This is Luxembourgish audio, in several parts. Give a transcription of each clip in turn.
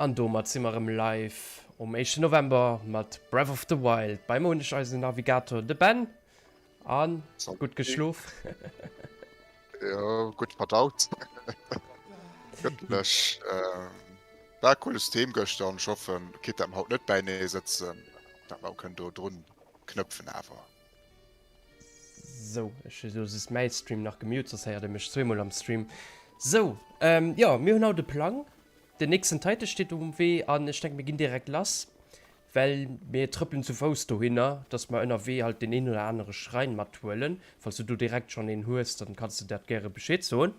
An domat si mer erëm live um éischten November mat Breath of the Wild. Bei mer hunn ech eisen Navigator, de Ben. An gutt geschlof? Jo, gutt verdaut. Gëttlech. War e cooles Team gëschter an ech hoffen, quitte dat mer haut net bäinee sëtzen, dat mer och kënnen do drun knëpfen awer. Sou, ech hu lo just mäi Stream nach gemute, soss héiert ee mech zweemol am Stream. Sou, jo, mir hunn haut e Plang. Den nächsten Titan steet um Wee an ech denken, mir ginn direkt lass, well mir trëppelen zu Fouss dohinner, dass mer ënnerwee halt deen een oder anere Schräin mathuelen. Falls du do direkt schonn een hues, dann kanns de dat gäre Bescheed soen.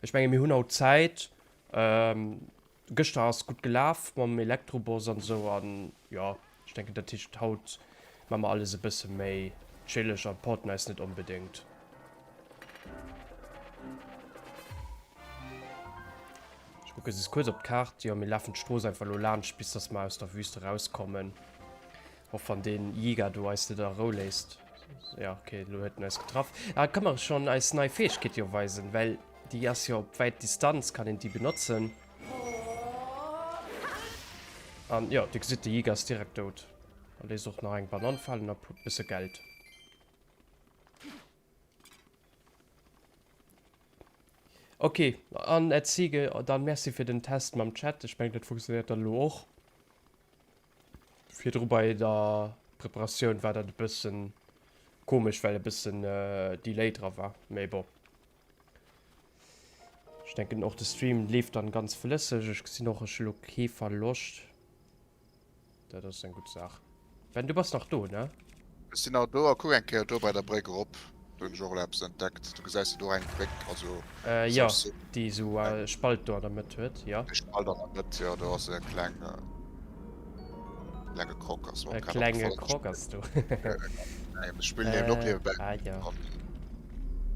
Ech menge mir hunn haut Zäit. Gëschter ass gutt gelaf mam Elektroboss an esou an jo ech denken dat heescht haut man mer alles e bësse méi chilleg an porten eis net onbedéngt. Ech kucke just kuerz op d'Kaart, jo mir lafen d'Strooss einfach elo laanscht bis dass mer aus der Wüst erauskommen. Och wann deen Yiga do eis net a Rou léisst. Ja ok elo huet en eis getraff. Ah ka mer schonn eis nei Fäegkeet jo weisen, well déi ass jo op wäit Distanz kann een déi benotzen. An jo, dir gesitt, de Yiga ass direkt dout. A léisst och nach eng Banann falen a bësse Geld. Ok, an Etzige, dann merci fir den Test mam Chat. Ech mengen, dat funktionéiert dann elo och. Virdru bei der Preparatioun war dat e bëssen komesch, well e bëssen Delay dra war. Mee bon. Ech denken och de Stream leeft dann ganz flësseg. Ech gesinn och ech hu lo kee Verloscht. Dat ass eng gutt Saach. Ben du bass nach do ne? Ech sinn nach do a kuck eng Kéier do bei der Bréck erop. Do hunn ech och elo eppes entdeckt. Du gesäis jo do eng Bréck, also Äh jo, déi esou e Spalt do an der Mëtt huet, jo. E Spalt an der Mëtt, jo, do ass e kleng. Klenge Croc ass E klenge Croc ass do. Ech spillen eben och niewebäi. Ah jo.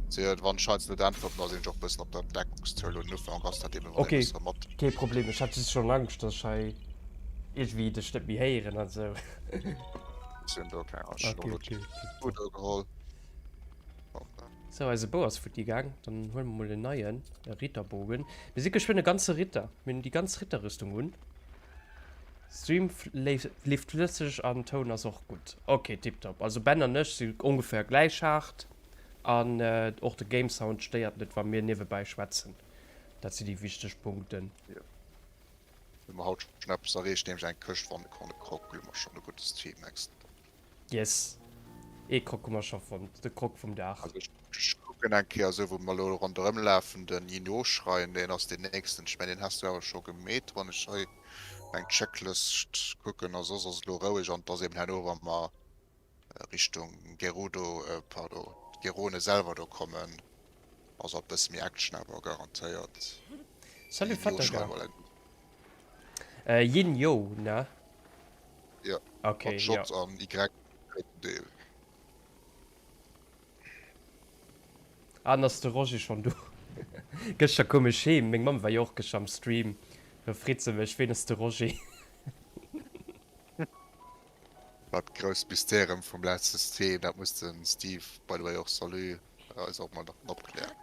Se huet wann scheins net äntwerten ass een och bëssen op der Deckungszuel un Ufank ass dat eben Ok, kee Problem. Ech hat just schonn Angscht dass ech hei iergendwéi dech net méi héieren an esou. Sinn do keng Angscht. Ok, ok, ok. Geholl. Sou, eise Bou ass futti gaang. Dann huele mer mol en neien, e Ritterbogen. Mir si geschwënn e ganze Ritter. Mir hunn déi ganz Ritterrüstung un. Stream leeft flësseg an Toun ass och gutt. Ok tiptop. Also Ben an ech si ongeféier gläich haart an och de Game Sound stéiert net wa mir niewebäi schwätzen. Dat si déi wichteg Punkten. Jo. Hu mer haut schon eppes erreecht, nämlech eng Këscht wann e Konne Croc. Hu mer schon e gudde Stream next. Yes. Ee Croc hu mer scho fonnt, de Croc vum Dag. Also ech kucken eng Kéier esou wou mer elo ronderëm lafen, den Yin-Yo-Schrein, deen ass deen nächsten. Ech mengen deen has du awer scho gemeet, wann ech hei meng Checklëscht kucken. A soss ass et elo roueg an et ass eben herno wa mer Richtung Gerudo, pardon, Gerone selwer do kommen, ass alt bësse méi Action awer garantéiert. Salut Yin-Yo-Schrein war eng. Yin-Yo, ne? Ja, okay, mat J ja. an Y drëtten Deel. Ah, dann ass de Roger schonn do. Gëschter koum ech heem, meng Mamm war jo och gëschter am Stream, da freet se mech, ween ass de Roger? Dat grousst Mysterium vum letzte Stream, dat muss den Steve, by the way och salut, eis och mol nach opklären.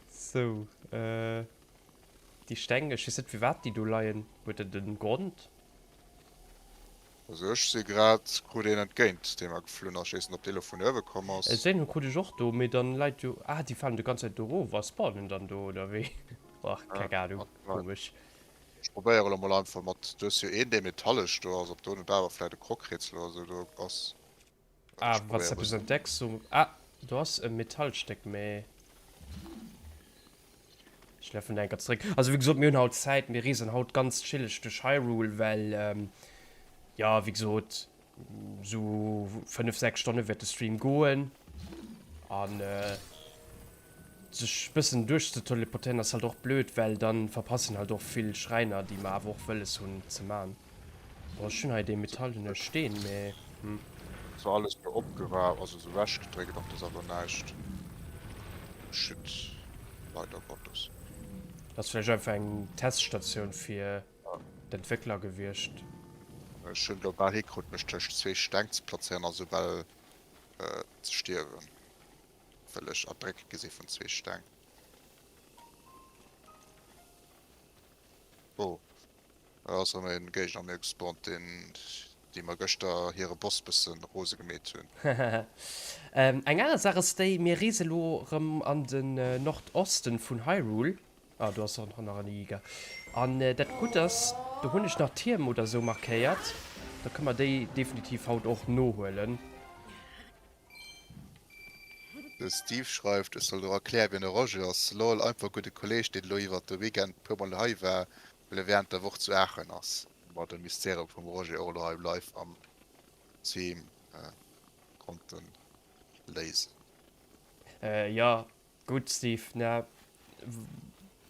Sou, äh. Déi Steng, ech weess net firwat déi do leien, huet dat en Grond? Also ech si grad, krut een entgéint dee mer geflunn ass, ech weess net ob dee lo vun uewe komm ass. Deen krut ech och do, mee dann leit jo, ah déi falen déi ganz Zäit do erof a spawnen dann do oder wéi? Och keng Ahnung, komesch. Ech probéiere lo mol einfach mat, du hues jo een dee metallesch do ass, ob do net awer vläit e Krokrätsel oder sou do ass. Ah, wann s eppes entdecks, so. Ah, do ass e Metallstéck, mee ech lafen enker zréck. Also wéi gesot, mir hunn haut Zäit, mir reesen haut ganz chilleg duerch Hyrule, well jo, wéi gesot, sou 5, 6 Stonne wäert de Stream goen an. Sech bëssen duerchzeteleportéieren ass halt och blöd, well dann verpassen halt och vill Schräiner déi mer awer och wëlles hunn ze man. Bon ech hunn hei dee metallene Steen, mee hm. Zwar alles do opgewaart, also sou wechgedréckt an et ass awer näischt geschitt, leider Gottes. Ass vläicht einfach eng Teststatioun fir d'Entwéckler gewiescht. Ech hunn lo bal hikrut mech tëscht zwee Steng ze plazéieren a sou bal ze stierwen. Well ech erdréckt gi si vun zwee Steng. Oh, hei ass erëm e Géigner mir gespawnt, deen, déi mer gëschter hire Boss bëssen rose gemeet hunn. Eng aner Saach ass déi, mir reese lo erëm an den Nordosten vun Hyrule. Ah, do ass och nach en Yiga. An dat Gutt ass, do hunn ech nach Tierm oder sou markéiert. Da kënne mer déi definitiv haut och nohuelen. De Steve schreift, ech soll der erklären wien de Roger ass. Lol, einfach gudde Kolleg deen elo iwwert de Weekend puer mol hei war, well e während der Woch zu Aachen ass. Hu mer de Mysterium vum Roger och elo hei live am Stream konnten léisen. Jo, gutt Steve, na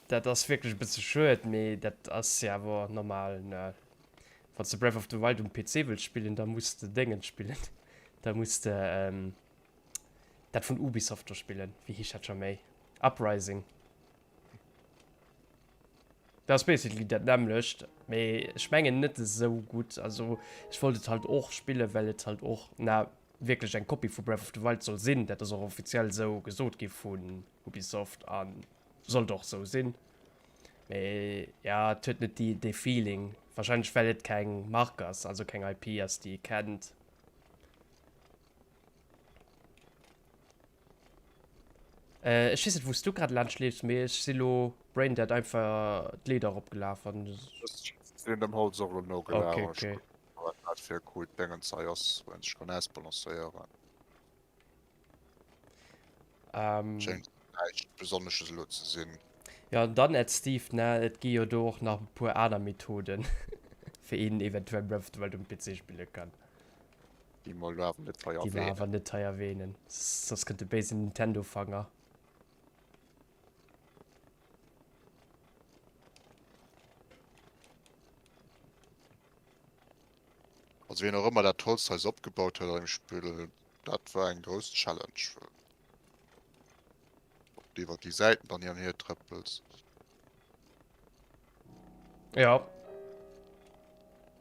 dat ass wierklech e bësse schued, mee dat ass jo awer normal, ne? Wann s de Breath of the Wild um PC wëlls spillen, da muss de Déngen spillen, da muss de dat vun Ubisoft do spillen, wéi heescht dat scho méi, Uprising. Dat ass basically dat nämmlecht, mee ech mengen net esou gutt. Also ech wollt et halt och spillen, well et halt och na wierklech eng Kopie vu Breath of the Wild soll sinn. Dat ass och offiziell esou gesot gi vun Ubisoft a sollt och esou sinn. Mee ja, et huet net déi dee Feeling. Wahrscheinlech well et keng Mark ass, also keng IP ass, déi ee kennt. Äh, ech weess net wou s du grad laanscht leefs, mee ech si lo braindead einfach d'Leeder erop gelaf an. Ech sinn dem Holz och elo nogelaf Okay, an ech okay. kucken wat dat fir e coolt Déngens hei ass, wou een sech kann ausbalancéieren. Ähm. Schéngt näischt Besonnesches elo ze sinn. Jo, an dann, Ed Steve, ne, et gi jo do och nach e puer aner Methoden, fir een eventuell Breath of the Wild um PC spille kann. Déi mer elo awer net hei Déi mer awer erwähnen. net hei erwähnen, soss kënnt de béisen Nintendo-Fanger. Also wien och ëmmer dat Holz hei opgebaut huet an dem Spill, dat war eng grouss Challenge. Ob du iwwer déi Säiten dann hin an hier trëppels. Ja.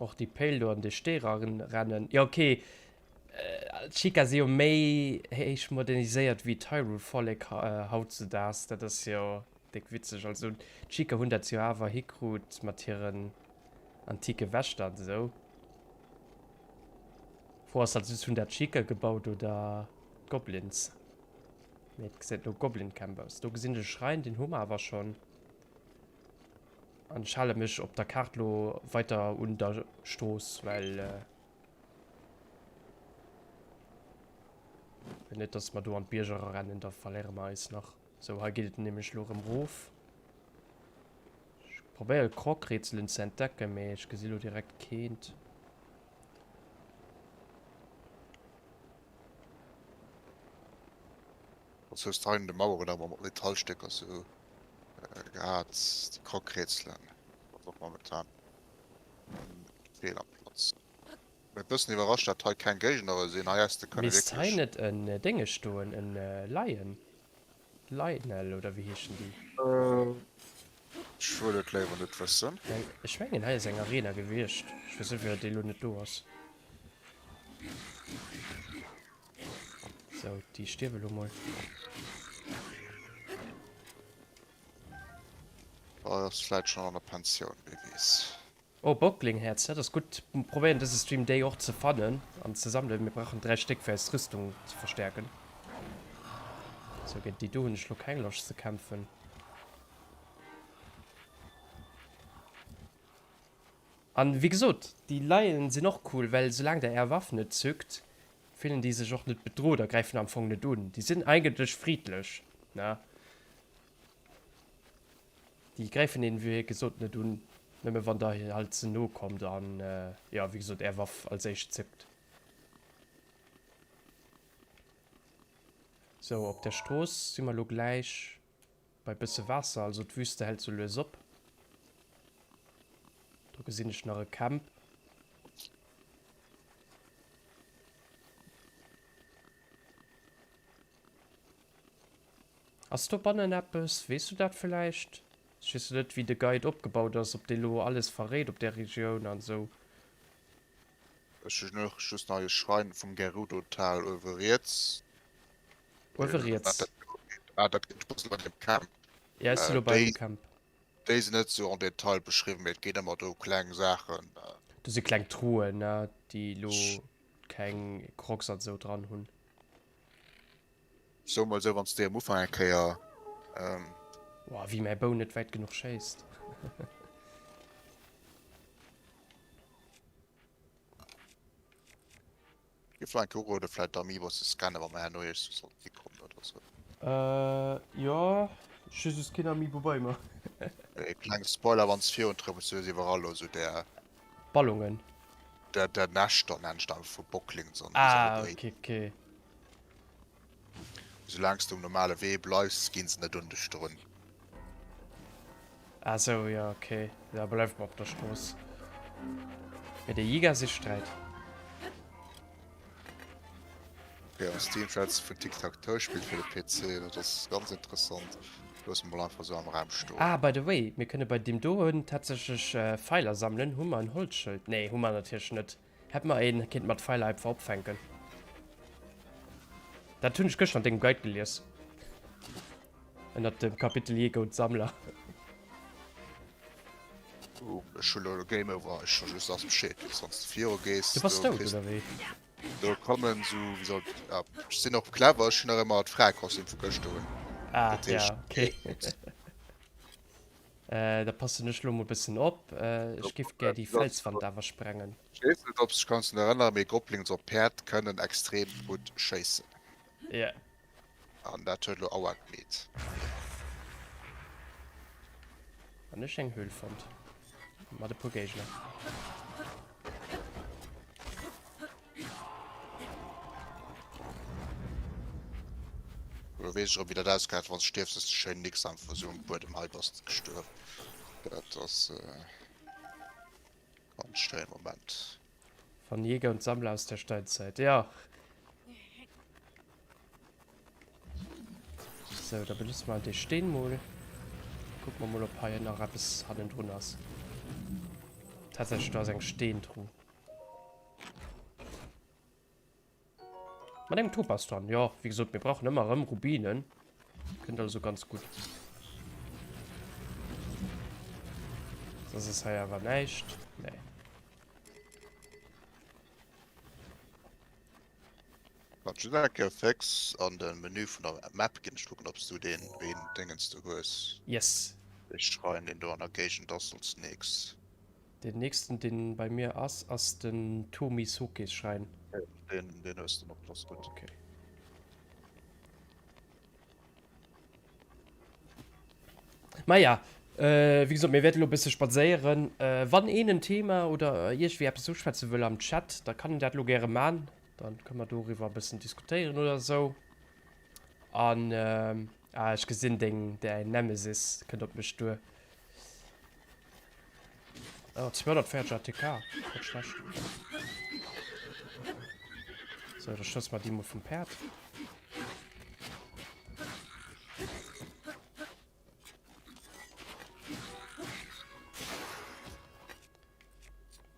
Och déi Péil do an de Stee rennen. Ja okay. Äh, d'Sheikah si jo méi héich moderniséiert wéi d'Hyrule-Vollek hautzedaags. Dat ass jo déck witzeg. Also d'Sheikah hunn dat jo awer hikrut mat hiren antike Wächter an esou. Fro ass halt just, hunn dat d'Sheikah gebaut oder d'Goblins? Mee et gesäit no Goblin Camp aus. Do gesinn ech e Schräin, deen hu mer awer schonn. An ech hale mech op der Kaart lo weiter un der Strooss, well well net dass mer do an d'Bierger erarennen, da verléiere mer eis nach. Sou, hei geet et nämlech lo erëm rof. Ech probéiere Krogrätselen ze entdecken, mee ech gesi lo direkt keent. Was hues de hei un de Maueren awer mat Metallstécker sou gehat, déi Krogrätselen? Ass och momentan fehl am Platz. Mä bëssen iwwerrascht dat hei keng Géignere sinn. Hei häss de kënne Misst hei wierklech. net en Dénge stoen, en Lion? Lionel oder wéi heeschen déi? Ech wëll et léiwer net wëssen. Well ech mengen hei ass eng Arena gewiescht. Ech weess net firwat déi elo net do ass. Sou, déi stierwe lo mol. Oh, ass vläit schonn an der Pensioun, wie weess. Oh, Bocklingherz, dat ass gutt. Probéieren dëse Stream déi och ze fannen an ze sammelen. Mir brauchen 3 Stéck fir eis Rüstung ze verstärken. Sou, géint déi do hunn ech lo keng Loscht ze kämpfen. An wéi gesot, déi Lion sinn och cool, well soulaang der är Waff net zückt, fillen déi sech och net bedroht a gräifen am Fong net un. Déi sinn eigentlech friedlech, ne? Déi gräifen een wéi gesot net un, nëmme wann der halt ze no kommt an jo wéi gesot är Waff als éischt zéckt. Sou, op der Strooss si mer elo gläich bei bësse Waasser, also d'Wüste hält sou lues op. Do gesinn ech nach e Camp. Ass dobannen eppes? Weess du dat villäicht? Ech weess jo net wéi de Guide opgebaut ass, ob dee lo alles verréit op där Regioun an esou. Ech hunn och just nach e Schrein vum Gerudo-Tal uewe riets. Uewe riets? Ah, dat geet e bësse bei dem Camp. Ja, ech si lo beim Camp. Déi sinn net sou en Detail beschriwwen, mee et geet ëmmer do kleng Saachen. Do si kleng Truen, ne, déi elo keng Crocs an sou dran hunn. Soe mol sou, wann s de am Ufank eng Kéier. Woah, wéi mäi Bou net wäit genuch schéisst. Gi vläit eng Kéier uroden, vläit d'Amiibos ze scannen, wa mer herno iergendwou sollten hikommen oder sou. Jo, ech hu just keen Amiibo bei mer. E klenge Spoiler, wann s virun trëppels, du hues iwwerall lo sou där. Ballongen. Där, där Näschter nennen ech dat einfach, vu Bocklings an wéi se alle Ah, ok, ok. Soulaang s de um normale Wee bleifs, ginn se net un dech drun. Ah sou, jo ok, da bleiwe mer op der Strooss. Mee de Yiga sicht Sträit. Ok, am Steam schwätzt vun Tic Tac Toe Spill fir de PC, dat ass ganz interessant. Loosse mer mol einfach sou am Raum stoen. Ah, by the way, mir kënne bei deem doen tatsächlech Feiler sammelen. Hu mer en Holzschëld? Nee, hu mer natierlech net. Hätt mer een, kéint mer d'Feiler einfach opfänken. Dat hunn ech gëschter an dengem Guide gelies. Ënnert dem Kapitel Jäger und Sammler. Oh, ech hu lo Game Over, ech scho just ass Bescheed weess, wann s de viru gees. Du bass dout, oder wéi? Do kommen sou, wéi soll, ja, ech sinn och clever, ech hunn nach ëmmer d'Fraekostüm vu gëschter un. Ah, ja, okay. Da passen ech lo mol bëssen op. Ech giff gär déi Felswand awer sprengen. Ech weess net ob s dech kanns drun erënneren, mee Goblins op Päerd kënnen extrem gutt schéissen. Yeah. An dat huet lo Aua gemeet. An ech eng Höhl fonnt. Mat e puer Géigner. Lo weess ech erëm wéi dat ausgesäit wann s de stierfs, dass de schéin nix einfach esou um Buedem hei bass de gestuerwen. Dat ass ganz schéin Moment. Von Jäger und Sammler aus der Steinzeit, ja. Sou, da benutze mer dee Steen mol. Kucke mer mol ob hei nach eppes hannendrun ass. Tatsächlech, do ass eng Steentruh. Mat engem Topaz dran. Jo, wéi gesot, mir brauchen ëmmer erëm Rubinen. Kënnt also ganz gutt. Soss ass hei awer näischt. Nee. Kannst du eng Kéier fix an de Menü vun der Map ginn? Ech kucken, ob s du deen een Dingens do hues. Yes. Dee Schrein, deen do an der Géigend ass, als nächst. Den nächsten deen bei mir ass, ass den Tomi Sokes Schrein. Den, den hues de noch, das gutt. Okay. Maja, äh, wéi gesot, mir wäerte lo e bësse spadséieren. Äh, wann een en Thema oder iergendwéi eppes uschwätze wëll am Chat, da kann en dat lo gäre man. Dann kënne mer doriwwer e bëssen diskutéieren oder esou. An, äh, ah, ech gesinn deng, däin Nemesis kënnt op mech duer. Oh, 240 ATK, net schlecht. So, da schëss mer déi mol vum Päerd.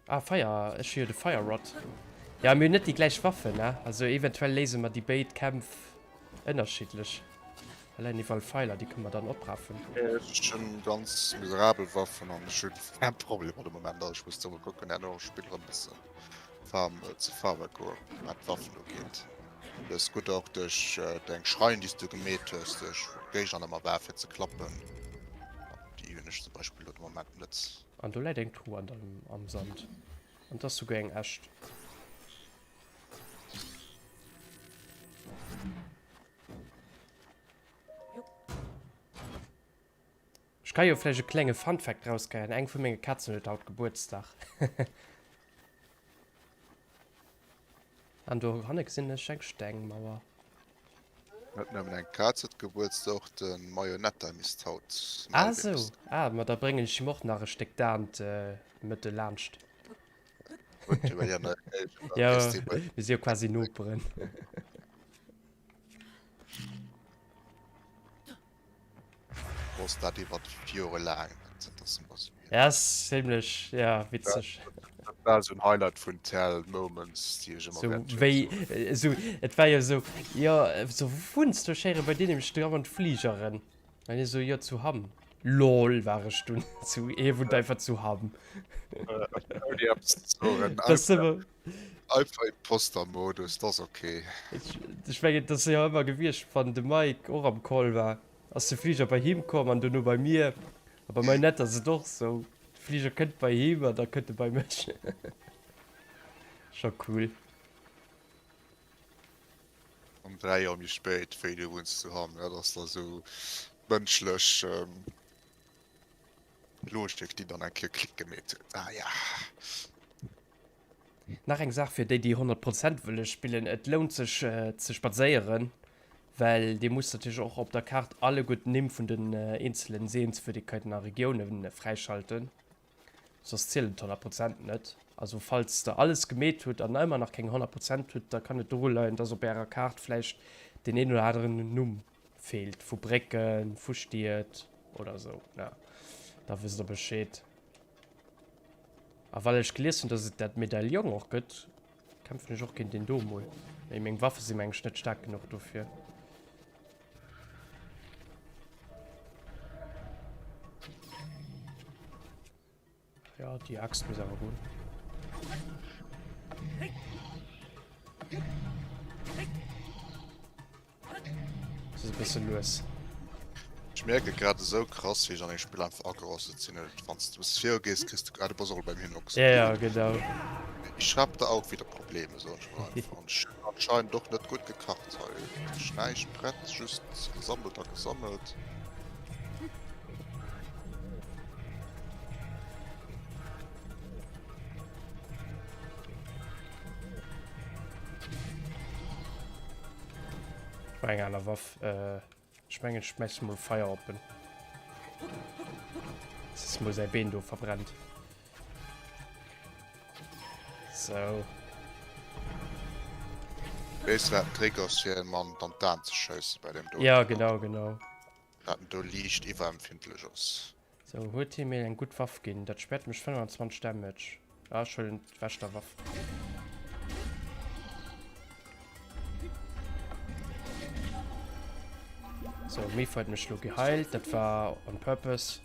Ah, Feier, ech hu jo de Fire Rod. Ja, mir hunn net déi gläich Waffen, ne? Also eventuell léise mer déi béid Kämpf ënnerschiddlech. Hei leien iwwerall Pfeiler, déi kënne mer dann oprafen. Ech hunn ganz miserabel Waffen an ech hunn keng Problemer de Moment. Also ech muss do mol kucken, herno am Spill erëm bëssen farm ze farme goen, wat d'Waffen ugeet. Dat ass gutt och duerch deng Schrein, déi s du gemeet hues, duerch wou d'Géigner ëmmer war fir ze klappen. Déi hunn ech zum Beispill elo de Moment net. An do läit eng Truh an dem, am Sand. An 't ass souguer eng echt. Ech ka jo vläicht e klenge Funfact rausgeien, Eng vu menge Kazen huet haut Gebuertsdag. An dohanne gesinn ech eng Stengmauer. Net nëmmen eng Kaz huet Gebuertsdag, och de Marionetta misst haut den Ah Albee sou, ah ma da bréngen ech him och nach e Stéck Dahnt Mëtte laanscht. Gutt, iwwer hien Jo, mir si jo quasi Noperen. Wosst dat iwwer Jore laang net. Dat ass ëmmer sou. Ja, ass zimmlech, ja, witzeg. Dat war esou en Highlight vun Tell Moments, déi ech ëmmer Sou wéi, sou, et war jo sou, jo, sou, wou wunns du? Ech héiere bei dir nämlech dauernd Fligeren. An hie sou, jo, zu Hamm. Lol war ech dunn zu hie wunnt einfach zu Hamm. Ouni eppes ze soen. Dat ass ëmmer. Einfach Imposter-Modus, dat ass ok. Ech mengen, et ass jo ëmmer gewiescht, wann de Mike och am Call war, ass de Fliger bei him komm an dono bei mir. A bei Mainette ass et och sou, de Fliger kënnt bei him an da kënnt e bei mech. Scho cool. Um 3 Joer méi spéit, wéi du wunns zu Hamm, dat ass da sou d'mënschlech Logik, déi dann eng Kéier Klick gemeet huet. Ah ja. Nach eng Saach fir déi, déi 100 Prozent wëlle spillen, Et lount sech ze spadséieren, well dir musst natierlech och op der Kaart alleguer d'Nimm vun den eenzelen Sehenswürdigkeiten a Regiounen fräischalten. Soss zielen d'100 Prozent net. Also falls der alles gemeet hutt an ëmmer nach keng 100 Prozent hutt, da kann et doru leien, dass op ärer Kaart vläicht deen een oder aneren Numm feelt, vu Brécken, vu Stied oder sou. Ja, da wësst der Bescheed. A well ech gelies hunn, dass et dat Medaillon och gëtt, kämpfen ech och géint deen do mol. Mee meng Waffe si meng ech net staark genuch dofir. Ja, déi Axt muss awer goen. Das ist e bësse lues. Ech mierke grad esou krass, wéi ech an engem Spill einfach agerostet sinn. Wann s du e bësse virugees, kriss du, ah, du bass och elo beim Hinox. Ja, ja, genau. Ich hab da auch wieder Probleme, soen ech mol einfach. An ech hunn anscheinend och net gutt gekacht hei. Ech näischt prett, just gesammelt a gesammelt. Ech brauch eng aner Waff. Ech mengen ech schmeissen mol Feier op en. Dass mol säi Been do verbrennt. Sou. Weess wat den Trick ass fir em an an d'Aan ze schéissen bei deem do? Ja genau genau. Dat en do liicht iwwerempfindlech ass. Sou, huet hie mir eng gutt Waff ginn. Dat späert mech 25 Damage. Ah, ech huelen d'Wächterwaff. So, Mipha huet mech lo geheilt. Dat war on purpose.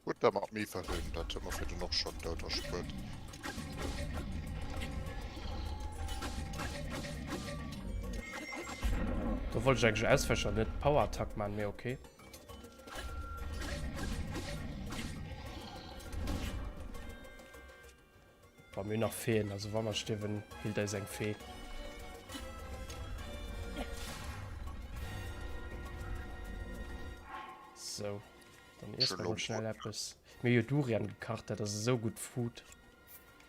Gutt, dat mat Mipha hunn, dat huet mer virdrun och schonn dout erspuert. Do wollt ech eigentlech auswächen an net Power Attack man, mee okay. Wa mir nach Feen, also wa mer stierwen, heelt eis eng Fee. So, dann iesse mer mol schnell eppes. Mir hu jo Durian gekacht, dat ass esou gutt Food.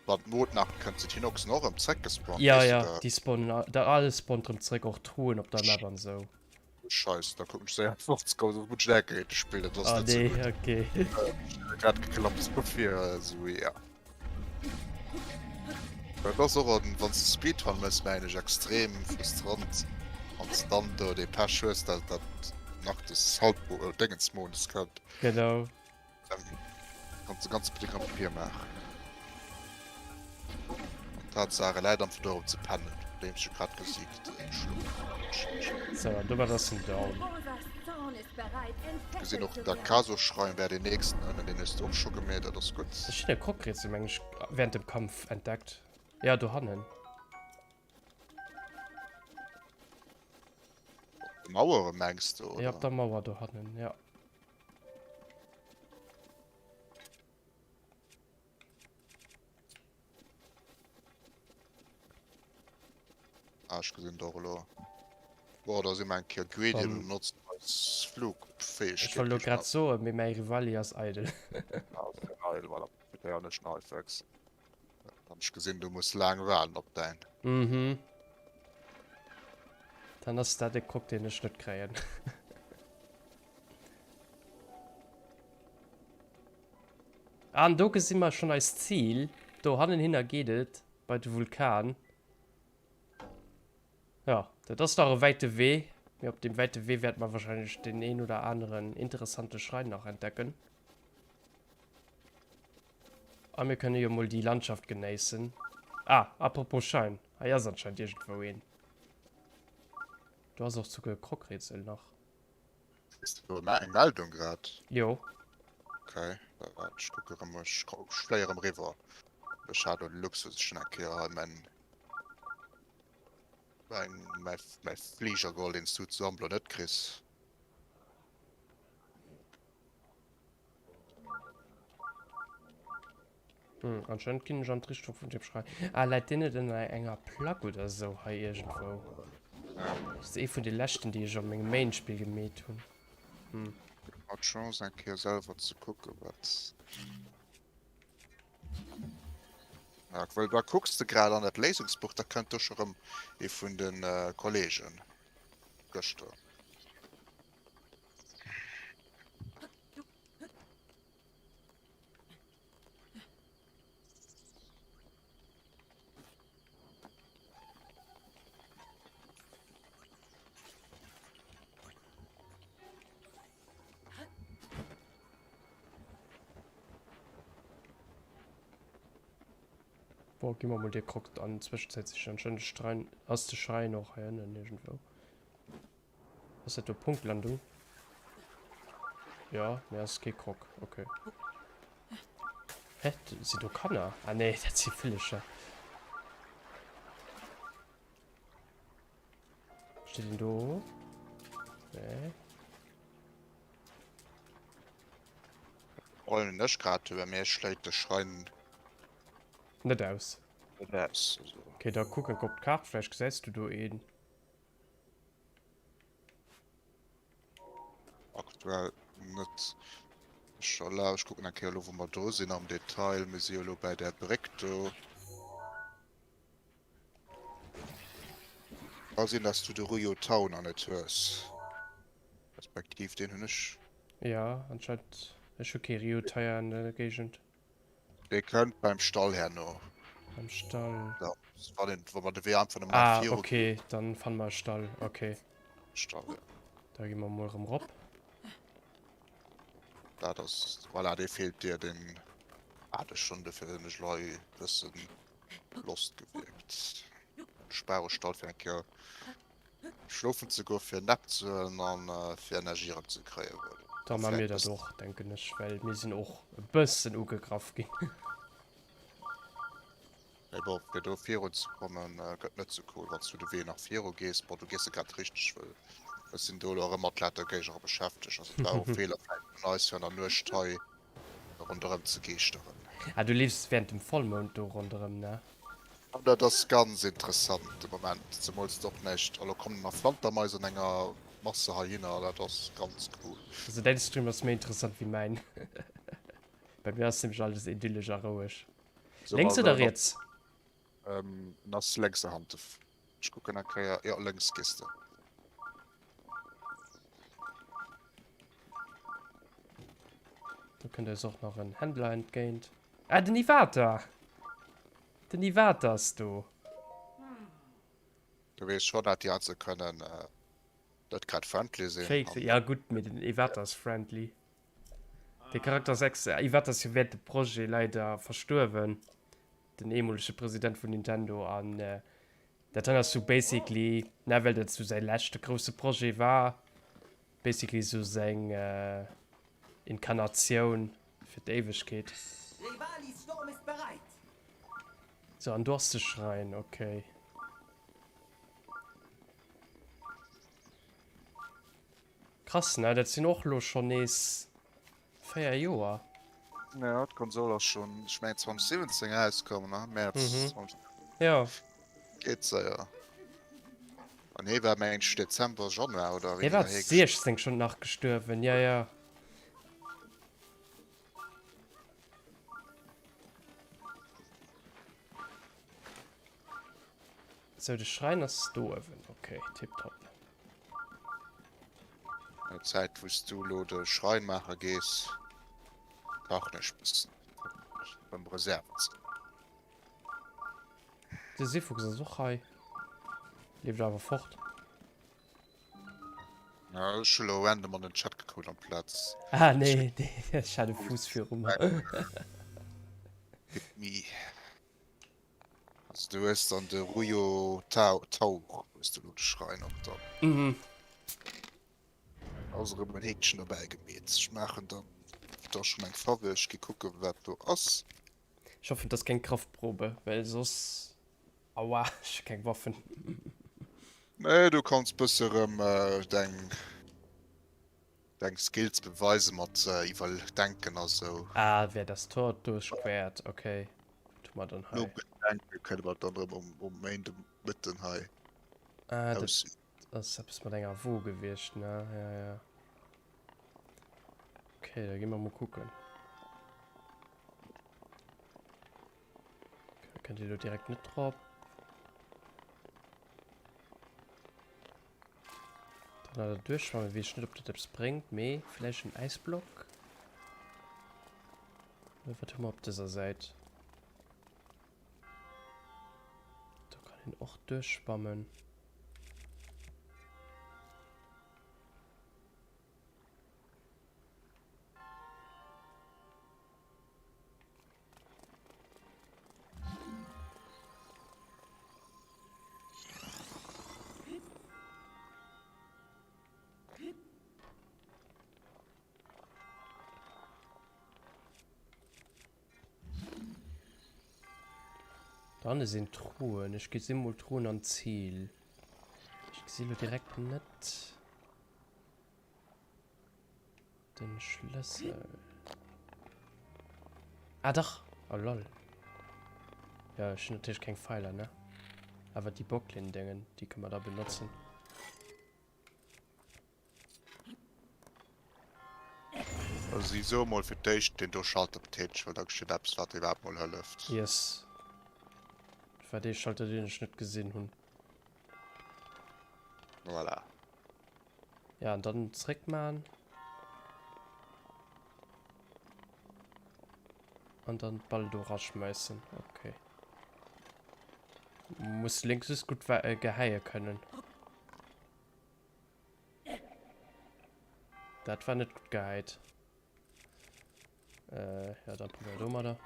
Wann d'Mod nach kënnt, sinn d'Hinoxen och erëm zréckgespawnt, Ja, ja, déi spawnen, da alles spawnt erëm zréck, och d'Truhen op der Map an esou. Scheiße, da kucken ech séier Forza Go, soss muss ech enke géint spillen, dat ass Ah net sou nee, gutt. okay. Äh, grad geklappt dofir, sou ja. Dat ass och an, wann s de Speedrun mëss, mengen ech, extrem frustrant, wann s dann do dee Pech hues, dat dat nach de Salpo, äh, Dingensmodus kënnt. Genau. Kanns de ganz Bléck am Papier maachen. An Tatsaach, e läit einfach do erëm ze pennen, nodeems ech e grad gesiegt schlofen. Sou, an domat ass en down. Gesinn och den Dakazo-Schrein wär deen nächsten ënnen, deen hues de och scho gemeet, dat ass gutt. Ech hunn e Krogrätsel, meng ech, während dem Kampf entdeckt. Ja, dohannen. Op de Mauere mengs de, oder? Ja, op der Mauer dohannen, ja. Ah, ech gesinn der och elo. Boah, da si mer eng Kéier greedy an benotzen eis Flugfähigkeet. Ech wollt elo grad soen, mee mäi Rivali ass eidel. Ah, ass deen eidel, voilà. Profitéieren ech nach Effects. Dann ech gesinn, du muss laang waarden op däin. Mhm. Dann ass dat e Krog, deen ech net kréien. An do gesi mer schonn eist Zil. Do hannenhinner geet et bei de Vulkan. Jo, dat ass nach e wäite Wee, mee op deem wäite Wee wäerte mer warscheinlech deen een oder aneren interessante Schräin nach entdecken. A mir kënne jo mol déi Landschaft genéissen. Ah, apropos Schein, hei ass anscheinend iergendwou een. Do ass och souguer e Krogrätsel nach. Kriss du eng Meldung grad? Jo. Okay, waart, ech kucke rëm, ech fléie rëm riwwer. Ech hat elo de Luxus, ech hunn eng Kéier hei mäin, mäin, mäi, mäi Fliger geholl, deen s du zu Amblo net kriss. Hm, anscheinend ginn ech an d'Richtung vun dem Schrein. Ah, läit deen net ënner enger Plack oder sou hei iergendwou? Dat ass ee vun de leschten, déi ech a mengem Main-Spill gemeet hunn. Hm. Hat d'Chance eng Kéier selwer ze kucken, wat. Ja, well da kucks de grad an dat Léisungsbuch, da kënnt do scho rëm ee vun de Kollegen gëschter. Boah, gi mer mol dee Krog an Zwëschenzäit sichen. Anscheinend de Schrein, ass de Schrein och hei ënnen iergendwou. Ass dat do Punktlandung? Ja, mee ass kee Croc. Okay. Hä? Sinn do Kanner? Ah nee, dat si Villecher. Steet een do? Nee. Rollen ech grad bei mir schléit de Schrein net aus. Net aus. Also. Okay, da kuck enk op d'Kaart, vläicht gesäis du do een. Aktuell net. Ech erlabe, ech kucken eng Kéier elo wou mer do sinn am Detail. Mir si jo elo bäi där Bréck do. Ka sinn, dass du de Rio Tau nach net hues. Respektiv deen hunn ech. Ja, anscheinend. Ech hu kee Rio Taya an der Géigend. Dee kënnt beim Stall herno. Beim Stall. Ja, wann een, wa mer de Wee einfach nëmmen Ah, viru okay, dann fanne mer e Stall. Okay. Stall, ja. Da gi mer mol erëm rop. Dat ass, voilà, dee feelt dir, deen hat ech schonn, dofir hunn ech elo hei e bëssen lost gewierkt. Sparestall fir eng Kéier Schlofen ze goen fir en Nap ze huelen an fir Energie erëm ze kréien. Da man mir dat och, denken ech, well mir sinn och e bëssen ugegraff ginn. Mee bon, fir do virun ze kommen gëtt net sou cool, wann s du de Wee nach viru gees. Bon, du gees e grad richteg, well ech sinn do elo erëm mat lauter Géigere beschäftegt. Also et war och e Feeler vläicht vun eis fir an der Nuecht hei ronderëm ze geeschteren. Ah, du leefs während dem Vollmound do ronderëm, ne? An dat ass ganz interessant de Moment, zemools et och näischt, elo kommen nach Flantermais an enger Masse heihinner, dat ass ganz cool. Also däin Stream ass méi interessant wéi mäin. Bei mir ass nämlech alles idyllesch a roueg. Lénks oder riets? En ass lénkser Hand, ech kucken eng Kéier, jo lénks gees de. Do kënnt eis och nach en Händler entgéint. Ah, den Iwata! Den Iwata ass do. Du weess scho dat déi Einzel kënnen net grad friendly sinn. Fake sinn, ja gutt, mee den Iwata ass friendly. De Charakter ass ex. Iwata ass jo während dem Projet leider verstuerwen, den eemolege President vun Nintendo an dat hei ass sou basically, na well dat sou säi leschte grousse Projet war, basically sou seng Inkarnatioun fir d'Éiwegkeet. Revali Storm ist bereit! So, an do ass de Schräin, okay. Krass, ne? Dat sinn och lo schonn nees 4 Joer. Ja, d'Konsol ass schonn, ech mengen 2017 erauskomm, ne? Mäerz 2017. Ja. Geet séier. An hee war mengen ech Dezember, Januar oder wéini war hee 16 schon nach gestuerwen, ja ja. Sou de Schrein ass do uewen, okay, tiptop. An der Zäit wous du lo de Schrein maache gees, kachen ech bëssen fir rëm Reserven ze. De Seefuchs ass och hei. Leeft awer fort. Ja, ech hu lo random an den Chat gekuckt amplaz. Ah nee, nee, ech hat e Fuuss viru mer. Hit me. Also du hues dann de Ruyo Tau, Taur hues du lo de Schrein op dann. Mhm. Ass erëm en Heekchen dobäi gemeet. Ech maachen dann da schonn eng Fav. Ech gi kucken, wat do ass. Ech hoffen, et ass keng Kraftprobe, well soss. Aua, ech hu keng Waffen. Nee, du kanns bësse rëm deng deng Skills beweisen mat iwwerdenken a sou. Ah, wer das Tor durchquert, okay. Wat hu mer dann hei? Nom Gedenke kënne mer dann rëm um um Méindemëtten hei Ah, dat ausüben. ass eppes mat enger Wo gewiescht, ne? Ja, ja. Okay, da gi mer mol kucken. Okay, kënnt Dir do direkt net drop. Dann hat er duerchschwammen, weess ech net, ob dat eppes bréngt, mee vläicht en Äisblock? Oder wat hu mer op dëser Säit? Do kann een och duerchschwammen. Dann sinn Truhen. Ech gesi mol Truhen an Ziel. Ech gesi lo direkt net. Den Schlëssel. Ah dach! Oh lol. Ja, ech hunn natierlech keng Pfeiler, ne? Awer déi Bocklin-Déngen, déi kënne mer da benotzen. Also si soe mol fir d'éischt deen do Schalter betätegen, well da geschitt eppes wat iwwerhaapt mol hëlleft. Yes. Dat war dee Schalter deen ech net gesinn hunn. Voilà. Ja, an dann zréck man. An dann d'Ball do raschmeissen. Okay. Muss links just gut äh, geheie können. Dat war net gut geheit. Äh, ja, dann probier domadder.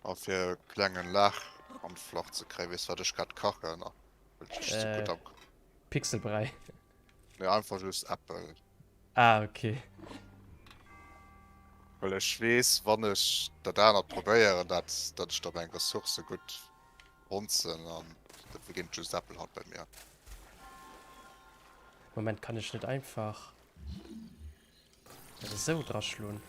A fir e klengen Lach an d'Flach ze kréien, weess wat ech grad kachen? A well ech sou gutt am Pixelbräi. Nee, einfach just Äppel. Ah, okay. Well ech weess, wann ech dat anert probéieren, dat dat ech da meng Ressourcë gutt bonzen an dofir ginn et just Äppel haut bei mir. Moment, kann ech net einfach dat esou draschloen?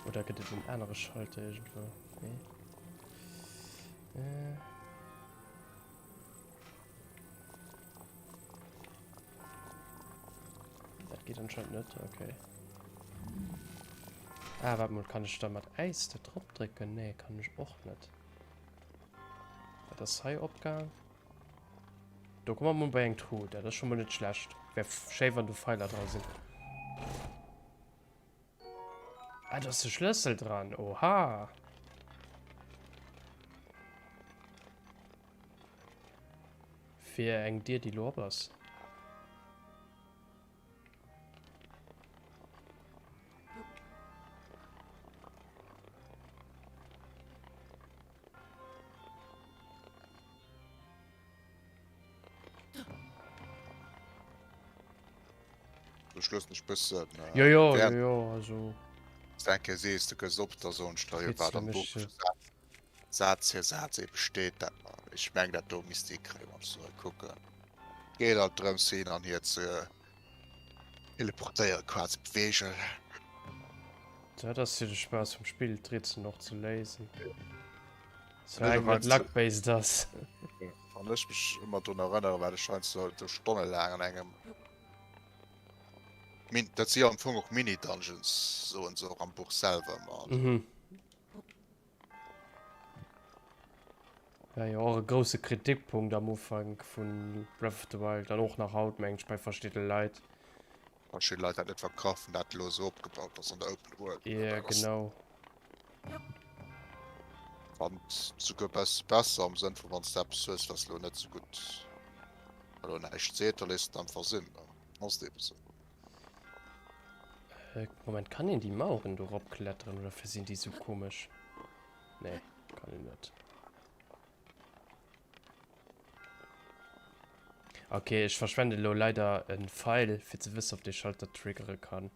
Oder gëtt et en anere Schalter iergendwou? Nee. Äh. Dat geet anscheinend net, okay. Ah, warte mal, kann ich da mat Äis da drop drécken? Nee, kann ich och net. Dat ass hei opgaang. Do komme mer mol bei eng Truh. Dat ass scho mol net schlecht. Wär schéi, wann do Pfeiler dra sinn. Ah, do ass de Schlëssel dran. Oha. Fir eng Dier, déi lo op ass. Du schluss nech bëssen äh, Jo, jo, jo, jo, also. Denke sees du gëss op der soen ech der jo wat am Buch Saz fir Saz ebe steet dat ech meng dat do misst ee kréien wann ech sou hei kucken. Geet alt drëms hin an hier ze teleportéieren quasi beweegen. Dat ass jo de Spaass vum Spill, d'Rätselen och ze léisen. Soulaang et luck-based ass. Wann ech mech ëmmer drun erënneren, wat ech heiansdo do stonnelaang an engem Min, dat si jo am Fong och Mini-Dungeons, soen se och am Buch selwer ëmmer. Mhm. War jo och e grousse Kritikpunkt am Ufank vu Breath of the Wild an och nach haut, mengen ech, bei verschidde Leit. Verschidde Leit dat net verkraften, dat elo esou opgebaut ass an der Open World. Ja, genau. Fand souguer bess besser am Sënn vu wann s de eppes hues, wat elo net esou gutt, elo näischt seet, da léisst et einfach sinn. Ass et eben esou. Moment, kann een déi Maueren do rop kletteren oder fir sinn déi sou komesch? Nee, kann een net. Okay, ech verschwende lo leider en Pfeil, fir ze wëssen, ob dee Schalter triggere kann.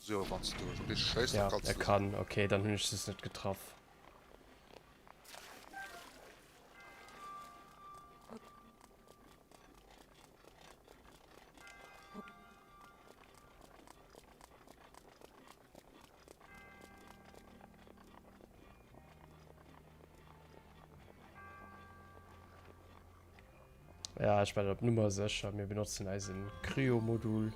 So, wann du richtig schéiss, dann kannst du. Ja, er kann. Okay, dann hunn ech es net getraff. Ja, ech war op Nummer sécher. Mir benotzen eisen Kryo-Modul.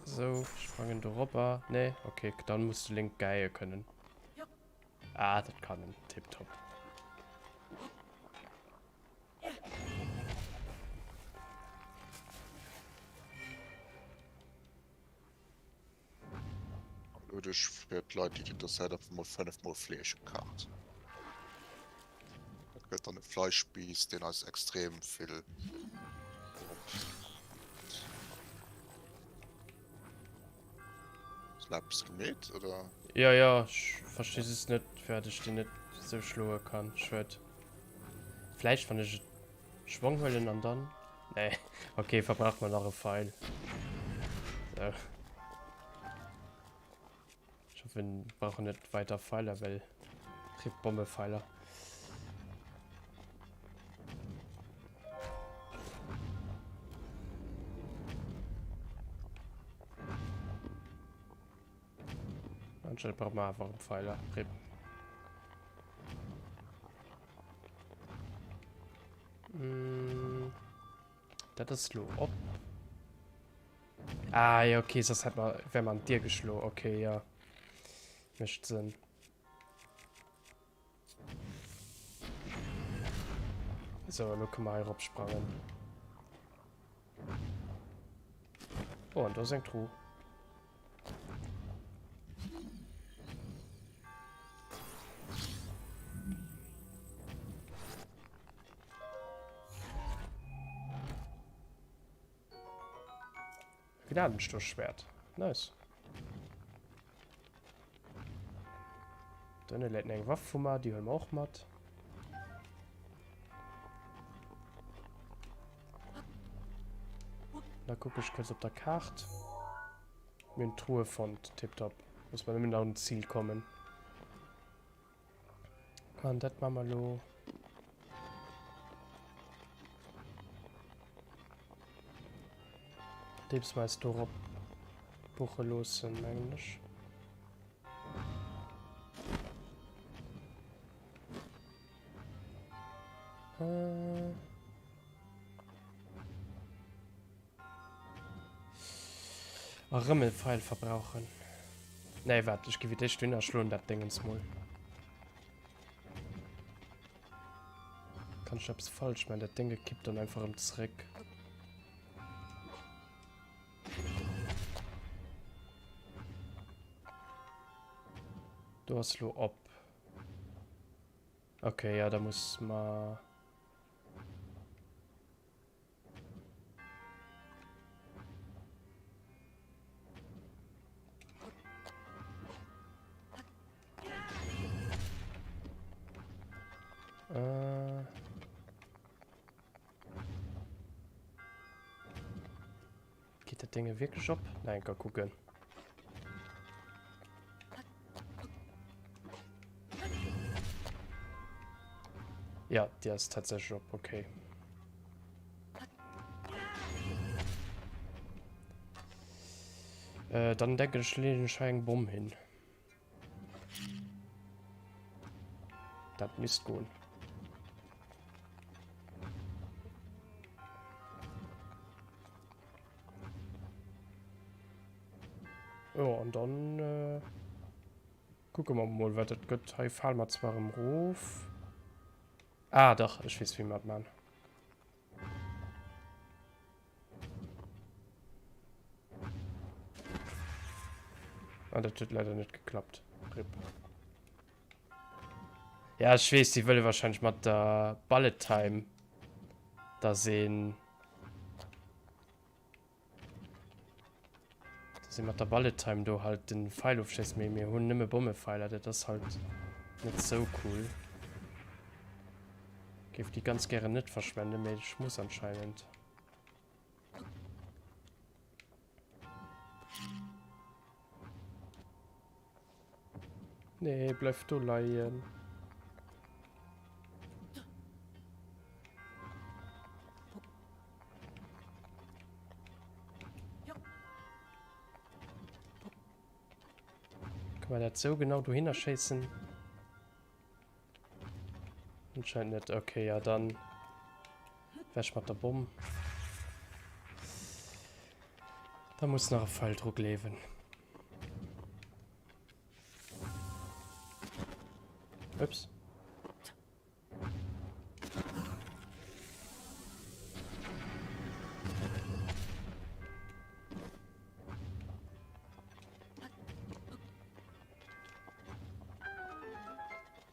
So, sprangen do robber. Nee, okay, dann muss de Link geie kënnen. Ah, dat kann en. Tipptopp. Huet ech fir d'Leit, déi d'interesséiert, einfach mol 5 mol Fleesch gekacht. Dat gëtt dann e Fleischspiiss, deen eis extrem vill droppt. Hues du eppes gemeet, oder? Jo, jo, ech versti just net, firwat ech deen net sou schloe kann. Schued. Vläicht wann ech et Schwong huelen an dann... Nee, okay, verbraucht man nach e Pfeil. So. Ich hoffe, wir brauchen nicht weiter Pfeiler, weil... Kriegt Bombepfeiler. Anscheinend braucht man einfach einen Pfeiler. Rip. Mm, dat ass lo op. Ah, ja, okay, soss hätt mer, wär mer an d'Dier geschlo. Okay, ja. Mécht Sënn. So, elo kënne mer hei erop sprangen. Oh, an do ass eng Truh. Gnadenstoßschwert. Nice. Dann lädt eng Waff vu mer, déi huele mer och mat. Da kucke ech kuerz op der Kaart. Mir hunn d'Truhe fonnt. Tipptopp. Muss mer nëmmen nach un d'Zil kommen. An dat maache mer elo. Andeems mer eis dorop buche loossen, mengen ech. Äh. Erëm e Pfeil verbrauchen. Nee, waart, ech gi fir d'éischt dohin a schloen dat Déngens mol. Kann ech eppes falsch man? Dat Dénge kippt dann einfach erëm zréck. Do ass lo op. Okay, ja, da muss ma... Äh. Geht dat Dinge wirklich op? Nein, kann gucken. Ja, die ist tatsächlich op, okay. Äh, dann denke ich, legen ich eng Bomm hin. Dat misst goen. Jo, an dann äh, kucke mer mol, wat et gëtt. Hei fale mer zwar erëm erof. Ah, dach, ech weess, wéi mer et man. Ah, dat huet leider net geklappt. Rip. Ja, ech weess, déi wëlle wahrscheinlech mat der Bullet Time, dass een, dass ee mat der Bullet Time do halt den Pfeil ofschéisst, mee mir hunn nëmme Bommepfeiler, dat ass halt net sou cool. Géif déi ganz gären net verschwenden, mee ech muss anscheinend. Nee, bleif do leien. Kann man dat sou genau dohinner schéissen? Anscheinend net. Okay, ja dann weg mat der Bomm. Da muss nach e Pfeil dru gleewen. Ups.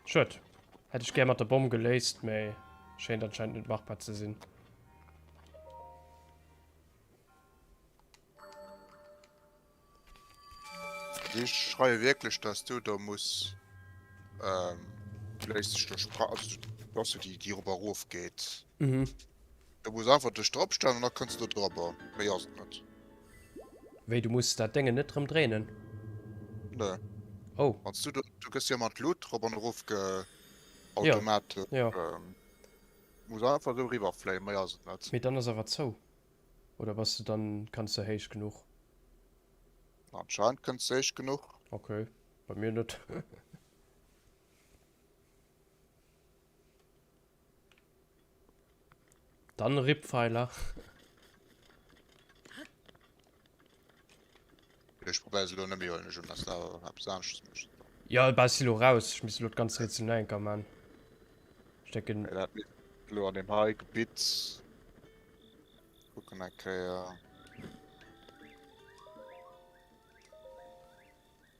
Schued. Hätt ech gär mat der Bomm geléist, mee schéint anscheinend net machbar ze sinn. Si schreie wierklech, dass du do muss ähm, léist sech do Spra also du ass jo déi déi erop a erof geet. Mhm. Du muss einfach dech drop stellen an da kënns du drop. Méi ass et net. Wéi, du muss dat Déngen net rëm dréinen? Nee. Oh. Wann s du do, du gëss jo mat Lut drop an erof ge automatesch. Ja, ja. Ähm, muss einfach esou eriwwer fléien, méi ass et net. Mee dann ass awer zou. Oder bass du dann, kanns du héich genuch? Anscheinend kënns du héich genuch. Okay, bei mir net. Dann RIP Pfeiler. Ech probéiere se elo net méi, huelen ech un, dass de awer eppes anesches méchs. Jo, bah, ech si lo raus. Ech misst elo d'ganz Rätsel nach eng Kéier man. Ech denken. Mee dat misst elo an deem hei Gebitt kucken eng Kéier.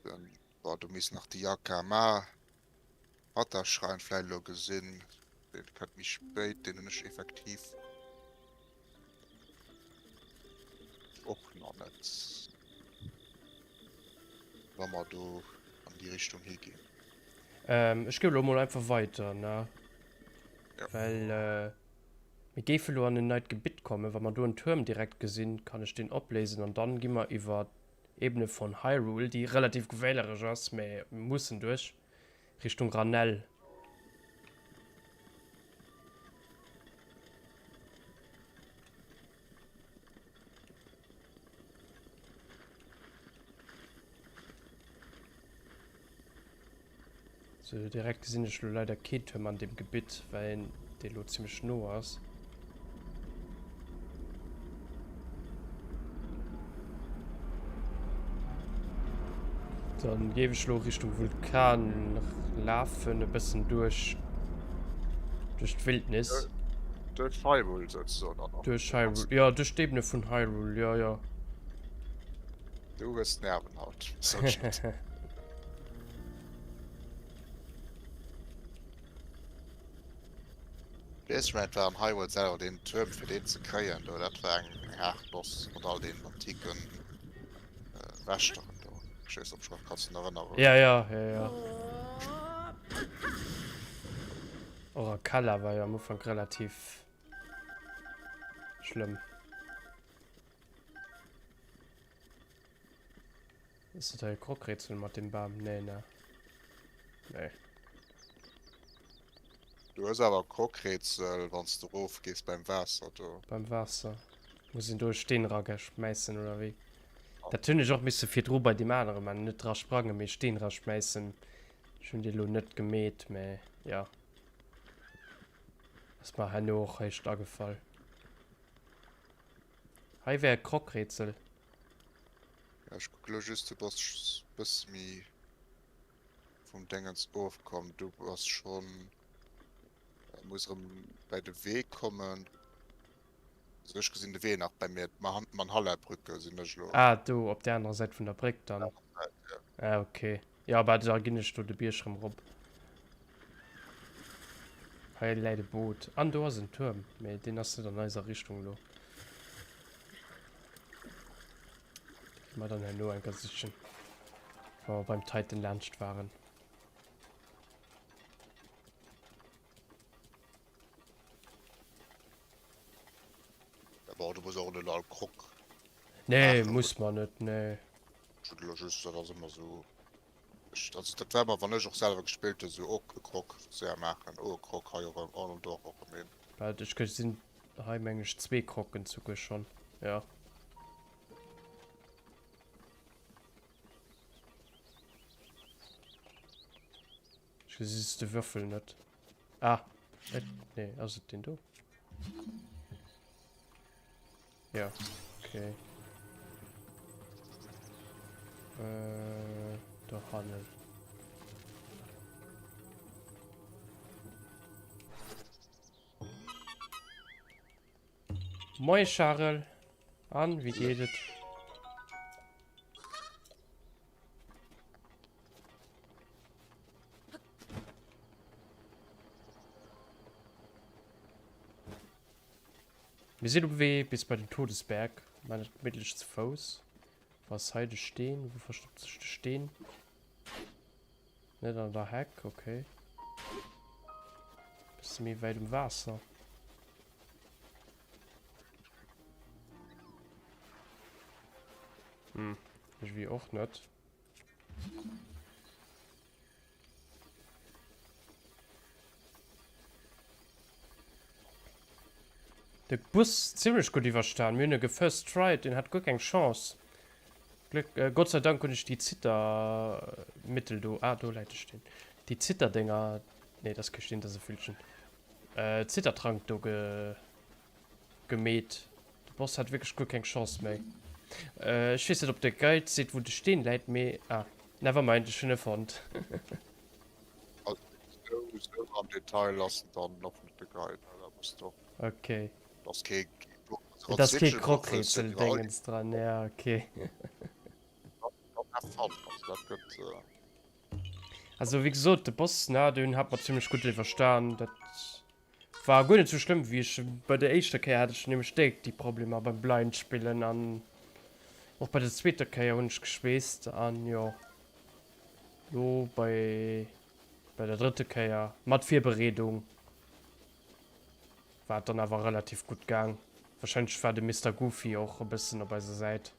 Dann, boah, do misst nach déi Akama. Hatta-Schräin vläit elo gesinn. Deen kënnt méi spéit, deen hunn ech effektiv och nach net. Wa mer do an déi Richtung higinn. Ähm, ech géif elo mol einfach weiter, ne? Ja. Well äh, mir géife lo an en neit Gebitt kommen. Wa mer do en Tuerm direkt gesinn, kann ech deen opléisen an dann gi mer iwwer d'Ebene von Hyrule, déi relativ geféierlech ass, mä mir mussen duerch. Richtung Ranelle. So direkt gesinn ech lo leider keen Tuerm an dem Gebitt, well dee lo zimmlech no ass. Dann géif ech lo Richtung Vulkan lafen, e bëssen duerch duerch d'Wildnis. Duerch Hyrule souzesoen dann och. Duerch Hyrule, jo, duerch d'Ebene vun Hyrule, jo, jo. Du hues Nerven haut, sot ech net. Weess ech et war am Hyrule selwer deen Tuerm fir deen ze kréien do, dat war eng eng haart Noss mat all deenen antiken Wächteren do. Ech weess net ob du dech nach kanns drun erënneren. Ja ja ja ja. Och Akala war jo am Ufank relativ schlëmm. Ass dat hei e Krogrätsel mat dem Bam? Nee, ne? Nee. Du hues awer e Krogrätsel, wann s de erof gees beim Waasser do. Beim Waasser? Muss een do e Steen eraschmäissen oder wéi? Dat hunn ech och misse virdru bei deem anere man, net dra sprangen, mee Steen eraschmäissen. Ech hunn déi elo net gemeet, mee jo. Ass mer herno och réischt agefall. Hei wär e Krogrätsel. Ja, ech kucke lo just, du bass bësse méi vum Déngens ofkomm. Du bass schonn, muss erëm bäi de Wee kommen. Also ech gesinn de Wee nach bei mir, d'Manhalla-Brücke sinn ech lo. Ah, do op där anerer Säit vun der Bréck dann. Ja. Ah, okay. Ja, bah, da ginn ech do de Bierg erëm erop. Hei läit e Boot. An do ass en Tuerm, mee deen ass net an eiser Richtung elo. Gi mer dann herno enker sichen, wa mer beim Titan laanscht waren. Ja, bon, du muss och net all Krog Nee, maachen. muss mer net, nee. Ech hunn elo just, dat ass ëmmer esou, ech, also dat war ëmmer, wann ech och selwer gespillt hunn, esou, oh, e Krog séier maachen, oh, e Krog hei erëm, oh, an do och erëm een. Waart, ech gesinn hei meng ech zwee Krocken souguer schonn, jo. Ech gesi just de Würfel net. Ah, et, nee, ass et deen do? Ja, okay. Äh, do hannen. Moin Charel, an wéi geet et? Mir sinn um Wee bis bei den Todesberg. Maan et gemittlech ze Fouss. Wou ass hei de Steen? Wou verstoppt sech de Steen? Net an der Heck, okay. Bësse méi wäit um Waasser. Hm, iergendwéi och net. De Bus zimmlech gutt iwwerstan. Mir hunn e gefirst tried, deen hat guer keng Chance. Glück, äh, Gott sei Dank hunn ech déi Zittermittel do, ah do läit de Steen, déi Zitterdénger, nee dat ass kee Steen, dat ass e Villchen, äh, Zittertrank do ge gemeet. De Boss hat wierklech guer keng Chance méi. Ech weess net op de Guide seet wou de Steen läit mee ah never mind ech hunn e fonnt. Also esou am Detail ass en dann och net de Guide, ne? Dat muss doch. Okay. Et ass kee Et ass kee Krogrätsel-Dingens dran, ja okay. Also wéi gesot de Boss na deen hat mer zimmlech gutt iwwerstan dat. War guer net sou schlëmm wéi ech bei der éischter Kéier hat ech nämlech déck déi Problemer beim Blind spillen an och bei der zweeter Kéier hunn ech geschweesst an jo lo bei bei der drëtte Kéier mat Virbereedung war et dann awer relativ gutt gaang. Wahrscheinlech war de Mister Goofy och e bëssen op eiser Säit.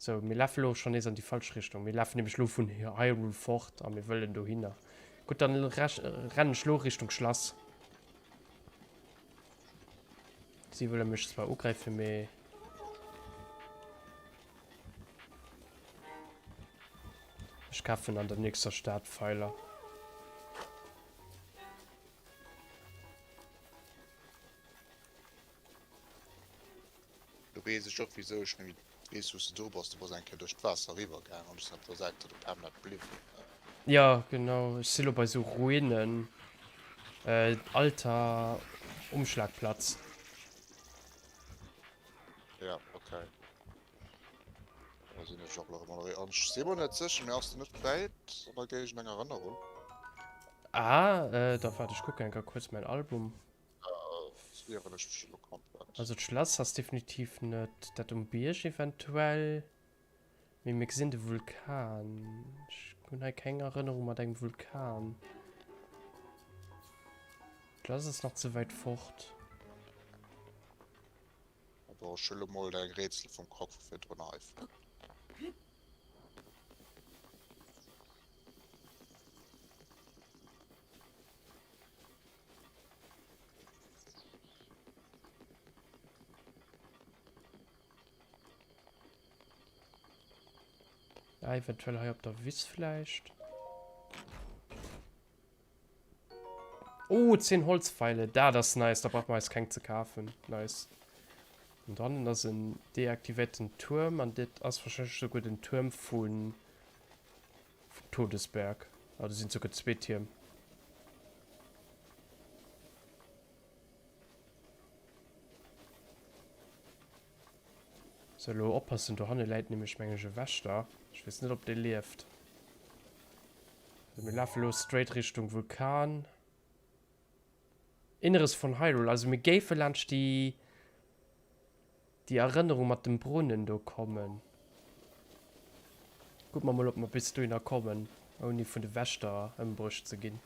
Sou, mir lafe lo schonn nees an déi falsch Richtung. Mir lafen nämlech lo vun Hyrule fort a mir wëllen dohinner. Gutt, dann rennen ech lo Richtung Schlass. Si wëlle mech zwar ugräifen, mee... Ech kafen an der nächster Stad Pfeiler. Lo weess ech och wisou ech nemmi weess wous de do bass. Du bass eng Kéier duerch d'Waasser eriwwer gaang an ech sinn op der Säit do permanent bliwwen. Jo genau, ech si lo bei sou Ruinen, alter Umschlagplatz. Ja okay. Da sinn ech och lo erëm ënnerwee an ech si mer net sécher, mee ass de net wäit an der Géigend eng Erënnerung? Ah, da waart ech kucken eng Kéier kuerz mäin Album. Also d'Schlass ass definitiv net dat um Bierg eventuell. Mee mir gesinn de Vulkan. Ech hunn hei keng Erënnerung mat engem Vulkan. D'Schlass ass nach ze wäit fort. Bon, ech hu lo mol däi Rätsel vum Krog vu virdrun hei fonnt. Ah, eventuell hei op der Wiss vläicht. Oh, 10 Holzpfeile. Da, das ist nice. Da braucht man eis keng ze kafen. Nice. Und dann ass en deaktivierten Turm. An dit ass wahrscheinlich sogar den Turm vun, vum Todesberg. Ah, do sinn sogar zwee Tierm. So, elo oppassen, dohanne läit nämlech, meng ech, e Wächter. Ech weess net, ob dee lieft. So, mir lafe lo straight Richtung Vulkan. Inneres von Hyrule. Also mir géife laanscht déi déi Erënnerung mat dem Brunnen do kommen. Kucke mer mol ob mer bis dohinner kommen ouni vun de Wächter ëmbruecht ze ginn.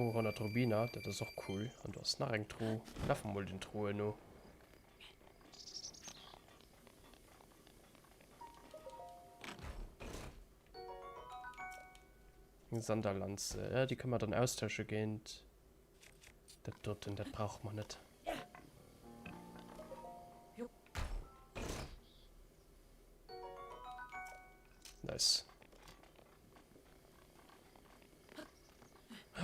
Oh, 100 Rubiner, dat ass och cool. An do ass nach eng Truh. Lafe mer mol den Truhen no. Eng Sanderlanze. Ja, déi kënne mer dann austausche géint dat doten. Dat brauche mer net. Nice.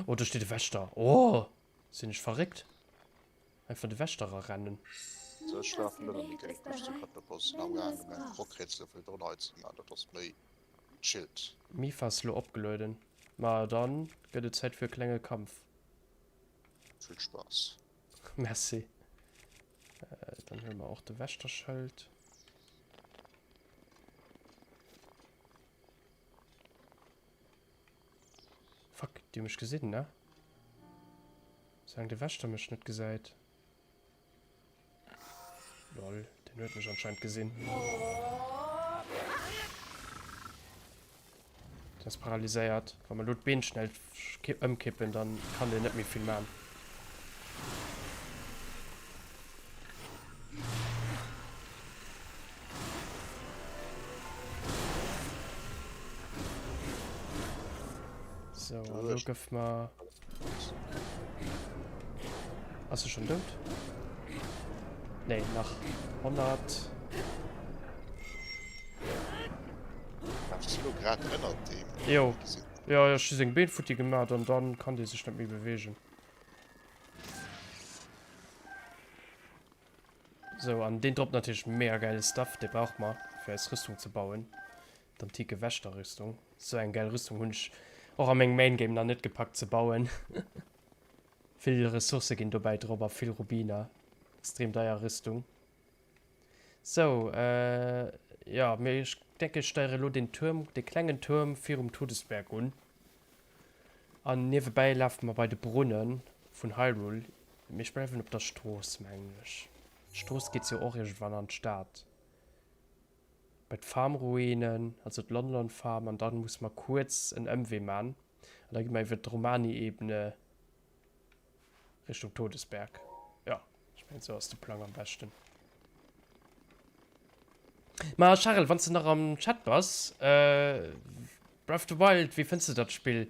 Oh, do steet e Wächter. Oh, sinn ech verréckt? Einfach de Wächter erarennen. So, ech lafen elo méi géint mech zu Katapos sinn am gaangen eng Rockrätsel fir drun hei ze man, dat ass méi chillt. Mifa ass lo opgelueden. Ma dann gëtt et Zäit fir e klenge Kampf. Vill Spaass. Merci. Dann huele mer och de Wächterschëld. Fuck, déi hu mech gesinn, ne? Soulaang de Wächter mech net gesäit. Lol, deen huet mech anscheinend gesinn. Den ass paralyséiert. Wa mer elo d'Been schnell ëmkippen, dann kann deen net méi vill man. So, an elo gëff mer... Ass e schon dout? Nee, nach 100. Ass du grad ënnert deem? Jo. Jo, ech hu seng Been futti gemaat an dann kann dee sech net méi bewegen. Sou, an deen droppt natierlech mega gäile Stuff, dee brauche mer fir eis Rüstung ze bauen, d'antike Wächterrüstung. Sou eng gäil Rüstung hunn ech och a mengem Main Game nach net gepackt ze bauen. Vill Ressourcë ginn dobäi drop a vill Rubiner. Extrem deier Rüstung. Sou, jo, mee ech denke ech steiere elo deen Tuerm, dee klengen Tuerm virum Todesberg un. An niewebäi lafe mer bei de Brunne vun Hyrule. Mee ech bleiwen op der Strooss, mengen ech. D'Strooss geet jo och iergendwann an d'Stad. Bei d'Farmruinen, also d'Lon Lon Farm. An dann musse mer kuerz en Ëmwee man. An da gi mer iwwer d'Romani-Ebene Richtung Todesberg. Jo, ech mengen esou ass de Plang am beschten. Ma Charel, wann s de nach am Chat bass, Breath of the Wild, wéi fënns de dat Spill?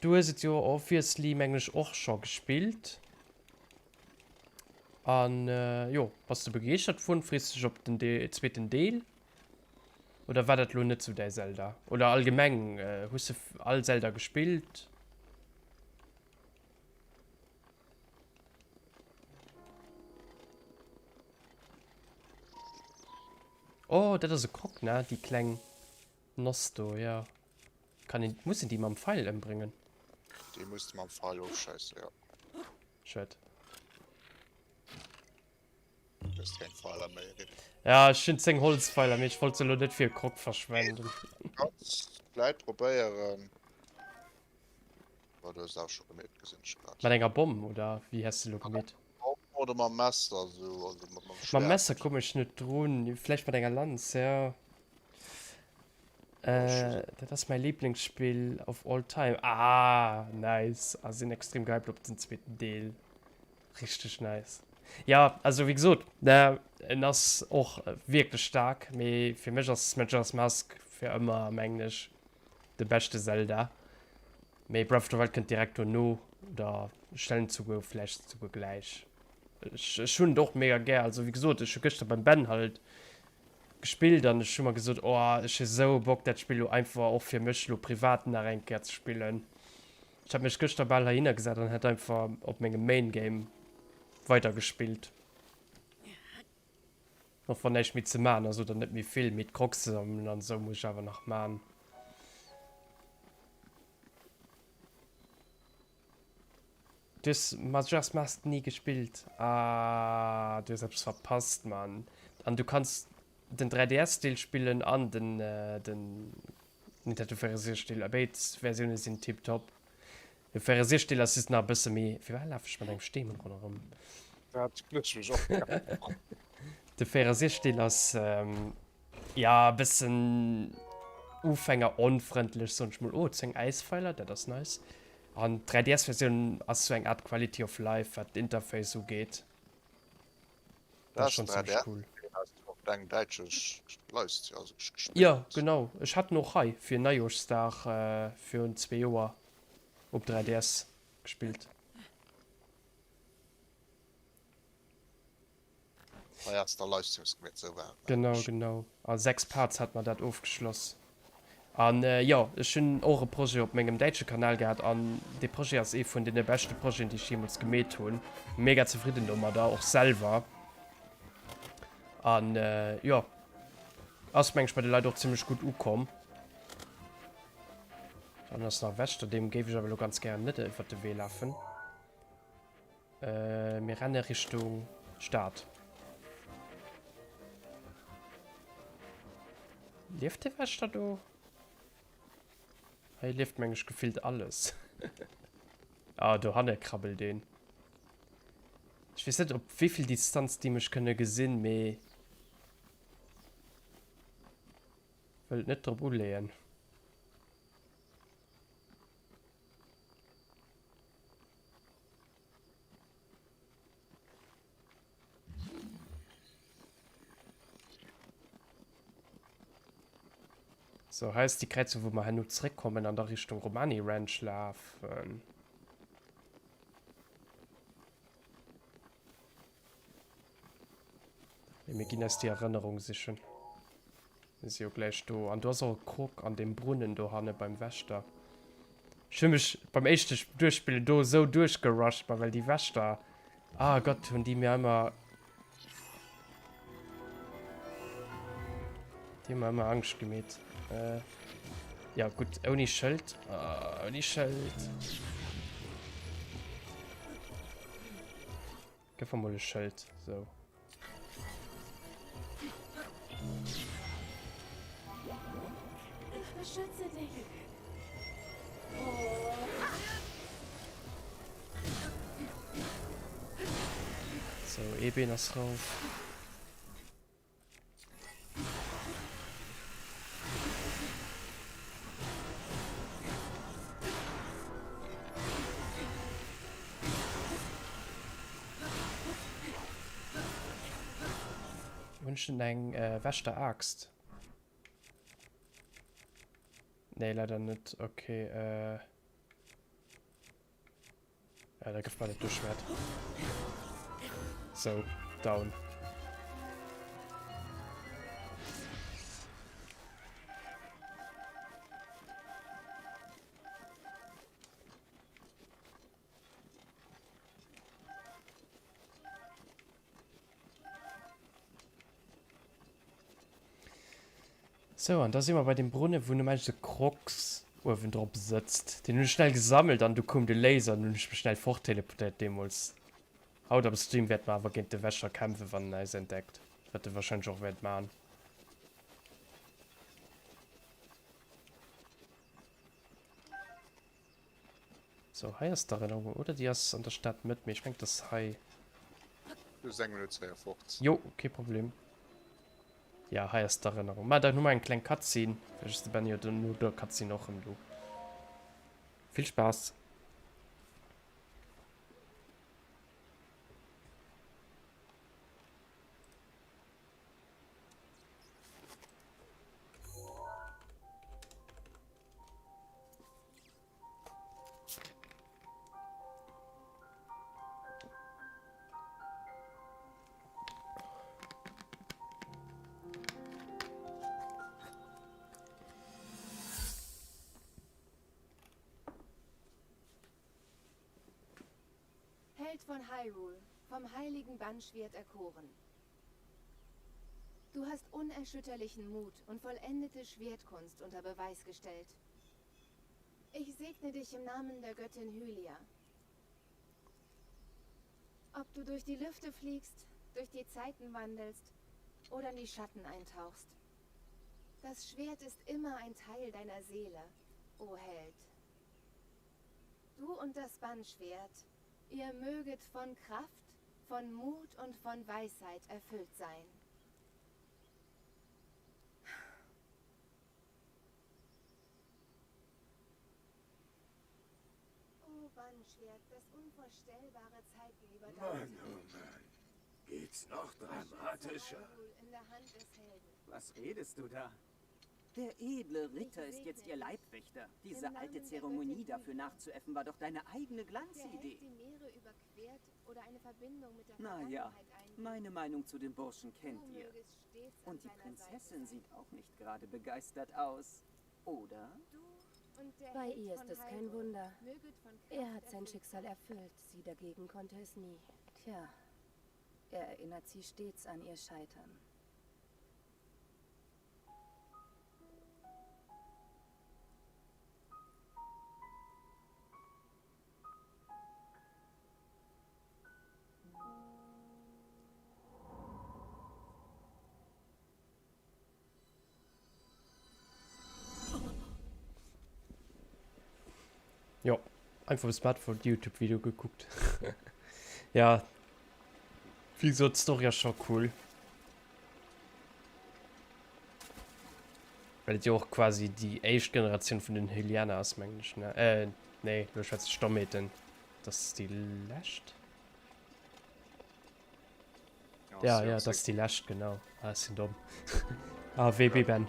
Du hues et jo obviously, mengen ech, och scho gespillt. An jo, bass de begeeschtert vun? Frees dech op den zweeten Deel? Oder war dat lo net sou däi Zelda? Oder allgemeng, hues de all Zelda gespillt? Oh, dat ass e Krog, ne? Déi kleng Noss do, jo. Kann een, muss een déi mam Feil ëmbréngen? Déi muss de mam Feil ofschéissen, jo. Schued. Du hues keng Feiler méi, Rick. Ja, ech hunn 10 Holzfeiler, mee ech wollt se elo net fir e Krog verschwenden. Kanns vläit probéieren. War du hues awer scho gemeet, gesinn ech grad. Mat enger Bomm oder wéi häss de lo gemeet? Bomm oder mam Messer sou, also mat mam Mam Messer Schwert. komm ech net drun, vläicht mat enger Lanz, ja. Äh, dat ass mäi Lieblingsspill of all time. Ah, nice. Ah, sinn extrem gehypt op den zweeten Deel. Richteg nice. Ja, also wéi gesot, ne, en ass och wierklech staark, mee fir mech ass Majora's Mask fir ëmmer, mengen ech, de beschte Zelda. Mee Breath of the Wild kënnt direkt dono oder ech stellen et souguer vläicht souguer gläich. Ech, ech hunn et och mega gär. Also wéi gesot, ech hu gëschter beim Ben halt gespillt an ech hu mer gesot, oh ech hu sou Bock dat Spill lo einfach och fir mech lo privat nach eng Kéier ze spillen. Ech hat mech gëschter bal heihinner gesat an hätt einfach op mengem Main Game weider gespillt. Och wann näischt méi ze man ass oder net méi vill, mee d'Crocs sammelen an esou muss ech awer nach man. Du hues Majora's Mask ni gespillt? Ah, du hues eppes verpasst, Mann. An du kanns den 3DS Deel spillen an den den Nintendo 64 Deel. Béid Versioune sinn tiptop. De 64 Deel ass just nach e bësse méi. Firwat laf ech mat engem Steen ronderëm? Dat hunn ech mech och gefrot. De 64 Deel ass ja e bëssen ufängeronfrëndlech, soen ech mol. Oh, 10 Äisfeiler, dat ass nice. An d'3DS Versioun ass sou eng Art Quality of Life wat d'Interface ugeet. Dat ass schon zimmlech cool. Jo genau, ech hat en och hei fir Neijooschsdag virun zwee Joer op 3DS gespillt. Genau genau, a 6 Parts hat mer dat ofgeschloss. An jo, ech hunn och e Projet op mengem däitsche Kanal gehat an dee Projet ass ee vun deene beschte Projeten, déi ech jeemools gemeet hunn. Mega zefridden domadder, och selwer. An jo, ass meng ech bei de Leit och zimmlech gutt ukomm. Dann ass nach Wächter, deem géif ech awer elo ganz gären net iwwert de Wee lafen. Mir renne Richtung Stad. Lieft de Wächter do? Hei lieft meng ech gefillt alles. Ah, do hanne krabbelt een. Ech weess net op wéivill Distanz déi mech kënne gesinn, mee wëll et net drop uleeën. So, hei ass déi Kräizung, wou mer herno zréckkommen an da Richtung Romani Ranch lafen. Mee mir ginn eis déi Erënnerung sichen. Mir si jo gläich do. An do ass och e Krog an deem Brunnen dohanne beim Wächter. Ech hu mech beim éischte Duerchspillen do esou duerchgerusht, ma well déi Wächter, ah Gott, hunn déi mir ëmmer, déi hu mer ëmmer Angscht gemeet. Äh, ja gutt, ouni Schëld, ah, ouni Schëld. Gëff mer mol e Schëld, sou. Ich beschütze dich. Sou, ee Been ass rauf. Hunn ech denn eng Wächter Axt? Nee, leider net. Okay, äh. Ja, da gëff mer dat Duschwert. So, down. Sou, an da si mer bei deem Brunnen, wou normal de Crocs uewendrop sëtzt. Deen hunn ech schnell gesammelt an du koum de Laser an hunn ech mech schnell fortteleportéiert deemools. Haut am Stream wäerte mer awer géint de Wäscher kämpfen, wann en eis entdeckt, wat e warscheinlech och wäert man. Sou, hei ass d'Erënnerung, oder? Déi ass an der Stadmëtt, mee ech mengen, et ass hei. Du hues eng Minutt 42. Jo, kee Problem. Ja, hei ass d'Erënnerung. Ma dann hu mer eng kleng Cutscene. Vläicht ass de Benny jo dann no der Cutscene och erëm do. Vill Spaass! Held von Hyrule, vom heiligen Bannschwert erkoren. Du hast unerschütterlichen Mut und vollendete Schwertkunst unter Beweis gestellt. Ich segne dich im Namen der Göttin Hylia. Ob du durch die Lüfte fliegst, durch die Zeiten wandelst oder in die Schatten eintauchst. Das Schwert ist immer ein Teil deiner Seele, o Held. Du und das Bannschwert, ihr möget von Kraft, von Mut und von Weisheit erfüllt sein. O Bannschwert, das unvorstellbare Zeiten überdauert. Mann, oh Mann. Geht's noch dramatischer? Was redest du da? Der edle Ritter ist jetzt ihr Leibwächter. Diese alte Zeremonie dafür nachzuäffen, war doch deine eigene Glanzidee. Na ja, meine Meinung zu dem Burschen kennt ihr. Und die Prinzessin sieht auch nicht gerade begeistert aus, oder? Bei ihr ist es kein Wunder. Er hat sein Schicksal erfüllt, sie dagegen konnte es nie. Tja, er erinnert sie stets an ihr Scheitern. Jo, einfach um Smartphone Youtube Video gekuckt. Ja, wéi gesot, d'Story ass scho cool. Well et jo och quasi déi éischt Generatioun vun den Hylianer ass, mengen ech, ne? Äh, nee, elo schwätze ech Dommheeten. Dat ass déi lescht? Ja, ja, dat ass déi lescht, genau. Ah, ech sinn domm. Ah, wéi wéi Ben.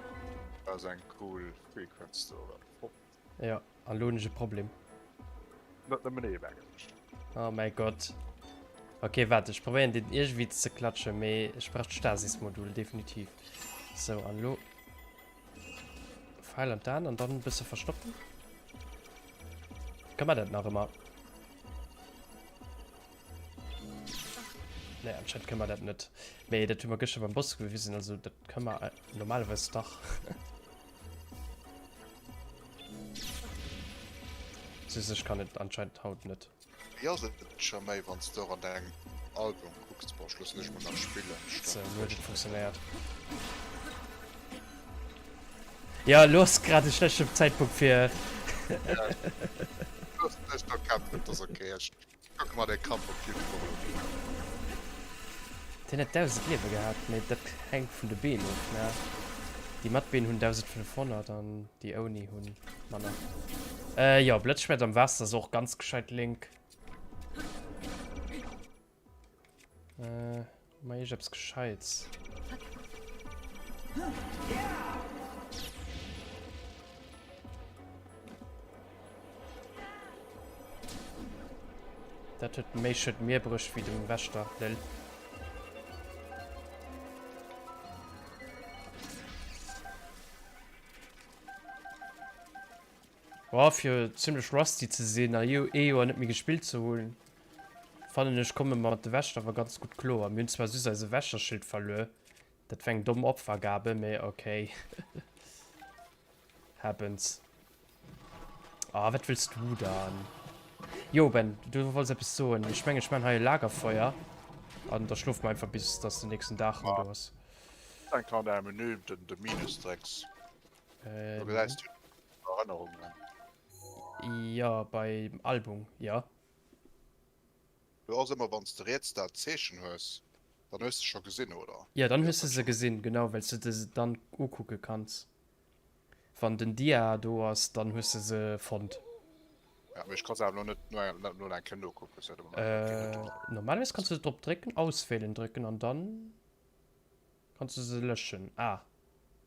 Dat ass eng cool Frequenz do. Ja, an elo hunn ech e Problem. Net nëmmen ee, mengen ech. Oh mäi Gott. Okay, waart, ech probéieren deen iergendwéi ze klatschen, mee ech brauch d'Stasis-Modul, definitiv. Sou, an elo Pfeil an d'Aan an dann e bësse verstoppen. Kann man dat nach ëmmer? Nee, anscheinend kënne mer dat net. Mee dat hu mer gëschter beim Boss gewisen, also dat kënne mer normalerweis dach. Süß, ech kann et anscheinend haut net. Wéi ass et scho méi wanns de och an dengem Album kucks? Bon, ech loossen dech mol nach spillen. Sou, elo huet et funktionéiert. Ja, elo ass grad e schlechte Zäitpunkt fir. Loossen dech do kämpfen, et ass ok. Ech kucke mer dee Kampf op Youtube och elo un. Deen hätt 1000 Liewe gehat, mee dat hänkt vun de Been of, ne? Déi mat Been hunn 1500 an déi ouni hunn manner. Äh, jo, Blëtzschwert am Waasser ass och ganz gescheit, Link. Äh, hu mer iergeppes Gescheits? Dat huet méi Schued mir bruecht wéi dem Wächter, lel. Boah, fir zimmlech rusty ze sinn a ee Joer net méi gespillt ze hunn, fannen ech komme mer mat de Wächter awer ganz gutt kloer. Mir hunn zwar süss eise Wächterschild verluer, dat war eng domm Opfergabe, mee okay. Happens. Ah, wat wëlls du dann? Jo, Ben, du wollts eppes soen. Ech mengen, ech man hei e Lagerfeuer. An da schlofe mer einfach, bis dass den nächsten Dag rëm do ass. Denk an däi Menü, den de Minus drécks. Äh, Do gesäis du Erënnerungen. Ja, beim Album, ja. Do ass ëmmer wann s de riets dat Zeechen hues, dann hues de scho gesinn, oder? Ja, dann hues de se gesinn, genau, well s de se dann ukucke kanns. Wann den Dia do ass, dann hues de se fonnt. Ja, mee ech ka se awer elo net net elo eng Kéier nokucken, se huet am Moment keen net do. Normalerweis kanns du drop drécken, auswählen drécken an dann kanns du se löschen. Ah,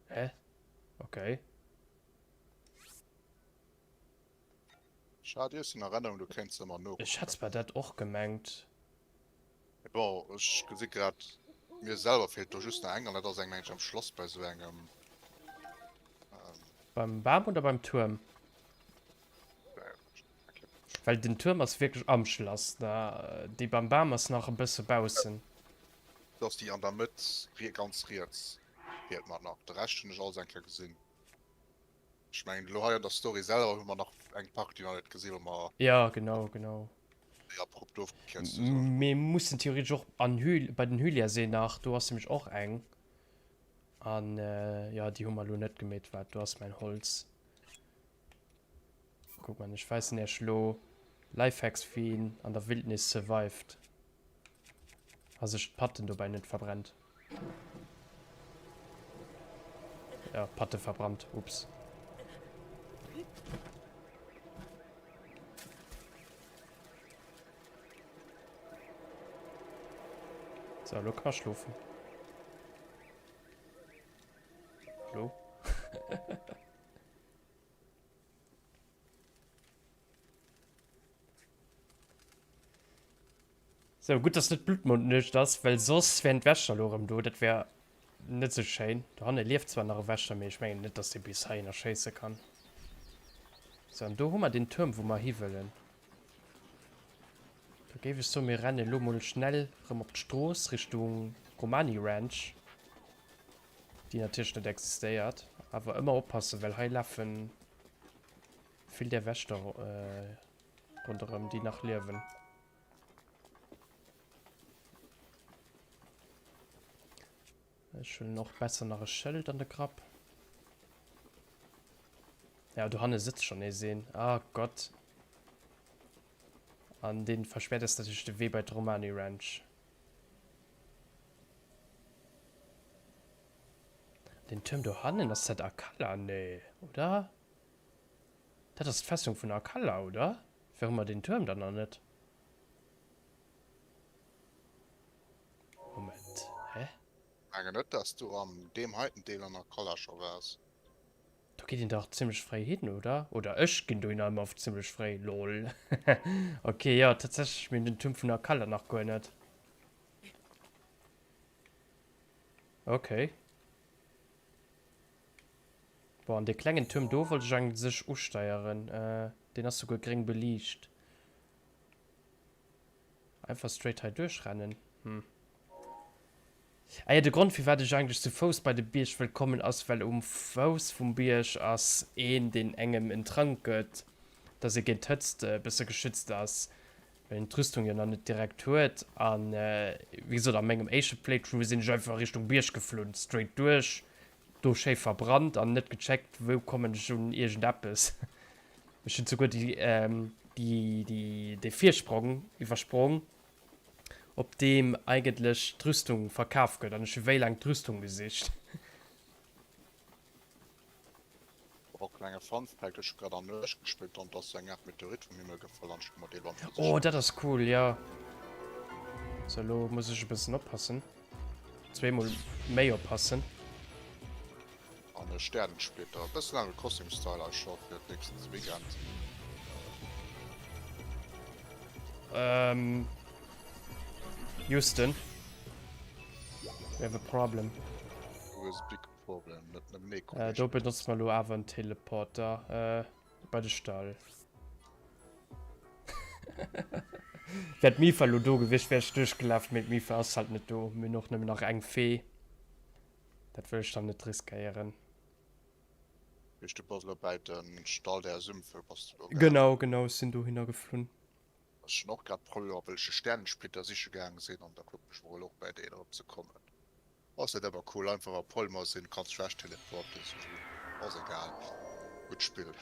hä? Okay. Ech hat iergst en Erennerung, du kéints se emmer nokucken. Ech hat zwar dat och gemengt. Mee bon, ech gesi grad, mir selwer feelt do just nach eng, an dat ass eng, meng ech, am Schlass bei sou engem. Beim Bam oder beim Tuerm? Well den Tuerm ass wierklech am Schlass, ne? Déi beim Bam ass nach e bësse baussen. Dat ass déi an der Mëtt, ganz riets, feelt mer nach. De Rescht hunn ech alles eng Kéier gesinn. Ech mengen elo hei an der Story selwer hu mer nach eng Partie nach net gesinn, wou mer. Ja, genau, genau. méi abrupt ofgekierzt hu sollen. Mir mussen theoretesch och an Hyl, bei den Hyliasee nach, do ass nämlech och eng. An jo, déi hu mer elo net gemeet. Waart, do ass mäin Holz. Kuck mal, ech weisen iech elo Lifehacks wéi een an der Wildnis survived a sech d'Patten dobäi net verbrennt. Ja, Patte verbrannt, ups. So, elo ka mer schlofen. Hallo? Sou, gutt dass net Bluttmondnuecht ass, well soss wären d'Wächter elo erëm do. Dat wär net sou schéin. Dohanne lieft zwar nach e Wächter, mee ech mengen net, dass dee bis heihinner schéisse kann. Sou, an do hu mer den Tuerm, wou mer hi wëllen. Da géif ech soen, mir rennen elo mol schnell erëm op d'Strooss Richtung Romani Ranch. Déi natierlech net existéiert. Awer ëmmer oppassen, well hei lafe vill där Wächter ronderëm, déi nach liewen. Ech huelen och besser nach e Schëld an de Grapp. Ja, dohanne sëtzt schonn nees een. Ah Gott. An dee verspäert eis natierlech de Wee bei d'Romani Ranch. Den Tuerm dohannen, ass dat Akala? Nee, oder? Dat ass d'Festung vun Akala, oder? Wéi hu mer den Tuerm dann nach net? Moment, hä? Mengen net dass du an deem heiten Deel an Akala scho waars. Do geet een dach zimmlech fréi hin, oder? Oder ech ginn dohinner ëmmer zimmlech fréi, lol. Ok, jo, tatsächlech, mir hunn den Tuerm vun Akala nach guer net. Ok. Bon, an dee klengen Tuerm do wollt ech an sech usteieren. Deen ass souguer gréng beliicht. Einfach straight hei duerchrennen. Hm. Ah jo, de Grond firwat ech eigentlech zu Fouss bei de Bierg wëll kommen ass well um Fouss vum Bierg ass een deen engem en Trank gëtt, dass ee géint d'Hëtzt e bësse geschützt ass, well een d'Rüstung jo nach net direkt huet. An wéi gesot a mengem éischte Playthrough sinn ech einfach Richtung Bierg geflunn, straight duerch, do schéi verbrannt an net gecheckt wou kommen ech un iergendeppes. Ech hunn souguer déi déi dee Virsprong iwwersprong op deem eigentlech d'Rüstung verkaf gëtt an ech hu wéi laang d'Rüstung gesicht. Och klenge Fun Fact, ech hu grad an Nuecht gespillt an et ass sou eng Art Meteorit vum Himmel gefall an ech hu mer dee Land Oh dat ass cool, jo. Sou elo muss ech e bëssen oppassen. Zweemol méi oppassen. An e Sternensplitter. E bëssen Animal Crossing Style I scho fir d'nächst Weekend. Ähm. Houston. We have a problem. Du hues e big problem, net nëmmen ee Äh, Kolleg. do benotze mer elo awer en Teleporter. Äh, bei de Stall. Wär d'Mifa elo do gewiescht, wär ech duerchgelaf, mee d'Mifa ass halt net do. Mir hunn och nëmmen nach eng Fee. Dat wëll ech dann net riskéieren. Heescht du bass elo bäi de Stall der Sümpfe bass du elo gaangen? Genau, genau, ech sinn dohinner geflunn. Ech hunn och grad Problemer wëll ech de Sternensplitter siche gaange sinn an da kucken ech mol och bäi deen erëm ze kommen. Ass net emmer cool, einfach a Polmer sinn, kanns dech wech teleporten, ass egal, gutt Spill.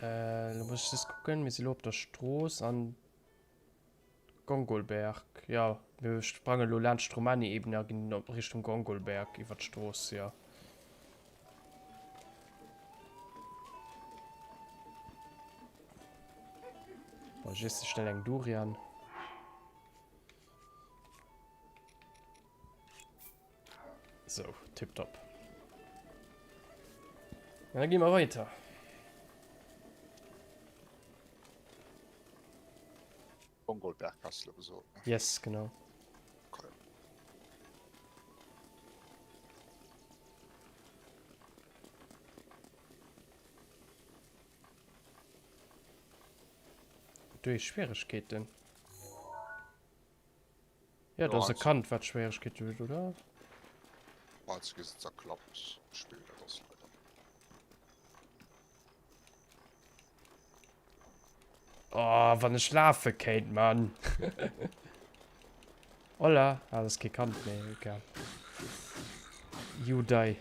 Äh, lo muss ech just kucken, mir si lo op der Strooss an Gongolberg. Ja, mir sprange lo laanscht d'Romani-Ebene a ginn op Richtung Gongolberg iwwer d'Strooss, ja. Bon, ech iesse schnell eng Durian. So, tipptopp. Dann gehen wir weiter. Gongolberg hast du gesot, ne? Yes, genau. Okay. Duerch Schwierigkeeten. Ja, do ass e Kand, wat Schwieregkeete huet, oder? Als gi se zerklappt, Spill, dat ass leider. Oh, wann ech lafe kéint, Mann. Hola. Ah, dat ass kee Kand méi. Egal. You die.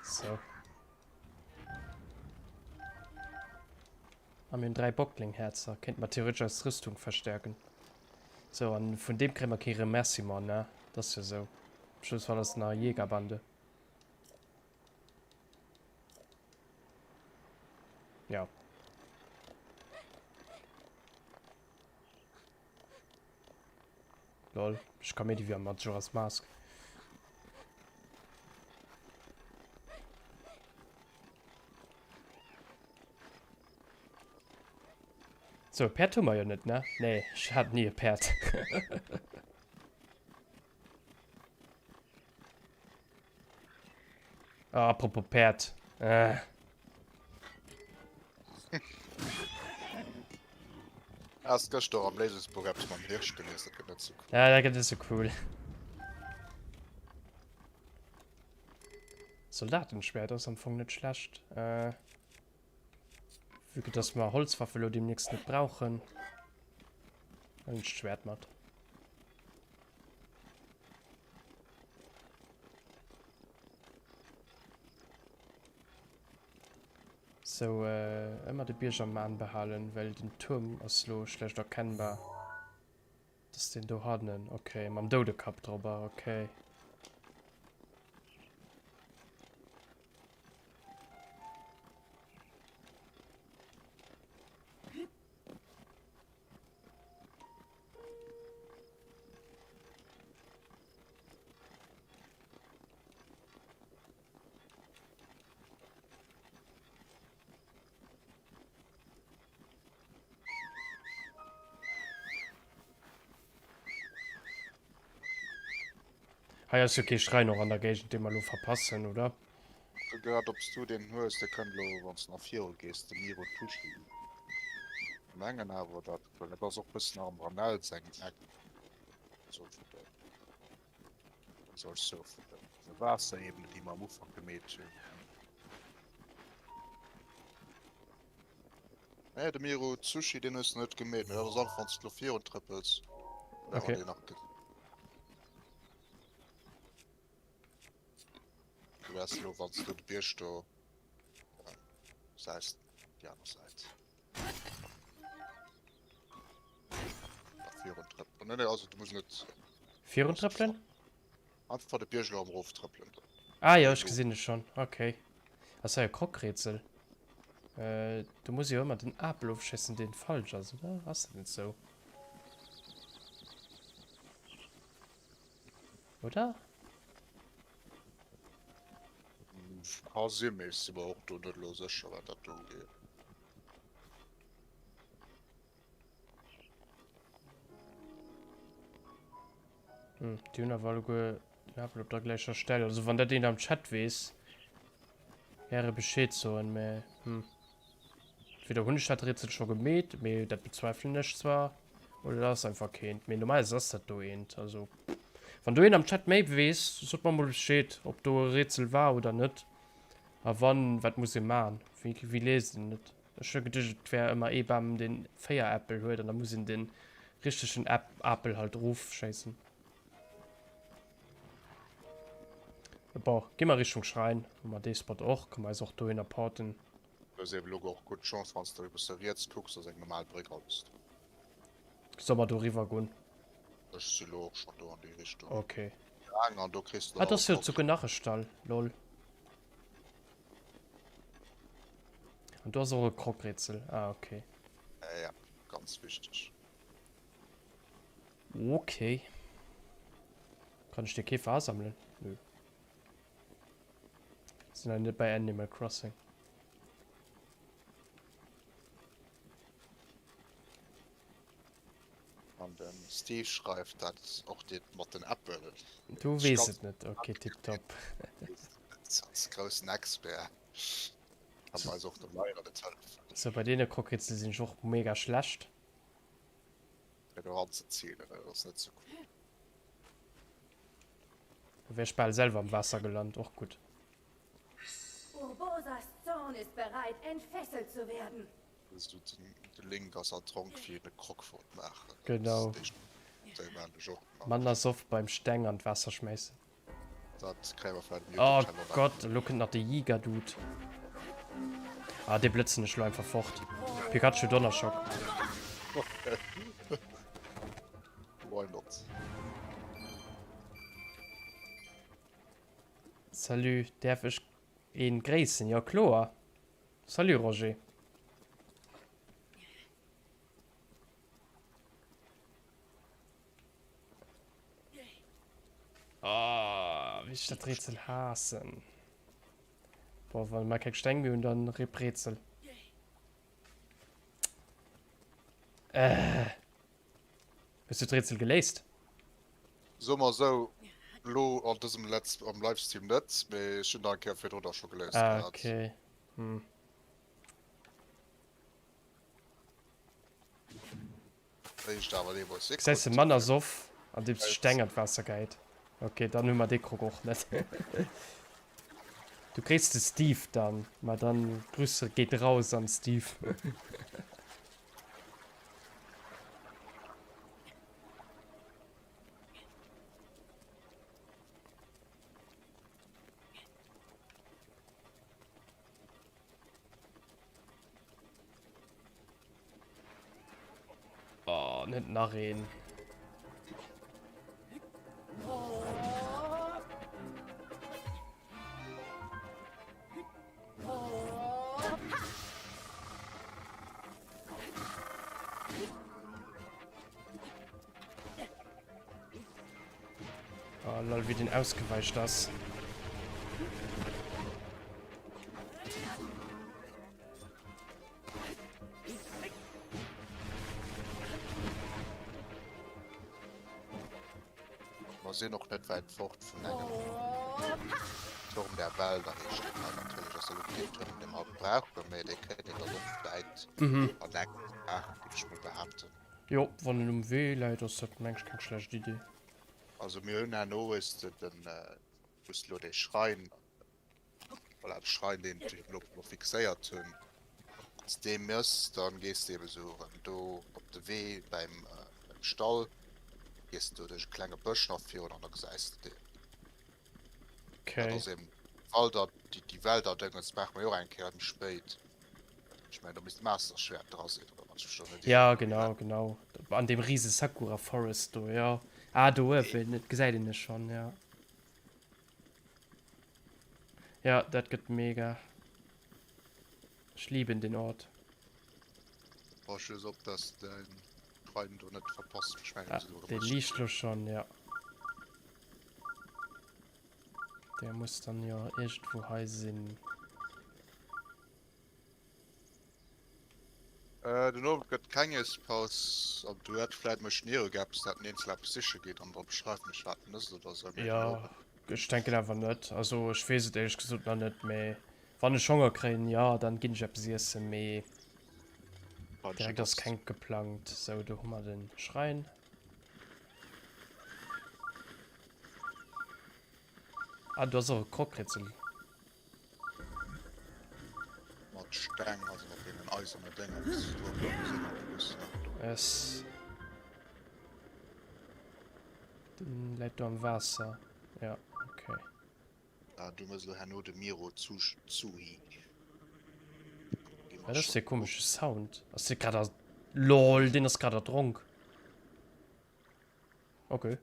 So. A mir hunn 3 Bocklingherzer. Kéinte mer theoretesch eis Rüstung verstärken. So, an vun deem kréie mer kee Remerciement, ne? Dat ass jo sou. Am schlimmsten Fall ass et nach Jägerbande. Ja. Lol, ech ka méi wéi am Majora's Mask. So, e Päerd hu mer jo net, ne? Nee, ech hat ni e Päerd. Ah, apropos Päerd. Äh. Hast gëschter am Léisungsbuch eppes mam Hirsch gelies, dat gëtt net sou cool. Ja, dat gëtt net sou cool. Soldatenschwert ass am Fong net schlecht. Äh, vu que dass mer Holzwaffe lo demnächst net brauchen. Huelen ech d'Schwert mat. Sou, ëmmer de Bierg am An behalen, well den Tuerm ass lo schlecht erkennbar. Dat ass deen do hannen, okay, mam Doudekapp drobber, okay. Hei ass jo kee Schräin och an der Géigend, dee mer elo verpassen, oder? Grad ob s du deen hues, dee kënnt elo, wann s de nach viru gees, de Miro Tuschi. Mengen awer dat, well dat ass och bëssen am Ranel sengem Eck, sou vun der, wéi soll ech soe, vun der Waasserebene, déi mer am Ufank gemeet hunn. Nee, de Miro Tsushi, deen hues de net gemeet, mee dat ass einfach, wann s de elo virun trëppels, da Okay. deen nach ge. Du wärs elo, wann s du de Bierg do säis, déi aner Säit. Nach virun trëppelen. Nee, nee, also du muss net. Virun trëppelen? Einfach de Bierg elo am erof trëppelen. Ah jo, ech gesinn e schonn. Okay. Ass hei e Krockrätsel? Äh, do muss ee jo ëmmer den Apel ofschéissen, deen falsch ass, oder? Ass dat net sou? Oder? Ka sinn, mee ech si mer och do net elo sécher, wat dat do ugeet. Hm, déi hunn awer alleguer den Apel op der gläicher Stell. Also wann dat een am Chat weess, gäre Bescheed soen, mä hm. Entweder hunn ech dat Rätsel scho gemeet, mee dat bezweifelen ech zwar, oder dat ass einfach keent. Mee normalerweis ass dat do eent. Also wann do een am Chat méi weess, sot mer mol Bescheed, ob do e Rätsel war oder net. A wann, wat muss ee man? Wéi, wéi léist een et? Ech hu geduecht, et wär ëmmer ee Bam, deen 4 Äppel huet an da muss een den richtegen Apel halt erofschéissen. Bon, gi mer Richtung Schräin, hu mer dee Spot och, ka mer eis och dohinner porten. Du hues eben elo och gutt Chance wanns de e bësse riets kucks, ass eng normal Bréck alles do. Soll mer doriwwer gonn? Ech si lo och schonn do an déi Richtung Okay. gaang an do kriss de Ah, dat ass jo och. souguer nach e Stall, lol. An do ass och e Krockrätsel. Ah, okay. Ja, ganz wichteg. Okay. Kann ech de Käfer asammelen? Nö. Sinn hei net bei Animal Crossing. An den Steve schreift dat och dit mat den Äppel. Du weess et net, okay, tipptopp. Als groussen Expert kann eis och do leider net hëllefen. Sou, bei deene Krockritzel sinn ech och mega schlecht. Fir do ranzezielen, dat ass net sou cool. Do wär ech bal selwer am Waasser gelant, och gutt. Urbosas Zorn ist. bereit, entfesselt zu werden. Esou de Link ass erdronk wéi en e Croc wollt maachen. Genau. Déi maan ech och nach. Manner Soff beim Steng an d'Waasser schmäissen. Dat kréie mer vläit um Oh Youtube Channel nach. Gott, elo kënnt nach de Yiga Dude. Ah, dee blëtzen ech lo einfach fort. Pikachu Donnerschock. Why not? Salut, däerf ech een gréissen? Jo kloer. Salut Roger. Oh, wéi ech dat Rätsel haassen. Boah, wann mer keng Steng méi hunn, dann RIP Rätsel. Äh. Hues du d'Rätsel geléist? Soe mer esou, elo an dësem Letz am Livestream net, mee ech hunn der eng Kéier virdrun der scho geléist Ah, gehat. okay. Hm. Éischt awer deemools Gesäis de Sekunde. manner Soff andeems de Steng an d'Waasser gehäit. Ok, dann hu mer dee Krog och net. Du gréisst de Steve dann, ma dann Grüsse geet raus an Steve. Oh, net nach een. Oh lol, wéi den ausgeweicht ass. Mer sinn och net wäit fort vun engem Turm der Wälder, heescht deen hei. Natierlech ass dat elo keen Turm, dee mer haut brauchen, mee dee kéint een dann och vläit an engem maachen, géif ech mol behaapten. Jo, wann en um Wee läit, ass dat meng ech keng schlecht Idee. Also mir hunn herno, weess de, den, wou s de elo dee Schrein, voilà, de Schrein, deen ech elo elo fixéiert hunn, wann s dee méchs, da gees de ebe sou erëm do op de Wee beim, beim Stall, gees de do duerch e klenge Bësch nach virun an da gesäis de deen. Dat Okay. ass eben Walder, déi, déi Wälderdëngens maache mer jo och eng Kéier méi spéit. Ech mengen, do misst d'Master Schwäert dra sinn, oder wann ech mech do net Ja, ieren. genau, genau. An deem riese Sakura Forest do, jo. Ah, do uewen, et gesäit een e schonn, jo. Ja, dat gëtt mega. Ech lieben den Ort. Pass just op, dass de däin Schrein do net verpasst. Ech mengen, Ah, se elo dee gemacht. liicht lo schonn, ja. Der muss dann jo iergendwou hei sinn. Den Owend gëtt keng Iesspaus an du hätt vläit mech Nierogabs dat en eenzel eppes siche geet an da beschreift mech wat en ësst oder sou mee den Jo, Owend. ech denken awer net. Also ech weess et éierlech gesot nach net, mee wann ech Honger kréien, jo, dann ginn ech eppes iessen, mee direkt ass kengt geplangt. Sou, do hu mer den Schrein. Ah, do ass och e Krokritzel. Mat Steng, also mat deenen eiserne Dénger, déi se do elo gesinn am Fluss. Yes. Den läit do am Waasser. Ja, okay. Ah, du mëss elo herno de Miro zu Zuhi. Wat ass fir e komesche Sound? Ass dee grad a. Lol, deen ass grad erdronk. Okay.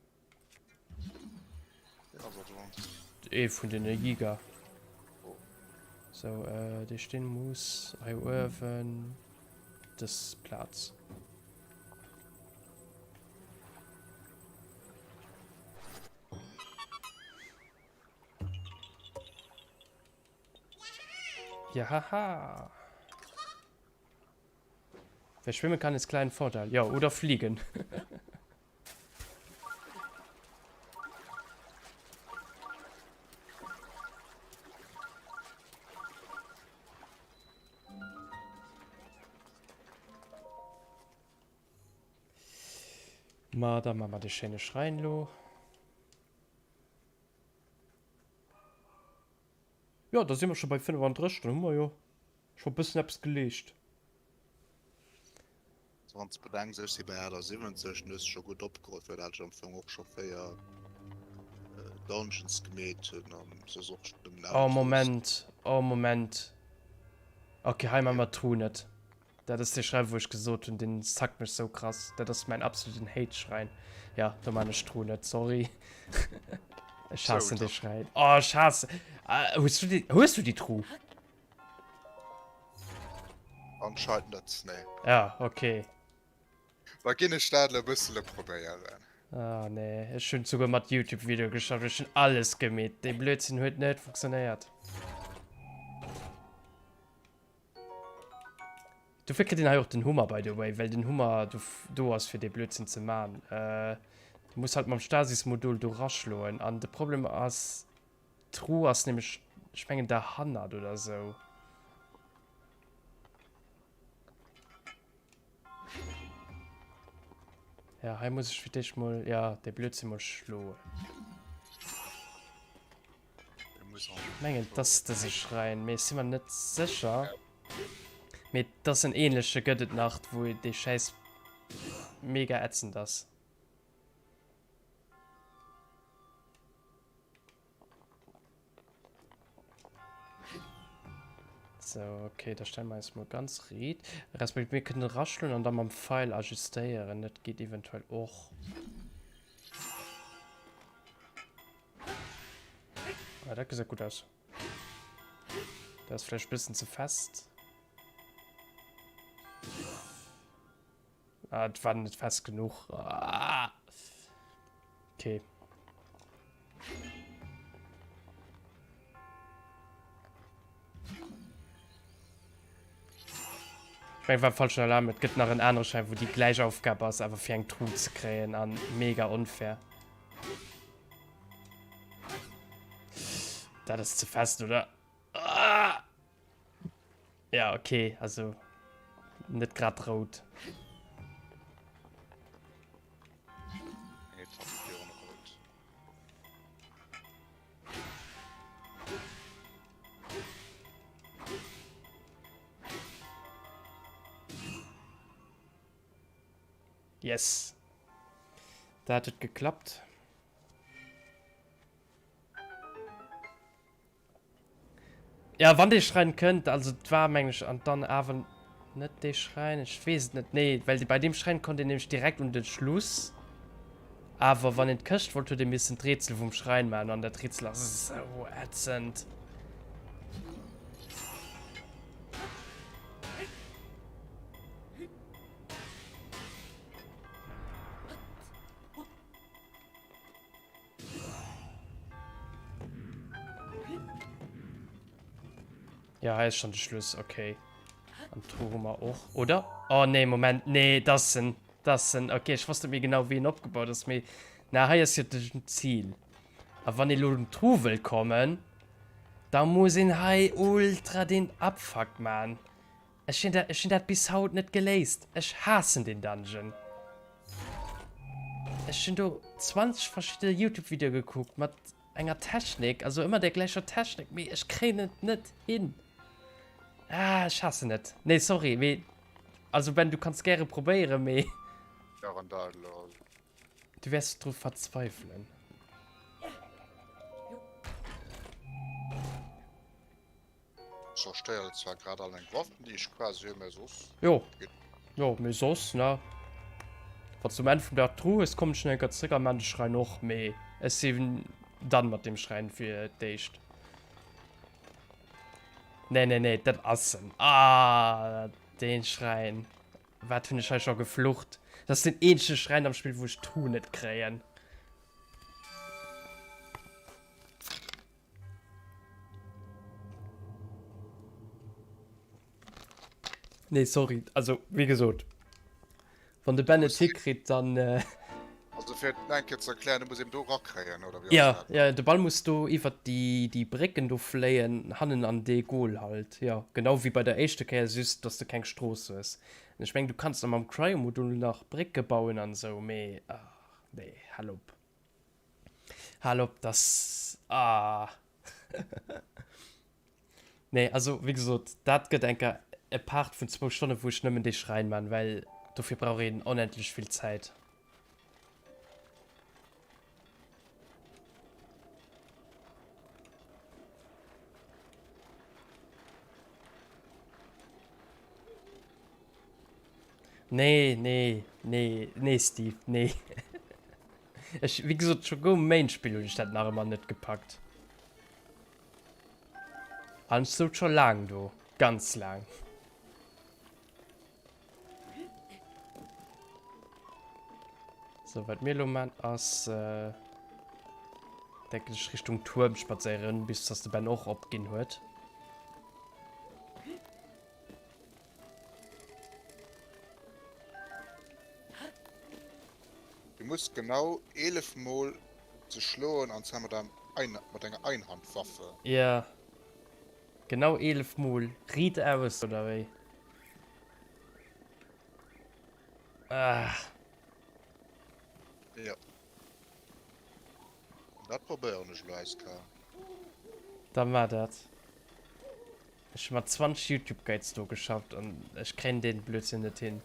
Ee vun den Giga. So, äh, dee Steen muss hei uewen dës Plaz. Jahaha. Wer schwimmen kann, ist kleinen Vorteil. Ja, oder fliegen. Ma da ma mer de schéine Schräin lo. Jo, da si mer scho bei 35, dann hu mer jo. Scho bëssen eppes geleescht. Wann s bedenks ech si bei 78 an du hues scho gutt opgeholl, well dat ech am Fong och scho 4 Dungeons gemeet hunn an soss och nëmmen Oh Moment, oh Moment. Ok hei man mer d'Truh net. Dat ass dee Schräin wou ech gesot hunn deen zackt mech sou krass. Dat ass mäin absoluten Hate Schräin. Ja do man ech d'Truh net, sorry. Ech haassen dee Schräin. Oh ech haasse. Hues du déi, hues du déi Truh? Anscheinend net, nee. Ja, okay. Da ginn ech dat elo e bëssele probéieren. Ah nee, ech hunn souguer mat Youtube-Video geschafft, ech hunn alles gemeet. Dee Blödsinn huet net funktionéiert. Dofir kritt een hei och den Hummer, by the way, well den Hummer do, do ass fir dee Blödsinn ze man. Äh, du muss halt mam Stasis-Modul do raschloen an de Problem ass, D'Truh ass nämlech, ech mengen derhannert oder sou. Ja, hei muss ech fir d'éischt mol, ja, dee Blödsinn mol schloen. Ech mengen, et ass dëse Schräin, mee ech si mer net sécher. Mee et ass en ähnleche gëtt et nach, wou dee Schäiss mega ätzend ass. So, okay, da stellen wir uns mal ganz riet. Respektiv, wir können rascheln und dann mam Pfeil ajustéieren. Das geht eventuell auch. Ah, das sieht gut aus. Das ist vielleicht ein bisschen zu fest. Ah, et war net fest genuch. Ah. Okay. Ich mein, war falschen Alarm. Et gëtt nach en anere Schein, wou déi gläich Aufgab ass, awer fir eng Truh ze kréien an mega unfair. Dat ass ze fest, oder? Ah! Ja, okay, also net grad rout. Yes. Dat huet geklappt. Ja, wann dee Schräin kënnt, also et war meng ech an dann awer net dee Schräin, ech weess et net, nee, well bei deem Schräin konnt een nämlech direkt un de Schluss, awer wann een d'Këscht wollt, huet ee missen d'Rätsel vum Schräin maachen an dat Rätsel ass esou ätzend. Ja, hei ist schon de Schluss, okay. An Truhe hu mer och, oder? Oh nee, Moment, nee, das sind, das sind, okay, ich wusste net méi genau, wéi en opgebaut ass, mee, na, hei ass jo den Ziel. A wann ee lo un d'Truh wëll kommen, da muss een hei ultra den Abfuck man. Ech hun dat, ech hun dat bis haut net geléist. Ech haassen deen Dungeon. Ech hun do 20 verschidde Youtube Videoe gekuckt mat enger Technik, also ëmmer der gläicher Technik, mee ech kréien et net hin. Ah, ech haassen et. Nee, sorry, mee also Ben, du kanns gäre probéieren, mee du wäers dru verzweifelen. Zerstéiert zwar grad all meng Waffen, déi ech quasi hunn, mä soss. Jo, jo, mee soss, ne? Wann s du um Enn vum Dag d'Rou hues, kommen ech nach eng Kéier zréck a man de Schräin och, mee ech sinn dann mat deem Schräin fir d'éischt. Nee, nee, nee, dat ass en. Ah, deen Schräin. Wat hunn ech hei scho geflucht? Dat ass den eenzege Schräin am Spill, wou ech d'Truh net kréien. Nee, sorry. Also, wéi gesot, wann de Ben et hikritt, dann. Äh... Also fir et eng Kéier ze erklären, du muss eben do rakréien, oder wéi ass Ja, dat? ja, de Ball muss do iwwert déi, déi Brécken do fléien, hannen an dee Goal halt. Jo, genau wéi bei der éischter Kéier, just dass de keng Strooss hues. An ech mengen, du kanns nach mam Cryo-Modul nach Brécke bauen an esou, mee, ach, nee, hal op. Hal op, dass, ah. Nee, also wéi gesot, dat gëtt enker e Part vun zwou Stonnen, wou ech nëmmen dee Schräin man, well dofir brauch een onendlech vill Zäit. Nee, nee, nee, nee Steve, nee. Ech, wéi gesot, scho goum Main Spill hunn ech dat nach ëmmer net gepackt. An ech souz scho laang do. Ganz laang. So, wat mir elo man ass, äh, denken ech Richtung Tuerm spadséieren, bis dass de Ben och opginn huet. Du muss genau 11 mol ze schloen an zwar mat engem mat enger Einhandwaffe. Jo, genau 11 mol. Riit aus oder wéi? Ah. Jo. Dat probéieren ech elo eiskal. Da mar dat. Ech hu mat 20 Youtube Guides do geschafft an ech kréien deen Blödsinn net hin.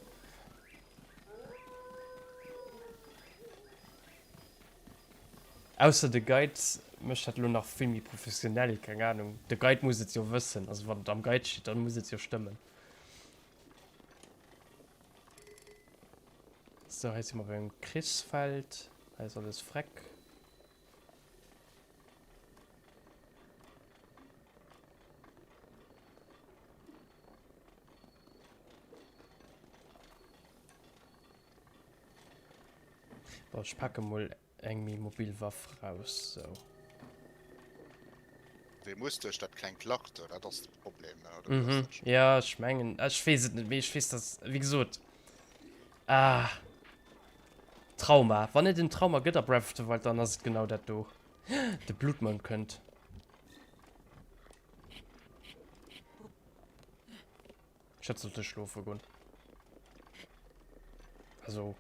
Ausser de Guide mécht dat elo nach vill méi professionell, keng Ahnung. De Guide muss et jo wëssen, also wann et am Guide steet, dann muss et jo stëmmen. Sou, hei si mer beim Krichsfeld. Hei ass alles freck. Bon, ech packe mol eng méi mobil Waff raus, sou. Dee muss duerch dat klengt Lach do, dat ass de Problem, ne? Oder mhm. Ja, ech mengen, ech weess et net, mee ech weess, dass, wéi gesot, ah, Trauma. Wann et en Trauma gëtt a Breath of the Wild, dann ass et genau dat do. De Blutmound kënnt. Ech hätt sollte schlofe goen. Also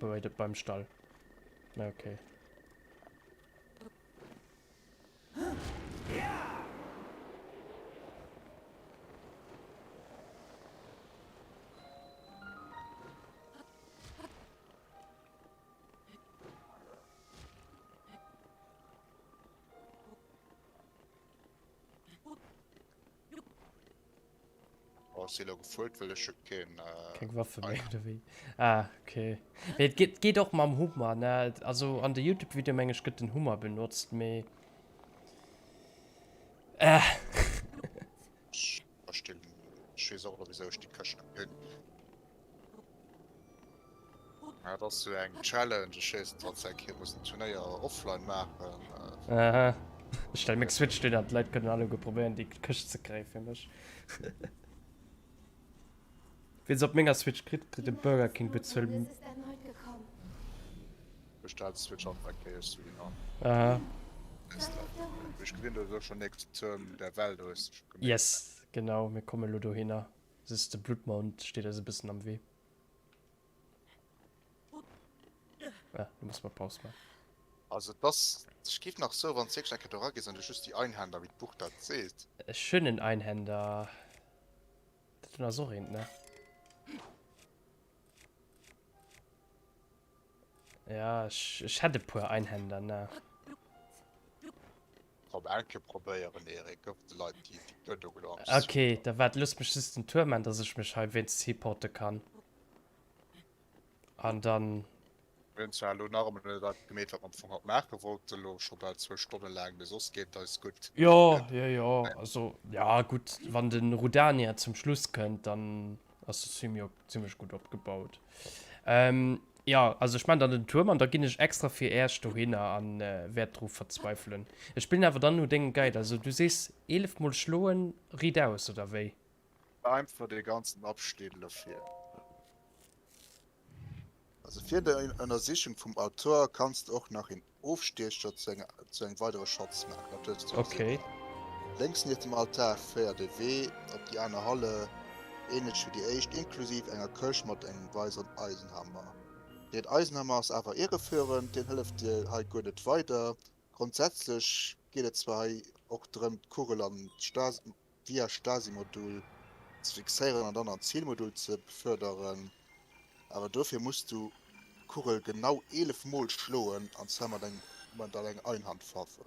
bei, beim Stall. Na okay. Oh, ech si lo gefuert, well ech hu keen. Keng Waffe méi oder wéi? Ah, okay. Mee et geet, geet och mam Hummer, ne? Also an de YouTube-Video meng ech gëtt den Hummer benotzt, mee. Äh. Ech verstinn, ech weess och net wisou ech déi Këscht net hunn. Ja, dat ass sou eng Challenge, ech weess net, wann s de eng Kéier muss en Turnéier offline maachen. Aha. Ech stelle meng Switch dohin an d'Leit kënnen alleguer probéieren déi Këscht ze kréie fir mech. Wien se op menger Switch kritt, kritt e Burger King bezuel. Bestell d'Switch einfach eng Kéier zu hin an. Aha. Ech gesinn, du hues och schon nächsten Turm der Welt hues de scho gemeet. Yes, genau, mir komme lo dohinner. Just de Blutmound steet eis e bëssen am Wee. Ah, do musse mer Paus maachen. Also et ass, ech géif nach soen, wann s wierklech eng Kéier do eragees an du just déi Einhänder, wéi d'Buch dat seet. Ech hunn en Einhänder. Dat hunn ass och eent, ne? Ja, ech, ech hätt e puer Einhänder, ne? Komm, eng Kéier probéieren, Eric. Gëff de Leit déi Gönnung elo am Ok, da waart, looss mech just den Tour man, dass ech mech hei wéinst teleporte kann. An dann. Mir hunn zwar elo nach ëmmer net dat gemeet, wat mer am Fong haut maache wollten, elo scho bal zwou Stonne laang, mee soss geet et eis gutt. Jo, jo, jo, also, ja gutt, wann de Rudania zum Schluss kënnt, dann ass de Stream jo zimmlech gutt opgebaut. Jo, also ech maan dann den Tuerm an da ginn ech extra fir äerch dohinner an wäert dru verzweifelen. Ech spillen awer dann no dengem Guide, also du sees 11 mol schloen riit aus oder wéi? Einfach dee ganzen Abschnitt elo vir. Also fir der Ënnersichung vum Altor kanns de och nach een Ofstiecher zu enger zu engem weidere Schatz maachen. Dat hues du gesinn. Okay. Lénks nieft dem Altar féiert e Wee op déi aner Halle, ähnlech wéi déi éischt, inklusiv enger Këscht mat engem weiseren Eisenhammer. Deen Eisenhammer ass awer irreführend, deen hëlleft dir hei guer net weider. Grondsätzlech geet et zwar hei och drëm d'Kugel an d'Stas. Via Stasi-Modul ze fixéieren an dann an d'Zilmodul ze beförderen. Awer dofir muss du d'Kugel genau 11 mol schloen an zwar mat engem mat eng Einhandwaffe.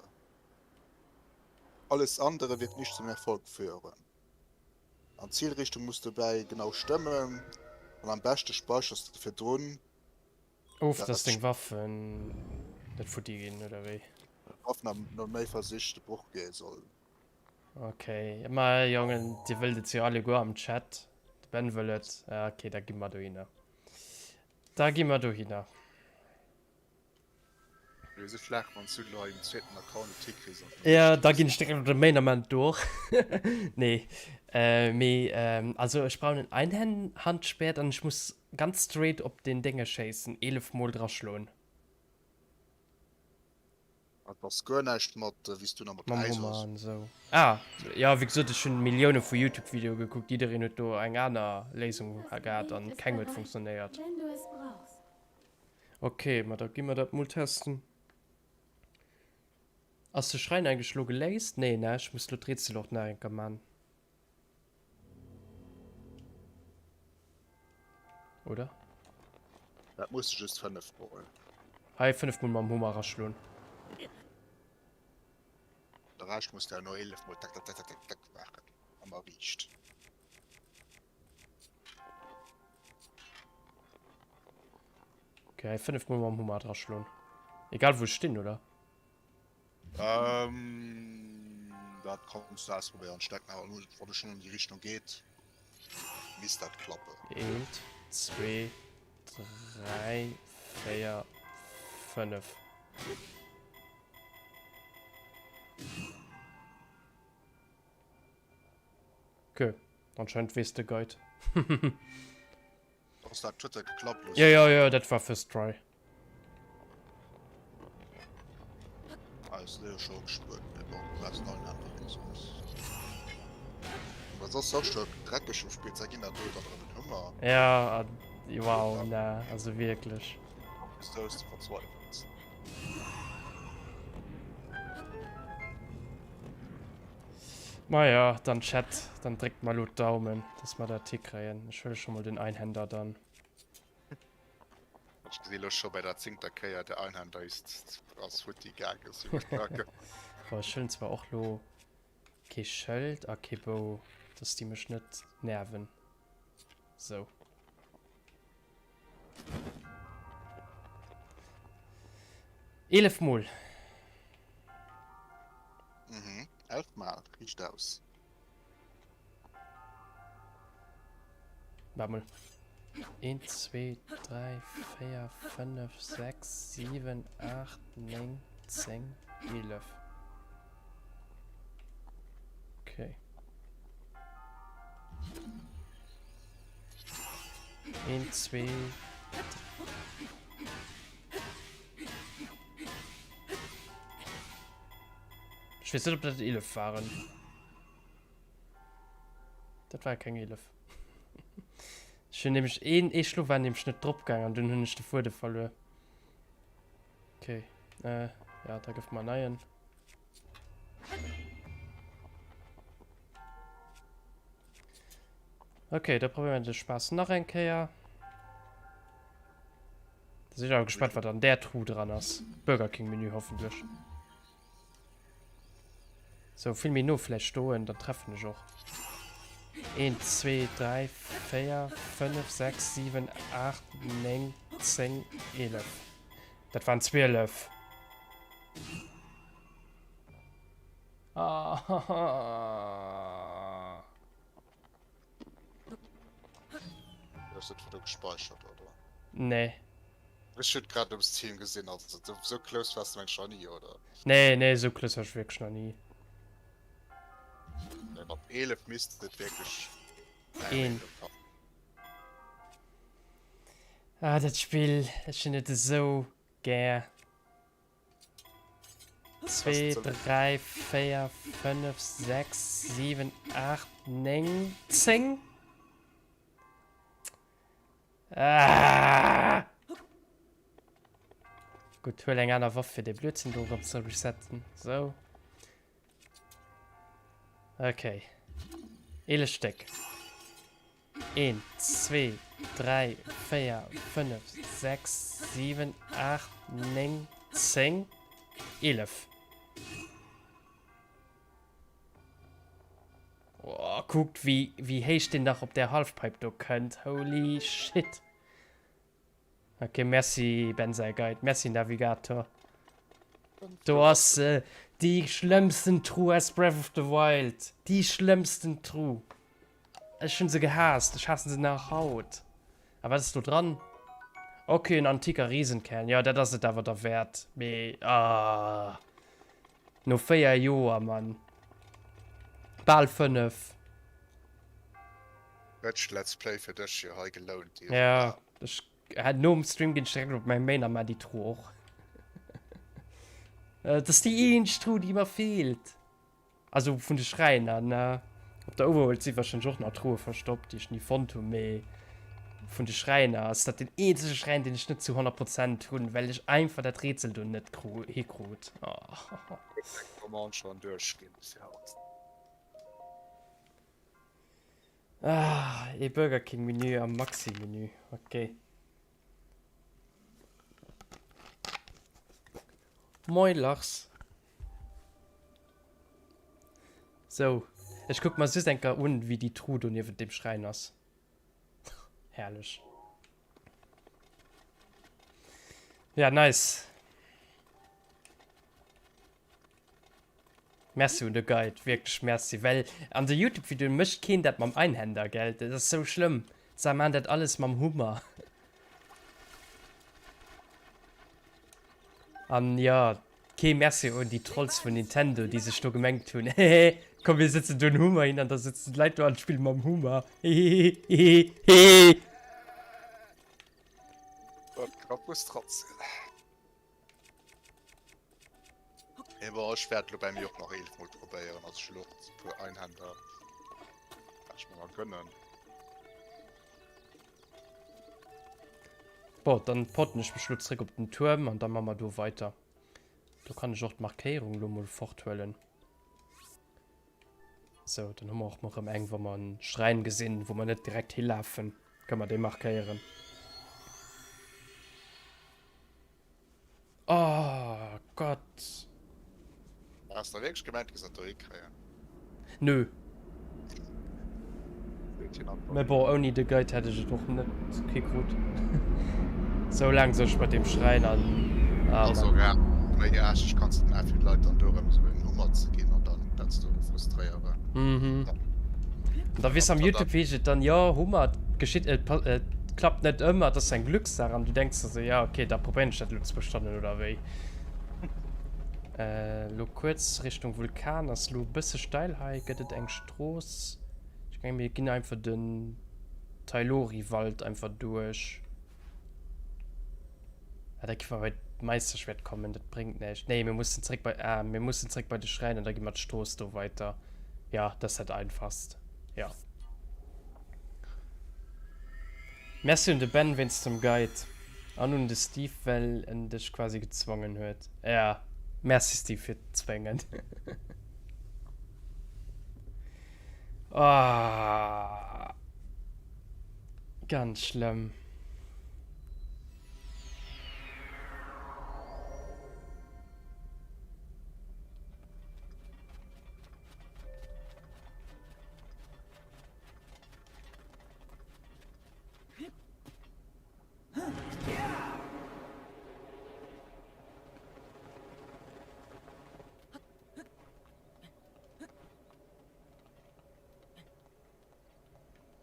Alles andere wird nicht zum Erfolg führen. An d'Zielrichtung muss dobäi genau stëmmen an am beschte speichers de virdrun. Of dass deng Waffen net futti ginn oder wéi? Waffen am no méi Versich de Broch gehe sollen. Ok, ma Jongen, dir wëllt et jo alleguer am Chat. De Ben wëll et. Ja, ok, da gi mer dohinner. Da gi mer dohinner. Du esou flaach, wann s du elo hei um zweeten Account et hikriss an den Ja, da ginn ech direkt op de Main Ament durch. Nee, mee also ech brauch en Einhandschwert an ech muss ganz straight op den Dénge schéissen, 11 mol draschloen. Et ass guer näischt mat wéi s du nach mat Mam Hummer an esou. Ah jo, wéi gesot, ech hunn Millioune vu Youtube Videoe gekuckt, jiddereen huet do eng aner Léisung gehat an keng huet funktionéiert. Ok, ma da gi mer dat mol testen. Ass de Schräin eigentlech lo geléist? Nee ne, ech muss lo d'Rätsel och nach eng Kéier man. Oder? Dat muss de just 5 mol. Hei 5 mol mam Hummer raschloen. De Rescht muss de no 11 mol tak tak tak tak tak tak maachen. Ëmmer riicht. Okay, 5 mol mam Hummer draschloen. Egal wou ech stinn, oder? Ähm, dat kanns du ausprobéieren. Ech denken awer, wann e schonn an déi Richtung geet, misst dat klappen. Eent, zwee, dräi, véier, fënnef. Okay, anscheinend weess de Guide. Ass dat huet dat geklappt lo? Ja, ja, ja, dat war first try. Ah, ist jo scho gespuert, mee bon, brauchst neuen Händler oder sowas. Well soss soss scho dreckeg um Spielzeug ginn, dat do dann erëm en Hummer. Ja, wow, na, also wierklech. Bis du du verzweifelst. Maja, dann Chat, dann dréckt mer lo d'Daumen, dass mer dat hikréien. Ech huele scho mol den Einhänder dann. Ech gesi lo scho bei der zéngter Kéier, der Einhänder ist ass futti gaangen, sou staark. Bon, ech huelen zwar och lo kee Schëld a kee Bou, dass déi mech net nerven. Sou. 11 mol. Mhm, 11 mal, riicht aus. Warte mal. 1, 2, 3, 4, 5, 6, 7, 8, 9, 10, 11. Okay. Een, zwee. Ech weess net, ob dat 11 waren. Dat war keng 11. Ech hunn nämlech een, ee Schlo war nämlech net drop gaang an dunn hunn ech de Fuede verluer. Okay, äh, ja, da gëff mer neien. Okay, da probéieren wir de Spaß nach eng Kéier. Da sinn ech awer gespannt, wat an där Truh dran ass. Burger King Menü hoffentlech. So, vill méi no vläicht stoen, dann treffen ech och. 1, 2, 3, 4, 5, 6, 7, 8, 9, 10, 11. Dat waren 12. Ah. Hues du d'Foto gespeichert oder? Nee. Ech hunn grad um Steam gesinn, also sou close wars du mengs nach ni oder? Nee, nee, sou close war ech wierklech nach ni. Nee, mat 11 misst et wierklech Een. Ah, dat Spill, ech hunn et esou gär. 2, 3, 4, 5, 6, 7, 8, 9, 10. Ah! Gutt, huel eng aner Waff fir dee Blödsinn do erëm ze resetten. Sou. Okay. 11 Stéck. 1, 2, 3, 4, 5, 6, 7, 8, 9, 10, 11. Oh, kuckt, wéi, wéi héich deen nach op där Halfpipe do kënnt. Holy shit. Ok, merci Benzaie Guide, merci Navigator. Do ass se, déi schlëmmsten Truh aus Breath of the Wild. Déi schlëmmsten Truh. Ech hunn se gehaasst, ech haassen se nach haut. A wat ass do dran? Ok, en antiker Riesenkern. Jo, dat ass et awer derwäert. Mee, ah. No 4 Joer, Mann. Bal 5. Huet sech Let's Play fir dech jo hei gelount. Ja, ech hätt nom Stream ginn ech direkt op mäi Main a maa déi Truh och. Et ass déi eenzeg Truh, déi mer feelt. Also vun de Schräiner, ne? Op der Overworld si warscheinlech och nach Truhe verstoppt, déi ech ni fonnt hunn, mee vun de Schräiner ass dat den eenzege Schräin, deen ech net zu 100 Prozent hunn, well ech einfach dat Rätsel do net hikrut. Roman schon duerchginn fir haut. Ah, ee Burger King Menü am Maxi Menü, okay. Moin Lars. Sou, ech kuck mer just enker un, wéi déi Truh do niewent dem Schräin ass. Herrlech. Ja, nice. Merci un de Guide, wierklech merci, well an de Youtube-Videoen mécht keen dat mam Einhänder, gell? Dat ass sou schlëmm. Se maan dat alles mam Hummer. An jo, kee Merci un déi Trolls vun Nintendo, déi sech do gemengt hunn, hehe, komm mir sëtzen do en Hummer hin an da sëtzen d'Leit do an spille mam Hummer, hehehehehe. Dat ka Frustratioun. Mee bon, ech wäert lo bei mir och nach 11 mol probéieren, also ech hu lo och e puer Einhänder, wat ech mir mal gönnen. Bon, dann porten ech mech lo zréck op den Tuerm an da ma mer do weiter. Do kann ech och d'Markéierung lo mol forthuelen. Sou, dann hu mer och mol rëm eng, wa mer en Schräin gesinn, wou mer net direkt hilafen, kënne mer déi markéieren. Oh Gott. Has de wierklech gemengt, du géifs dat do hikréien? Nö. Mä bon, ouni de Guide hätt ech et och net hikrut. Sou laang sech mat deem Schräin an. Ah, also, ja, méi aarscheg kanns de net fir d'Leit dann do erëm esou en Hummer ze ginn an dann dat ze do frustréieren. Mhm. An da weess am Youtube heescht et dann, jo, Hummer, et geschitt, et klappt net ëmmer, et ass eng Glückssaach an du denks der sou, ja, okay, da probéieren ech dat elo zwou Stonnen oder wéi. Elo kuerz Richtung Vulkan ass elo e bësse steil hei, gëtt et eng Strooss. Ech menge mir ginn einfach den Tailori-Wald einfach duerch. Ah, da gi mer bei d'Meisterschwert kommen, dat bréngt näischt. Nee, mir mussen zréck bei, ah, mir mussen zréck bei de Schräin an da gi mer d'Strooss do weiter. Ja, dat ass dat einfachst. Ja. Merci un de Ben wéinst dem Guide an un de Steve well en dech quasi gezwongen huet. Ja, merci Steve fir d'Zwéngen. Ah, ganz schlëmm.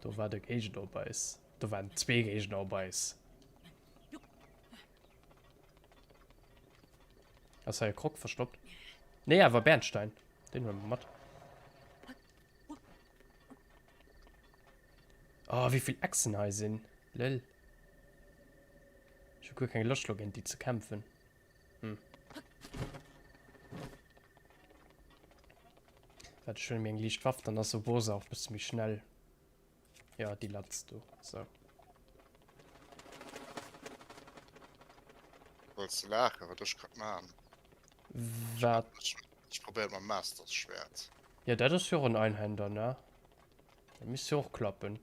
Do war de Géigner op eis. Do waren zwee Géigner op eis. Ass hei e Krog verstoppt? Nee, awer Bernstein. Den huele mer mat. Oh, wéi vill Echsen hei sinn. Lel. Ech hu guer keng Loscht lo géint déi ze kämpfen. Hm. Warte, ech huele mir eng liicht Waff, dann ass Obosa och bësse méi schnell. Ja, déi Latz do. So. Wollts de laachen, wat ech grad maan? Wat? Ech, ech probéiert mam Master Schwert. Ja, dat ass jo och en Einhänder, ne? Dat misst jo och klappen.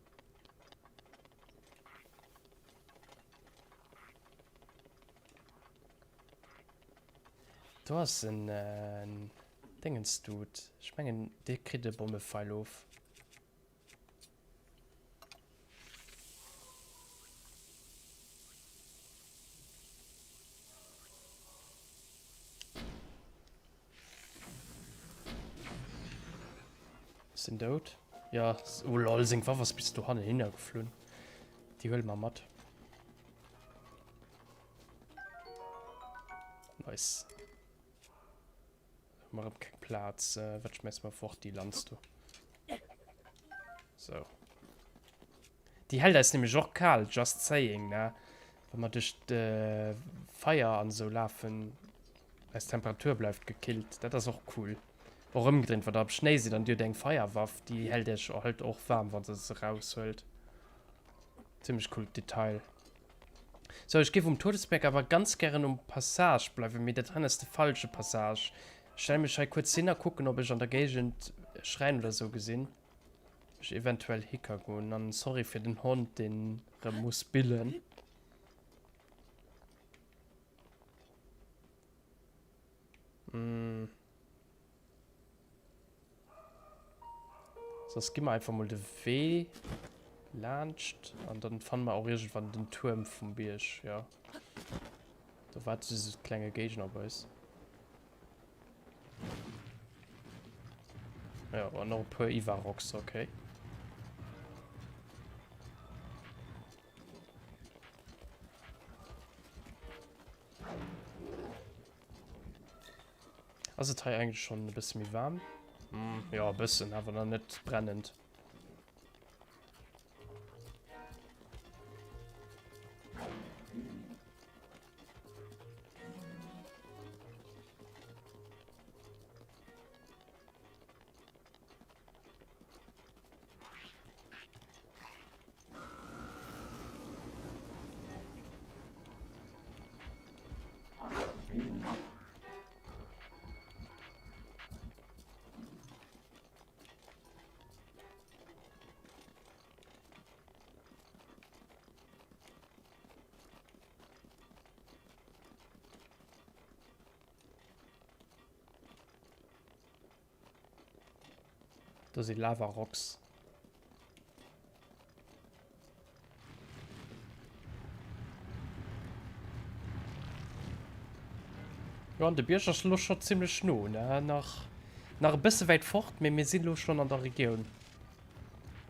Do ass en Dingensdude. Ech mengen, dee kritt e Bommefeil of. Ass den dout? Ja, oh lol, seng Waff ass bis dohannen hinner geflunn. Déi huele mer mat. Nice. Hu mer erëm keng Plaz. Wat schmeiss mer fort? Déi Lanz do. So. Déi hält eis nämlech och kal, just saying, ne? Wa mer duerch d'Feier an esou lafen, eis Temperatur bleift gekillt. Dat ass och cool. Och ëmgedréint, wann der am Schnéi sidd an dir hutt eng Feierwaff, déi hält iech halt och waarm, wann se se eraushuelt. Zimmlech coolt Detail. Sou, ech géif um Todesberg awer ganz gären um Passage bleiwen, mee dat hei ass de falsche Passage. Ech stelle mech hei kuerz hin a kucken, ob ech an der Géigend e Schräin oder sou gesinn, wou ech eventuell hi ka goen. An sorry fir den Hond, deen rëm muss billen. Mm. Soss gi mer einfach mol de Wee laanscht an dann fanne mer och iergendwann den Tuerm vum Bierg, jo. Do waart just e klenge Géigner op eis. Jo, an och e puer Ivaroks, okay. Ass et hei eigentlech schonn e bësse méi waarm? Hm, jo, e bëssen, awer nach net brennend. Do si Lava Rocks. Jo, an de Bierg ass lo scho zimmlech no, ne? Nach, nach e bësse wäit fort, mee mir sinn lo schonn an der Regioun.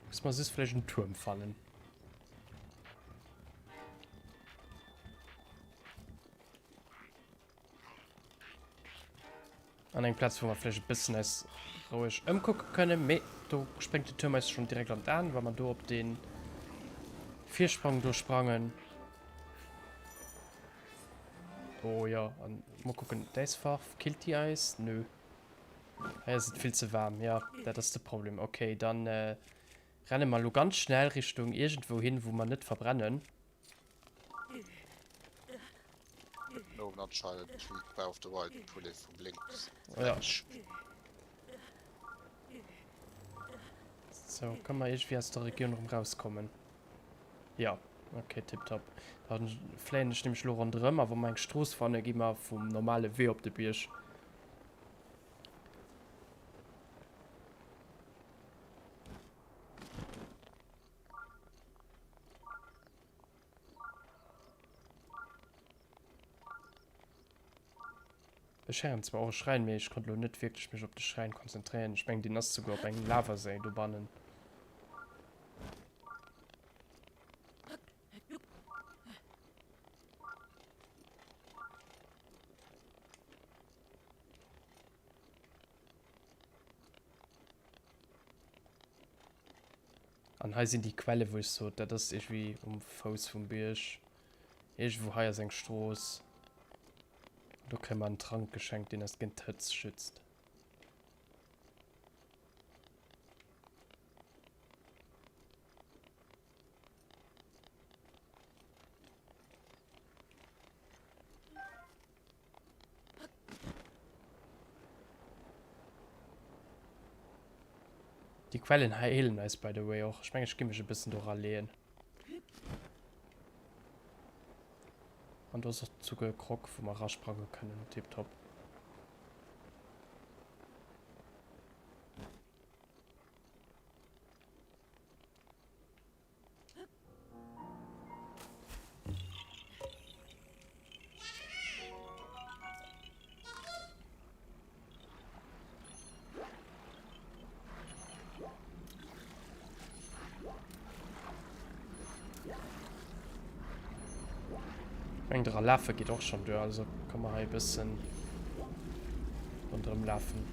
Muss mer just vläicht en Tuerm fannen. An eng Plaz, wou mer vläicht e bëssen eis roueg ëmkucke kënnen. Mee do spréngt den Tuerm eis schonn direkt an d'Aen, wa mer do op dee Virsprong do sprangen. Oh jo, an mol kucken, d'Äisfarf, killt déi eis? Nö. Hei ass et vill ze waarm. Jo, dat ass de Problem. Okay, dann renne mer elo ganz schnell Richtung iergendwou hin, wou mer net verbrennen. Den Owend anscheinend Breath of the Wild Poulet vum Link. Ja. So, kann man irgendwie aus der Region rum rauskommen? Ja, okay, tipptopp. Dann fléien ech nämlech lo ronderëm, a wa mer eng Strooss fanne, gi mer vum normale Wee op de Bierg. Ech héieren zwar och e Schräin, mee ech konnt lo net wierklech mech op de Schräin konzentréieren. Ech mengen, deen ass souguer op engem Lavaséi dobannen. An hei sinn déi Quelle wou ech sot, dat ass iergendwéi um Fouss vum Bierg. Iergendwou hei ass eng Strooss. Do kréie mer en Trank geschenkt, deen eis géint d'Hëtzt schützt. Déi Quellen heelen eis by the way och. Ech mengen ech gi mech e bëssen do raleeën. An do ass och souguer e Croc wou mer rasprange kënnen. Tiptop. Eng dra lafe geet och schon duer, also kann man hei e bëssen ronderëm lafen.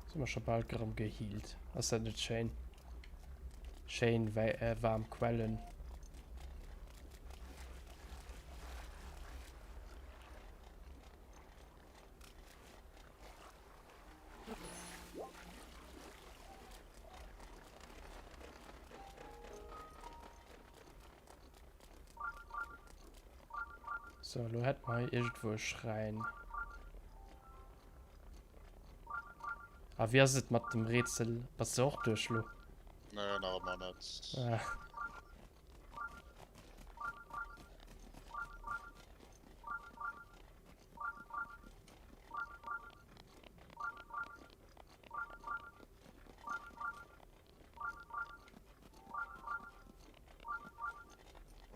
Sind wir schon bald erëm gehealt. Ass dat net schéin? Schéin äh, waarm Quellen. So, lo hätt mer hei iergendwou e Schräin. A wéi ass et mat dem Rätsel? Bass de och duerch lo? Nee, nach ëmmer net. Ah.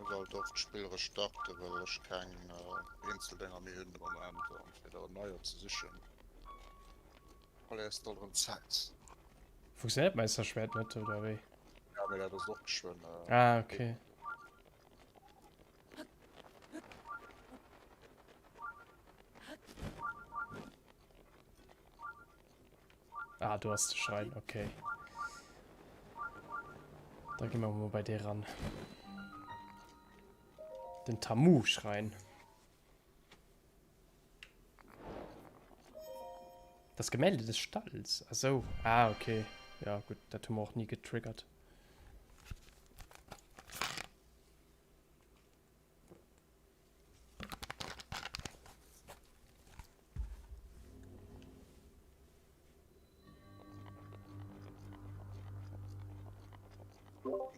Ech sollt och d'Spill restarten, well ech keng eenzel Dénger méi hunn de Moment an fir der neier ze sichen verléiers de alt erëm Zäit. Funktionéiert Meisterschwert net oder wéi? Ja, mee dat ass och geschwënn. Ah, okay. Ah, do ass de Schrein, okay. Da ginn mer mol bei dee ran. Den Tamu-Schrein. Das Gemälde des Stalls. Ach so. Ah, okay. Ja, gut, dat hu mer och ni getriggert.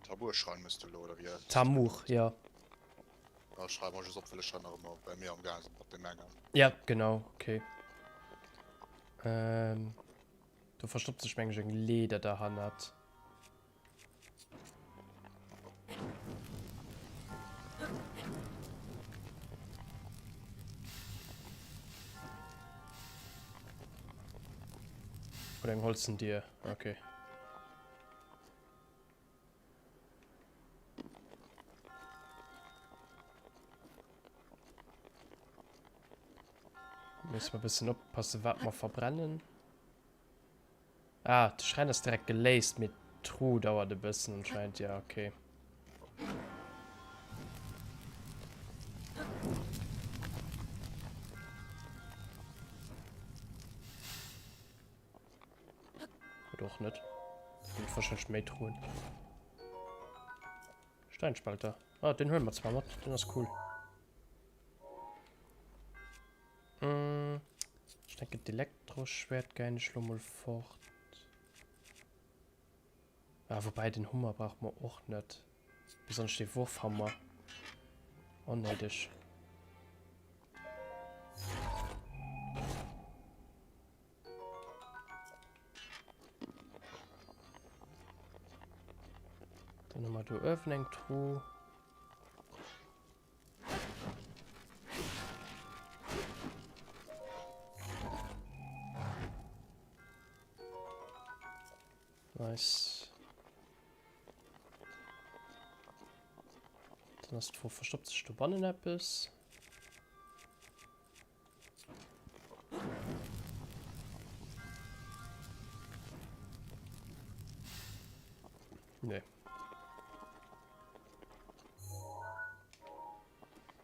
Taburschrein müsst du lo oder wie heißt Tamur, ja. Da schreiben wir just op, well ech nach ëmmer bei mir am Gaang sinn mat dem engen. Ja, genau, okay. Ähm, do verstoppt sech meng ech eng Leeder derhannert. Oder eng holzen Dier. Okay. Müssen wir ein bisschen oppassen, was wir verbrennen. Ah, de Schräin ass direkt geléist, mee d'Truh dauert e bëssen anscheinend. Ja, okay. Oder och net. Ginn wahrscheinlich méi Truhen. Steinspalter. Ah, den huelen wir zwar mat, den ass cool. Mm, ich denke, d'Elektroschwert gein ech lo mol fort. Ah, wobei, den Hummer braucht man och net. Besonnesch de Wurfhammer. Onnéideg. Dann hu mer do uewen eng Truh. Nice. Dann ass d'Fro, verstoppt sech dobannen eppes? Nee.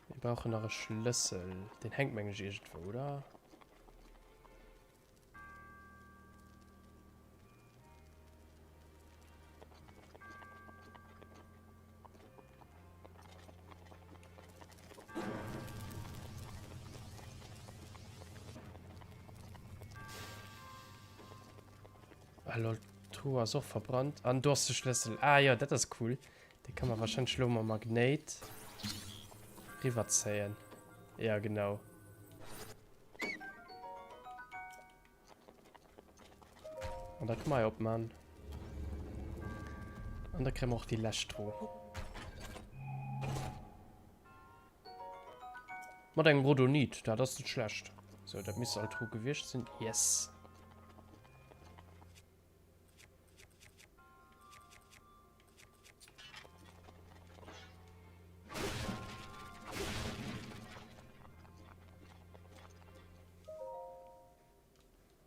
Mir brauchen nach e Schlëssel. Den hänkt meng ech iergendwou, oder? Ah lol, d'Truh ass och verbrannt. An do ass de Schlëssel. Ah jo, dat ass cool. Dee kann man wahrscheinlech lo mam Magnéit riwwerzéien. Ja, genau. An da kann man hei opmachen. An da kréie mer och déi lescht Truh. Mat engem Rhodonit, dat ass net schlecht. So, dat misst all Truh gewiescht sinn. Yes.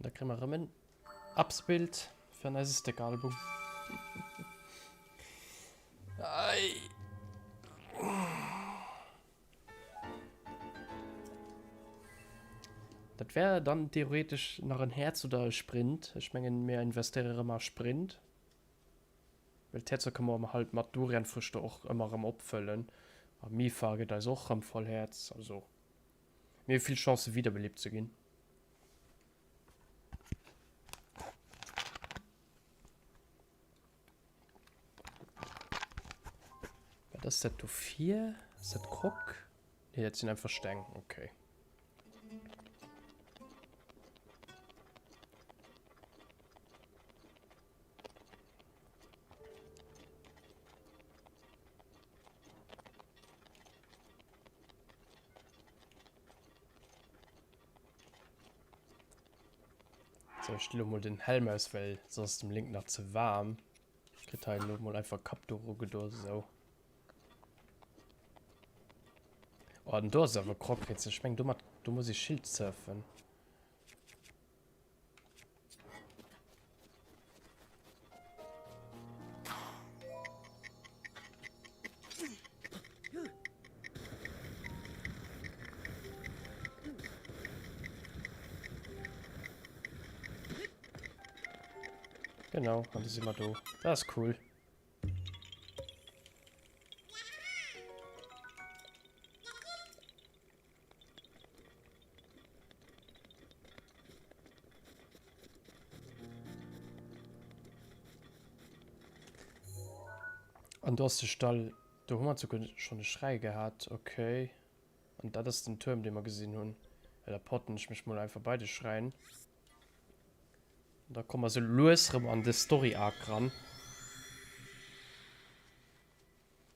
Da kréie mer erëm en Absbild fir an eise Stickeralbum. Ei. Dat wär dann theoretesch nach en Häerz oder e Sprint. Ech mengen, mir investéiere rëm a Sprint. Well d'Häerzer kënne mer halt mat Durianfrüchte och ëmmer erëm opfëllen. A Mipha gëtt eis och rëm voll Häerz. Also, mir hu vill Chancen, wiederbelebt ze ginn. Wat ass dat do fir? Ass dat Krok? Nee, dat sinn einfach Steng. Okay. So, ech stelle mol den Helm aus, well soss dem Link nach ze waarm. Kritt hei elo mol einfach Kappduch ugedo, sou. Oh, den do ass awer Krokritz. Ech meng, domat, do muss ech Schild surfen. Genau, an da si mer do. Dat ass cool. An do ass de Stall. Do hu mer souguer schonn e Schräi gehat. Okay. An dat ass den Tuerm, dee mer gesinn hunn. Ja, da porten ech mech mol einfach bei de Schräin. An da komme mer sou lues rëm an de Story-Arc ran.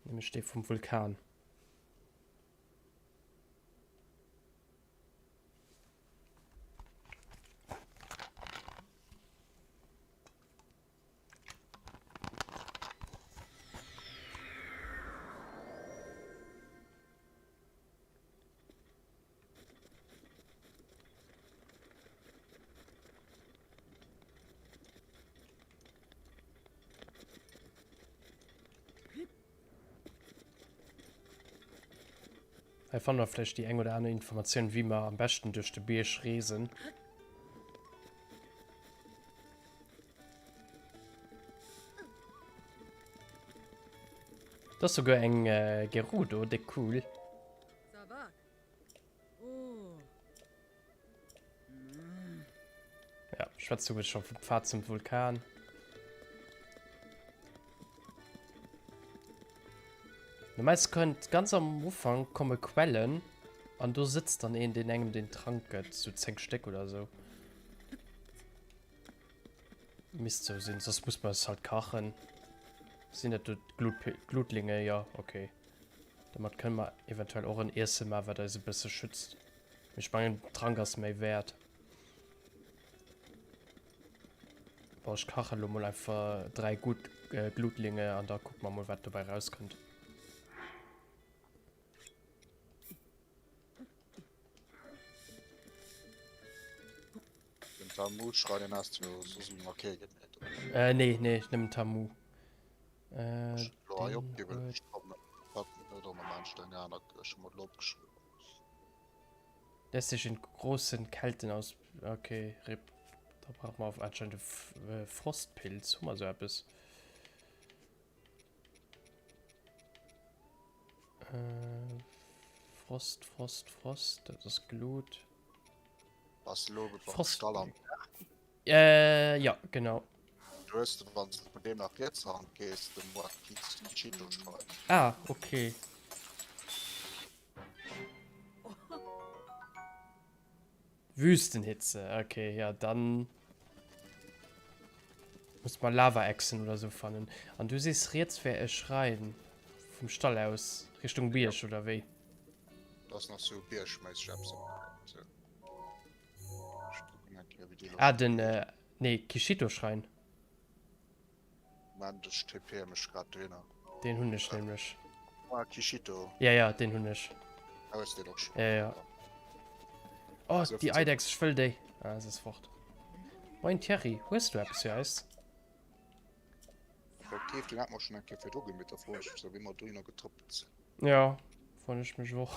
Nämlech dee vum Vulkan. Hei fanne mer vläicht déi eng oder aner Informatioun, wéi mer am beschten duerch de Bierg reesen. Da ass souguer eng Gerudo, déck cool. Ja, schwätzt souguer scho vum Pfad zum Vulkan. Normalerweise kënnt ganz am Ufank komme Quellen an do sëtzt dann een, deen engem den Trank gëtt, sou 10 Stéck oder sou. Misst sou sinn, soss muss man es halt kachen. Sinn dat do Glutlinge? Ja, okay. Domat kënne mer eventuell och en Iesse maachen, wat eis e bësse schützt. Mee ech mengen, den Trank ass méi wäert. Bon, ech kache lo mol einfach 3 gutt Glutlinge an da kucke mer mol, wat dobäi rauskënnt. Den Tamu Schrein, den has du soss elo nach kee gemeet, oder? Äh, nee, nee, nëmmen Tamu. Äh, Ech lo hei opginn, well ech kommen net erëm laanscht eng aner, ech hu mer elo opgeschriwwen. Lässt sich in großen Kelten aus. Okay, RIP. Da braucht man auf anscheinend e Frostpilz. Hu mer sou eppes? Äh, Frost, Frost, Frost. Dat ass Glut. Bass lo beim Stall am Äh, ja, genau. Du hues de, wann s de vun deem nach riets Hand gees, de Muakichito-Schrein. Ah, okay. Wüstenhitze, okay, ja dann muss man Lavaechsen oder so fannen. An du sees riets wär e Schrein vum Stall aus Richtung Bierg oder wéi? Da ass nach sou biergméisseg eppes am so. Ech kucken eng Kéier wéi déi Ah den äh, nee Kishito-Schrein. Moment, ech TP mech grad dohinner. Deen hunn ech nämlech. Ah, Kishito. Ja, ja, deen hunn ech. Ah, hues deen och schon. Ja, ja. Oh, déi Eidechs, ech wëll déi. Ah, se ass fort. Moin Thierry, hues du eppes fir eis? Effektiv, deen hat mer schon eng Kéier virdru gemeet, da froen ech mech sou, wéi mer dohinner getrëppelt sinn. Ja, froen ech mech och.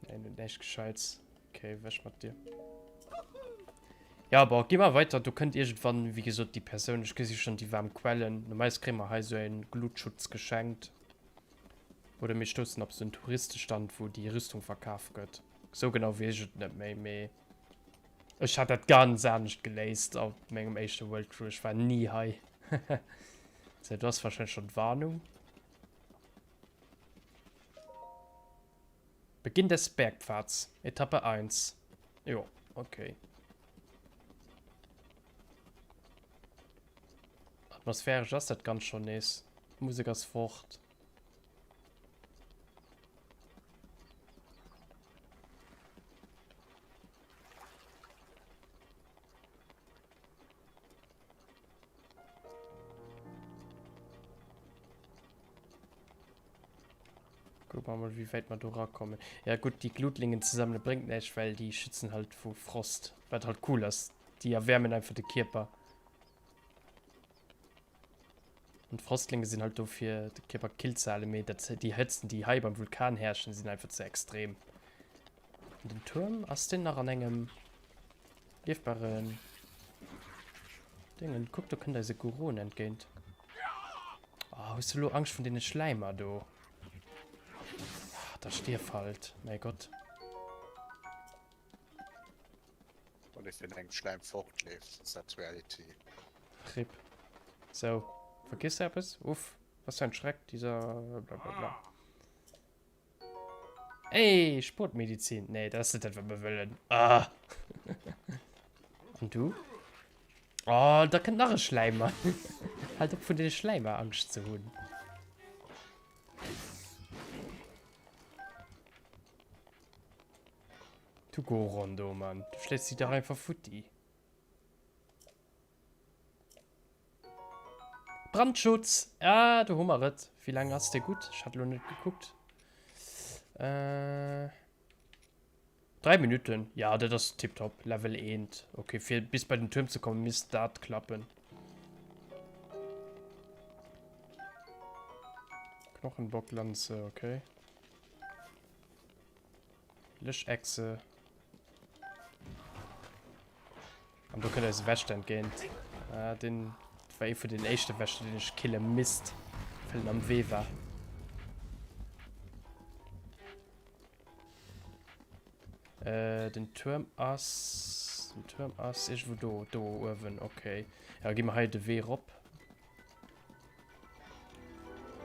Nee, net näischt Gescheites. Okay, weg mat dir. Ja, bon, gi mer weiter. Do kënnt iergendwann, wéi gesot, déi Persoun. Ech gesi schon déi waarm Quellen. Normalerweis kréie mer hei sou en Glutschutz geschenkt. Oder mir stoussen op sou en Touristestand, wou déi Rüstung verkaf gëtt. Sou genau weess ech et net méi, mee ech hat dat ganz anescht geléist op mengem éischte World Crew. Ech war ni hei. Sou, do ass wahrscheinlech schon d'Warnung. Beginn des Bergpfads, Etappe 1. Jo, okay. Atmosphäresch ass dat ganz schon nees. D'Musek ass fort. Guck mal, wéi wäit mer do rakommen. Ja gutt, déi Glutlingen ze sammele bréngt näischt, well déi schützen halt vu Frost. Wat halt cool ass. Déi erwäermen einfach de Kierper. An d'Frostlinge sinn halt do fir de Kierper kill ze halen, mee dat, déi Hëtzten, déi hei beim Vulkan herrschen, sinn einfach ze extrem. An den Tuerm, ass deen nach an engem liefbaren Dingen? Kuck, do kënnt eis e Goron entgéint. Oh, hues du lo Angscht vun deene Schläimer do? Ah, da stierf halt, mäi Gott. Wann ee vun engem Schläim fortleeft, ass dat Reality. Rip. So, vergiss eppes? Uff, was für ein Schreck, dieser blablabla. Ey, Sportmedizin. Nee, dat ass net dat, wat mer wëllen. Ah. An du? Oh, da kënnt nach e Schläimer. Halt op, vun deene Schläimer Angscht ze hunn. Du Goron do, Mann. Du schléits si dach einfach futti. Brandschutz! Ah, do hu mer et. Wéi laang ass dee gutt? Ech hat elo net gekuckt. Äh, 3 Minuten. Ja, dat ass tiptop. Level 1. Okay, fir bis bei den Tuerm ze kommen, misst dat klappen. Knochenbocklanze, okay. Löschechse. An do kënnt eis e Wächter entgéint. Ah, den war ee vun den éischte Wächter, deen ech kille misst, well en am Wee war. Äh, den Tuerm ass... Den Tuerm ass irgendwo do, do uewen, okay. Ja, gi mer hei de Wee rop.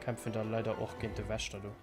Kämpfen da leider och géint de Wächter do.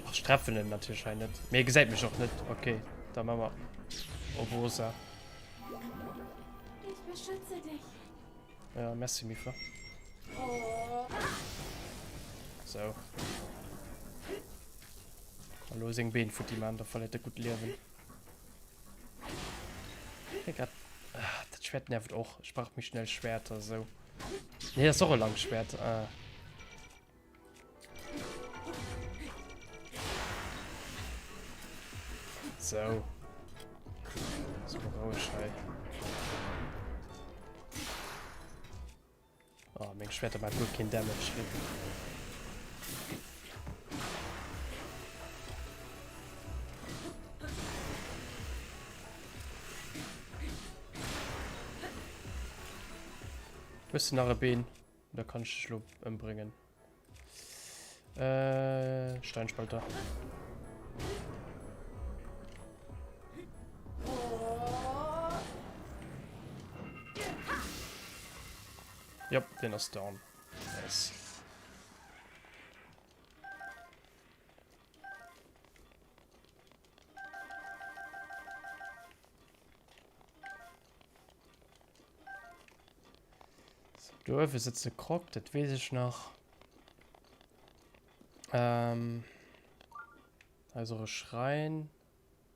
Ach, ech treffen en natierlech hei net. Mee e gesäit mech och net. Okay, da maache mer Obosa. Ich beschütze dich. Ja, merci, Mifla. So. Hallo, seng Been futti man, da verléiert e gutt Liewen. Grad, ah, dat Schwert nervt och. Ech brauch méi schnell Schwerter, so. Nee, das ist och e langt Schwert. Ah. So. So roueg hei. Oh, meng Schwerter maache guer keen Damage. Rip. Hues de nach e Been? Oder kann ech dech lo ëmbréngen? Äh, Steinspalter. Jop, den ass down. Nice. Do uewe sëtzt de Croc, dat weess ech nach. Ähm, hei ass och e Schräin.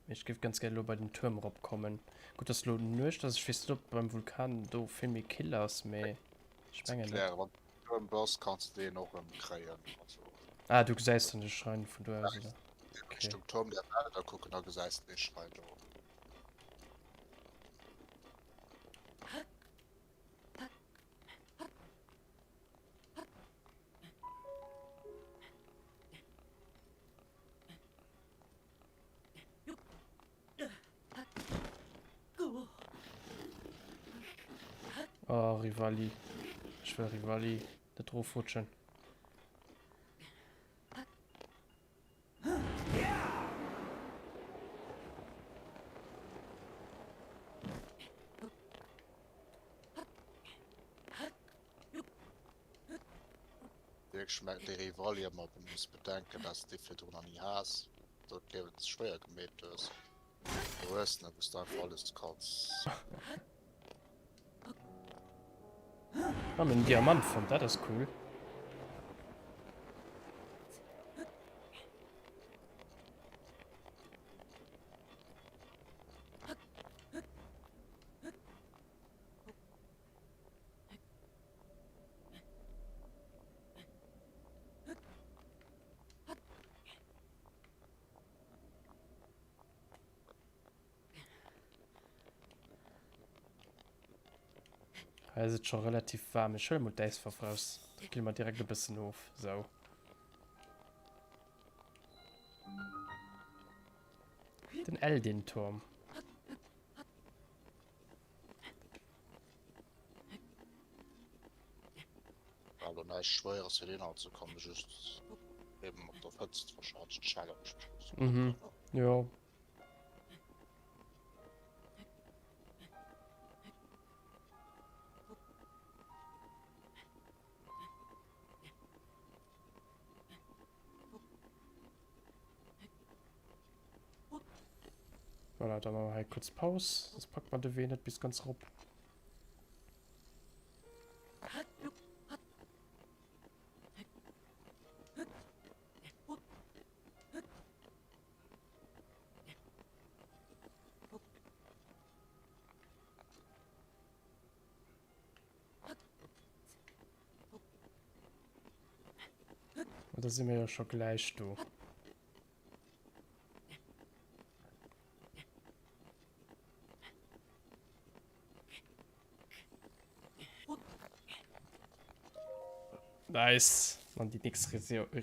Mee ech géif ganz gär elo bei den Tuerm eropkommen. Gutt, dass elo Nuecht ass. Ech weess net, ob beim Vulkan do vill méi kill ass, mee ech mengen net. Claire, wann du beim Tuerm bass, kanns de deen och erëm kréien. Also. Ah, du gesäis dann de Schräin vun do aus, oder? Okay. Richtung Turm der Wälder kucken, da gesäis de dee Schräin do. Oh, Rivali. Ech wëll Rivali net rofrutschen. Dirk, ech mengen, dee Rivali, ma du muss bedenken, dass de dee virdrun nach ni has, do d'Liewen ze schwéier gemeet hues. Du hues net, wou s de einfach alles kanns. Ah, mir hunn en Diamant fonnt, dat ass cool. Hei ass et scho relativ waarm. Ech huele mol d'Äiswaff raus. Da kille mer direkt e bëssen of. Sou. Den Eldin-Turm. War lo näischt Schwéieres fir deen anzekommen, just eben mat der Hëtzt wahrscheinlech d'Challenge. Mhm, jo. Voilà, da maache mer hei kuerz Paus, soss packt mer de Wee net bis ganz erop. Da si mir jo scho gläich do. Nice. An déi nächst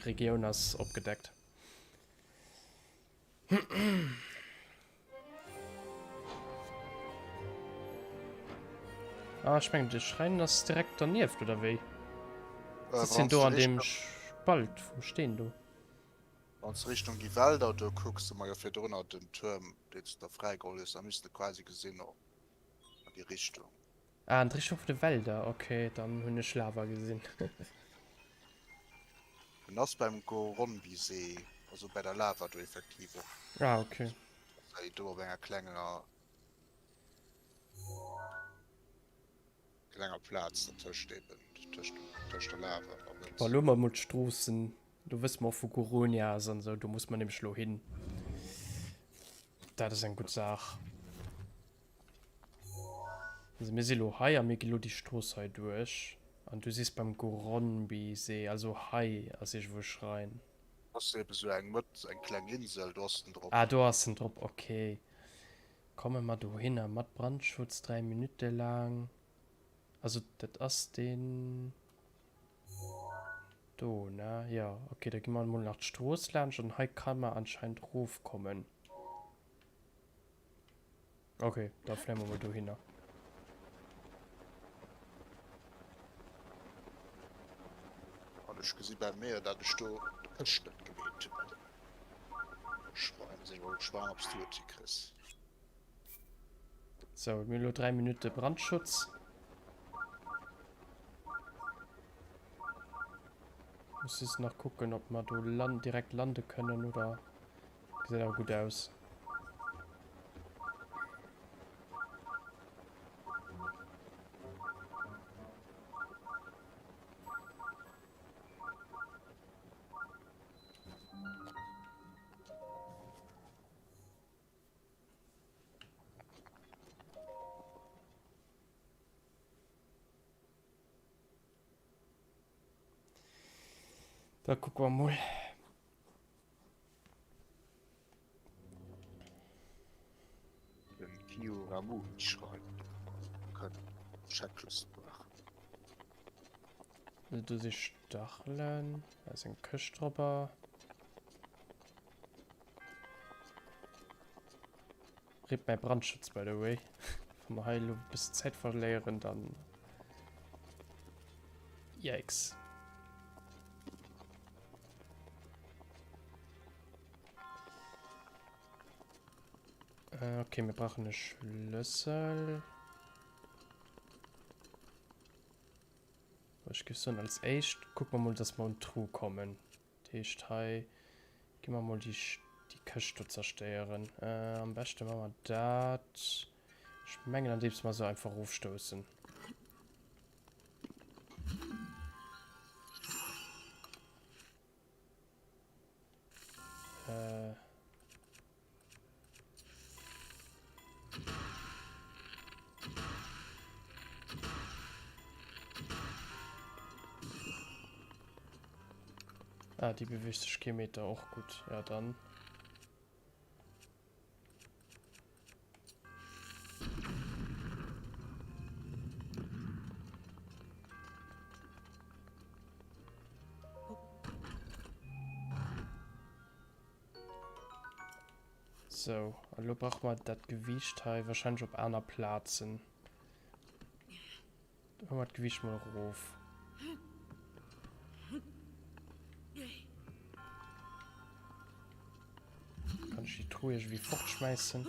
Regioun ass opgedeckt. Ah, ech mengen de Schräin ass direkt dernieft, oder wéi? Äh, Sitzt hien do an deem Spalt vum Steen do? Wann s de Richtung déi Wälder do kucks, wou mer jo virdrunner den Tuerm, deen s de da fräigeholl hues, da misst de quasi gesinn och an déi Richtung. Ah, an d'Richtung vun de Wälder, ok, dann hunn ech Lava gesinn. En ass beim Goronbisee, also bäi der Lava do effektiv och. Ah, ok. Hei do op enger klenger klenger Plaz dertëscht eben, tëscht tëscht der Lava an der Bon, elo hu mer emol d'Stroossen, do wësse mer och wou Goronia ass an esou, do muss mer nämlech elo hin. Dat ass eng gutt Saach. Also mir si lo hei a mir gi lo déi Strooss hei duerch. An du siss beim Goronbi-See, also hei ass iergendwou e Schräin. Ass eben sou eng Mëtt, eng kleng Insel, do ass en drop. Ah, do ass en drop, ok. Komme mer dohinner mat Brandschutz, 3 Minutte laang. Also dat ass deen. Do, ne? Jo, okay, da gi mer emol nach d'Strooss laanscht an hei kann mer anscheinend rofkommen. Okay, da fléie mer mol dohinner. An ech gesi bei mir, dat ech do de Pëscht net gemeet hunn bei dem Schwein. Sinn ech mol gespaant, ob s du et hikriss. Sou, mir hunn elo 3 Minutte Brandschutz. Muss just nach kucken, ob mer do land direkt lande kënnen oder... Gesäit awer gutt aus. Da kucke mer mol. Den Kiyoramuni-Schrein kënnt Checklist maachen. Do si Stachelen, da ass eng Këscht drobber. Rip mäi Brandschutz by the way. Wa mer hei elo e bëssen Zäit verléieren, dann Yikes. Äh, okay, mir brauchen e Schlëssel. Ech géif soen, als éischt kucke mer mol, dass mer un d'Tru kommen. Dat heescht, hei gi mer mol déi, déi Këscht do zerstéieren. Äh, am beschte maache mer dat, ech mengen, andeems mer se einfach erofstoussen. Äh. Ah, déi beweegt sech kee Meter, och gutt. Ja, dann. Sou, a lo brauche mer dat Gewiicht hei wahrscheinlech op aner Plazen. Da huele mer d'Gewiicht mol erof. Kann ech déi Truh iergendwéi fortschmäissen?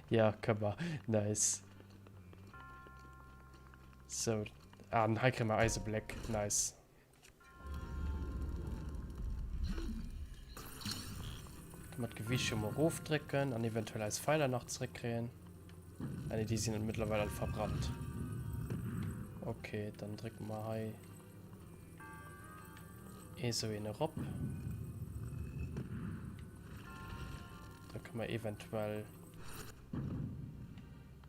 Ja, kënne mer. Nice. Sou. Ah, an hei kréie mer Eisebléck. Nice. Kënne mer d'Gewiicht jo mol erofdrécken an eventuell eis Feiler nach zeréckkréien. Ah nee, déi sinn mëttlerweil all verbrannt. Okay, dann drécke mer hei ee sou een erop. Da kënne mer eventuell...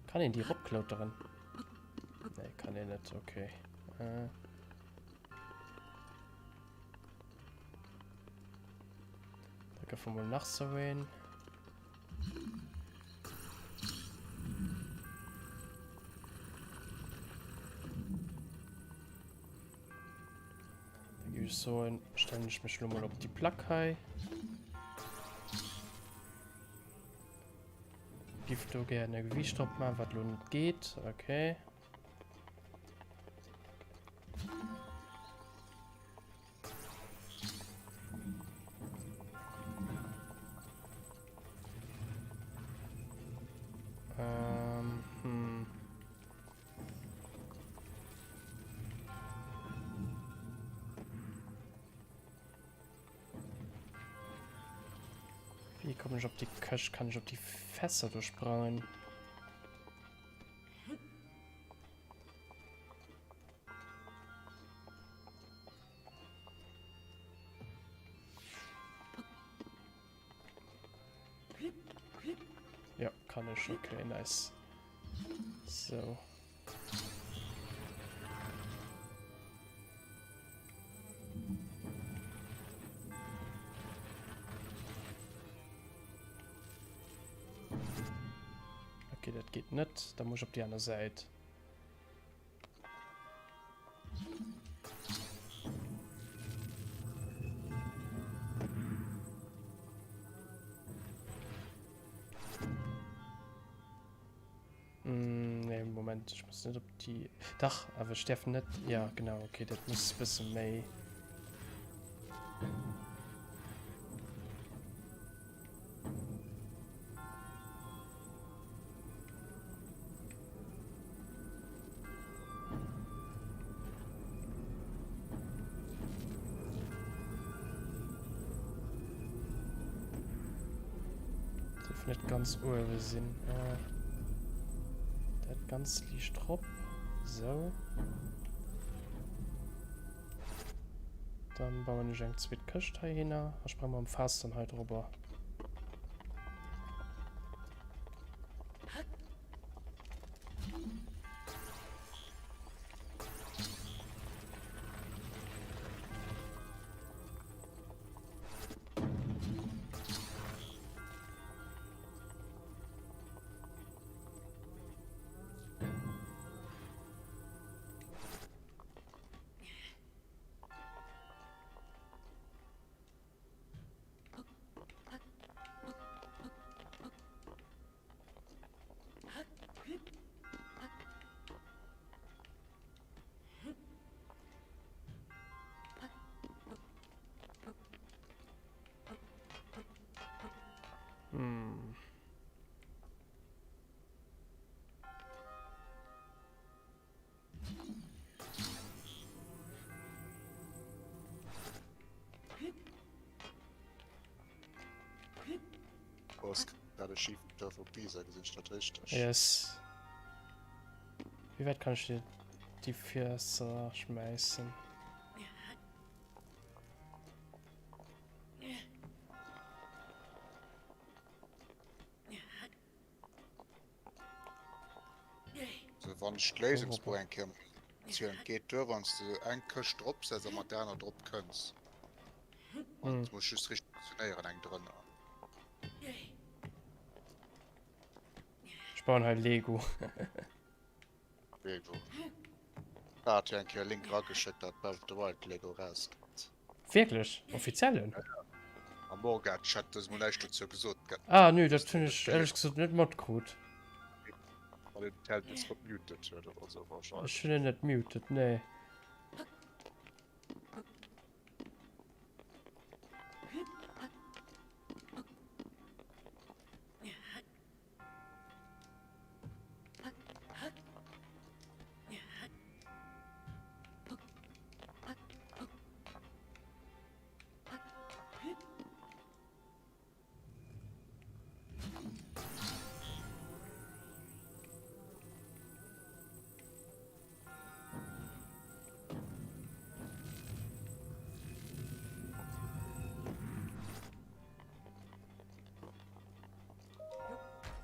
Kann een déi eropklauteren? Nee, kann een net. Okay. Äh. Da gëff mer mol nach sou een. Da géif ech soen, stellen ech mech lo mol op déi Plack hei. Giff do gär e Gewiicht drop maachen, wat lo net geet. Okay. Ähm, hm. Wie komme ich op déi Këscht? Kann ich op déi Fässer do sprangen? Ja, kann ich. Okay, nice. So. Okay, dat geet net. Da muss ech op déi aner Säit. Mm, nee, Moment, ich muss net op déi... Dach, awer ech däerf net... Ja, genau, okay, dat muss e bësse méi... Dierf net ganz uewe sinn. Dat ganz liicht drop. Sou. Dann bauen ech eng zweet Këscht heihinner a sprang mam Faass dann hei drobber. Hm. Du hast gerade schief Turf op Pisa gesinn, ech dat richteg? Yes. Wéi wäit kann ech dir déi Fässer schmäissen? Also wann ech d'Léisungsbuch eng Kéier zielen, et geet duer wann s de eng Këscht drop setz a mat der aner drop kënns. An et muss just richteg funktionéieren, eng drënner. Ech bauen hei Lego. Lego. Hat jo eng Kéier e Link erageschéckt, dat Breath of the Wild Lego erauskënnt. Wierklech? Offiziellen? Am Morgat-Chat, do ass mol näischt dozou gesot ginn. Ah nö, dat hunn ech éierlech gesot net matkrut. Wann een den Telefon muted huet oder sou wahrscheinlech. Ech hunn en net muted, nee.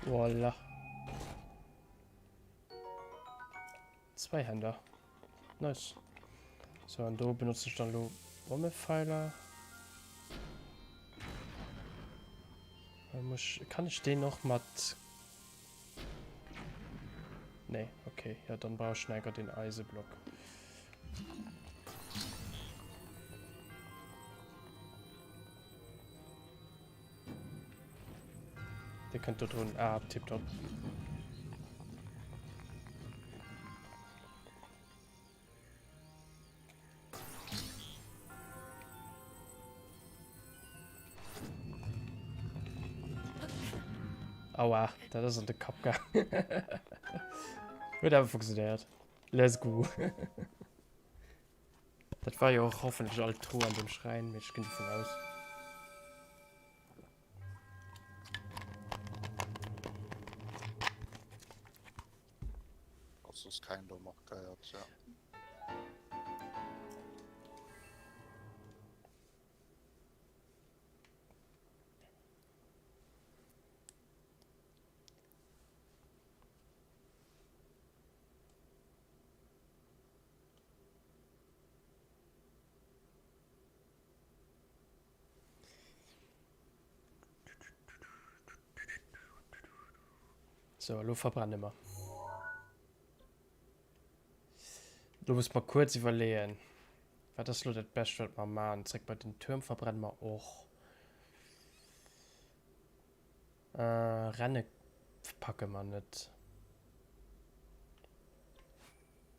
Voilà. Zweihänder. Nice. So, an do benutze ich dann lo Bommepfeiler. Muss, kann ich den noch mat... Nee, okay. Ja, dann brauche ich enker den Eiseblock. Dir kënnt do drun. Ah, tipptopp. Aua, dat ass an de Kapp gaangen. Huet awer funktionéiert. Let's go. Dat war jo och hoffentlech all d'Truh an dem Schräin, mee ech ginn dovun aus. Ass soss keng do markéiert, ja. Sou, elo verbrenne mer. Lo muss mer kuerz iwwerleeën, wat ass lo dat Bescht, wat mer maachen. Zréck bei den Tuerm verbrenne mer och. Renne packe mer net.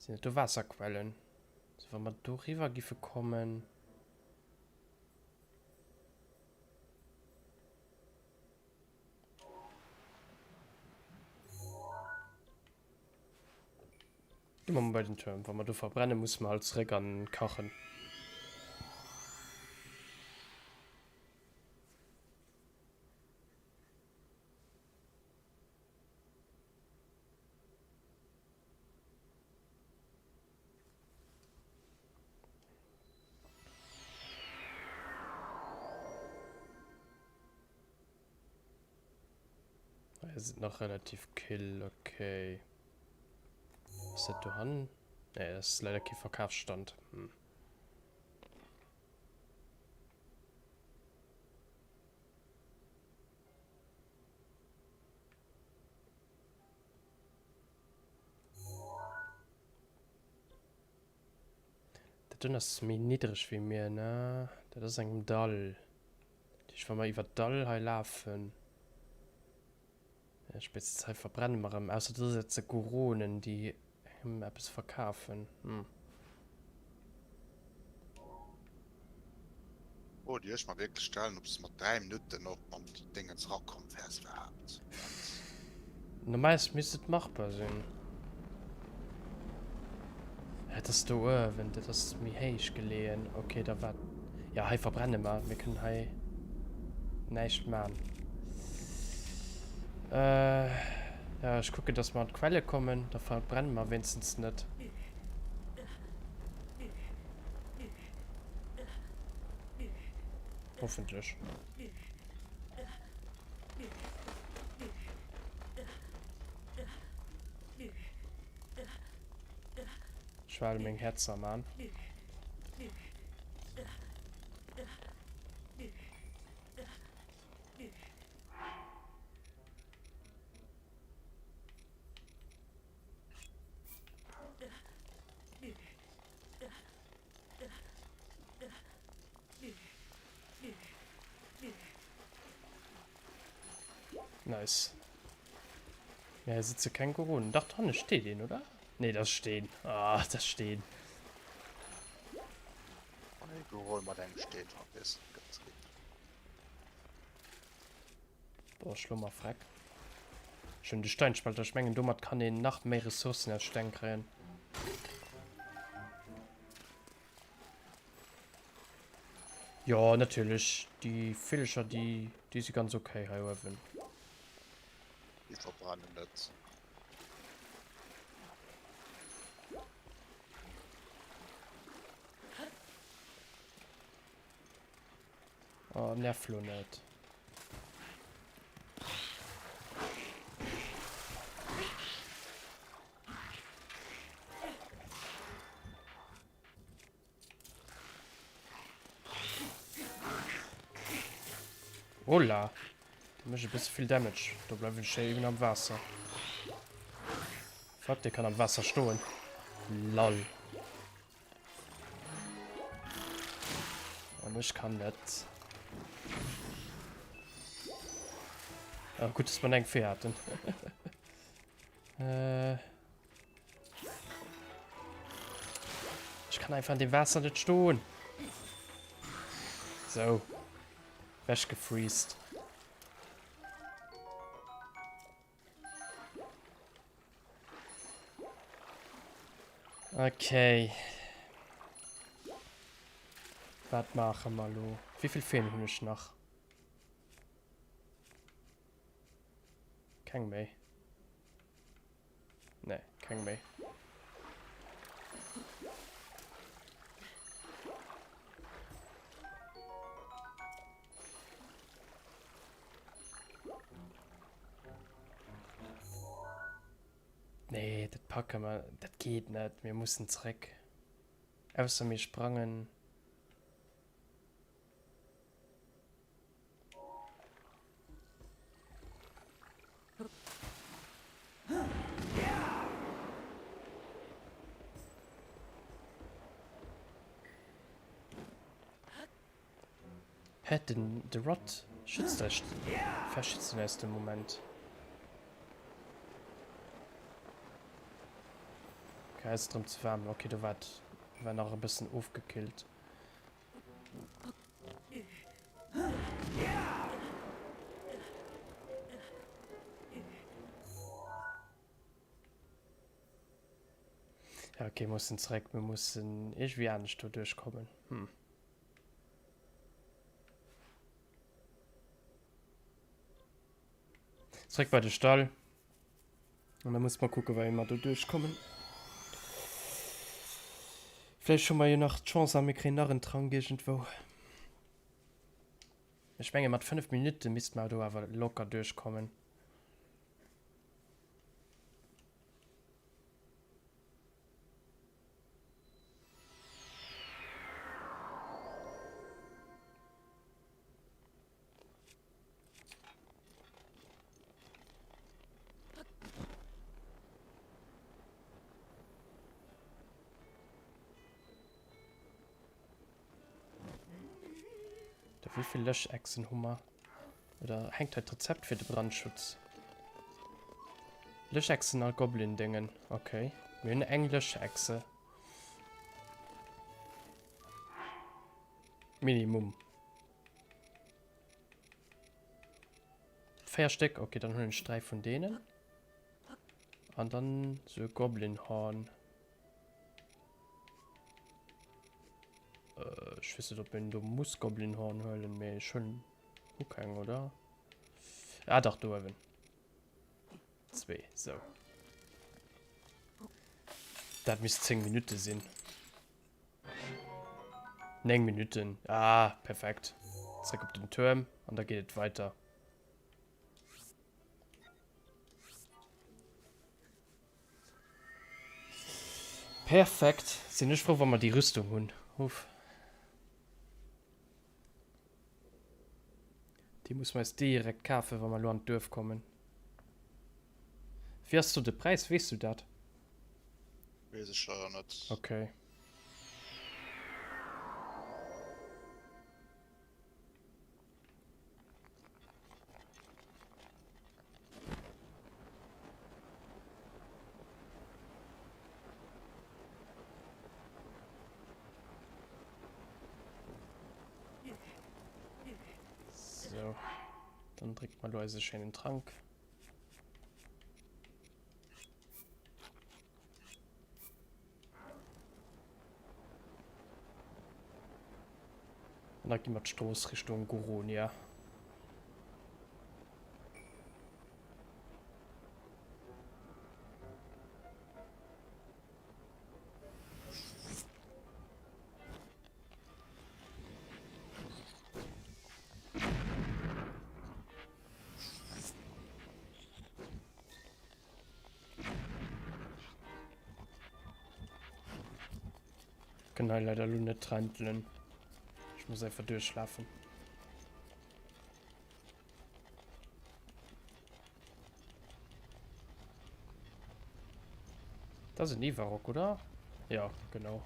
Sinn dat do Waasserquellen? Sou, wa mer doriwwer giffe kommen. Gi mer mol bei den Tuerm. Wa mer do verbrennen, musse mer halt zeréck an kachen. Hei ass et nach relativ kill, okay. Ass dat dohannen? Nee, dat ass leider kee Verkafsstand. Hm. Dat doen ass méi niddreg wéi mir, ne? Dat ass engem Dall. Dat heescht, wa mer iwwer d'Dall hei lafen, ja, spéitstens hei verbrenne mer erëm. Ausser do sëtze Goronen, déi engem eppes verkafen. Hm. Fro déi ech mer wierklech stellen, ob s de mat 3 Minutten och an déi Déngens erakomm wäers iwwerhaapt. Normalerweis misst et machbar sinn. Ja, et ass do uewen, dat ass méi héich geleeën. Okay, da wat. Ja, hei verbrenne mer. Mir kënnen hei näischt man. Äh, ja, ech kucken, dass mer an d'Quelle kommen. Da verbrenne mer wéinstens net. Hoffentlech. Ech werde meng Häerzer man. Nice. Ja, hier sitze keng Goronen. Dach, da hanne steet een, oder? Nee, dat ass Steen. Ah, dat ass Steen. Wann ee Goron mat engem Steen verbiss, gëtt et. Boah, ech lo mer freck. Ech hunn de Steinspalter. Ech mengen, domat kann een nach méi Ressourcen aus Steng kréien. Jo, natierlech. Déi Villecher, déi, déi si ganz okay hei uewen. Déi verbrennen net. Oh, nerv lo net. Hola. Der mécht e bësse vill Damage. Do bleiwen ech eben am Waasser. Fuck, der kann am Waasser stoen. Lol. An ech kann net. Ah, gut, dass wir eng Fee hatten. äh. Ich kann einfach an dem Wasser nicht stehen. So. Weggefreezed. Okay. Wat maache mer elo? Wéi vill Feen hunn ech nach? Keng méi. Nee, keng méi. Nee, dat packe mer, dat geet net, mir mussen zréck. Ausser mir sprangen. Hä, den de Rod schützt eis, verschützt en eis de Moment? Okay, hei ass et erëm ze waarm. Okay, do war et war nach e bëssen ofgekillt. Ja, okay, mussen zréck. Mir mussen iergendwéi anescht do duerchkommen. Hm. Zréck bei de Stall. An da muss mer kucken, wéi mer do duerchkommen. Vläicht hu mer jo nach d'Chance a mir kréien nach en Trank iergendwou. Ech menge mat 5 Minutte misste mer do awer locker duerchkommen. Wéi vill Löschechsen hu mer? Oder hänkt hei d'Rezept fir de Brandschutz? Löschechsen a Goblin-Déngen. Okay. Mir hunn eng Löschechse. Minimum. 4 Stéck. Okay, dann hunn ech 3 vun deenen. An dann so e Goblin-Horn. Äh, ech weess net, ob een do muss Goblin-Horn huelen, mee ech hunn hu keng, oder? Ah, dach, do uewen. Zwee, sou. Dat misst 10 Minutte sinn. 9 Minutten. Ah, perfekt. Zréck op den Tuerm an da geet et weiter. Perfekt. Sinn ech frou, wa mer déi Rüstung hunn. Uff. Déi muss mer eis direkt kafen, wa mer elo an d'Duerf kommen. Wéi ass do de Präis, weess du dat? Weess ech leider net. Okay. So, dann dréckt mal do eise schéinen Trank. An da gi mer d'Strooss Richtung Goronia. Kann hei leider lo net trentelen. Ich muss einfach durchlaufen. Das ist ein Ivarok, oder? Ja, genau.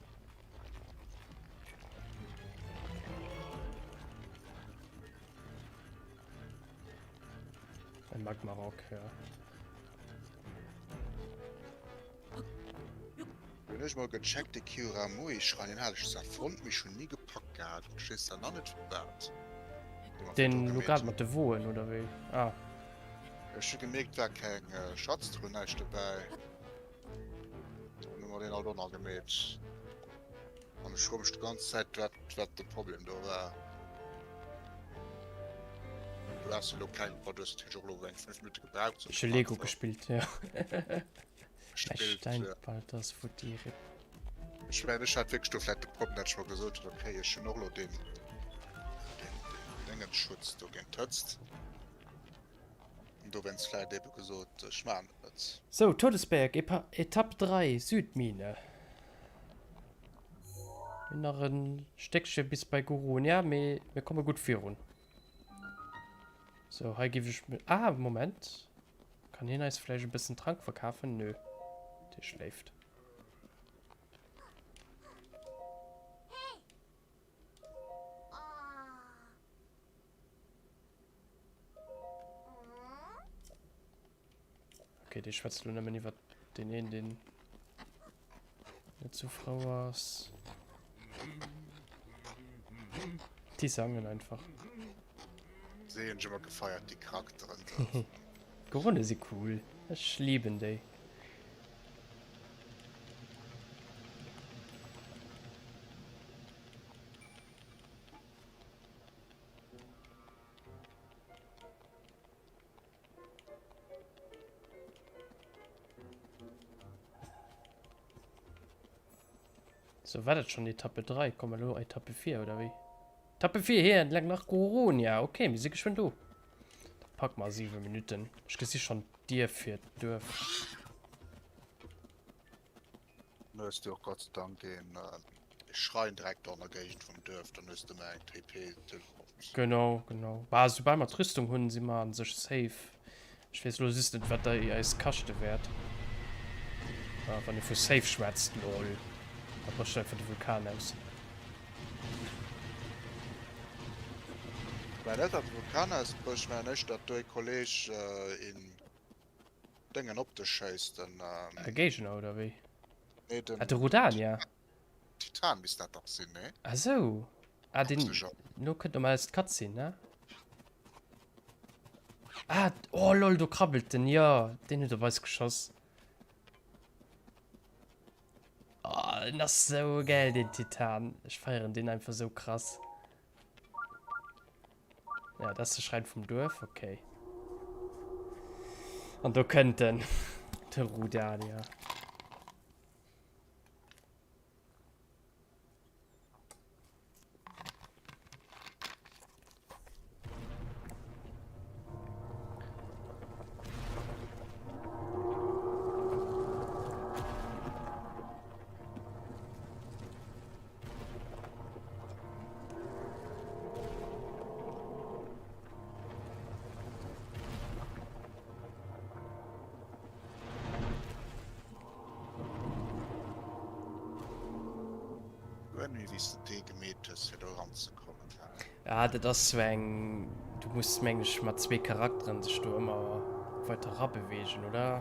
Ein Magmarock, ja. Hunn ech mol gecheckt, de Kyuramui Schrein, den hat ech zwar fonnt, mee ech hunn ni gepackt gehat. Ech weess zwar nach net firwat. Den lo grad mat de Woen oder wéi? Ah. Ech hu gemierkt war keng Schatztruh näischt dobäi. Dann hu mer deen alt och nach gemeet. An ech froe mech déi ganz Zäit wat wat de Problem do war. Du has elo keng, bon du hues natierlech och elo eng 5 Minutte gebraucht. Ech hu Lego gespillt, jo. Steinball ass futti rip. Ech mengen ech hat wierklech do vläit de Problem dat ech mer gesot hunn, okay ech hunn och elo deen deen Déngensschutz do géint d'Hëtzt. An dowéinst vläit ebe gesot ech maachen et net. Sou, Todesberg, Etapp 3, Südmine. Mir hunn nach e Stéckche bis bei Goronia, mee mir komme gutt virun. Sou, hei géif ech. Ah, Moment. Kann hien eis vläicht e bëssen Trank verkafen? Nö, dee schléift. Okay, dee schwätzt elo nëmmen iwwer deen een, deen net sou frou ass. Déi sangen einfach. Se hunn ech ëmmer gefeiert, déi Charakteren. D'Gorone si cool. Ech liben déi. So, war dat schon Etappe 3? Kommen wir lo Etappe 4 oder wéi? Etappe 4 hier entlang nach Goronia. Okay, mir si geschwënn do. Da pack mal 7 Minuten. Ech gesi schon d'Dier fir d'Duerf. Dann hues du och Gott sei Dank een Schrein direkt an der Géigend vum Duerf, dann hues de ëmmer eng TP Teleport. Genau, genau. Bah, soubal mer d'Rüstung hunn, si mer an sech safe. Ech weess elo just net, wat déi eis kaschte wäert. Ah, wann ee vu safe schwätzt, lol. Da brécht einfach de Vulkan aus. Mä net dat de Vulkan ausbrécht, mä éischter dat do ee Kolleg een Déngen op dech schéisst, den. E Géigner oder wéi? Nee, den. Ah, de Rudania. Titan misst dat dach sinn, nee? Ah sou. Ah, den. Lo kënnt normalerweis d'Cutscene, ne? Ah, oh lol, do krabbelt den, jo, deen huet op eis geschoss. Oh, den ass sou geil, den Titan. Ech feieren deen einfach sou krass. Ja, dat ass de Schräin vum Duerf, okay. An do kënnt en, de Rudania. Guer ni wéi s de dee gemeet hues fir do eranzekommen. Ah, dat ass sou eng, du muss meng ech mat zwee Charakteren sech do ëmmer weiter rabewegen, oder?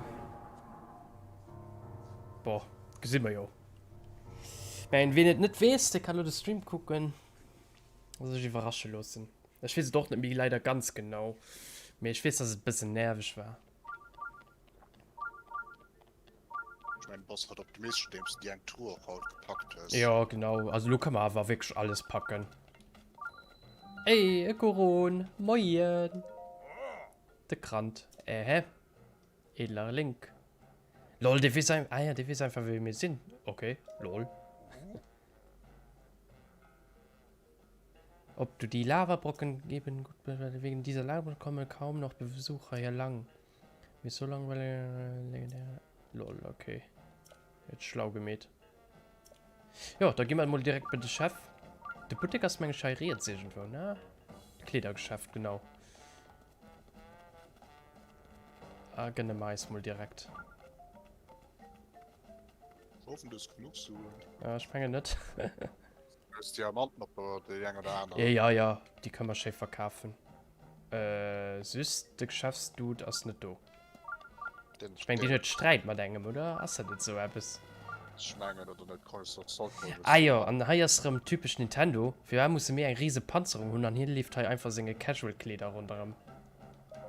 Boah, gesi mer jo. Mä wien et net weess, dee ka lo de Stream kucken a sech iwwerrasche loossen. Ech weess et och net méi leider ganz genau, mee ech weess, dass et e bëssen nerveg war. Ech mengen, du bass haut optimistesch, nodeems du déi eng Truh och haut gepackt hues. Jo, genau. Also lo ka mer awer wierklech alles packen. Ey, e Goron! Moien! De Krant. Ähä. Edler Link. Lol, dee weess ah ja, dee weess einfach wéi mir sinn. Okay, lol. Ob du die Lavabrocken geben gut wegen dieser Lava kommen kaum noch Besucher hier lang. Mir ist so langweilig legendär. Lol, okay. Jetzt schlau gemeet. Jo, da gi mer mol direkt bei de Chef. De Buttek ass meng ech hei riets irgendwou, ne? Kleedergeschäft, genau. Ah, gönne mer eis mol direkt. Hoffen du hues genuch Suen. Ja, ech mengen net. Du hues Diamanten op déi eng oder aner. Ja, ja, ja, déi kënne mer schéi verkafen. Äh, süß, de Geschäftsdude ass net do. Den, Ech meng, deen huet Sträit mat engem, oder? Ass dat net sou eppes? Ech mengen, oder net Ah jo, an hei ass rëm typesch Nintendo. Firwat musse mir eng riese Panzerung hunn an hien leeft hei einfach senge Casual Kleeder ronderëm?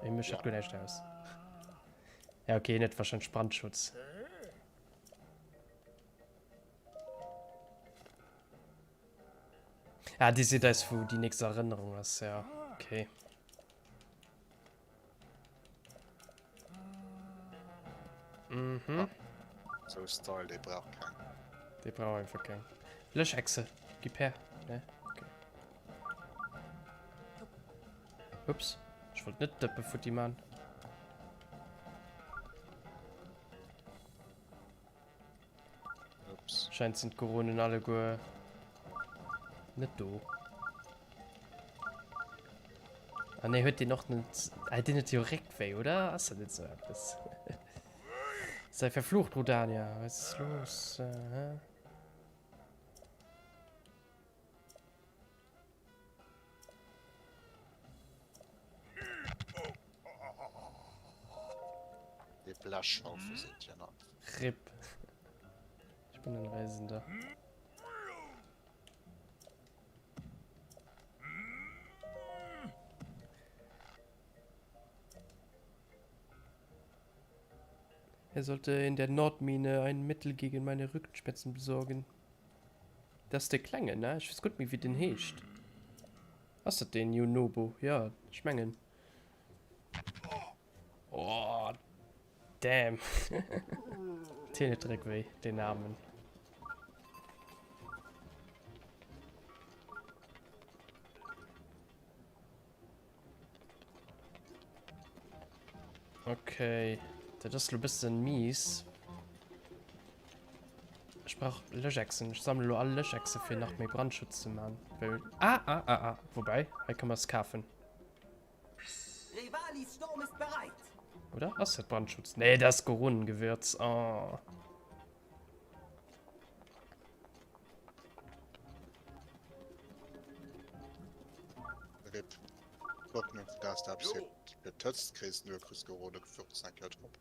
Mee mécht dat guer näischt aus. Ja okay, hien huet wahrscheinlech Brandschutz. Ah, déi seet eis wou déi nächst Erënnerung ass, ja okay. Mhm. So Style, dee brauch keng. Dee brauch einfach keng. Löschechse, gib her. Ne? Okay. Ups, ich wollte net Dëppe futti man. Ups. Scheint sind d'Goronen alleguer net do. Ah nee, huet deen och net... Ah, deen huet jo Réckwéi, oder? Ass dat net sou eppes? Sei verflucht, Rudania. Was ist los? Äh, Dee Blechhaufe seet hien einfach. Rip. Ich bin ein Reisender. Er sollte in der Nordmine ein Mittel gegen meine Rückenschmerzen besorgen. Dat ass dee klengen, ne? Ech weess gutt méi wéi deen heescht. Ass dat deen Yunobo? Jo, ech mengen. Oh, damn. Deen huet Dréck wéi, deen Aarmen. Okay, dat ass lo bëssen mies. Ech brauch Löschechsen. Ech sammle lo all Löschechse fir nach méi Brandschutz ze man. Well ah ah ah ah, wobei, hei kann man es kafen. Rivalis Sturm ist bereit. Oder? Ass dat Brandschutz? Nee, dat ass Goronengewürz. Oh. Rip. Trocknen vu dass du eppes fir d'Hëtzt kriss, nur kriss Goronengewürz eng Kéier drop.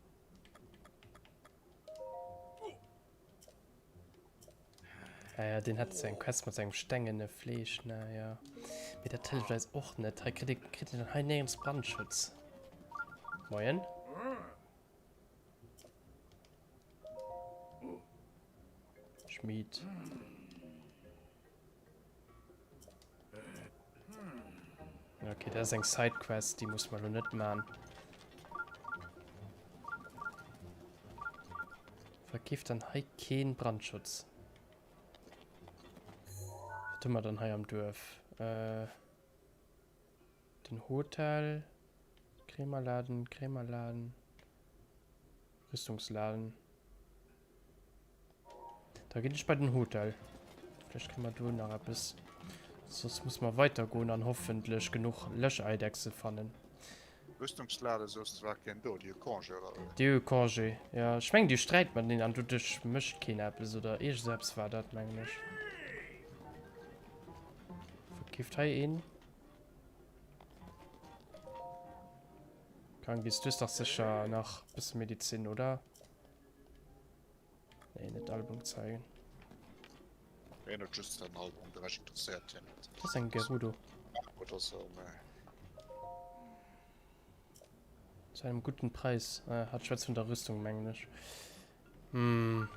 Ah ja, den hat seng Quest mat sengem stengene Fleesch, na ja. Mee dat hëlleft eis och net. Hei kritt ee kritt een hei néierens Brandschutz. Moien. Schmied. Okay, dat ass eng Sidequest, déi muss mer lo net man. Verkeeft dann hei keen Brandschutz? Wat hu mer dann hei am Duerf? Äh, den Hotel, Krämerladen, Krämerladen, Rüstungsladen. Da ginn ech bei den Hotel. Vläicht kréie mer do nach eppes. Soss muss mer weidergoen an hoffentlech genuch Löscheidechse fannen. Rüstungslade soos de war keen do, déi hu Congé oder wéi? Déi hu Congé, jo. Ech mengen déi hu Sträit mateneen an doduerch mécht keen eppes oder iergend eppes war dat mengen ech. Verkeeft hei een? Kangis, du hues dach sécher nach bësse Medizin, oder? Nee, net Album zeigen. Hien huet just den Album, de Rescht interesséiert hien net. Das ist eng Gerudo. Oder so, mee. Zu einem guten Preis. Äh, hat schwätzt vun der Rüstung, mengen ech. Hm.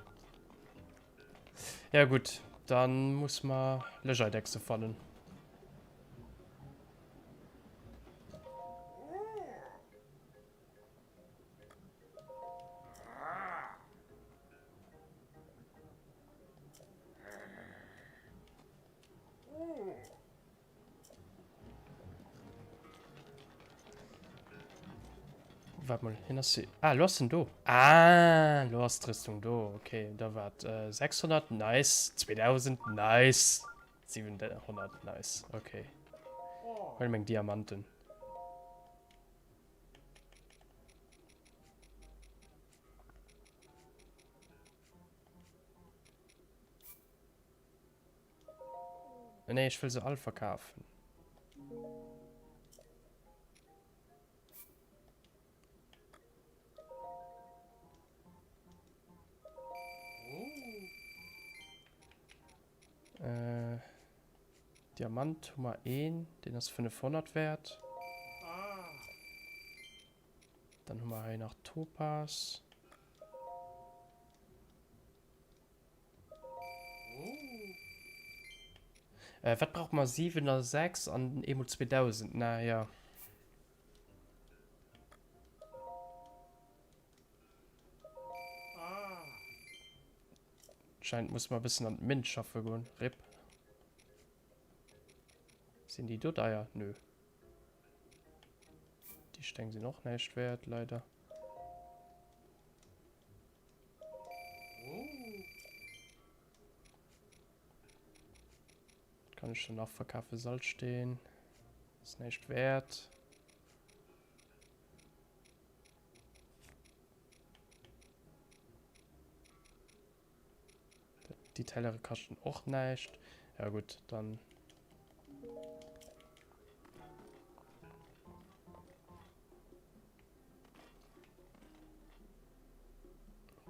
Ja gut, dann muss man Löscheidechse fannen. Wart mal, hin ass sie. Ah, lo ass en do. Ah, lo ass d'Rüstung do. Okay, da wart äh, 600, nice. 2000, nice. 700, nice. Okay. Hol meng Diamanten. Nee, ech wëll se all verkafen. Äh, Diamant hu mer een, deen ass 500 wäert. Dann hu mer hei nach Topas. Äh, wat brauche mer? 7 a 6 an eemol 2000. Na ja. Scheint muss mer e bëssen an d'Minn schaffe goen. Rip. Sinn déi do deier? Nö. Déi Steng sinn och näischt wäert, leider. Kann ech dann nach verkafen? Salzsteen. Ist näischt wäert. Déi Tellere kaschten och näischt. Ja gutt, dann.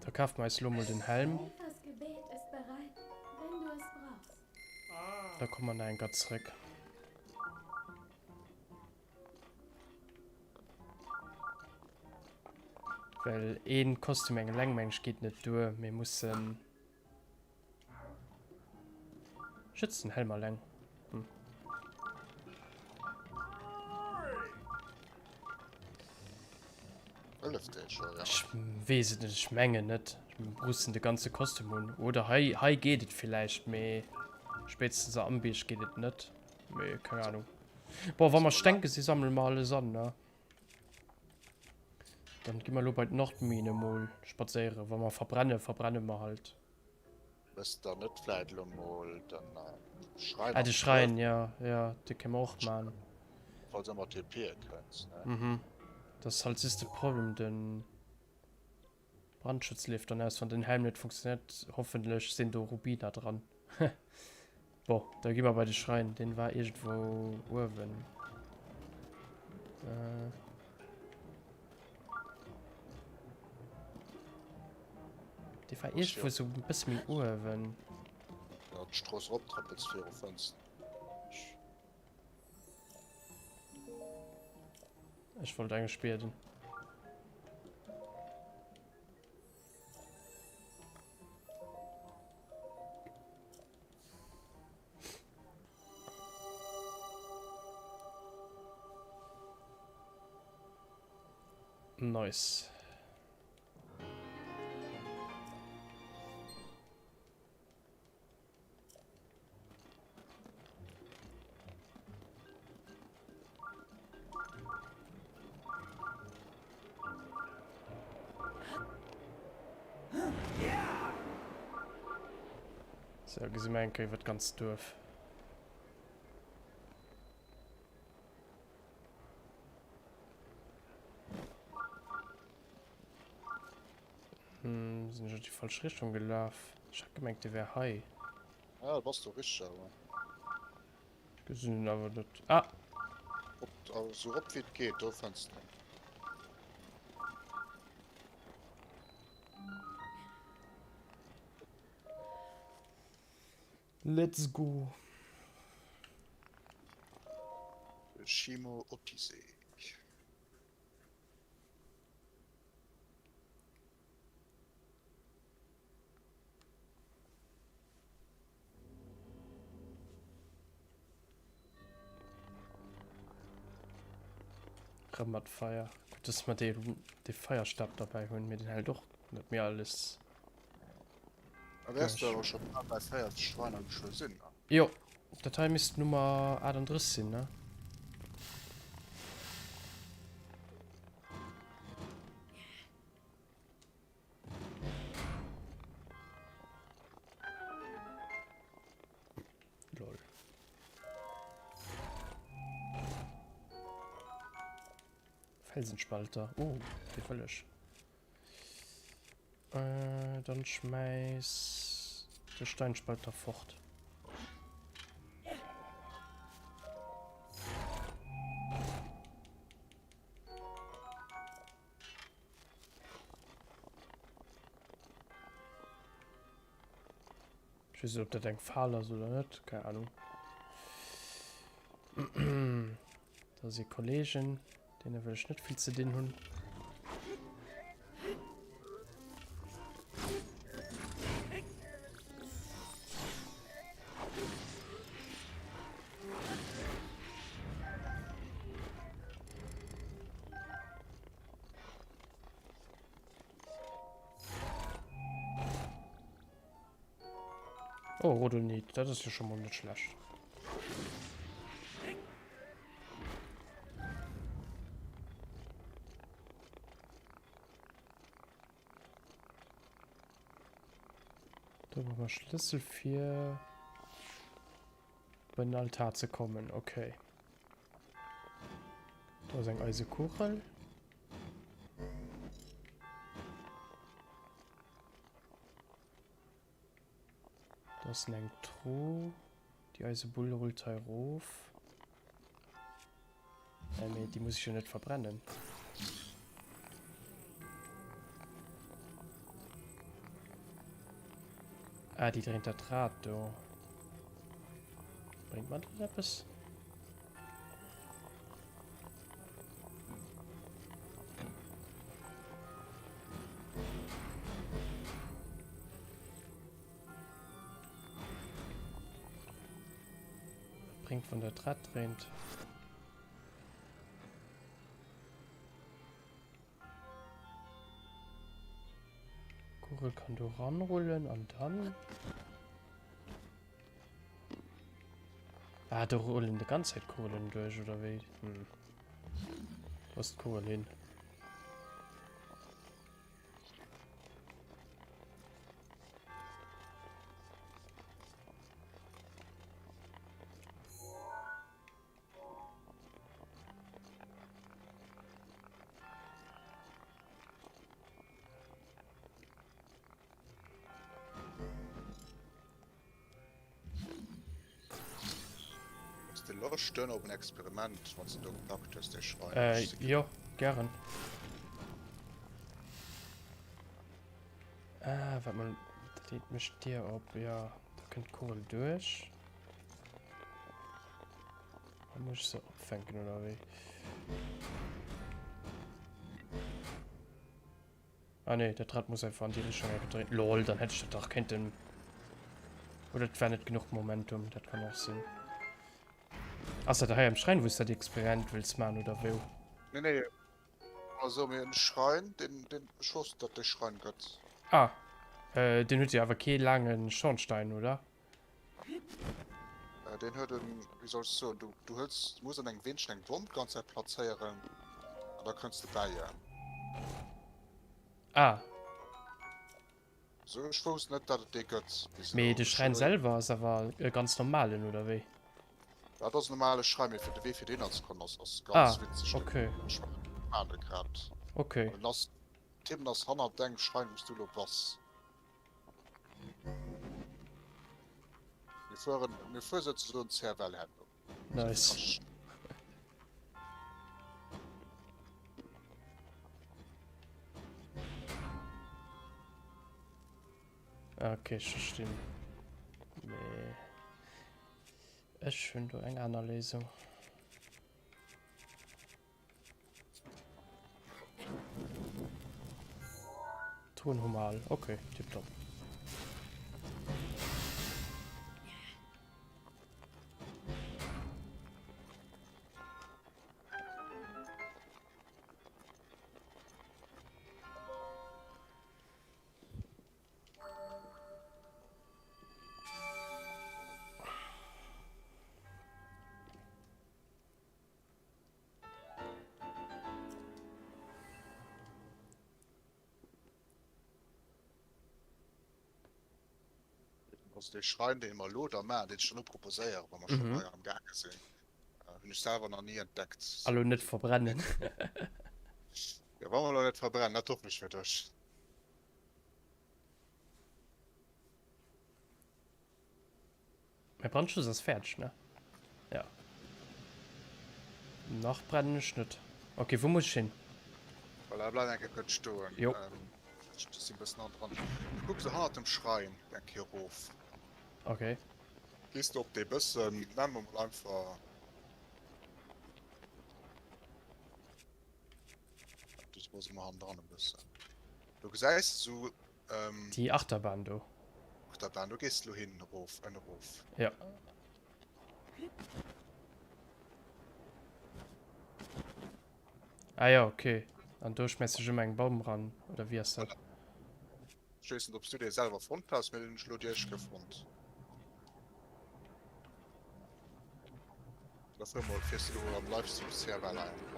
Da kafe mer eis elo mol den Helm. Da komme mer nach eng Kéier zréck. Well een Kostüm eng eleng meng ech geet net duer. Mir mussen. Schützt den Helm alleng. Hm. Ech weess et net, ech mengen net. Ech mussen de ganze Kostüm hunn. Oder hei, hei geet et villäicht, mee spéitstens am Bierg geet et net. Mee keng Ahnung. Bon, wa mer Steng gesi sammele mer alles an, ne? Dann gi mer elo bei d'Nordmine mol spadséieren. Wa mer verbrenne, verbrenne mer halt. Wëss der net vläit elo mol den Schräin? Ah, de Schräin, jo, jo, dee kënne mer och man. Falls ëmmer TPe kënns, ne? Mhm. Dat ass halt just de Problem, de Brandschutz leeft dann aus, wann den Helm net funktioniert. Hoffentlech sinn do Rubiner dran. Bon, da gi mer bei de Schräin. Deen war iergendwou uewen. Äh. Dee war iergendwou sou e bësse méi uewen. Ja, d'Strooss erop trëppels viru fënns. Ech wollt eigentlich bieden. Nice. So, gesi mer eng Kéier iwwer d'ganzt Duerf. Hm, sinn ech an déi falsch Richtung gelaf? Ech hat gemengt, dee wär hei. Ja, da bass du richteg, awer. Ech gesinn en awer net. Ah! Op, also erop wéi et geet, do fënns de en. Let's go! Shimo Otisee. Rëm mat Feier. Gutt, dass mer dee, dee Feierstab derbäi hunn, mee den hält och net méi alles. Da wäers du awer scho bal bei 40 Schweiner geschwë sinn, ne? Jo, dat hei misst Nummer 38 sinn, ne? Lol. Felsenspalter. Oh, dee wëll ech. Äh, dann schmeiß de Steinspalter fort. Ich weiß nicht, ob das eng Fal ass oder net. Keine Ahnung. Da si Kollegen, deene wëll ech net vill ze dinn hunn. Oh, Rhodonit, dat ass jo scho mol net schlecht. Do brauche mer Schlëssel fir bei den Altar ze kommen. Okay. Do ass eng Eisekugel. Do ass eng Truh. Déi Eisebull rullt hei erof. Äh, mee déi muss ech jo net verbrennen. Ah, déi dréint dat Rad do. Bréngt mer dat eppes? Bréngt, wann dat Rad dréint. Kugel kann do ranrullen an dann... Ah, do rullen die ganze Zeit Kugeln durch, oder wie? Hm. Wo ist die Kugel hin? Hues de Loscht duerno op en Experiment, wann s de do gepackt hues, dee Schrein? Äh, jo, gären. Ah, waart mol, dat eent mécht d'Dier op, jo, da kënnt d'Kugel duerch. Da muss ich se opfänken oder wéi? Ah ne, dat Rad muss einfach an die Richtung gedreht. Lol, dann hätte ich das doch könnten. Oder das war nicht genug Momentum, das kann auch sinn. Ass dat hei am Schrein, wou s de dat Experiment wëlls man oder wou? Nee, nee. Also mir en Schrein, den, den, ech wosst, datt dee Schrein gëtt. Ah, äh, den huet jo awer kee laange Schornstein, oder? Äh, deen huet en, wéi soll ech soen, du, du hëls, du muss an engem Weenchen eng Bomm d'ganz Zäit plazéieren an da kënns de bäi en. Ah. So, ech wousst net, datt et dee gëtt bis Mee elo. de Schräin selwer ass awer e ganz normalen, oder wéi? Dat ass en normale Schräin, mee fir de Wee fir dohinner ze kommen ass, ass ganz Ah, witzeg. okay. Ech maachen e grad. Okay. An en ass, d'Hymn ass hannert dengem Schräin, wou s du elo bass. Mir fueren, mir fuere souzesoen CFL herno. Nice. Okay, ech verstinn. Mee ech hunn do eng aner Léisung. Truhen hu mer all. Okay, tipptopp. Also dee Schrein, dee mer elo da maachen, deen ech dann elo proposéieren, wa mer schonn hei am gaange sinn, hunn ech selwer nach ni entdeckt. A lo net verbrennen. Jo, wa mer elo net verbrennen, dat hoffen ech fir dech. Mäi Brandschutz ass fäerdeg, ne? Ja. Nach brennen ech net. Okay, wou muss ech hin? Voilà, bleif eng Kéier kuerz stoen. Jo. Ech sinn e bëssen an dran. Du kucks esou hannert dem Schrein eng Kéier erof. Okay. Gees du op dee bëssen, nennen mer mol einfach. Do si mer hannendran e bëssen. Do gesäis de sou Déi Achterbahn do. Achterbahn, do gees de lo hin, erof, ënne erof. Ja. Ah ja, okay. An do schmäiss ech ëmmer eng Bom ran, oder wéi ass dat? Ech weess net, ob s du dee selwer fonnt has, mee deen hunn ech lo direkt gefonnt. Da fuer mol, fiers du am Livestream CFL ein.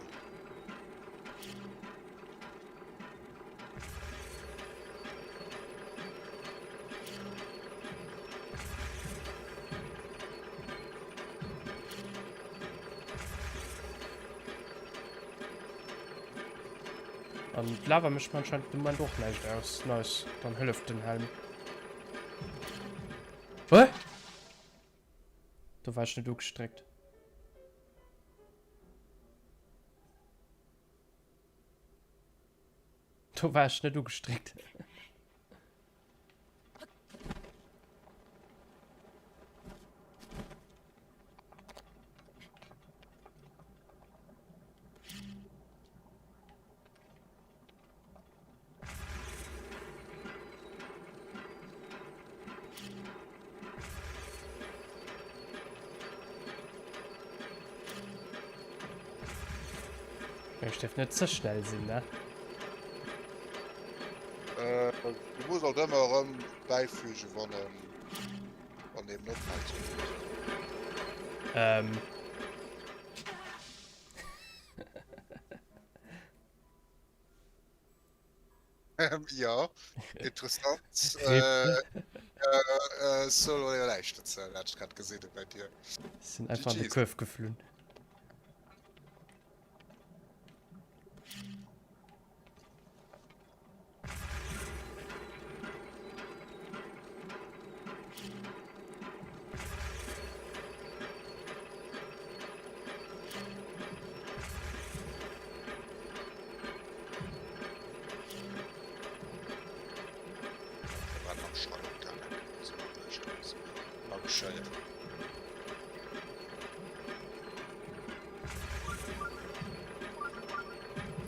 An d'Lava mécht mir anscheinend de Moment och näischt aus. Nice, dann hëlleft den Helm. Hä? Do war ech net ugestreckt. Do war ech net ugestreckt. Ech dierf net ze schnell sinn, ne? Äh, du muss alt ëmmer erëm bäifügen, wann en, wann eben ophält. Ähm. Ja, interessant. Äh, äh, äh, Solo jo näischt dozou, hat ech grad gesinn bei dir. Sinn einfach an de Kuerf geflunn.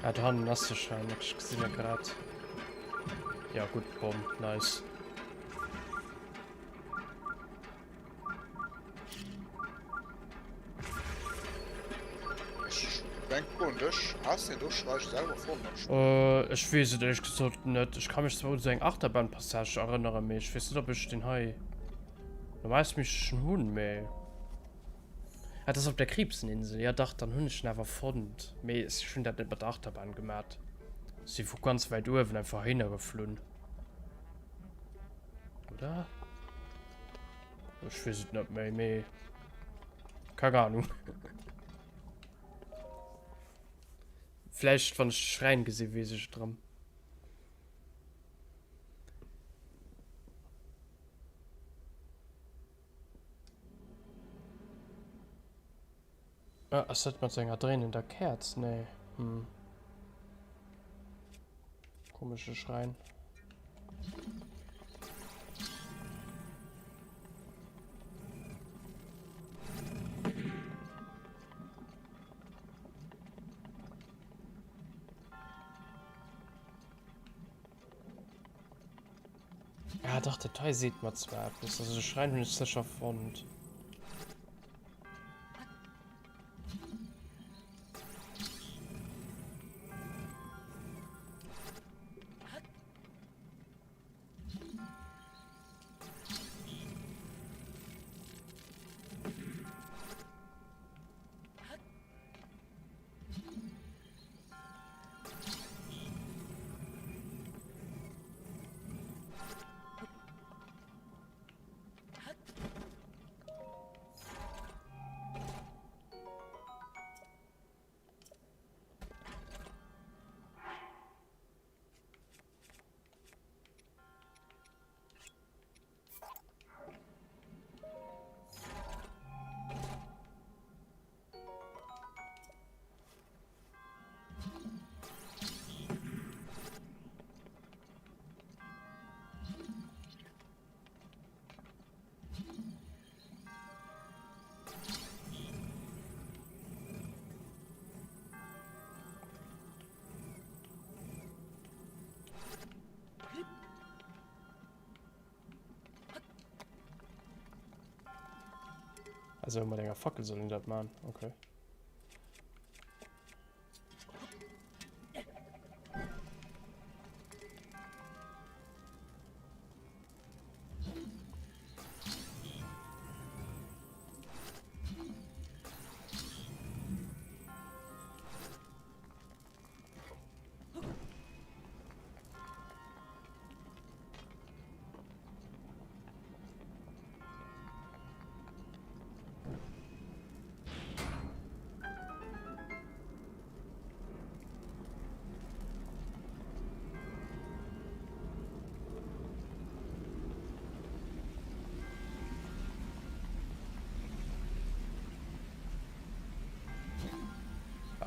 Ah, do hannen ass de Schrein, ech gesinn e grad. Ja gutt, Bomm, nice. Ech weess et éierlech gesot net. Ech ka mech zwar un esou eng Achterbahnpassage erënneren, mee ech weess net ob ech deen hei normalerweis misst ech en hunn, mee ah dat ass op der Kriibseninsel, jo dach dann hunn ech en awer fonnt, mee ech hunn dat net mat der Achterbahn gemat, si vu ganz wäit uewen einfach heihinner geflunn, oder? Ech weess et net méi, mee keng Ahnung. Vläicht wann ech de Schräin gesinn, weess ech et erëm. Ah, ass dat mat senger dréinender Käerz? Nee. Hm. Komesche Schräin. Ah, dach, dat hei seet mer zwar eppes. Also de Schräin hunn ech sécher fonnt. Also mat enger Fackel soll een dat man, okay.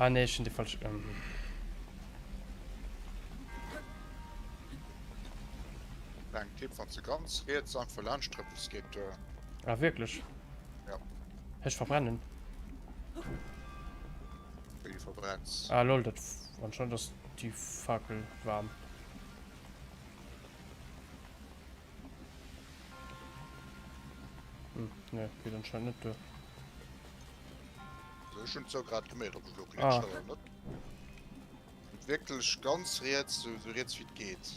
Ah nee, ech hunn déi falsch. Ähm. Kleng Tipp, wann du ganz riets einfach laanscht trëppels, geet duer. Ah wierklech? Ja. Ech verbrennen. Wéi du verbrenns. Ah lol, dat anscheinend ass déi Fakel waarm. Hm, ne, geet anscheinend net duer. Ech hunn zwar grad gemeet, ob ech elo klickt Ah. oder net. Wierklech ganz riets, sou riets wéi et geet.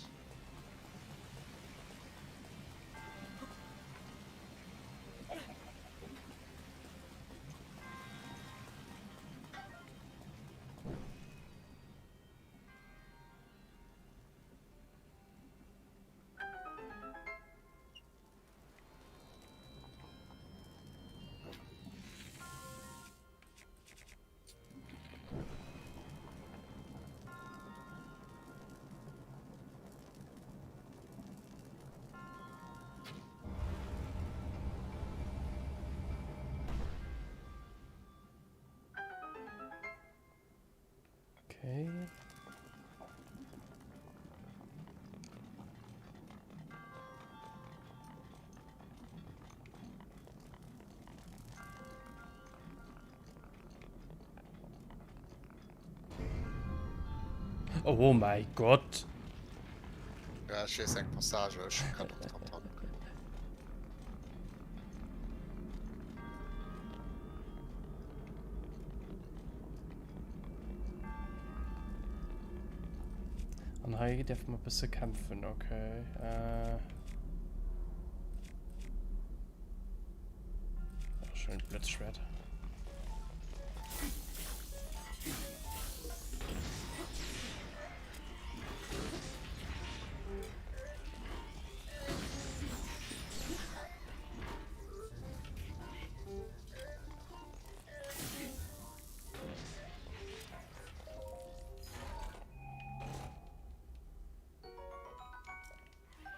Okay. Oh mein Gott. Ja, ech weess eng Passage, ech kann och dran dran. An hei dierfe mer e bësse kämpfen, okay. Äh. Schön Blitzschwert.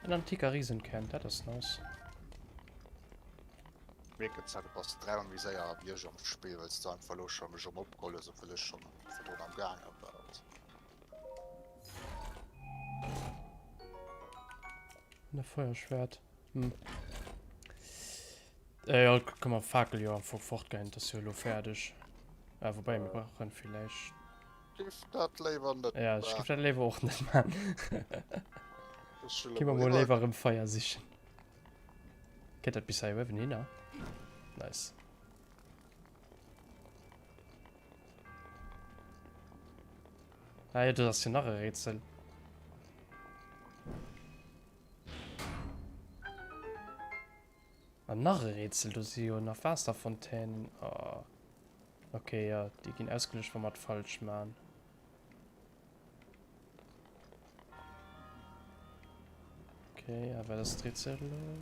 En antiker Riesenkern, dat ass nice. Mierken zwar, du bass dräimol méi séier wéi ech am Spill, well s du einfach elo scho mech erëm opgeholl hues, obwuel ech schonn virdrun am gaange war. Ne Feuerschwert. Hm. Äh, ja, kann man Fakel jo am Fong fortgehen, das ist jo lo fertig. Äh, wobei, wir brauchen vielleicht... Giff dat léiwer net Ja, ech giff dat léiwer och net man. Gi mer mol léiwer erëm Feier sichen. Geet dat bis hei uewen hinner? Nice. Ah jo, dat ass jo nach e Rätsel. An nach e Rätsel, do si jo nach Waasserfontänen. Oh. Ok, jo, déi ginn ausgeluecht, wa mer et falsch man. Ok, a wat ass d'Rätsel elo?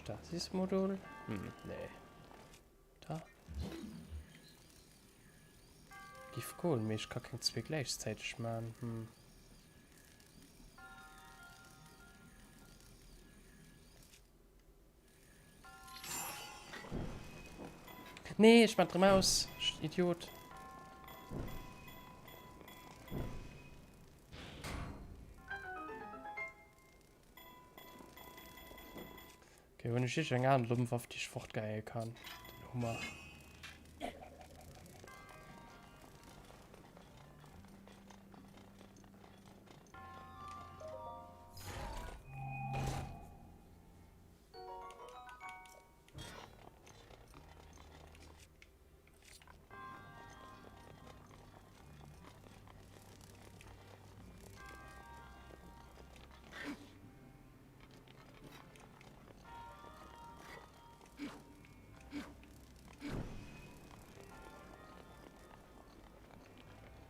Stasis-Modul? Hm, nee. Da. Giff goen, mee ech ka keng zwee gläichzäiteg man. Hm. Nee, ech man drëm aus. Idiot. Okay, hunn ech eng aner domm Waff, déi ech fortgeheie kann. Den Hummer.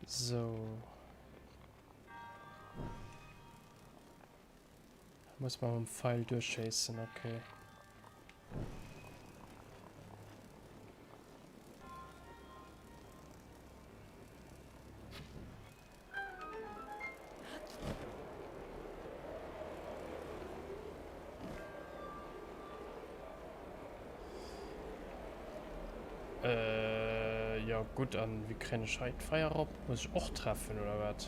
So. Muss man mam Pfeil duerchschéissen, okay. Äh, jo gutt, an wéi kréien ech hei d'Feier erop? Muss ech och treffen oder wat?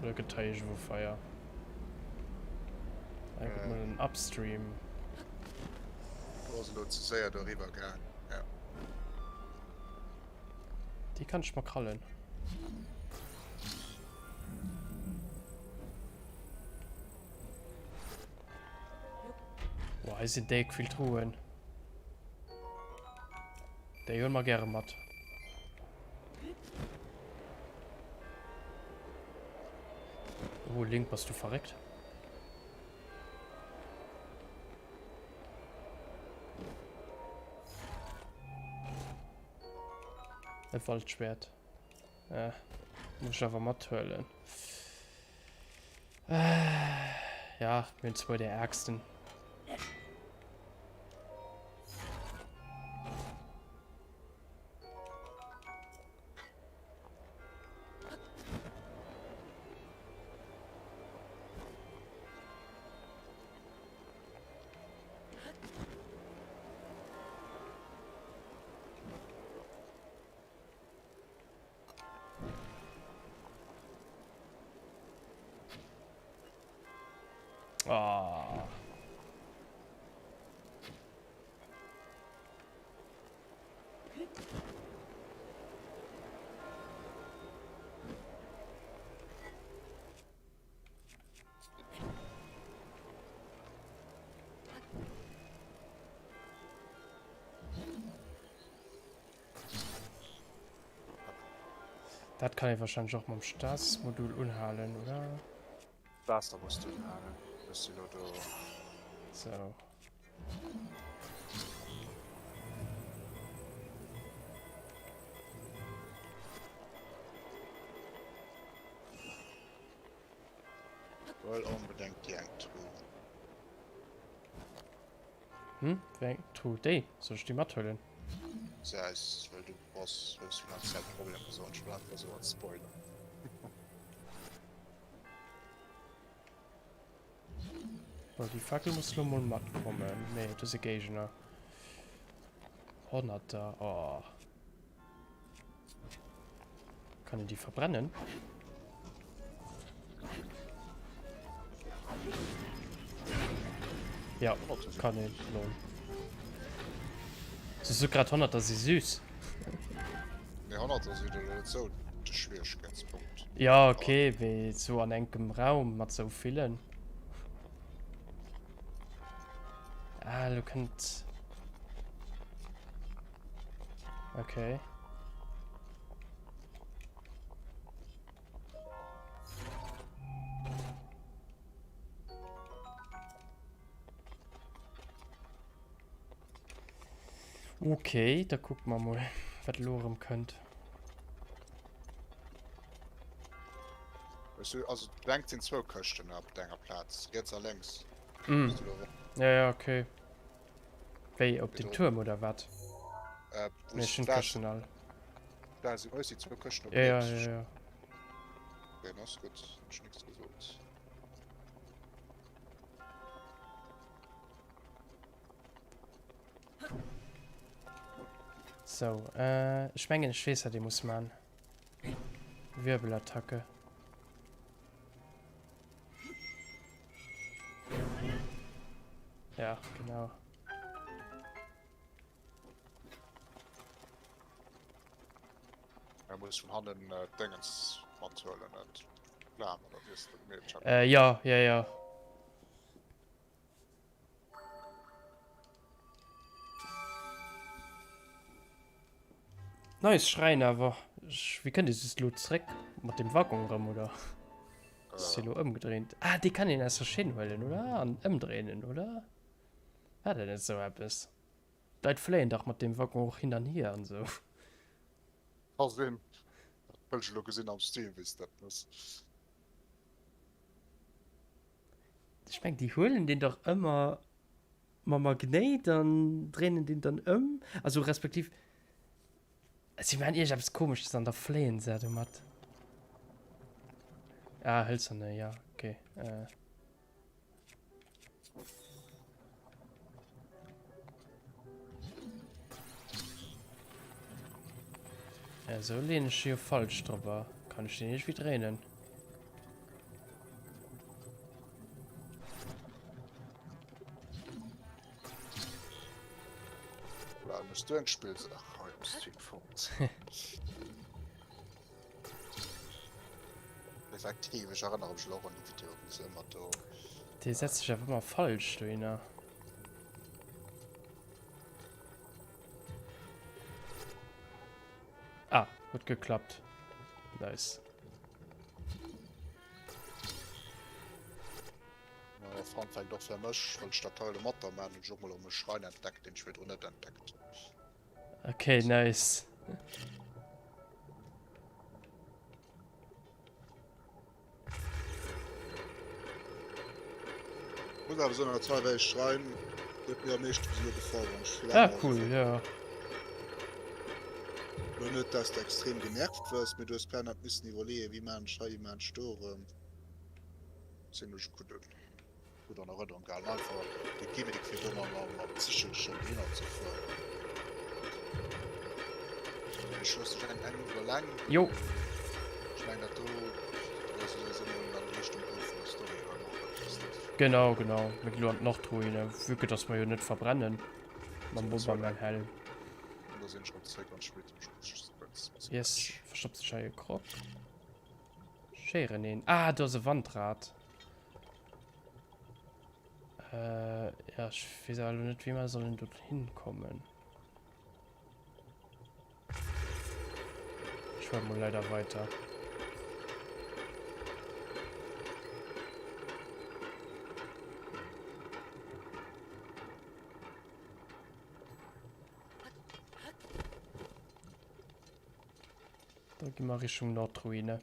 Oder gëtt hei iergendwou Feier? Hei gëtt mol en Upstream. Du bass elo ze séier doriwwer gaang, jo. Déi kann ech mer krallen. Boah, hei sinn déck vill Truhen. Déi huele mer gäre mat. Oh Link, bass du verréckt? E Waldschwert. Äh, muss ich awer mathuelen. Äh, ja, mir hunn zwou der ärgsten. Oh. Dat kann ee wahrscheinlech och mam Stasis-Modul unhalen, oder? Waasser muss du unhalen. Ech si lo do. So. Wëll onbedéngt déi eng Truh. Hm? Wéi eng Truh? Déi? Soll ech déi mathuelen? Säis, well du bass, hues finanziell Problemer, sou an ech wëll einfach sou als Spoiler. Bon, déi Fackel muss lo mol matkommen. Nee, do si Géigner. Honnerter, oh. Kann een déi verbrennen? Ja, kann een. Lol. Sos du grad Honnerter si süß? Nee, Honnerter si elo net sou de Schwieregkeetspunkt. Ja, okay, mee sou an enkem Raum mat sou villen. Ah, lo kënnt. Okay. Okay, da gucken wir mal, was lo erëm kënnt. Weißt du, also denk sinn zwou Këschten op denger Plaz, riets a lénks. Mm. Ja, ja, okay. Wéi, op dem Tuerm oder wat? Äh, Nee, ech hunn d'Këschten all. Da sinn hues déi zwou Këschten op Ja, ja, ja, ja. Okay, das ist gut. Hab ich nichts gesagt. So, äh, ech mengen, ech weess, wat ee muss man. Wirbelattacke. Ja, genau. Er muss vun hannen äh, Dingens mathuelen, net Flam oder wie es gemeet hat. Äh, ja, ja, ja. Nice Schräin awer. Wéi kënnt ee soss elo zréck? Mat dem Waggon erëm, oder? Ass dee elo ëmgedréint? Ah, dee kann een aus der Schinn huelen, oder? An ëmdréinen, oder? War dat net esou eppes? D'Leit fléien dach mat deem Waggon och hin an hier an esou. Ka sinn. Dat wëll ech elo gesinn am Stream, wéi s dat mëss. Ech meng, déi huelen deen dach ëmmer mam Magnéit an dréinen deen dann ëm, also respektiv si maachen iergendeppes Komesches an da fléien se domat. Ah, hëlzerne, ja, okay. Äh. Ja, so lehne ich hier falsch drüber. Kann ich den nicht wie dréinen? Voilà, muss du eng Spillsaach hei am Stream fonnt. Effektiv, ech erënnere mech elo och un déi Video, wou se ëmmer do. Dee setzt sech awer ëmmer falsch dohinner. Ah, huet geklappt. Nice. Naja, Fun Fact och fir mech, well ech dat hei elo mat der maan, hunn ech och mol erëm e Schrein entdeckt, deen ech virdrun net entdeckt hunn. Okay, nice. Muss awer soen, dat hei wär e Schrein, huet mir am meeschten bis elo gefall, wann ech vill Ah, anerer cool, gesinn. ja. Lo net, dass de extrem genervt wërs, mee du hues permanent missen iwwerleeën, wéi maan ech hei, wéi maan ech do erëm. Zimlech gutt gutt an Erënnerung gehalen. Einfach de Gimmick fir do mam mam Zichelchen dohinner ze fueren. Ech loosse dech eng eng Minutt eleng. Jo. Ech mengen dat do do ass emol an déi Richtung goe vun der Story erëm och eppes dat. Genau, genau. Mir gi lo an d'Nordruine, vue que dass mer jo net verbrennen mam Bomberman-Helm. An da sinn ech erëm zeréck an spillt mech kuerz. Yes, verstoppt sech hei e Croc. Schéieren een. Ah, do ass e Wandrad. Äh, ja, ech weess awer elo net, wéi mer sollen dohin kommen. Ech fuere mol leider weiter. Da gi mer Richtung Nordruine.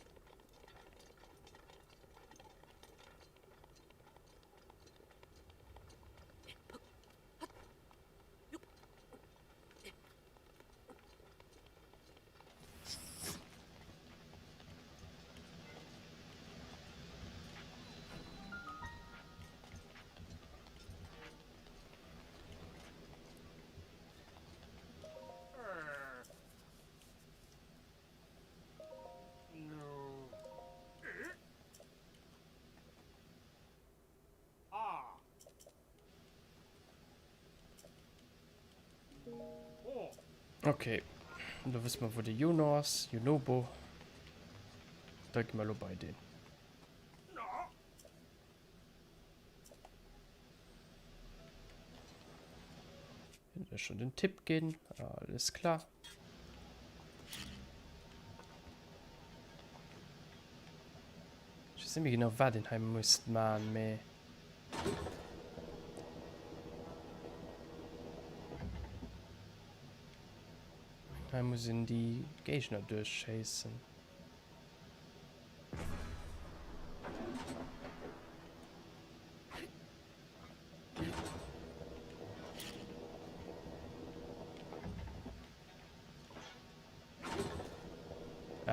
Okay, da wësse mer wou de Juno ass, Junobo. Da gi mer elo bei deen. Hunn ech schon den Tipp ginn. Alles klar. Ich weiß nicht mehr genau, wat een hei muss man, mee. Hei muss een déi Géigner duerchschéissen.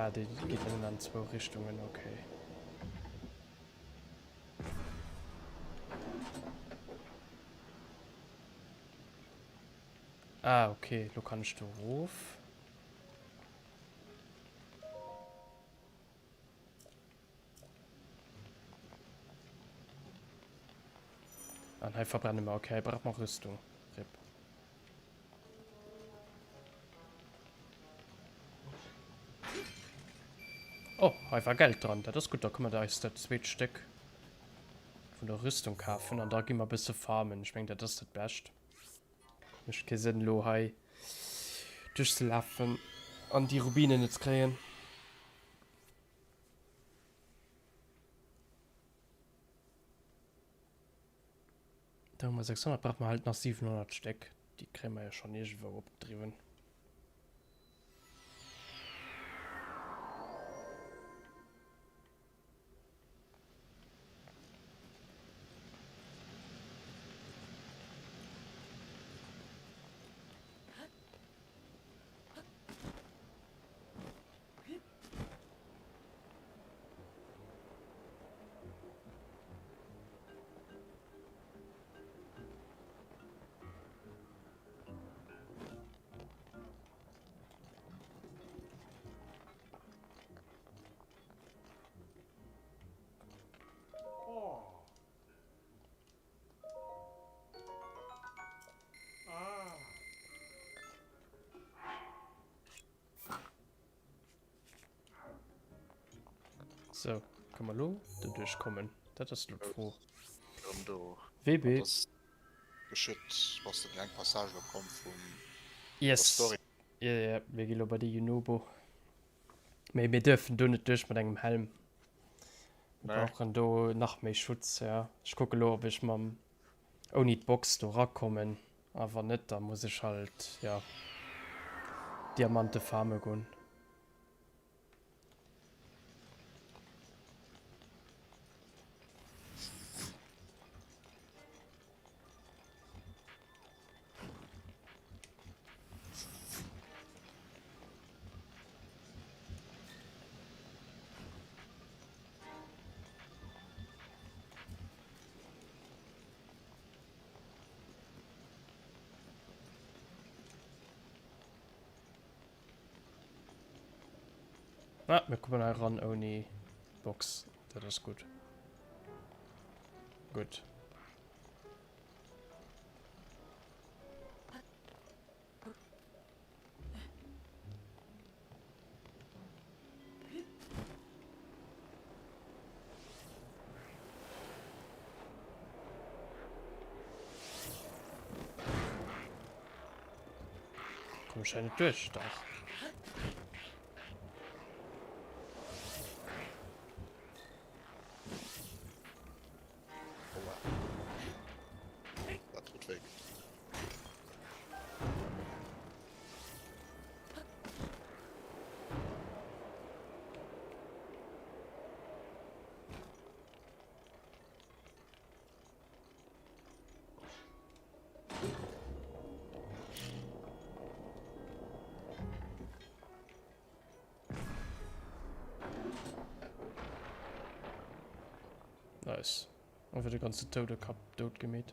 Ah, déi geet nëmmen an zwou Richtungen, okay. Ah, okay, lo kann ech do erof. An hei verbrenne mer. Okay, hei brauch mer Rüstung. Rip. Oh, hei war Geld dran. Dat ass gutt. Da kënne mer eis dat zweet Stéck vun der Rüstung kafen. An da gi mer e bësse farmen. Ech mengen, dat ass dat Bescht. Mécht kee Sënn, elo hei duerchzelafen an déi Rubinen net ze kréien. Da hu mer 600, brauche mer halt nach 700 Stéck. Déi kréie mer jo schonn iergendwou opgedriwwen. So, kann man lo doduerch kommen? Dat ass lo d'Fro. WB. Geschütt, bass de eng Passage lo komm vum Yes. Story. Ja, ja, mir gi lo bei de Junobo. Mee mir dürfen do net duerch mat engem Helm. Mir brauchen do nach méi Schutz, ja. Ech kucke lo, ob ech mam ouni d'Box do rakommen. A wann net, da muss ech halt, ja, Diamante farme goen. Ah, mir kommen hei ran ouni Box. Dat ass gutt. Gutt. Komm ech hei net duerch? Dach. Aua. Dat tut wéi. Nice. Einfach de ganze Toudekapp dout gemeet.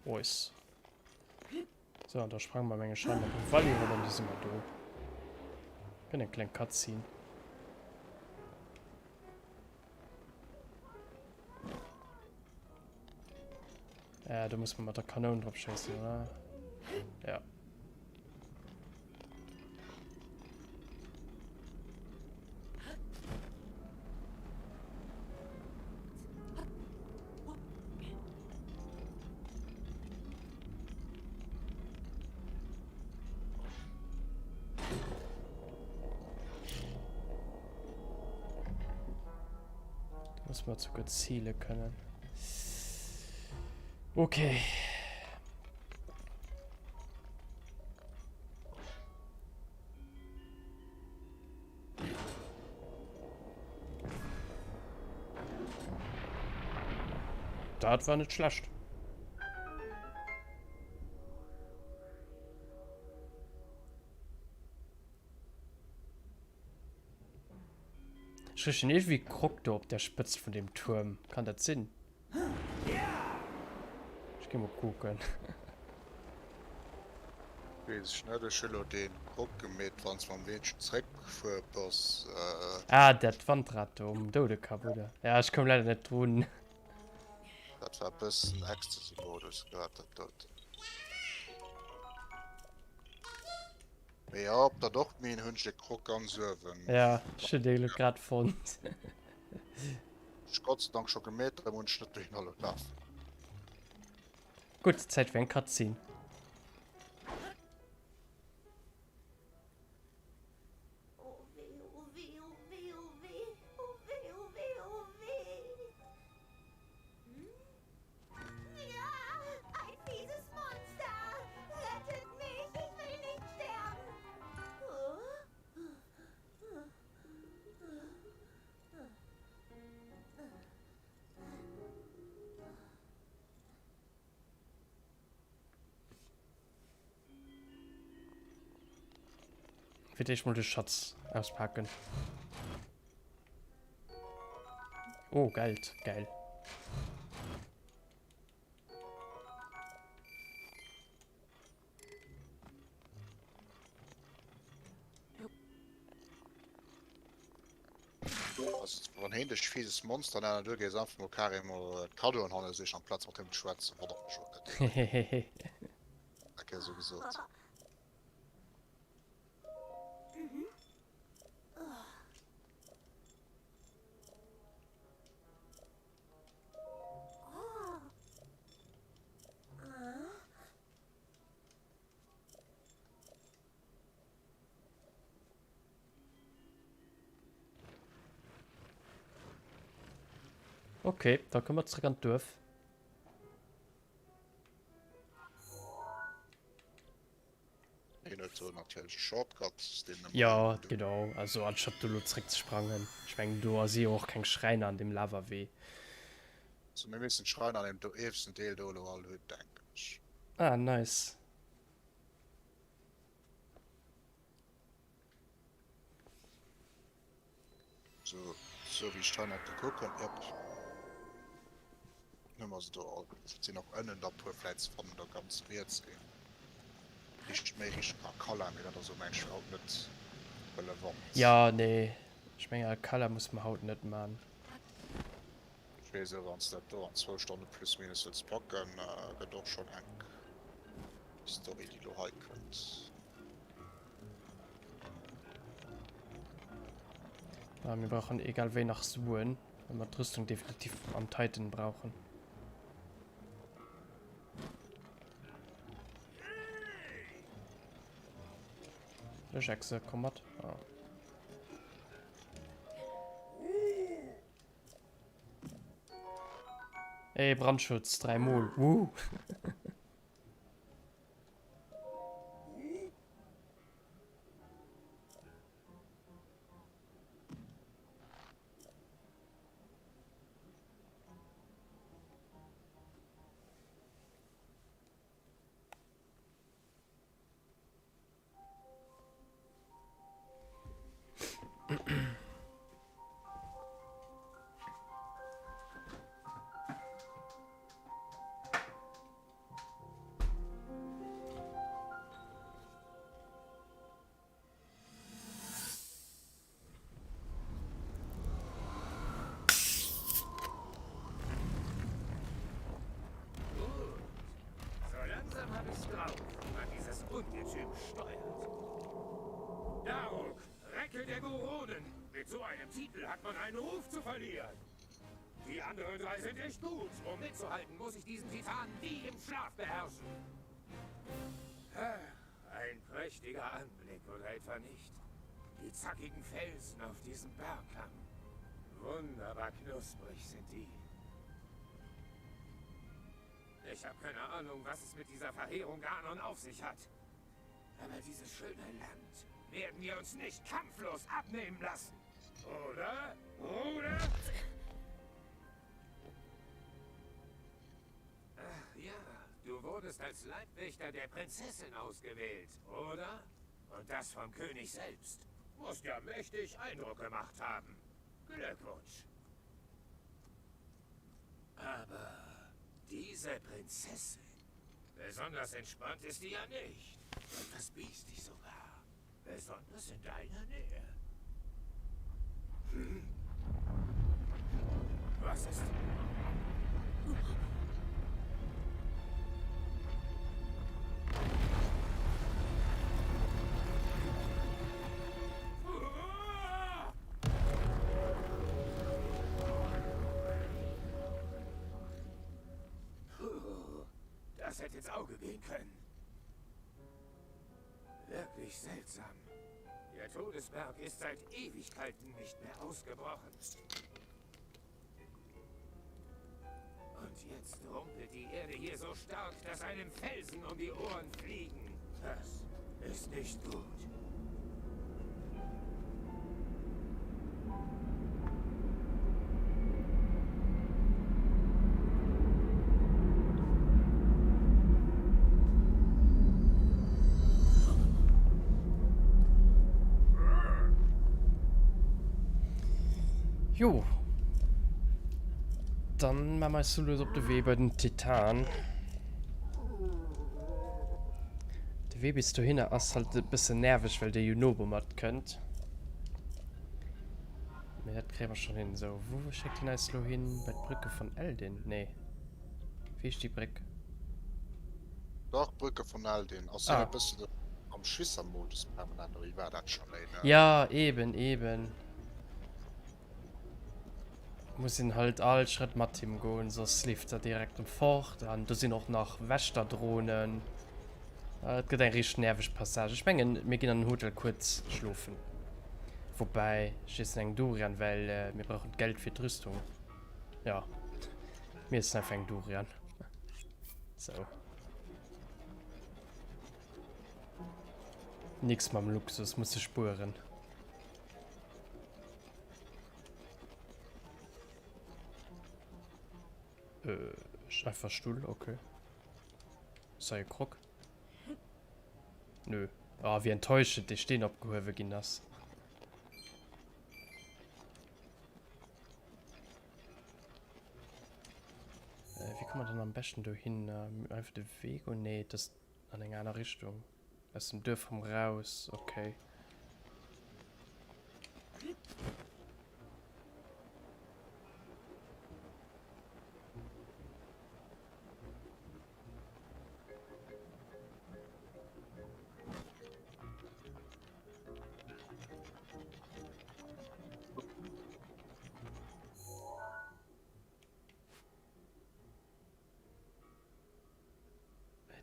Ois. So, an da sprange mer menge Schein mat dem Valley rop an du si mer do. Kënne eng kleng Cutscene. Ja, do muss man mat der Kanoun drop schéissen, oder? Ja. Muss man sogar ziele können. Okay. Dat war net schlecht. Ech richen iergendwéi Krog do op der Spëtzt vun deem Tuerm. Kann dat sinn? Ech gi mol kucken. Wees ech net, ech hu lo deen Krog gemeet wanns mam Weechen zréck gefuer bass. Ah dat Wandrad do um Doudekapp oder? Ja ech koum leider net drun. Dat war bëssen Ecstasy Modus gehat dat doten. Mee jo op der Dogmine hunn ech e Krog ganz uewen. Ja ech hunn dee lo grad fonnt. Ech Gott sei Dank scho gemeet, da muss ech net dohinner lo lafen. Gutt, Zäit fir eng Cutscene. Oh weh, oh weh, oh weh, oh weh, oh weh, oh weh, oh weh. Ein fieses Monster! Rettet mich! Ich will nicht sterben! Fir d'éischt mol de Schatz auspaken. Oh, Geld. Geil. eent fieses Monster nennen, du gees einfach mol carrément d'Kaddoen hanne sich amplaz mat him ze schwätzen, wonnert mech och net. Eng Kéier esou gesot. Okay, da kommen wir zurück an d'Duerf. Hien huet do natierlech e Shortcut, deen e Ja, genau. Also anstatt do lo zréck ze sprangen. Ech mengen do si jo och keng Schräiner an deem Lavawee. Also mir missten d'Schräiner an deem do ieweschten Deel do elo all hunn, denken ech. Ah, nice. Sou, sou wéi ech d'hei nach gekuckt hunn, yep. Hu mer se do all. Et sinn och ënnen der puer vläit ze fannen, do ganz riets een. Riicht méi Richtung Akala, mee dat ass elo mengen ech fir haut net relevant. Ja, nee, ech mengen Akala muss mer haut net man. Ech weess elo, wann s de dat do an zwou Stonne plus minus wëlls packen, gëtt och schonn enk Story déi elo hei kënnt. Ah, mir brauchen egal wéi nach Suen, well mer d'Rüstung definitiv am Titan brauchen. Echse, komm mat. Ah. Ey, Brandschutz, dreimal. Uh. So langsam habe ich's drauf, wie man dieses Ungetüm steuert. Daruk, Recke der Goronen! Mit so einem Titel hat man einen Ruf zu verlieren. Die anderen drei sind echt gut. Um mitzuhalten, muss ich diesen Titan wie im Schlaf beherrschen. Ein prächtiger Anblick, oder etwa nicht? Die zackigen Felsen auf diesem Bergkamm. Wunderbar knusprig sind die. Ich habe keine Ahnung, was es mit dieser Verheerung Ganon auf sich hat. Aber dieses schöne Land werden wir uns nicht kampflos abnehmen lassen. Oder, Bruder? Ach ja, du wurdest als Leibwächter der Prinzessin ausgewählt, oder? Und das vom König selbst. Musst ja mächtig Eindruck gemacht haben. Glückwunsch. Aber diese Prinzessin, besonders entspannt ist die ja nicht. Etwas biestig sogar. Besonders in deiner Nähe. Hm? Was ist... Das hätte ins Auge gehen können. Wirklich seltsam. Der Todesberg ist seit Ewigkeiten nicht mehr ausgebrochen. Und jetzt rumpelt die Erde hier so stark, dass einem Felsen um die Ohren fliegen. Das ist nicht gut. Jo. Dann ma mer eis sou lues op de Wee bei den Titan. De Wee bis dohinner ass halt e bëssen nerveg, well de Yunobo matkënnt. Mee dat kréie mer schonn hin. Sou, wou schéckt hien eis elo hin? Bei d'Brücke von Eldin? Nee. Wéi heescht déi Bréck? Dach, Brücke von Eldin. Ass hien e bëssen am Schissermodus permanent, oder wéi war dat schonn? Ja, eben, eben. Muss een halt all Schrëtt mat him goen, soss leeft er direkt em fort. An do sinn och nach Wächterdronen. Et gëtt eng richteg nerveg Passage. Ech mengen, mir ginn an den Hotel kuerz schlofen. Woubäi, ech iessen eng Durian, well mir brauchen d'Geld fir d'Rüstung. Ja, mir iessen einfach eng Durian. Sou. Nix mam Luxus, muss e spueren. Äh, einfach Stull, okay. Ass hei e Krog? Nö. Ah, wéi enttäuschend dee Steen opgehuewe ginn ass. Äh, wéi komme mer dann am beschten dohin? Einfach de Wee goen? Nee, dat ass an eng aner Richtung. Aus dem Duerf rëm raus, okay.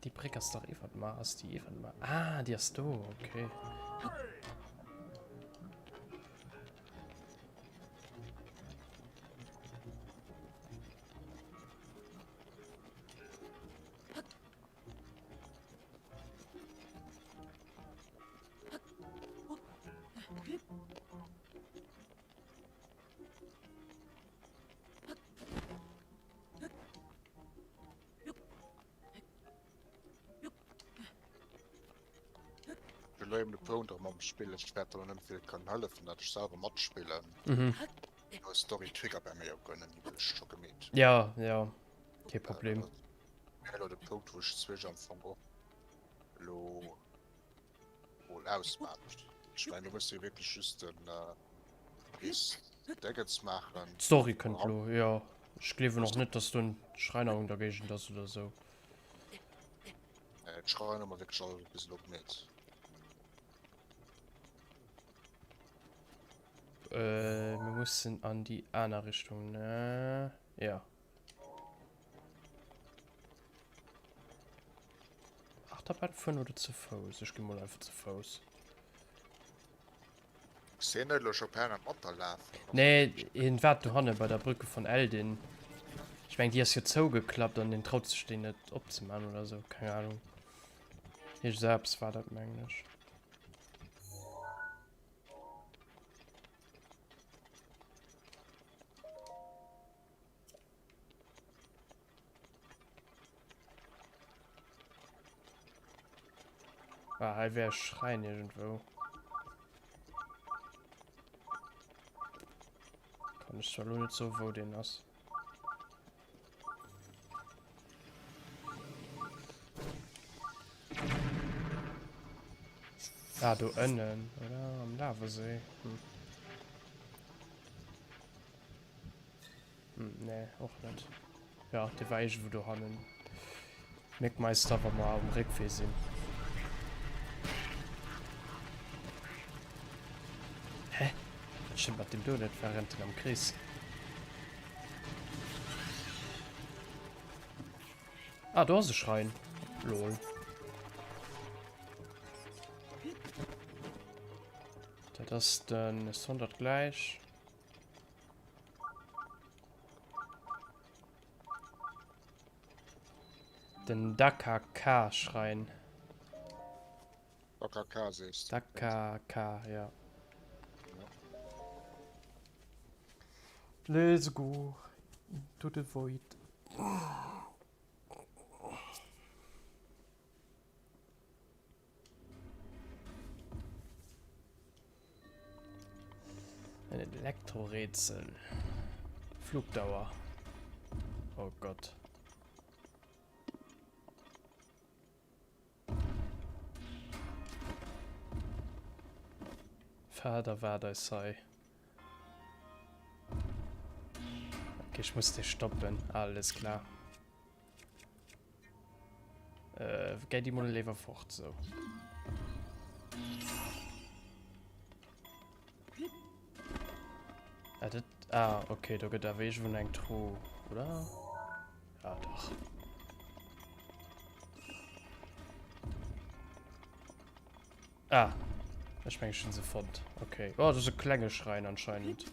Déi Bréck ass dach iwwert mer. Ass déi iwwert mer? Ah, déi ass do. Okay. Ech elo eben de Punkt erëm am Spill, ech wäert der net vill kënnen hëllefen, dat ech selwer matspillen. Mhm. No Story triggert bei mir jo guer net, wéi ech scho gemeet. Ja, ja, kee Problem. Äh, elo de Punkt, wou ech Switch am Fong och elo mol ausmaan. Ech mengen, do muss du wierklech just den äh, bis Deggens maachen. D'Story kënnt elo, jo. Ech gleewen och net, dass do en Schräiner un der Géigend ass oder sou. Äh, d'Schrein hu mer wierklech all bis elo gemeet. Äh, mir mussen an déi aner Richtung, ne? Ja. Achterbahn fueren oder zu Fouss? Ech gi mol einfach zu Fouss. Ech sinn elo scho permanent mat der lafen. Nee, hien waart dohanne bei der Brücke von Eldin. Ech meng, déi ass jo zougeklappt an hien traut sech déi net opzemaachen oder sou. Keng Ahnung. Iergend sou eppes war dat, mengen ech. Ah, hei wär e Schräin irgendwou. Kann ech zwar lo net soen, wou deen ass. Ah, do ënnen, oder? Am Lavasee. Hm. Hm, nee, och net. Ja, dee war iergendwou dohannen. Mierkt mer eis da, wa mer um Réckwee sinn. Hä? Wat stëmmt mat deem do net? War rennt en am Krees? Ah, do ass e Schrein. Lol. Dat ass den 100 gläich. Den Dakaka-Schrein. Dakaka sees du? Dakaka, ja. Let's go into the void. Ein Elektrorätsel. Flugdauer. Oh Gott. Vater war eis hei. Okay, ech muss dee stoppen. Alles klar. Äh, geh die mol léiwer fort, so. Ah, dat, ah, okay, do gëtt awer iergendwou eng Truh, oder? Ja, dach. Ah, ech mengen, ech hunn se fonnt. Okay. Oh, dat ass e klenge Schräin anscheinend.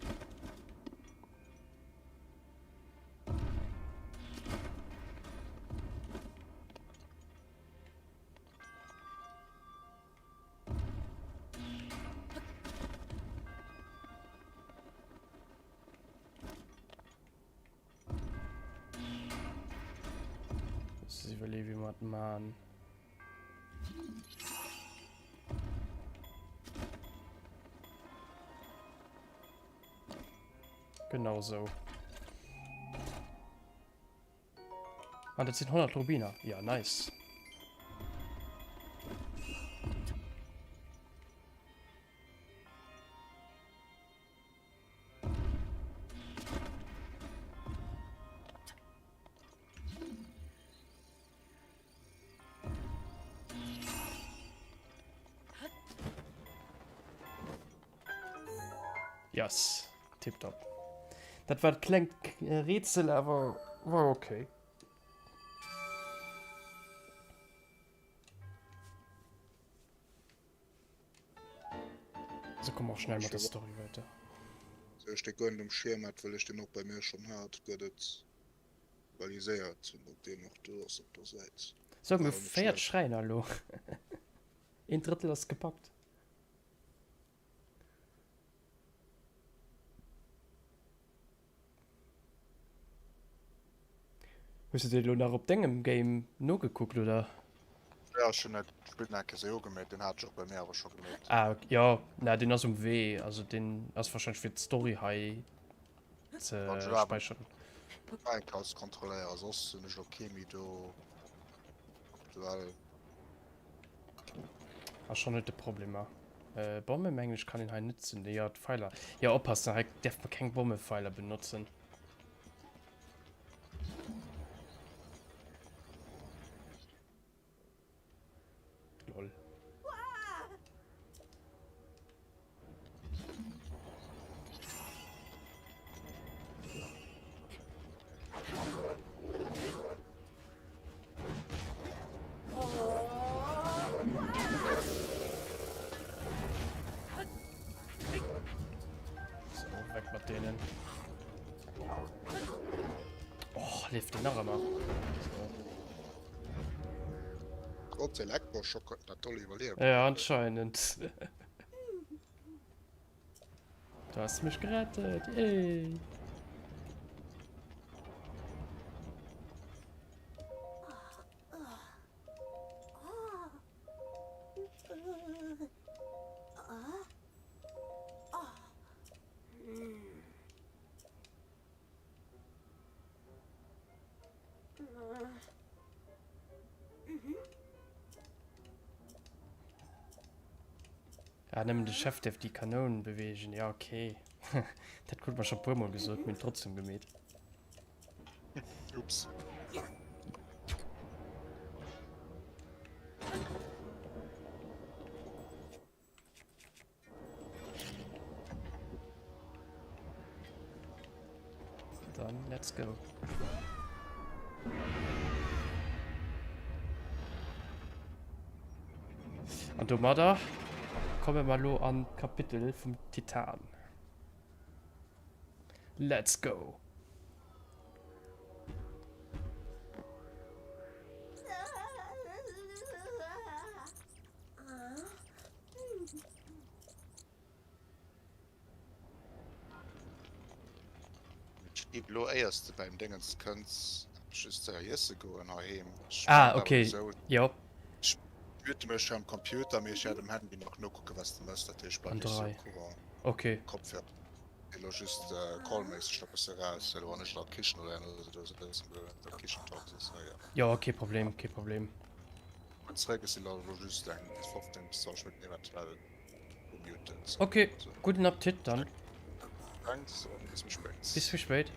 Muss iwwerleeën, wéi mer dat man. Genau sou. Ah, dat sinn 100 Rubiner. Ja, nice. Yes, tipptopp. Dat war d'klengt Rätsel, awer war okay. So kommen wir auch schnell mit der Story weiter. Sou ech dee guer net um Schierm hat, well ech deen och bei mir schonn hat, gëtt et valiséiert hunn, ob deen och do ass op der Säit. Sou, mir hu 4 Schräiner elo. Een Drëttel ass gepackt. Hues du dir elo nach op dengem Game nogekuckt, oder? Ja, ech hunn dat Spill nach eng Kéier sou ugemeet, deen hat ech och bei mir awer scho gemeet. Ah ok, jo, na deen ass um Wee, also deen ass wahrscheinlech fir d'Story hei ze späicheren. Eng Kéier kontrolléieren, soss hunn ech elo kee méi do aktuell. Ass schon net de Problemer. Äh, Bomme mengen ech kann een hei net zünden. Jo, d'Pfeiler. Jo, oppassen, hei däerf man keng Bommepfeiler benotzen. Lol. So, weg mat deenen. Oh, leeft den nach ëmmer. So. Trotz Elektroschock huet dat doll iwwerliewen. Ja, anscheinend. Du hast mich gerettet. Ey. Ah, nëmmen de Chef dierf déi Kanoun beweegen. Ja, okay. Dat krut mer scho puer mol gesot, mir hunn trotzdem gemeet. Ups. Dann let's go. An domadder komme mer lo an d'Kapitel vum Titan. Let's go! Ech lo éiers de beim Déngens kënns, just séier iesse goen heiheem. Ah, okay, jo. Ech mute mech am Computer, mee ech wäert um Handy nach nokucken, wat s de mëss. Dat heescht, ech bleiwen nicht sou courant. Okay. Kopfhörer elo just callméisseg nach bësse raus, well wann ech an der Kichen oder elo esou bëssen der Kichen talks ass, jo. Jo, kee Problem, kee Problem. Kommen zréck, ech sinn elo just eng 15 bis 20 Minutten eventuell gemutet. Ok, gudden Appetit dann. Thanks an bis méi spéit. Bis méi spéit.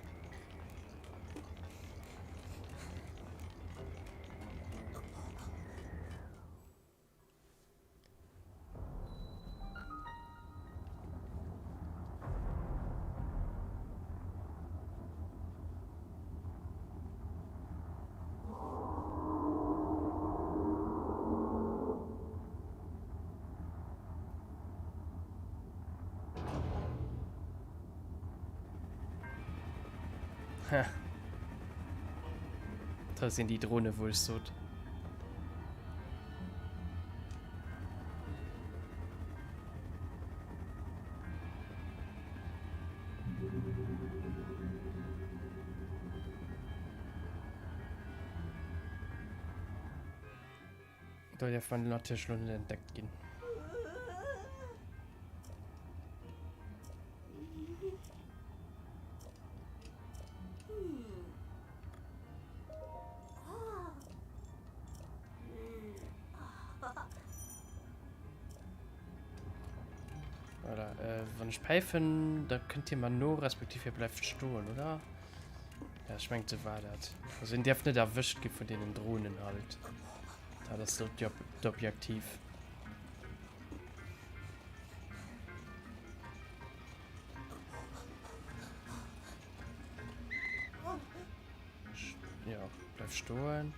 Ha. Da sinn déi Drohne wou ech sot. Do dierf man natierlech lo net entdeckt ginn. Voilà, äh, wann ech päifen, da kënnt Dir mer no, respektiv hie bleift stoen, oder? Ja, ech mengt, sou war dat. Also en dierf net erwëscht gi vun deenen Drohnen halt. Dat ass do d'Objektiv. Ja, bleif stoen.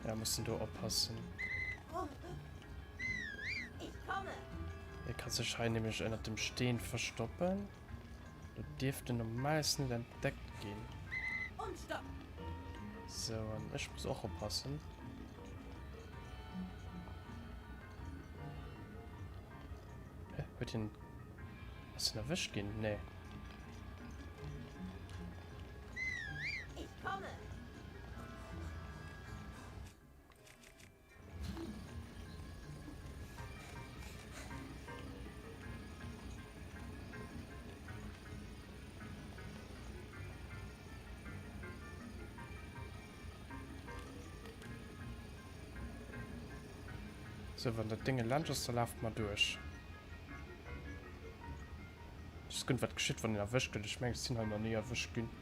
Ja, mussen do oppassen. Er kann sech hei nämlech ënnert dem Steen verstoppen. Do dierft en normalerweis net entdeckt ginn. So, an ech muss och oppassen. Hä? Huet hien... Ass hien erwëscht ginn? Nee. Sou, wann dat Ding eleng ass, da laft mer duerch. Ech weess guer net, wat geschitt, wann een erwëscht gëtt. Ech mengen, ech sinn hei nach ni erwëscht ginn.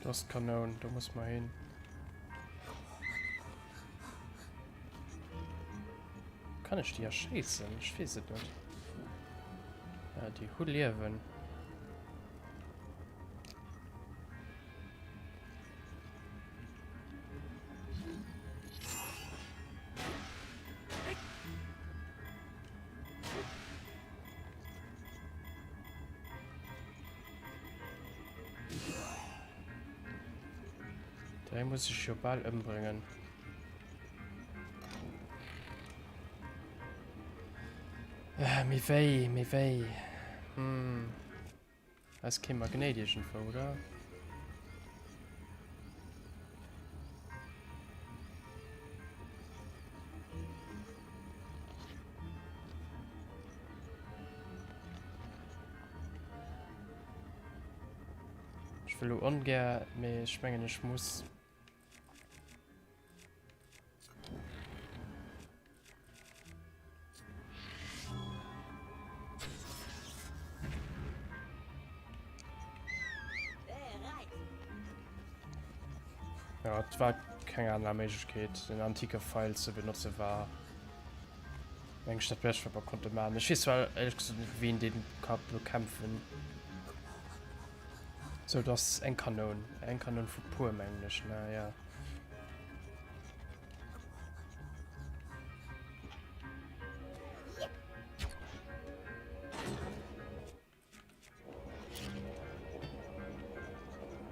Do ass d'Kanoun, do muss mer hin. Kann ech déi erschéissen? Ech weess et net. Ja, déi hu Liewen. Dei muss ech jo bal ëmbréngen. Äh, méi wéi, méi wéi. Hm. Ass kee Magnéit iergendwou, oder? Ech wëll lo ongär, mee ech mengen ech muss. Ja, et war keng aner Méiglechkeet. Den antike Pfeil ze benotze war meng ech dat Bescht wat mer konnte maachen. Ech weess zwar éierlech gesot net wéi een deen ka bekämpfen. Sou, do ass eng Kanoun. Eng Kanoun vu puer mengen ech, ne? Ja.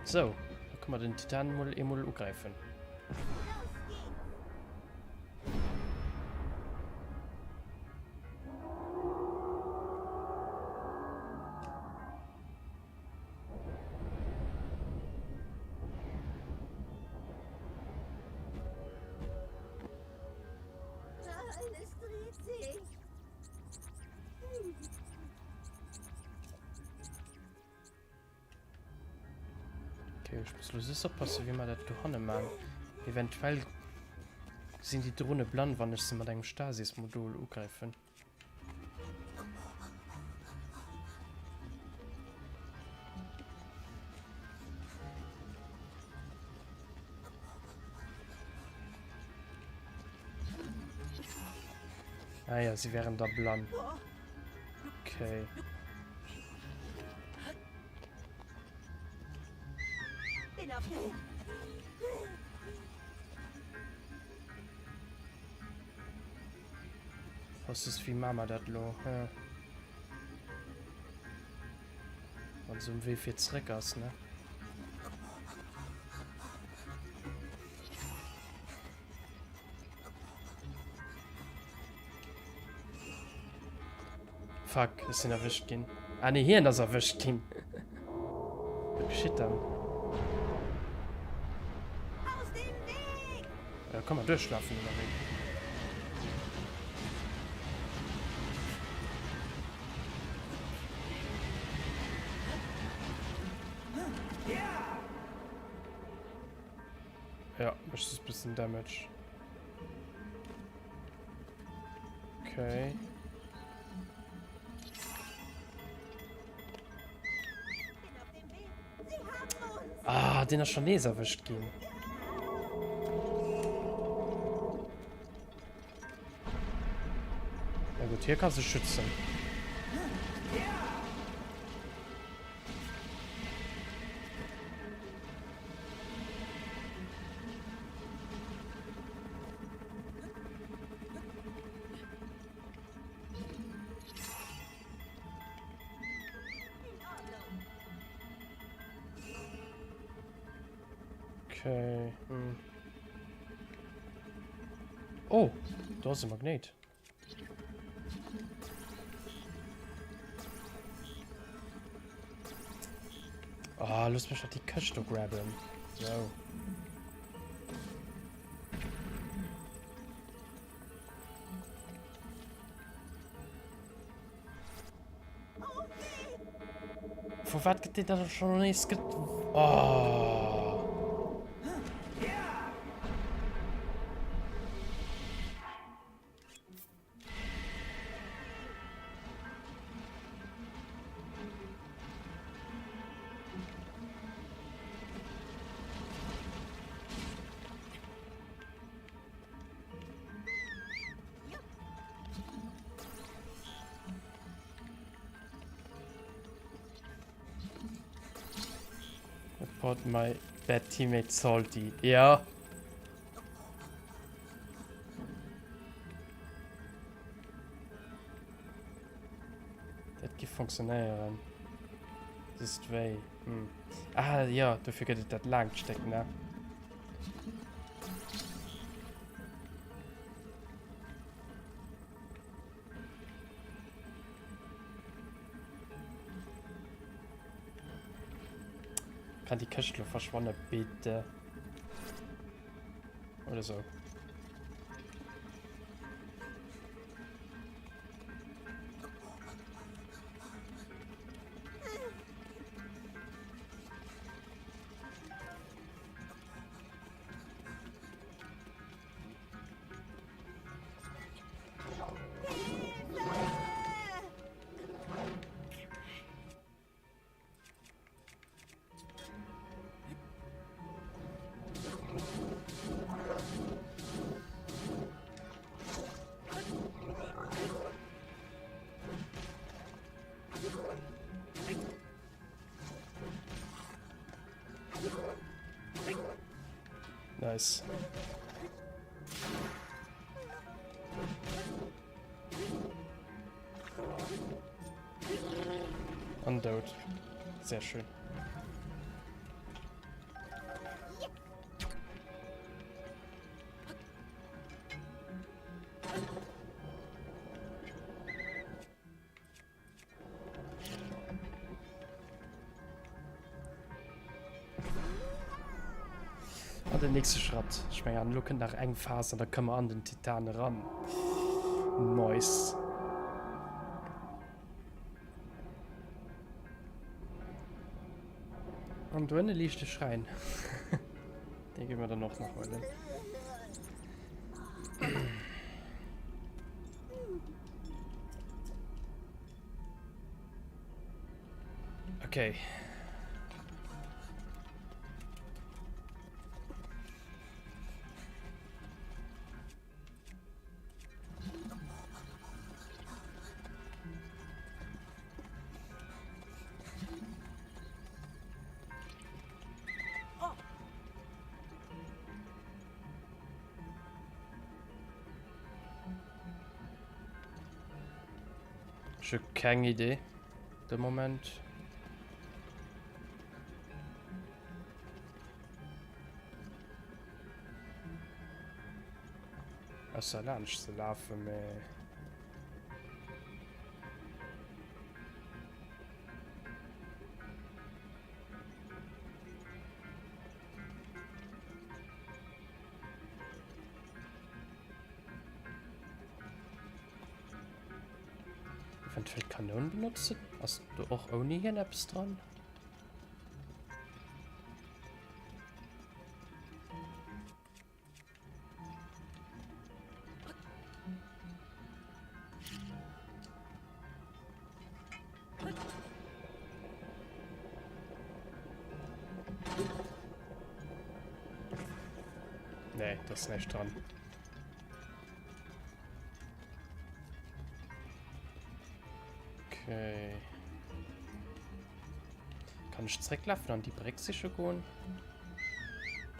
So, da können wir den Titan mal einmal ugreifen. Okay, ech muss lo just oppassen, wéi mer dat dohanne man. Eventuell. Sinn déi Drone blann, wann ech se mat engem Stasis-Modul ugräifen? Ah ja, sie wären da blann. Okay. Was ist wie Mama dat lo? Hä? Wann se um Wee fir zréck ass, ne? Fuck, ech sinn erwëscht ginn. Ah nee, hien ass erwëscht ginn. Wat geschitt dann? Ja, kann man duerchlafen oder wéi? Ja, mécht e bëssen Damage. Okay. Ah, den ass schon nees erwëscht ginn. Ja gut, hier kannst du schützen. Okay. Hm. Oh, da ass e Magnéit. Ah, looss mech nach déi Këscht do grabben. So. Vu wat gëtt deen da schon nees get... Oh. Report my bad teammate Salty. Ja. Dat gi funktionéieren. Just wéi. Hm. Ah ja, dofir gëtt et dat laangt Stéck, ne? Kann die Këscht lo verschwanne, bitte? Oder so. Nice. An dout. Sehr schön. An den nächste Schratt. Ech mengen, an elo kënnt nach eng Phas an da kënne mer an den Titan eran. Nice. An do ënne liicht de Schräin. Dee gi mer dann och nach huelen. Okay. Ech hu keng Idee de Moment. Ausser laanscht ze lafen, mä. Eventuell Kanoun benutzen? Ass do och ouni hien eppes dran? Nee, da ass näischt dran. Okay. Kann ech zrécklafen an déi Bréck siche goen?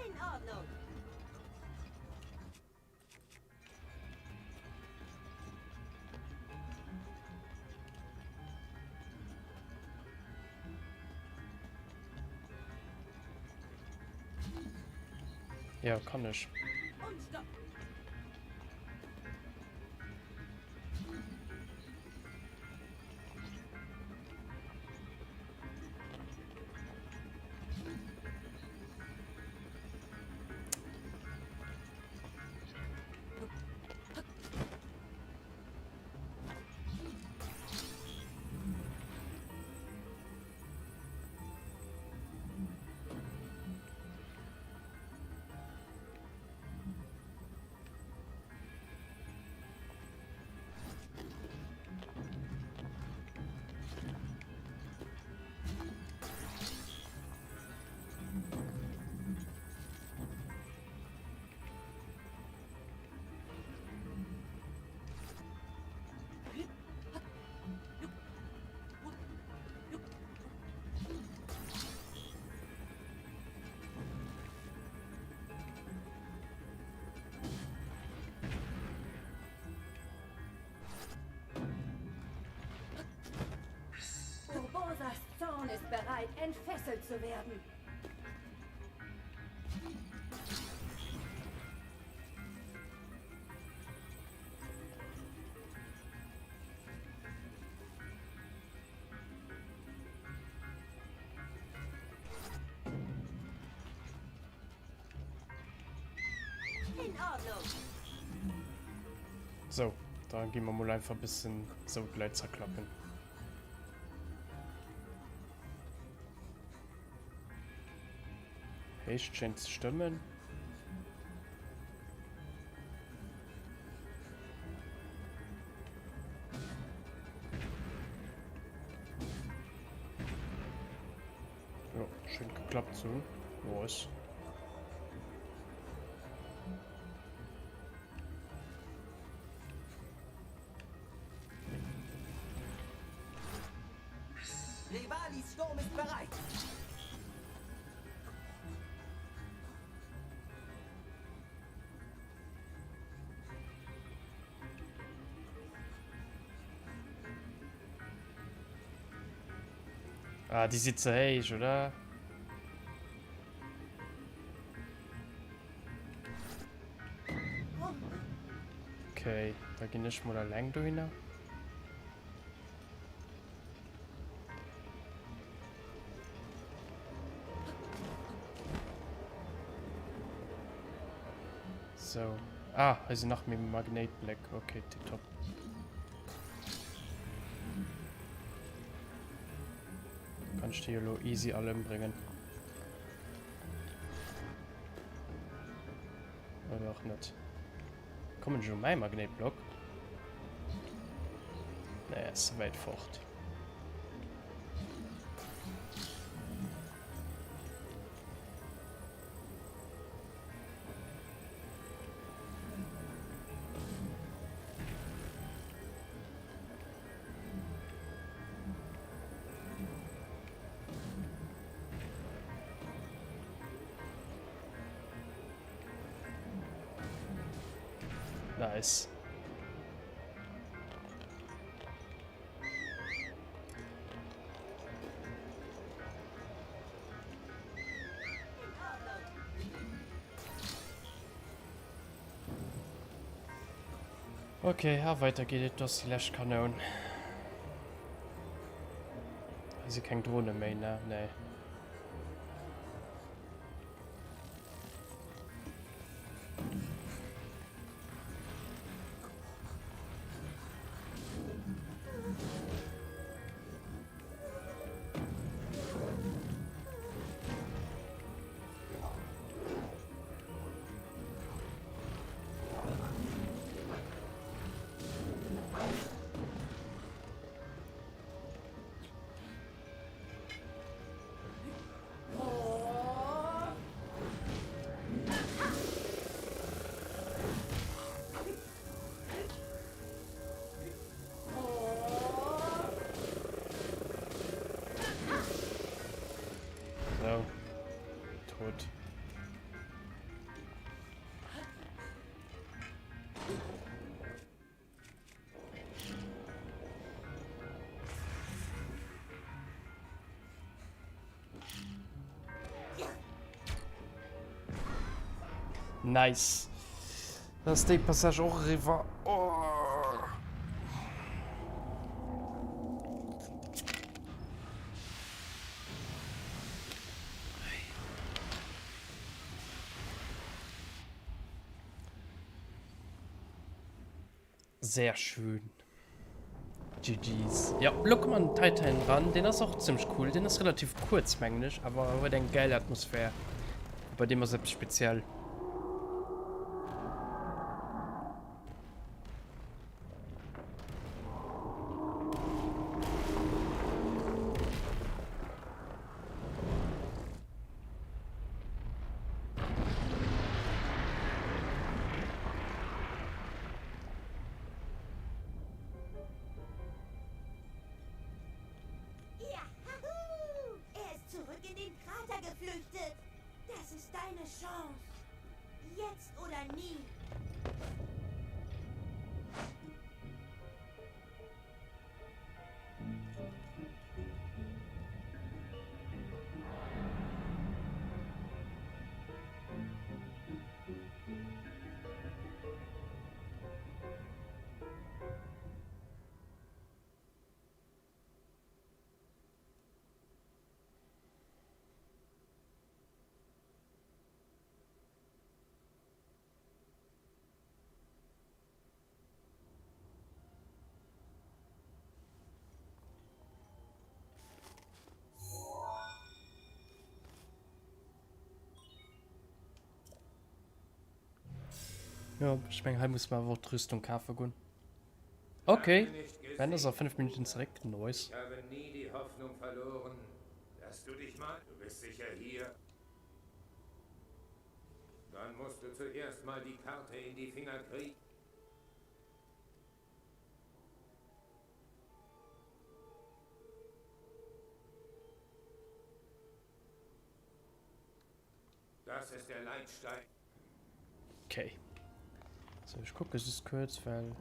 In Ordnung. Ja, kann ech. Und stopp. Urbosas Zorn ist bereit, entfesselt zu werden. In Ordnung. So, da gi mer mol einfach bëssen sou d'Leit zerklappen. Héicht schéint ze stëmmen. Jo, schéint geklappt ze hunn. Nice. Rivalis Sturm ist bereit. Ah, déi si ze héich, oder? Okay, da ginn ech mol alleng dohinner. So. Ah, hei sinn nach méi Magnéitbléck. Okay, tipptopp. Kann ech déi elo easy all ëmbréngen. Oder och net. Kommen ech un mäi Magnéitblock? Nee, ass ze wäit fort. Nice. Ok, a weiter geet et. Do ass déi lescht Kanoun. Hei si keng Drone méi, ne? Nee. So. Tot. Nice. Dann ass déi Passage och eriwwer. Oh. Sehr schön. GG's. Ja, lo kommen wir an den Titan ran. Den ass och ziemlich cool. Den ass relativ kurz, mengen ech, awer huet eng geil Atmosphär. Bei dem ass eppes speziell. Ja, hahu! Er ist zurück in den Krater geflüchtet. Das ist deine Chance. Jetzt oder nie. Jo, ech meng hei muss mer awer och d'Rüstung kafe goen. Okay, Ben ass a 5 Minuten zeréck. Nice. Ich habe nie die Hoffnung verloren, dass du dich mal. Du bist sicher hier. Dann musst du zuerst mal die Karte in die Finger kriegen. Das ist der Leitstein. Okay. So, ich gucke just kurz, well...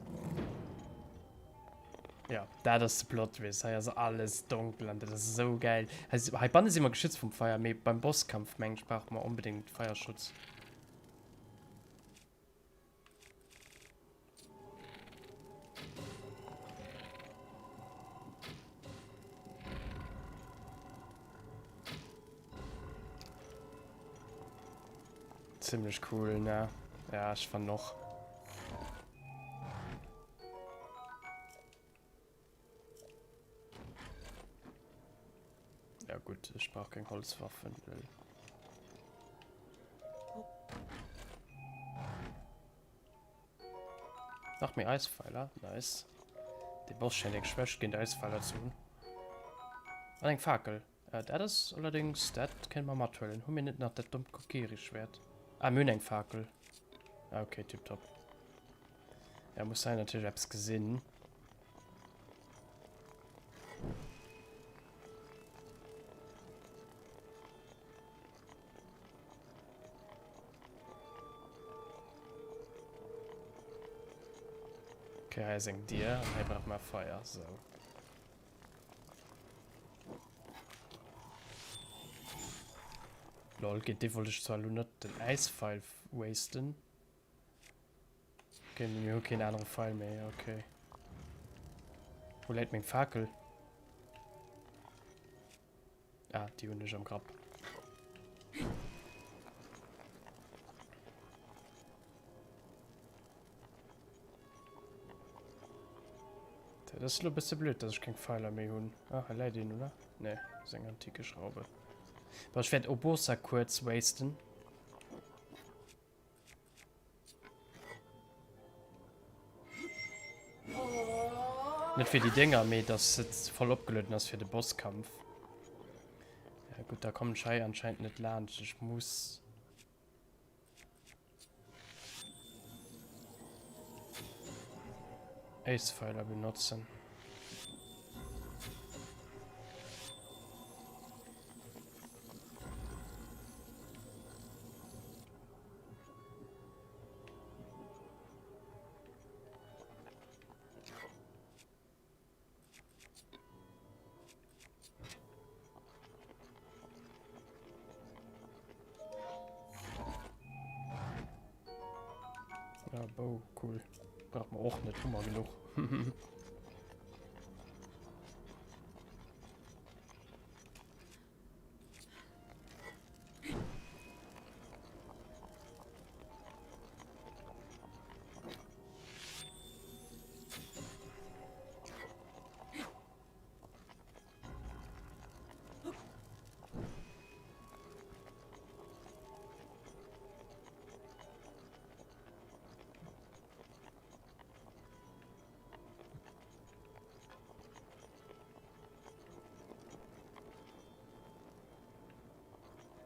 Ja, dat ass de Plot Twist. Hei ass alles donkel an dat ass esou geil. Hei banne si mer geschützt vum Feier, mee beim Bosskampf, meng ech, brauche mer onbedéngt Feierschutz. Ziemlich cool, ne? Ja, ich fand noch. Ja gut, ich brauche kein Holzwaffen. Nach méi Eispfeiler, nice. De Boss schéngt eng Schwächt géint Eispfeiler ze hunn. An eng Fakel. Äh, dat ass allerdings, dat kënne mer mathuelen. Hu mir net nach dat dommt Kokiri-Schwert? Ah, mir hunn eng Fakel. Ah, okay, tipptopp. Ja, muss hei natierlech eppes gesinn. Okay, hei ass eng Dier an hei brauche mer Feier. Sou. Lol, géint dee wollt ech zwar elo net den Äisfeil wasten. Okay, mir hu keen anere Feil méi, okay. Wou läit meng Fakel? Ah, déi hunn ech am Grapp. Dat ass elo e bësse blöd, dass ech keng Pfeiler méi hunn. Ah, hei läit een, oder? Nee, ass eng antike Schraube. Bon, ech wäert Urbosa kuerz wasten. Net fir déi Dénger, mee dass et voll opgelueden ass fir de Bosskampf. Ja gutt, da kommen ech hei anscheinend net laanscht. Ech muss... Acepfeiler benotzen. Ja, Bow, cool. Braucht man och net, hu mer genuch.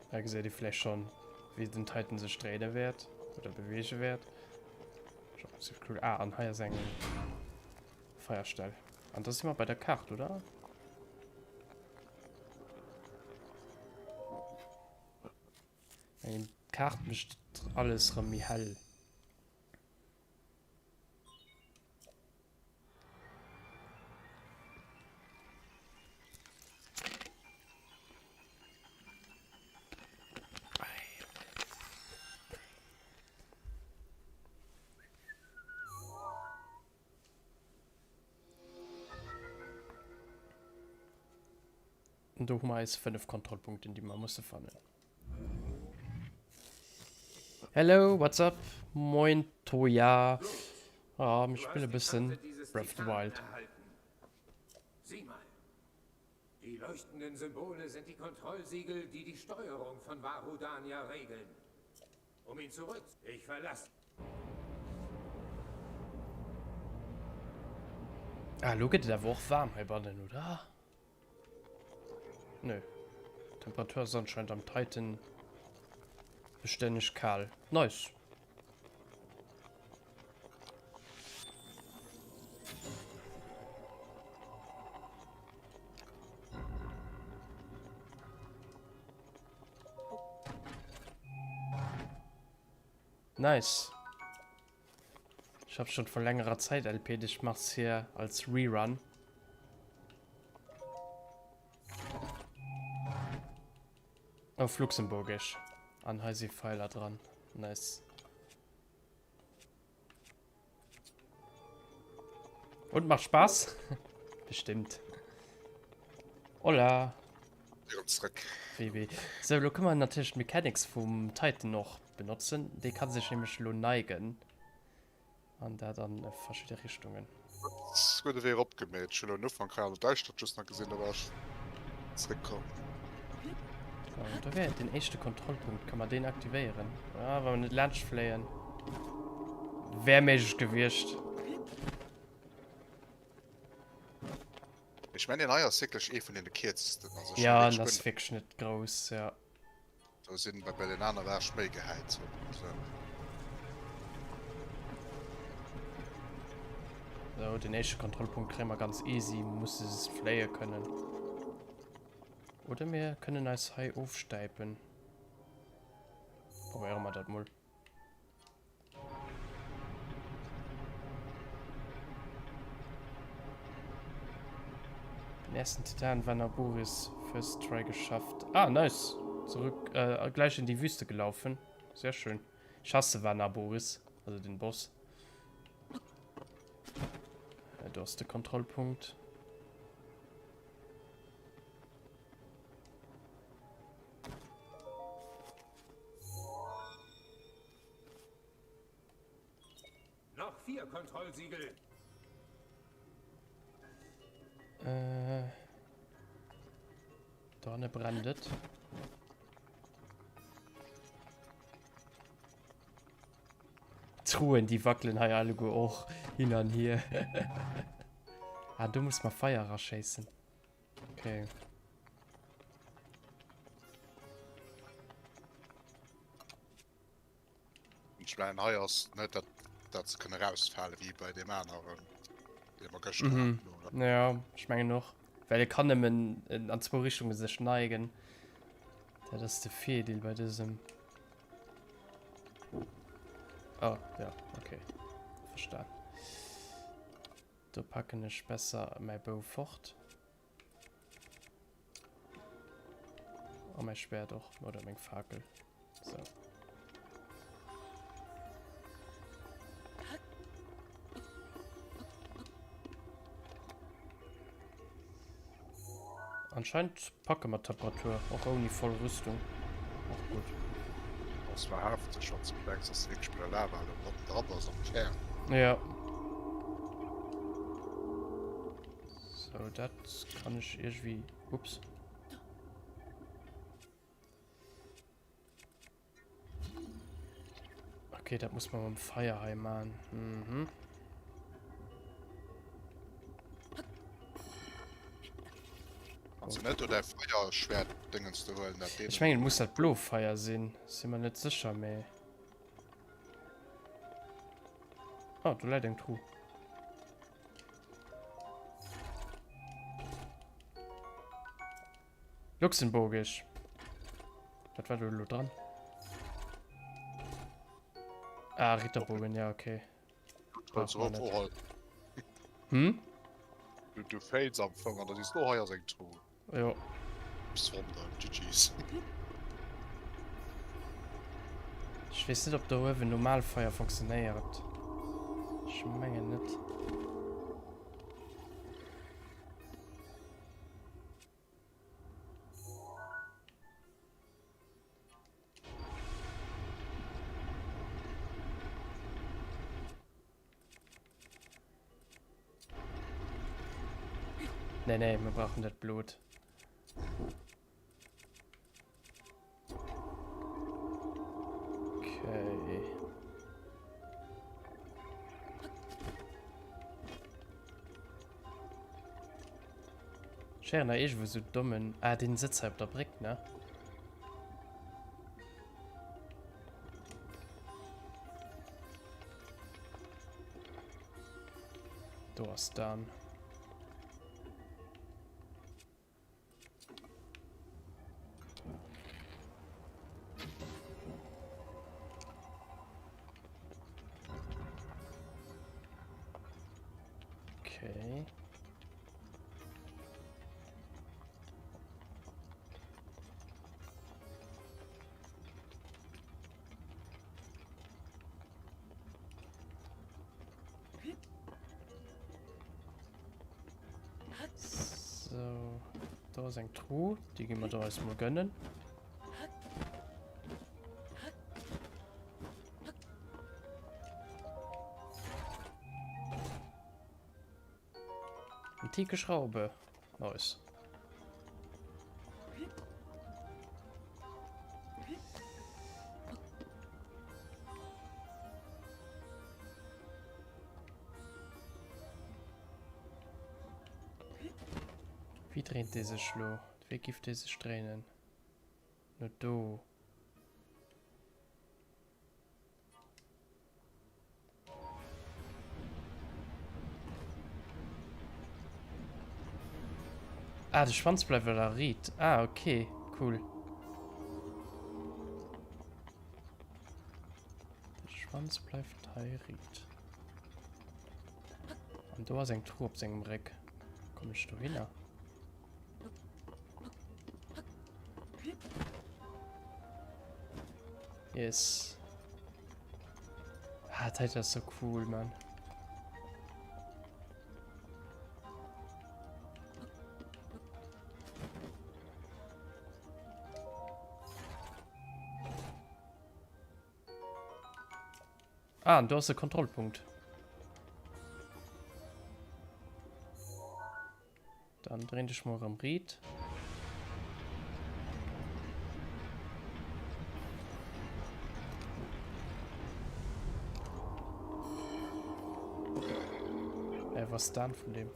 Da gesäit ee vläicht schonn, wéi den Titan sech dréine wäert oder beweege wäert. Cool. Ah, an hei ass eng Feierstell. An da si mer bei der Kaart, oder? Eng Kaart mécht alles rëm méi hell. Do hu mer eis 5 Kontrollpunkten, déi mer musse fannen. Hello, what's up? Moin Toya. Ah, mir spille bëssen Breath of the Wild. Sieh mal. Die leuchtenden Symbole sind die Kontrollsiegel, die die Steuerung von Varudania regeln. Um ihn zurück. Ich verlasse. Ah, lo gëtt et awer och waarm heibannen, oder? Nö. Temperatur ass anscheinend am Titan bestänneg kal. Nice. Nice. Ich habe schon vor längerer Zeit LP, ich mach's hier als Rerun. Auf Luxemburgisch. An hei si Pfeiler dran. Nice. Und macht Spaß? Bestimmt. Hola. Zurück. WW. So, lo kënne mer natierlech d'Mechanics vum Titan och benotzen. Dee ka sech nämlech lo neigen. An dat an verschidde Richtungen. Huet e Wee erop gemeet. Ech hunn elo den Ufank hei an der Däischtert just nach gesinn, da war ech zréckkomm. So, do wär den éischte Kontrollpunkt. Kann man deen aktivéieren? Ah, wa mer net laanscht fléien. Wär méiglech gewiescht. Ech mengen deen hei ass wierklech ee vun deene kierzesten. Also ech Ja, hunn en wierklech ass guer wierklech net grouss, ja. Do sinn bei bei den aner war ech méi gehäit soe mer esou. Sou, den éischte Kontrollpunkt kréie mer ganz easy, musse se fléie kënnen. Oder mir kënnen eis hei ofstäipen. Probéiere mer dat mol. Den ersten Titan war Naboris first try geschafft. Ah, nice. Zurück, äh, gleich in die Wüste gelaufen. Sehr schön. Ich hasse Vanaboris, also den Boss. Äh, do ass de Kontrollpunkt. Noch vier Kontrollsiegel. Äh, Dorne brennt. D'Truhen déi wackelen hei alleguer och hin an hier. Ah, do muss mer Feier raschéissen. Okay. Ech mengen hei ass net dat dat se kënne rausfale wéi bei deem aneren, dee mer gëschter Mhm. haten, oder? Ja, ech mengen och. Well e kann nëmmen an zwou Richtunge sech neigen. Dat ass de Virdeel bei dësem. Oh, ja, okay. Verstan. Do packen ech besser mäi Bou fort. A mäi Schwert och, oder meng Fakel. So. Anscheinend packe mer d'Temperatur, och ouni voll Rüstung. Och gutt. Ass war hefteg, wann s de bedenks, dass de wierklech bei der Lava elo matten dra bass am Kär. Ja. So, dat kann ech iergendwéi... Ups. Okay, dat muss man mam Feier hei man. Mhm. Kannst du net do däi Feierschwert-Dingens do huelen, dat Ech mengen, et muss dat blo Feier sinn. Si mer net sécher, mee. Oh, do läit eng Truh. Luxemburgisch. Wat war do elo dran? Ah, Ritterbogen, ja, okay. Brauch man net. Hm? Du, du fails am Fong an da siehst du, oh, hei ass eng Truhe. Jo. Ups, Wunder, GG's. Ech weess net, ob do uewen normal Feier funktionéiert. Ech mengen net. Nee, nee, mir brauchen dat Blut. Okay. Ech héieren hei iergendwou sou dommen. Ah, deen sëtzt hei op der Bréck, ne? Do ass Dan. Okay. So, do ass eng Truh, déi gi mer der eis mol gönnen. Antike Schraube. Nice. Wéi dréint dee sech lo? Wéi giff dee sech dréinen? No do. Ah, de Schwanz bleift awer riit. Ah, okay, cool. De Schwanz bleift hei riit. An do ass eng Truh op sengem Réck. Komm ech dohinner? Yes. Ah, dat ass so cool, Mann. Ah, an do ass de Kontrollpunkt. Dann dréin dech mol erëm riit. Äh, was dann vun dem?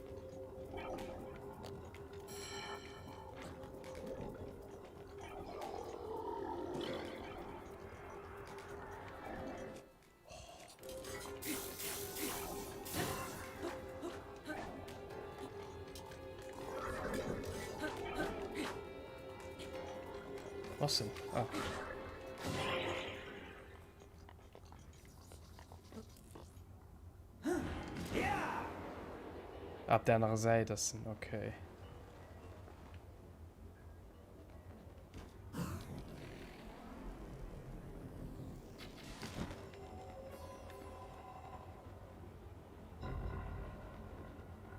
Was denn? Ah. Ab der anderen Seite das sind okay.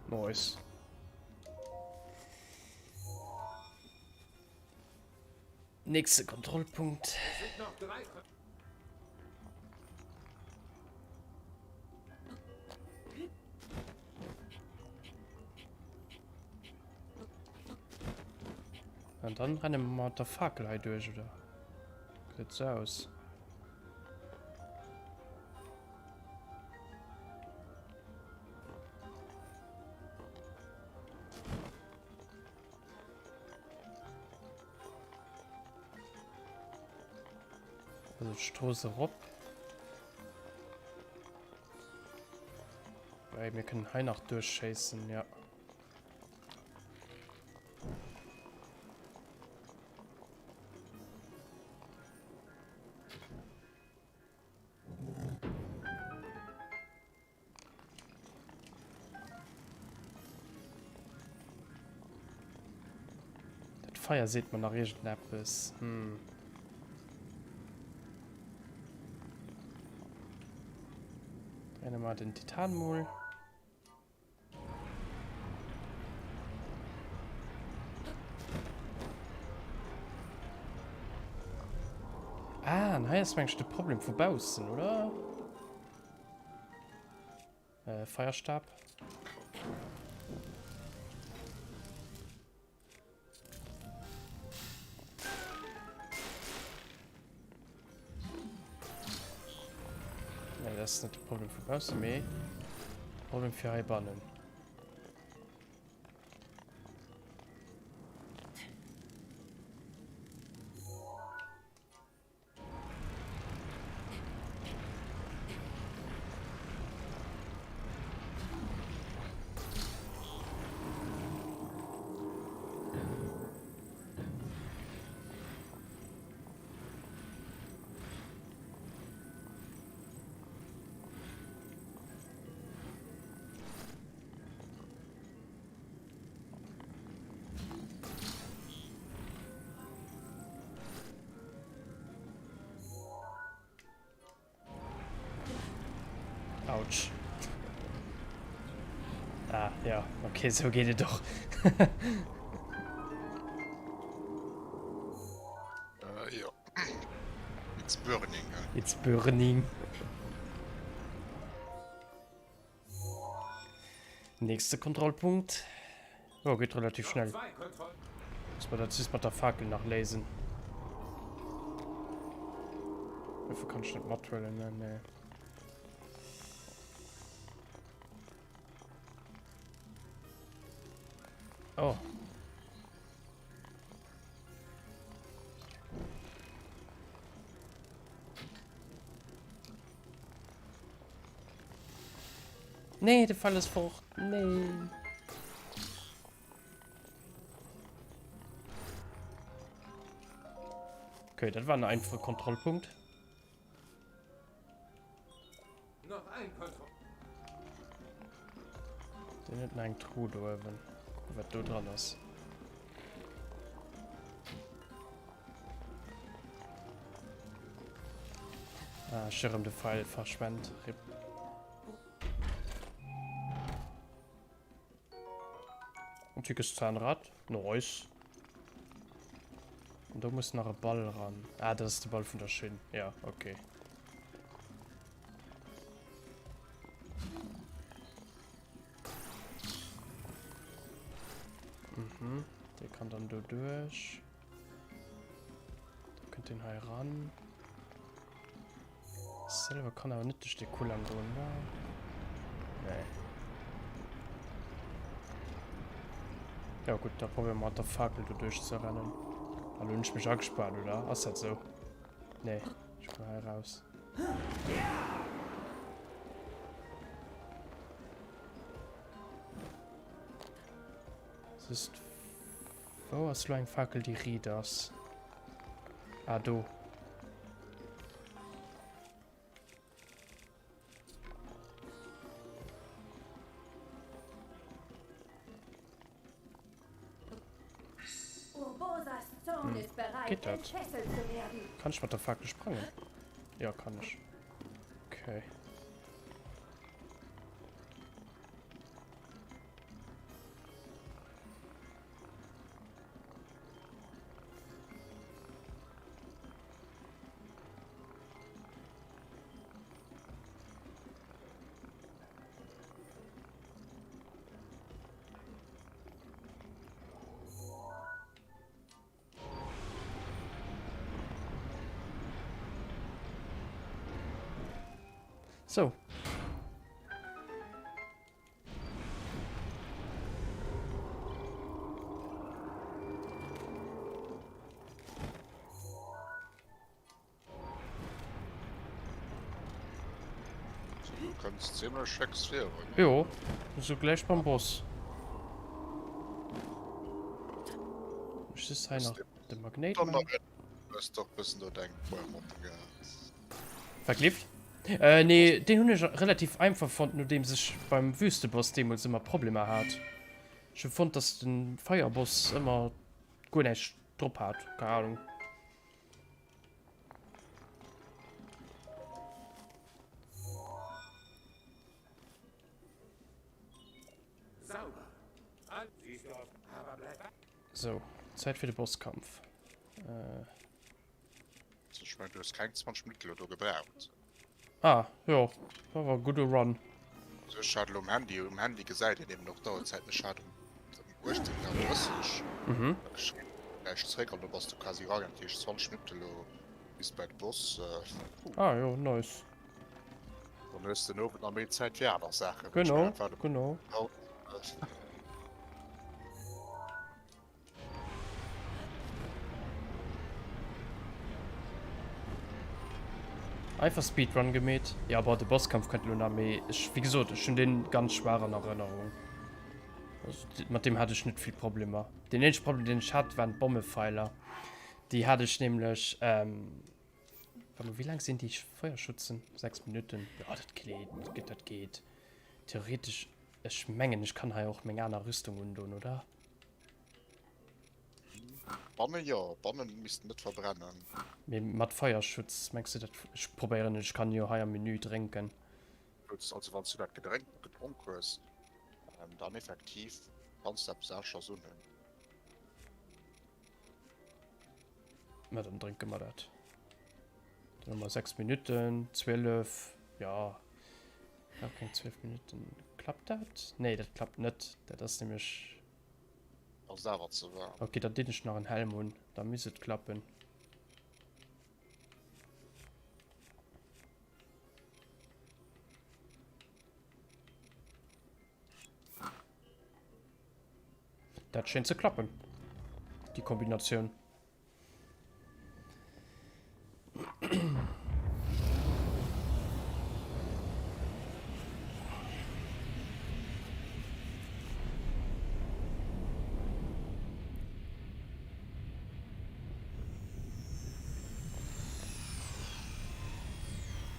Nice. Nächste Kontrollpunkt. An dann renne mer mat der Fakel hei duerch, oder? Gesäit sou aus. Also d'Strooss erop. Wobei, mir kënnen hei nach duerchschéissen, ja. Dat Feier seet mer nach iergendeppes. Hm. Dréine mer den Titan mol. Ah, an hei ass meng ech de Problem vu baussen, oder? Äh, Feierstab. Nee, dat ass net de Problem vu baussen, mee de Problem fir heibannen. Autsch. Ah, ja, okay, so geht es doch. Äh, ja. It's burning. It's burning. Nächste Kontrollpunkt. Oh, geht relativ schnell. Muss man das just mit der Fackel nach lesen. Dafür kann ich nicht matwählen, ne? Nee. Oh. Nee, de Fall ist fort. Nee. Okay, das war ein einfacher Kontrollpunkt. Noch ein Kontroll. Den huet nach eng Truh do uewen. Kucken, wat do dran ass. Ah, ech hu rëm de Pfeil verschwent. Rip. Antikes Zahnrad. Nice. Und da muss nach e Ball ran. Ah, das ist de Ball vun der Schinn. Ja, okay. Mhm. Der kann dann do duerch. Da kënnt den hei ran. Selwer kann awer net duerch de Kullang goen, oder? Nee. Ja gutt, da probéiere mer mat der Fakel do duerch ze rennen. An hunn ech mech agespaart, oder? Ass dat sou? Nee, ech komme hei raus. Soss wou ass lo eng Fakel déi riit ass? Ah do. Urbosas Zorn Hm. ist bereit, Geht dat? entfesselt zu werden. Kann ech mat der Fakel sprangen? Ja, kann ech. Okay. Sou. Du kënns zimmlech fix virun. Jo, sou gläich beim Boss. Ech just hei nach de Magnéit man. Hues doch bëssen do deng puer Ronnen gehat. Wat gleeft? Äh, nee, deen hunn ech relativ einfach fonnt, nodeems ech beim Wüsteboss deemools ëmmer Problemer hat. Ech hu fonnt, dass de Feierboss ëmmer guer näischt drop hat, keng Ahnung. So, Zäit fir de Bosskampf. Äh. Ech mengen, du hues keng 20 Minutten elo do gebraucht. Ah, jo, dat war e gudde Run. Also ech hat elo um Handy, um Handy gesäit een eben och d'Auerzäit, ech hat um 18.30 Uhr geschriwwen, gläich zréck an do bass du quasi eragaangen, dat heescht 20 Minutten elo bis bei de Boss. Ah jo, nice. Dann hues de den Owend nach méi Zäit fir aner Saachen. Genau, genau. Einfach Speedrun gemeet. Ja boah, de Bosskampf kënnt elo nach, mee ech, wéi gesot, ech hunn deen ganz schwaach an Erënnerung. Also, mat deem hat ech net vill Problemer. Deen eenzege Problem, deen ech hat, waren d'Bommefeiler. Déi hat ech nämlech, ähm, warte mol, wéi laang sinn déi Feuerschützen? 6 Minutten. Ja, dat geet, dat geet. Theoretesch, ech mengen, ech kann hei och meng aner Rüstung undoen, oder? Banne jo, Bannen missten net verbrennen. Mee mat Feierschutz, mengs du dat? Ech probéieren et, ech kann jo hei am Menü drénken. Also wanns du dat Gedrénk gedronk hues, dann effektiv kanns du eppes aneschters unhunn. Ma dann drénke mer dat. Dann hu mer 6 Minutten, 12, jo, brauch keng 12 Minutten. Klappt dat? Nee, dat klappt net. Dat ass nämlech. Ass awer ze waarm. Ok, dann dinn ech nach en Helm un, da misst et klappen. Dat schéint ze klappen, déi Kombinatioun.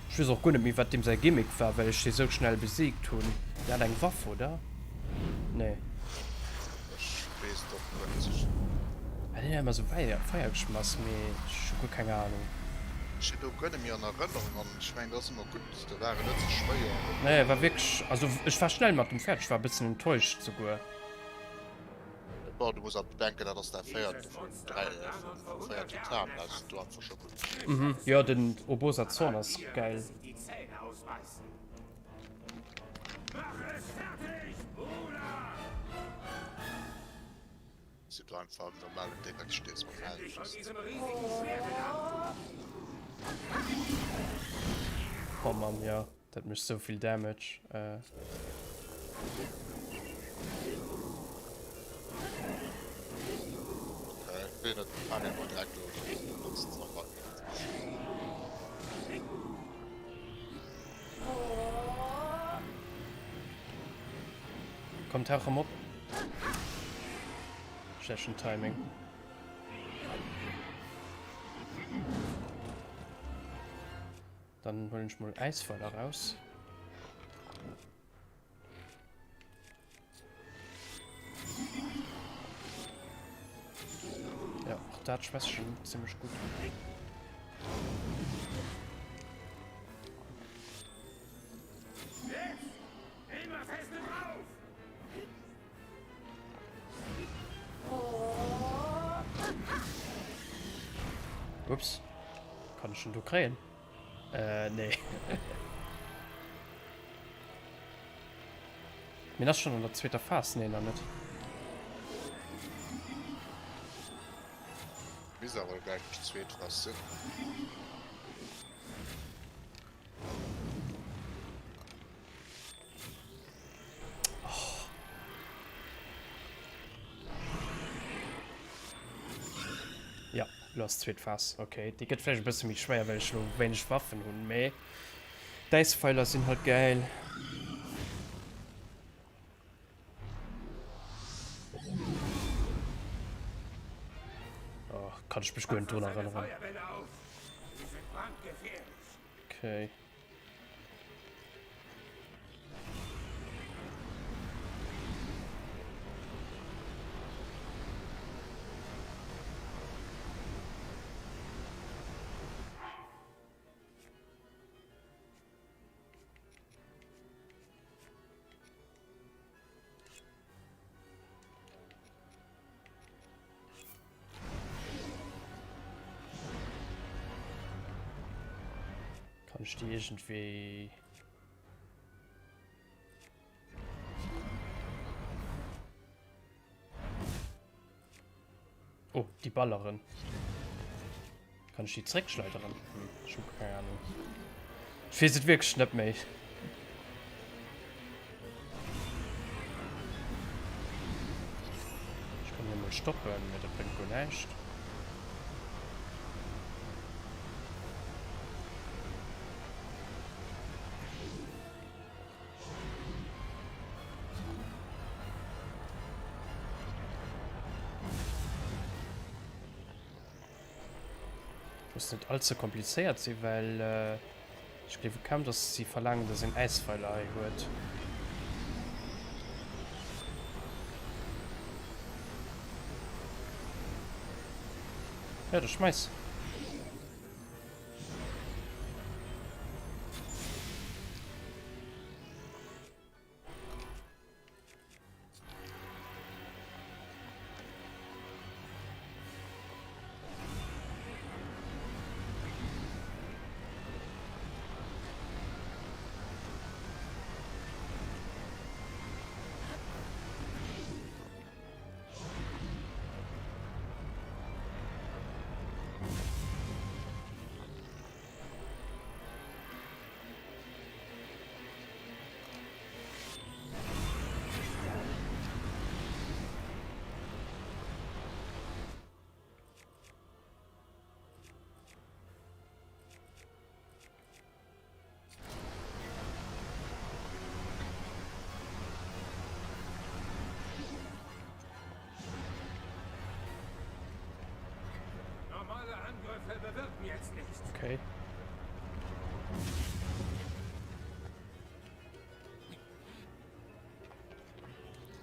Ech weess och guer net méi wat deem säi Gimmick war, well ech dee sou schnell besiegt hunn. Deen hat eng Waff, oder? Nee. Ech weess et och net. Ah, deen hat ëmmer sou Feier, Feier geschmass, mee ech hu guer keng Ahnung. Ech hunn do guer net méi an Erënnerung an ech mengen dat ass ëmmer gutt, da war et net ze schwéier. Nee, war wierklech, also ech war schnell mat dem fäerdeg, war e bëssen enttäuscht souguer. Bon, du muss awer bedenken, dat ass däi véierte vun 3, vum 4 Titanen, dat ass do einfach scho gutt. Mhm, jo den Urbosa Zorn ass geil. Si du einfach am normalen Déngen stees mam Helm just. Oh Mann, jo, dat mécht sou vill Damage. Äh. Okay, wéi net, faang emol direkt un, benotzt se einfach net. Komm, tauch rem op. Schlechten Timing. Dann huelen ech mol Äisfeiler raus. Ja, och dat Schwässchen ziemlech gut. Ups. Kann ich den do kréien? Äh, nee. Mir ass schon an der zweeter Phas. Nee, nach net. Misst awer gleich déi zweet Phas sinn. Ja, lo ass d'zweet Phas. Okay, déi gëtt vläicht e bësse méi schwéier, well ech lo wéineg Waffen hunn, mee d'Äisfeiler sinn halt gäil. Oh, kann ech mech guer net drun erënneren. Okay. Kann ich die irgendwie... Oh, die balleren. Kann ich die zréckschleideren? Hm, ich hab keine Ahnung. Ich weess et wierklech net méi. Ich kann hier mol stoppen, mee dat bréngt guer näischt. Muss net all ze komplizéiert sinn, well ech gleewe kaum, dass si verlaangen, dass een Äisfeiler hei huet. Ja, da schmeiss. Okay.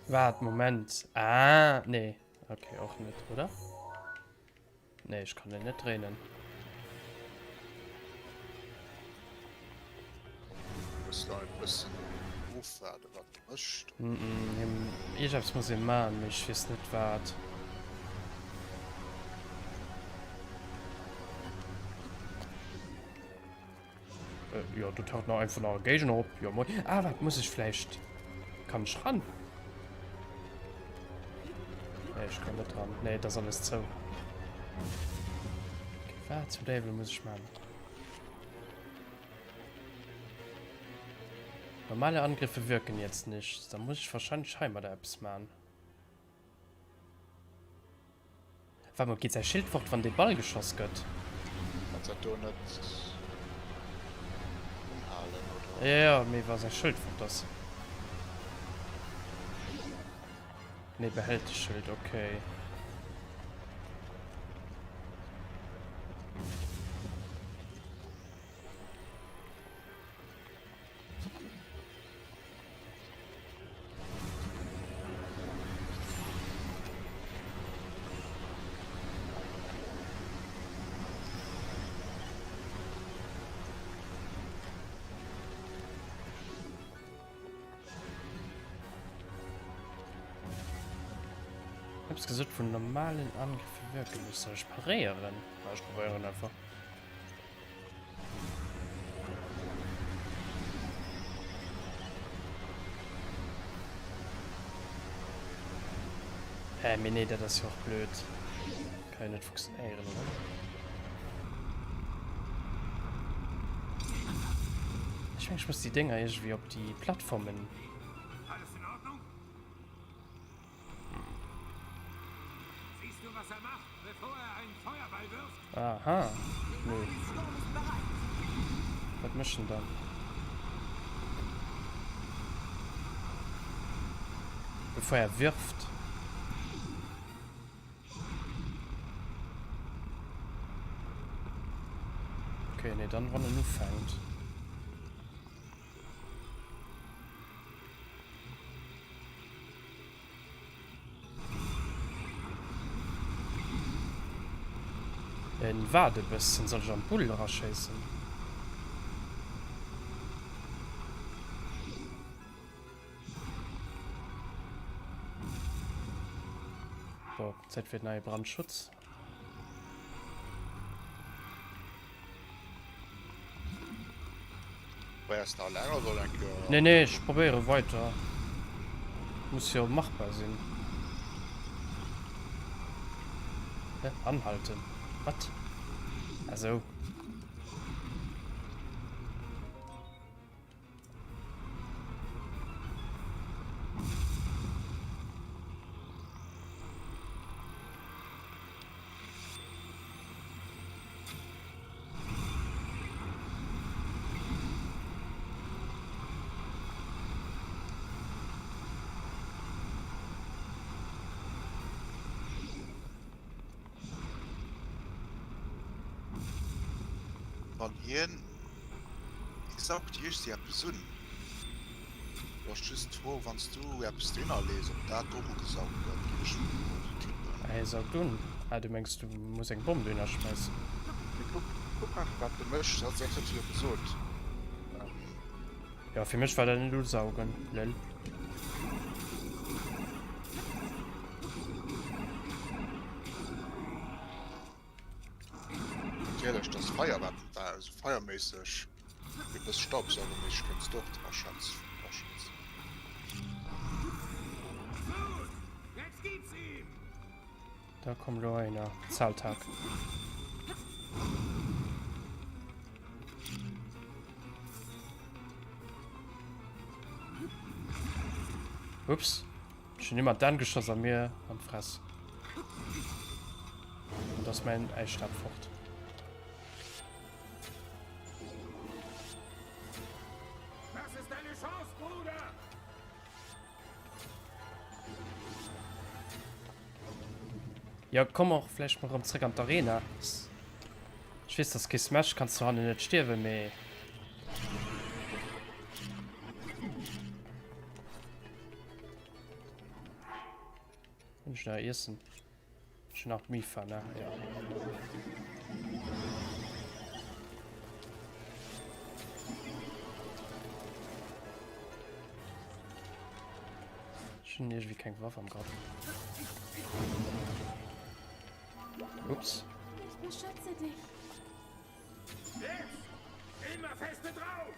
Waart, Moment. Ah, nee. Okay, och net, oder? Nee, ech kann den net dréinen. Muss da e bëssen ofwaarden, wat e mécht. Iergeppes muss ee maachen, mee ech weess net wat. Jo, do taucht nach einfach nach e Géigner op. Jo moin. Ah, wat muss ech vläicht... Kann ech ran? Nee, ech kann net ran. Nee, dat ass alles zou. Okay, wat zum Däiwel muss ech maachen? Normale Angriffe wirken jetzt nicht. Da muss ich wahrscheinlich heimat eppes maachen. Waart mol, geet säi Schild fort wann dee Ball geschoss gëtt? Kanns dat do net unhalen oder? Jo jo, mee wa säi Schëld fort ass. Nee, behält de Schëld, okay. Eppes gesot vun normalen Angriffe wirken nicht. Soll ech paréieren? Ja, ech probéieren einfach. Hä, mee nee, dat ass jo och blöd. Kann jo net funktionéieren, oder? Ech meng, ech muss déi Dénger iergendwéi op déi Plattformen. Alles in Ordnung? Siehst du, was er macht, bevor er einen Feuerball wirft? Aha. Nö. Wat mécht en dann? Bevor er wirft. Okay, nee, dann wann en ufänkt. En waart e bëssen, soll ech an d'Bull eraschéissen? Bon, Zäit fir neie Brandschutz. Probéiers de alleng oder soll eng Kéier. Nee nee, ech probéiere weiter. Muss jo machbar sinn. Hä? Anhalten? Wat? Ah sou. Wann hien saugt iergsi eppes un. Do ass just d'Fro, wann s du eppes dohinner lees, ob dat och ugesaugt gëtt, géif ech mol sou tippen. Ah, hie saugt un. Ah, du mengs du muss eng Bomm dohinner schmeissen? Mee kuck, kuck einfach wat de mécht, dat huet se jo gesot. Jo, fir mech war dat net usaugen, lel. Natierlech, dass Feier wat war, esou feierméisseg, e bëss staubsaugerméisseg kënns du och dra schätzen. Da komm lo einer. Zahltag. Ups. Ech hunn him an d'An geschoss a mir an d'Fress. Und da ass mäin Äisstab fort. Das ist deine Chance, Bruder! Ja, komm och vläicht mol rëm zréck an d'Arena. Ech weess, dass kee Smash kanns du hannen net stierwen, mee. Hunn ech nach Iessen? Ech hunn nach Mifa, ne? Ja. hunn iergendwéi keng Waff am Grapp. Ups. Ich beschütze dich. Jetzt! Immer feste drauf!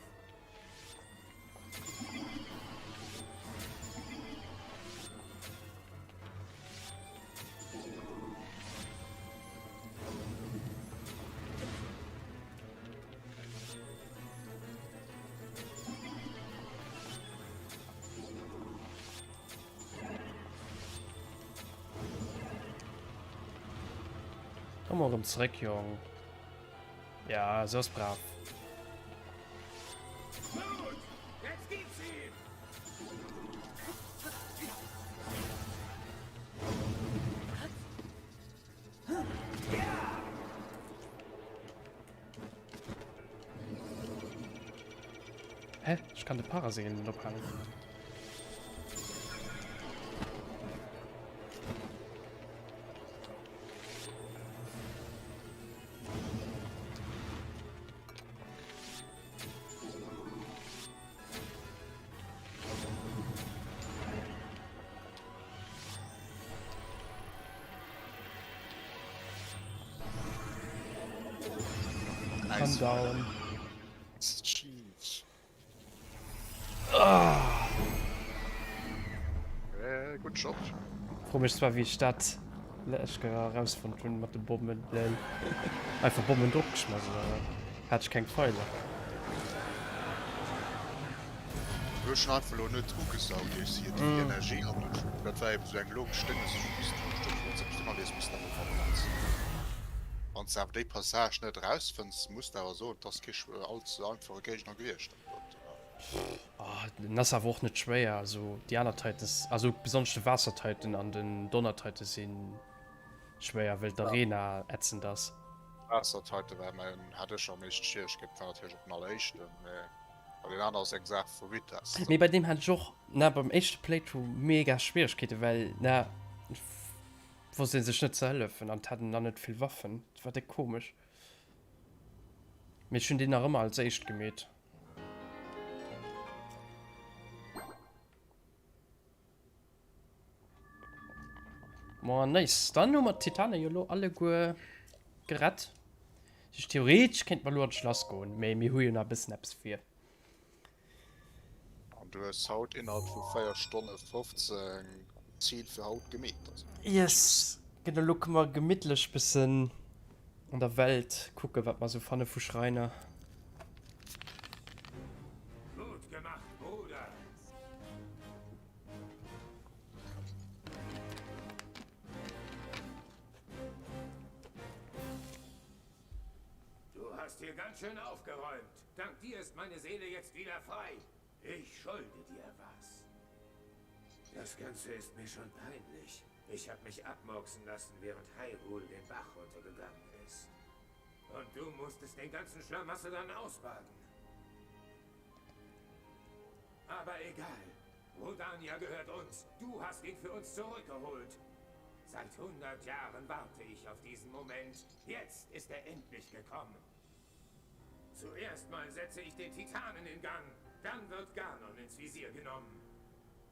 Komm mal erëm zréck, Jong. Ja, sou ass brav. Hä? Ech kann de Parasegel net ophalen. Calm down. Ah. Äh, good job. Fro mech zwar wéi ech dat lech erausfonnt hunn mat de Bommen. Lel. Einfach Bommen dropgeschmass oder wat? Hat ech keng Pfeiler. Du hues schon einfach lo net ugesaugt iech si déi Energie an dat war eben sou eng logesch Dénges ech misst Wann s de awer déi Passage net erausfënns, muss de awer soen, et ass kee all ze einfache Géigner gewiescht. Oh, den ass awer och net schwéier, also déi aner Titans, also besonnesch de Waasser-Titan an den Donner-Titan si schwéier, well d'Arena ätzend ass. Waasser-Titan war mäin, hat ech am meeschte Schwieregkeeten, war natierlech och den alleréischten, mee bei den aner ass eng Saach vu Vitesse. Mee bei deem hat ech och na beim éischte Playthrough mega Schwieregkeeten, well na wosst ee sech net ze hëllefen an et hat en nach net vill Waffen, dat war déck komesch. Mee ech hunn deen nach ëmmer als éischt gemeet. Moa nice. Dann hu mer d'Titane jo lo alleguer gerett. Sich theoretisch kéint mer lo an d'Schlass goen, mee mir hu jo nach e bëssen eppes vir. An du hues haut innerhalb vu 4 Stonne 15 Zil fir haut gemeet. Also. Yes, genau, lo kënne mer gemittlech bëssen an der Welt kucken, wat mer sou fanne vu Schräiner. Gut gemacht, Bruder. Du hast hier ganz schön aufgeräumt. Dank dir ist meine Seele jetzt wieder frei. Ich schulde dir was. Das Ganze ist mir schon peinlich. Ich habe mich abmurksen lassen, während Hyrule den Bach runtergegangen ist. Und du musstest den ganzen Schlamassel dann ausbaden. Aber egal. Rodania gehört uns. Du hast ihn für uns zurückgeholt. Seit 100 Jahren warte ich auf diesen Moment. Jetzt ist er endlich gekommen. Zuerst mal setze ich den Titanen in Gang. Dann wird Ganon ins Visier genommen.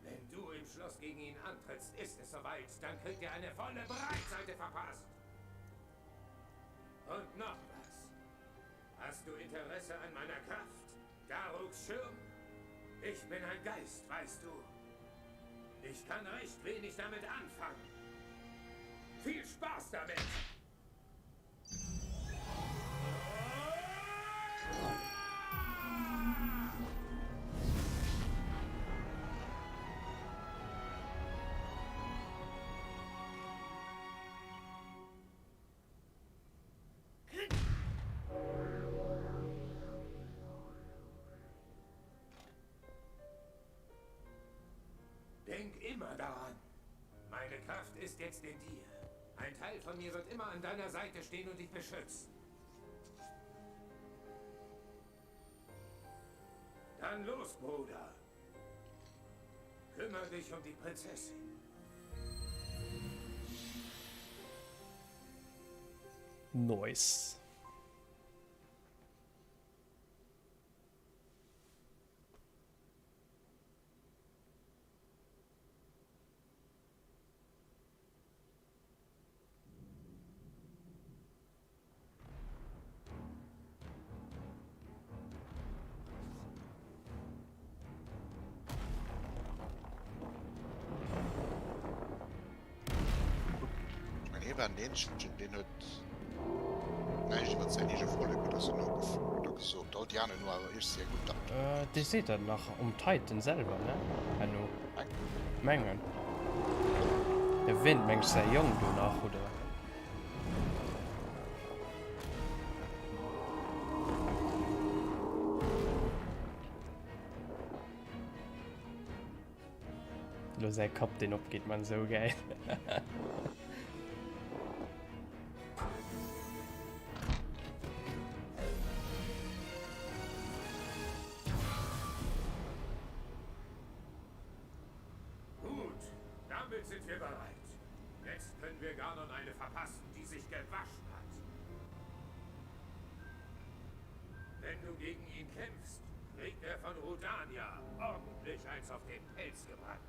Wenn du im Schloss gegen ihn antrittst, ist es soweit. Dann kriegt er eine volle Breitseite verpasst. Und noch was. Hast du Interesse an meiner Kraft? Daruks Schirm? Ich bin ein Geist, weißt du. Ich kann recht wenig damit anfangen. Viel Spaß damit! Denk immer daran. Meine Kraft ist jetzt in dir. Ein Teil von mir wird immer an deiner Seite stehen und dich beschützen. Dann los, Bruder. Kümmere dich um die Prinzessin. Nice. Hie war den eenzegen, deen huet näischt iwwer säin eege Vollek oder sou nogefrot oder gesot. All déi aner hu awer iech sehr gutt dat. Dee seet dat nach um Titan selwer, ne? Herno. Mengen. Erwähnt meng ech säi Jong do nach, oder? Lo säi Kapp deen opgeet, man sou gäil. Gut, damit sind wir bereit. Jetzt können wir Ganon eine verpassen, die sich gewaschen hat. Wenn du gegen ihn kämpfst, kriegt er von Rudania ordentlich eins auf den Pelz gebrannt.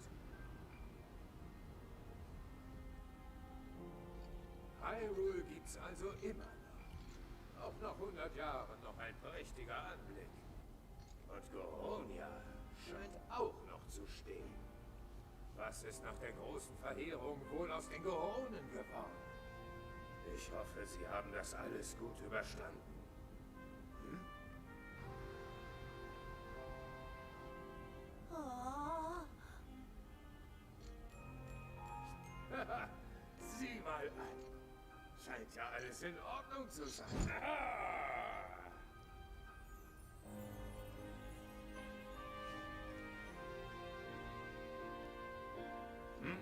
Hyrule gibt's also immer noch. Auch nach 100 Jahren noch ein prächtiger Anblick. Und Goronia scheint auch noch zu stehen. Was ist nach der großen Verheerung wohl aus den Goronen geworden? Ich hoffe, sie haben das alles gut überstanden. Hm? Oh. Sieh mal an. Scheint ja alles in Ordnung zu sein. Hm?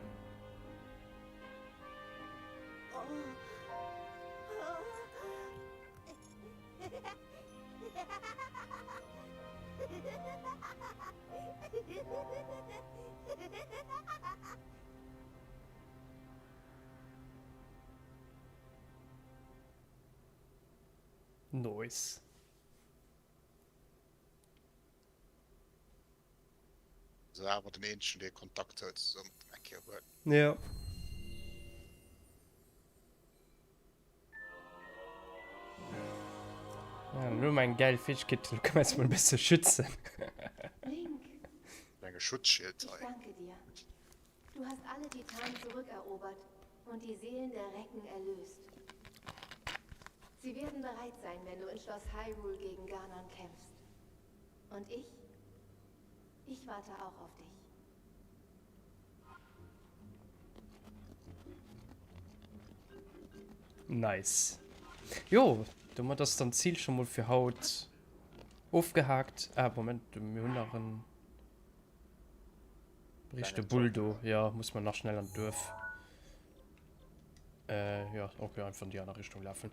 Noise. Se awer den eenzegen dee Kontakt huet zum eng Kéier huet. Ja. Ja, lo hu mer eng gäil Fäegkeet, lo kënne mer eis mol e bësse schützen. Link, Klenge Schutzschild ich hei. danke dir. Du hast alle Titanen zurückerobert und die Seelen der Recken erlöst. Sie werden bereit sein, wenn du in Schloss Hyrule gegen Ganon kämpfst. Und ich? Ich warte auch auf dich. Nice. Jo, domat ass dann d'Zil scho mol fir haut ofgehaakt. Ah, Moment, mir hunn nach en richte Bull do. Ja, muss man nach schnell an d'Duerf. Äh, ja, okay, einfach in déi aner Richtung lafen.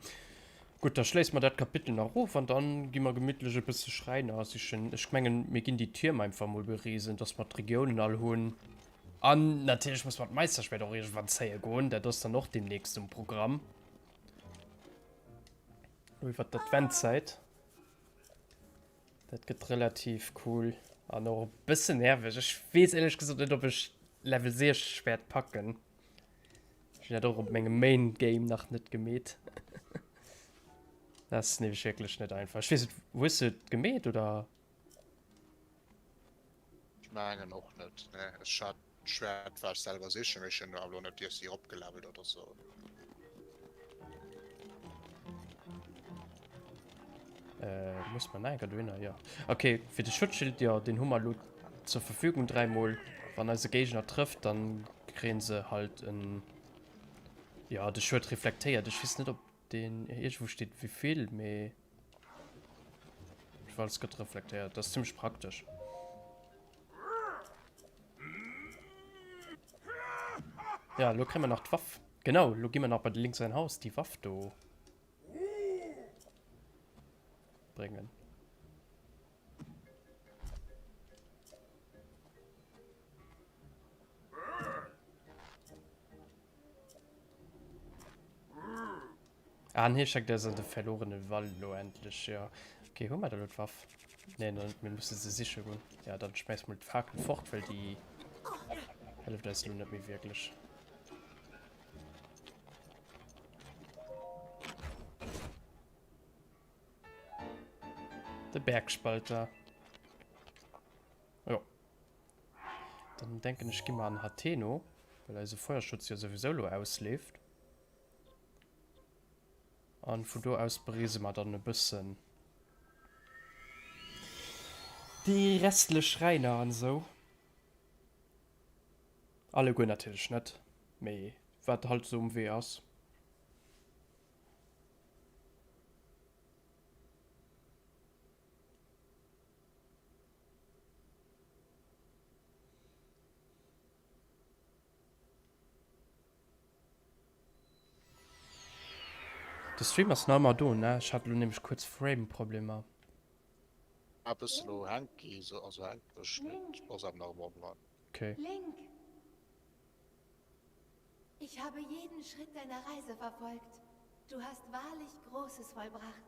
Gutt, da schléisse mer dat Kapitel nach of an dann gi mer gemittlech e bësse Schräiner sichen. Ech mengen, mir ginn déi Tierm einfach mol bereesen, dass mer d'Regiounen all hunn. An natierlech muss mer d'Meisterschwert och iergendwann zéie goen. Dat ass dann och deemnächst um Programm. Lo iwwer d'Adventszäit. Dat gëtt relativ cool an och e bëssen nerveg. Ech weess éierlech gesot net, ob ech Level 60 wäert packen. Ech hunn dat och op mengem Main Game nach net gemeet. Dat ass nämlech wierklech net einfach. Ech weess net, hues du et gemeet oder? Ech mengen och net, nee. Ech hat d'Schwert war ech selwer sichen, mee ech hunn awer elo net iergendwéi eropgelevelt oder sou. Äh, muss man enker dohinner, ja. Okay, fir de Schutzschild, ja, den hu mer elo zur Verfügung dräimol. Wann eise Géigner trëfft, dann kréien se halt en, ja, de Schued reflektéiert. Ech weess net, ob deen iergendwou steet, wéivill, mee jedenfalls gëtt reflektéiert. Dat ass zimmlech praktesch. Ja, lo kréie mer nach d'Waff. Genau, lo gi mer nach bei de Link säin Haus déi Waff do bréngen. Ah, an hie schéckt eis an de verlorene Wald elo endlech, jo. Okay, hu mer da lo d'Waff? Nee, nach net, mir musse se siche goen. Ja, dann schmäiss mol d'Fakel fort, well déi hëlleft eis elo net méi wierklech. De Bergspalter. Jo. Dann denken ech, gi mer an Hateno, well eise Feuerschutz jo souwisou lo ausleeft. An vun do aus bereese mer dann e bëssen déi restlech Schräiner an esou. Alleguer natierlech net, mee wat halt esou um Wee ass. De Stream ass nach ëmmer do, ne? Ech hat elo nämlech kuerz Frame-Problemer. Ah bëssen elo hänki, also hänkeg, mee ass awer nach ëmmer online. Okay. Link, ich habe jeden Schritt deiner Reise verfolgt. Du hast wahrlich Großes vollbracht.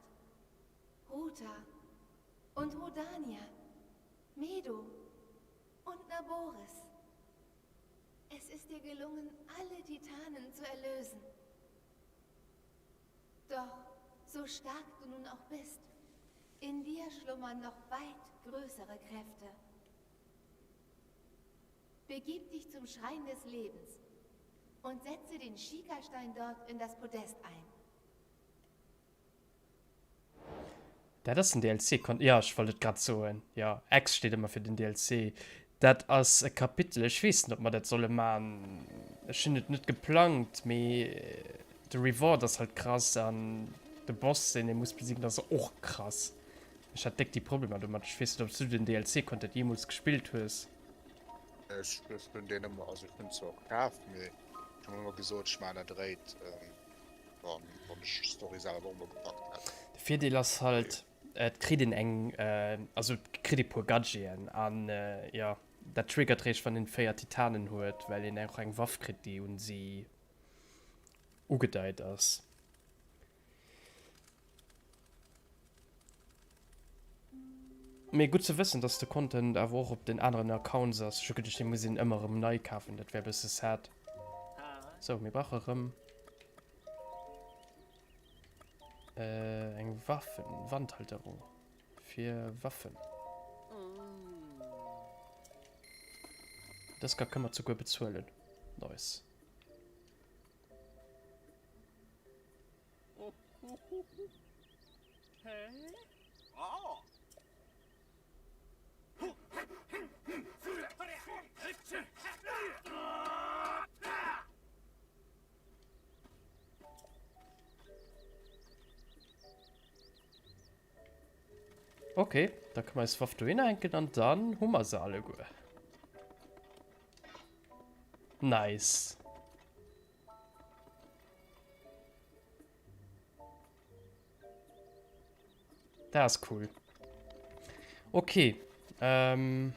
Ruta und Rudania, Medo und Naboris. Es ist dir gelungen, alle Titanen zu erlösen. Doch, so stark du nun auch bist, in dir schlummern noch weit größere Kräfte. Begib dich zum Schrein des Lebens und setze den Schikastein dort in das Podest ein. Dat ass den DLC Con jo ech wollt et grad soen jo X steet ëmmer fir den DLC dat ass e Kapitel ech weess net ob mer dat solle man ech hunn et net geplangt mee de Reward ass halt krass an de Boss deen ee muss besiegen ass och krass ech hat déck déi Problemer domat ech weess net ob s du den DLC Content jeemools gespillt hues. Ech hunn deen ëmmer also ech hunn zwar och kaf mee ech hunn ëmmer gesot ech man dat eréit. Wann ech d'Story selwer och mol gepackt hätt. De Virdeel ass halt, et kritt een eng, also et kritt ee puer Gadgeten an jo, dat triggert réischt wann een 4 Titanen huet, well een och eng Waff kritt déi un si ugedeit ass. Mee gutt ze wëssen, dass de Content awer och op den aneren Accounts ass. Ech hu geduecht, dee muss een ëmmer erëm nei kafen, dat wär e bësse sad. Sou, mir brauche erëm eng Waffen, Wandhalterung fir Waffen. Dës ka kënne mer souguer bezuelen. Nice. Okay, da kënne mer eis Waff dohinner hänken an dann hu mer se alleguer. Nice. Dat ass cool. Okay. Ähm.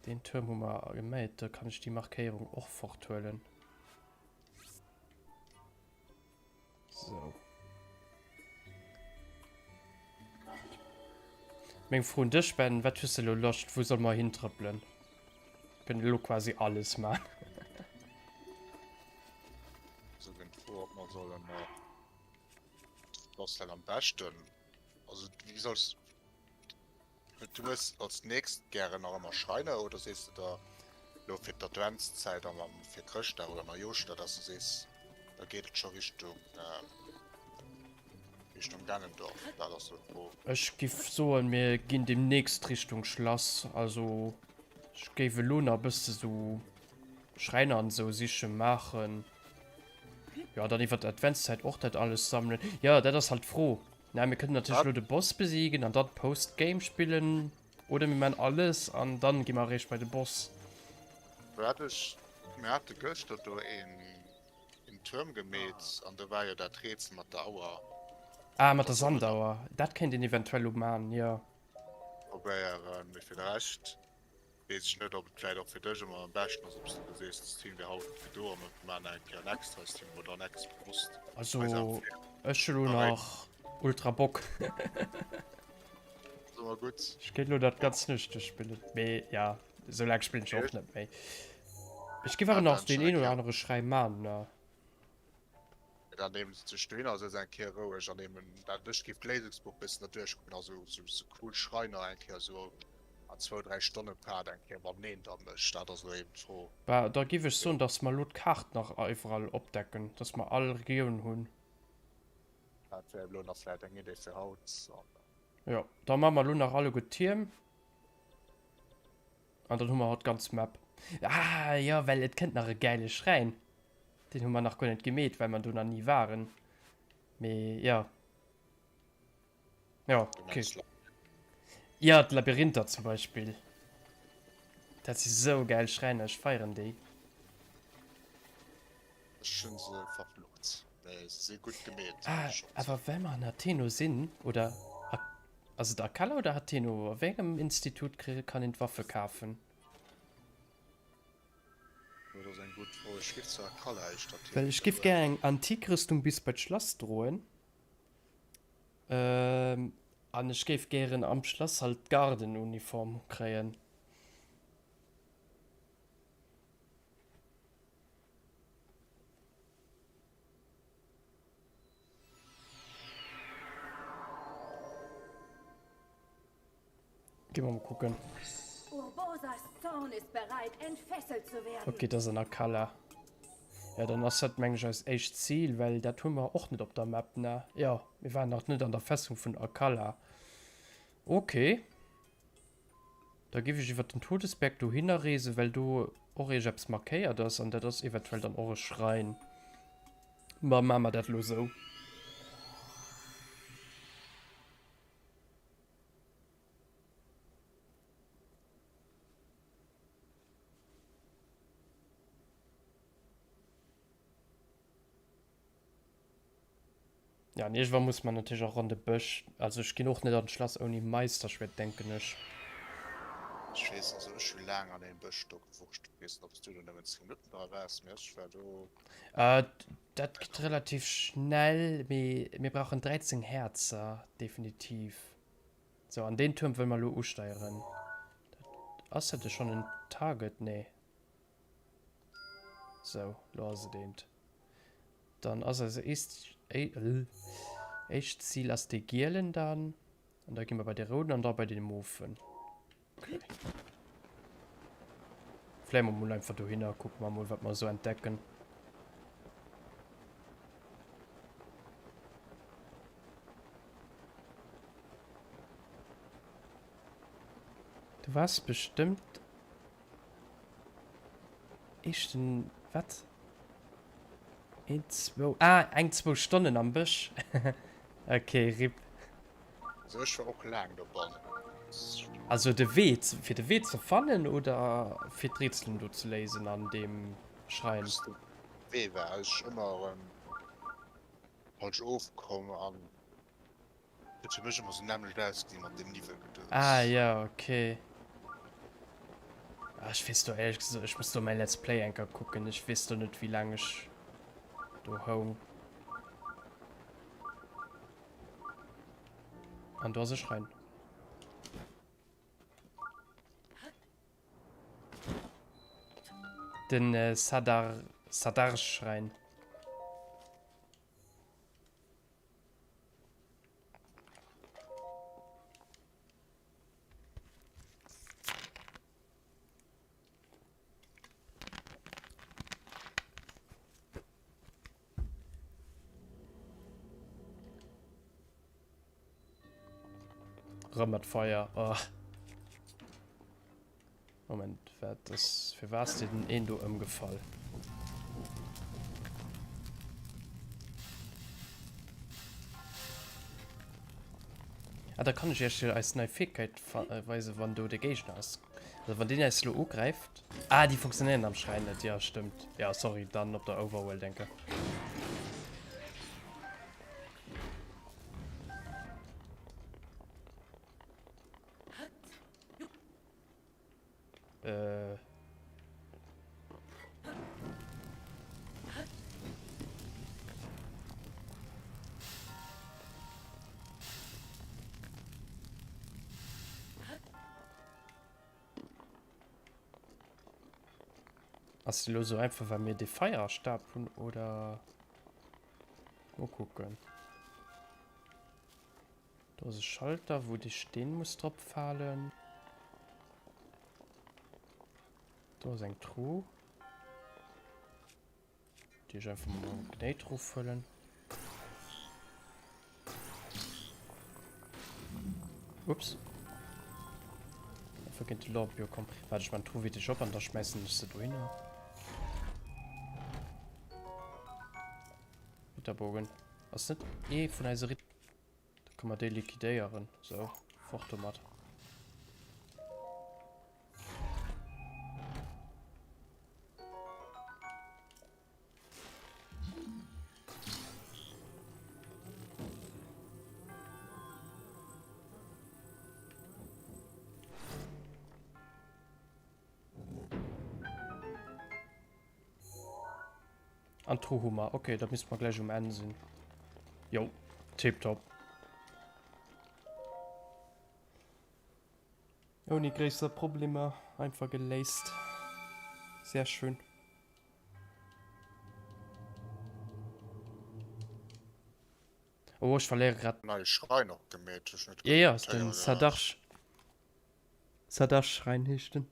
Den Turm hu mer geméit. Da kann ech déi Markéierung och forthuelen. So. Meng Fro un dech, Ben, wat hues de elo Loscht, wou solle mer hintrëppelen? Kënnt elo quasi alles man. Also wenn d'Fro, ob mer sollen nach was denn am beschten? Also wie soll's Du hues als nächst gären nach ëmmer Schreiner oder sees de der lo fir d'Adventszäit an an fir Chrëschtdag oder Neijooschdag, dass du sees, da geet et scho Richtung Richtung Ganondorf? Dat ass sou d'Fro. Ech giff soen mir ginn demnächst Richtung Schlass, also ech géif elo nach e bësse sou Schräiner an esou siche maachen, jo dann iwwer d'Adventszäit och dat alles sammelen, jo dat ass halt d'Fro. Na, mir kënnen natierlech elo de Boss besiegen an dann Postgame spillen. Oder mir man alles an dann gi mer eréischt bei de Boss. Wat ech, mir hate gëschter do een een Tuerm gemeet an do war jo dat Rätsel mat der Auer. Ah, mat der Sandauer. Dat kéint een eventuell elo man, jo. Probéieren, mee fir de Rescht Weess ech net op et vläit och fir dech emmer am beschten ass obs de da sees de Stream wier haut net gedo a mer maan eng Kéier en extrae Stream wou dann ex bewosst Also ech hu lo nach ultra Bock. Ass emmer gutt. Ech kéint lo dat ganz Nuecht duerchspillen, mee ja esou laang spillen ech och net méi. Ech giff awer nach deen een oder anere Schräi maan. Dann eben sech dohinner setzen eng Kéier roueg an eben dat ech giff d'Léisungsbuch bëssen derduerch kucken, also sou cool Schreiner eng Kéier sou an. An zwou, dräi Stonne Part eng Kéier mateneen da mécht, dat ass elo eben d'Fro. Bah, da giff ech soen, dass mer elo d'Kaart nach iwwerall opdecken, dass mer all Regioun hunn. Dat wär elo nach vläit eng Idee fir haut. Jo, da maache mer elo nach alleguer d'Tierm. An dann hu mer haut d'ganz Map. Ah jo, well et kënnt nach e gäile Schräin. Deen hu mer nach guer net gemeet, well mer do nach ni waren. Mee jo. Jo, okay. Jo, d'Labyrinther zum Beispill. Dat si sou gäil Schräiner, ech feieren déi. Ech hunn se verflucht, mee se si gutt gemeet. Ah, awer well mer an Hateno sinn, oder ass et Akala oder Hateno? A wéi engem Institut kann een d'Waffe kafen? Dat ass eng gutt Fro. Ech giff zu Akala éischter tippen. Well ech giff gär eng antik Rüstung bis bei d'Schlass droen. An ech géif gären am Schlass halt d'Gardenuniform kréien. Gi mer mol kucken. Urbosas Zorn ist bereit, entfesselt zu werden. Ok, dat ass an Akala. Ja, dann ass dat meng ech eist éischt Zil, well dat hu mer och net op der Map, ne? Jo, mir waren nach net an der Festung vun Akala. Ok. Da giff ech iwwer den Todesberg dohinner reesen, well do och iergeppes markéiert ass an dat ass eventuell dann och e Schrein. Ma maache mer dat elo sou. Ja, an iergendwann muss man natierlech och an de Bësch. Also ech ginn och net an d'Schlass ouni Meisterschwert, denken ech. Ech weess, also ech hu laang an deem Bësch do gewurscht. Ech weess net, ob s du do nëmmen 10 Minutten dra waars, mee ech war do. Äh, dat geet relativ schnell, mee mir brauchen 13 Häerzer, definitiv. Sou, an deen Tuerm wëlle mer elo usteieren. Dat, ass dat schonn en Target? Nee. Sou, lo ass et eent. Dann ass eise éischt Zil ass dee gielen dann. An da gi mer bei de rouden an da bei de mofen. Okay. Fléie mer mol einfach dohinner, kucke mer mol wat mer esou entdecken. Du wars bestëmmt Éischten, wat? Een, zwou, ah, eng, zwou Stonnen am Bësch. Ok, rip. Also ech war och laang dobannen. Also de Wee, fir de Wee ze fannen oder fir d'Rätselen do ze léisen an deem Schrein? Just de Wee war ech ëmmer erëm falsch ofkomm an Huet fir mech emmer sou nämmlecht ausgesinn mat deem Niwwelgedöns. Ah jo ok. Ah ech weess do éierlech gesot, ech muss do mäin Let's Play enker kucken, ech weess do net wéi laang ech do houng. An do ass e Schrein. Den Sadar Sadarschrein. Rëm mat Feier. Oh. Moment, wat ass, fir was ass den een do ëmgefall? Ah, da kann ech iech jo eis nei Fähigkeit äh, weisen, wann do de Géigner ass. Also wann deen eis lo ugräift. Ah, déi funktionéieren am Schräin net. Ja, stëmmt. Ja, sorry, dann op der Overworld denke. Äh. Ass lo so einfach, weil mir de Feierstab hun oder mal gucken. Do ass e Schalter, wou de Steen muss drop falen. Do ass eng Truh. Déi ech einfach mol mam Gnéit roffëllen. Ups. Einfach géint de Lampio komm. Warte, ech man d'Truh witteg op an da schmäissen ech se dohinner. Ritterbogen. Ass net ee vun eise Ritter. Da kann man déi liquidéieren. So, fort domat. An d'Truh hu mer. Okay, da misste mer gläich um Enn sinn. Jo, tiptop. Ouni gréisser Problemer, einfach geléist. Sehr schön. Oh, ech verléiere grad. Neie Schrein och gemeet, ech net Ja, ja, ass den Sadarch. Sadarch-Schrein heescht den.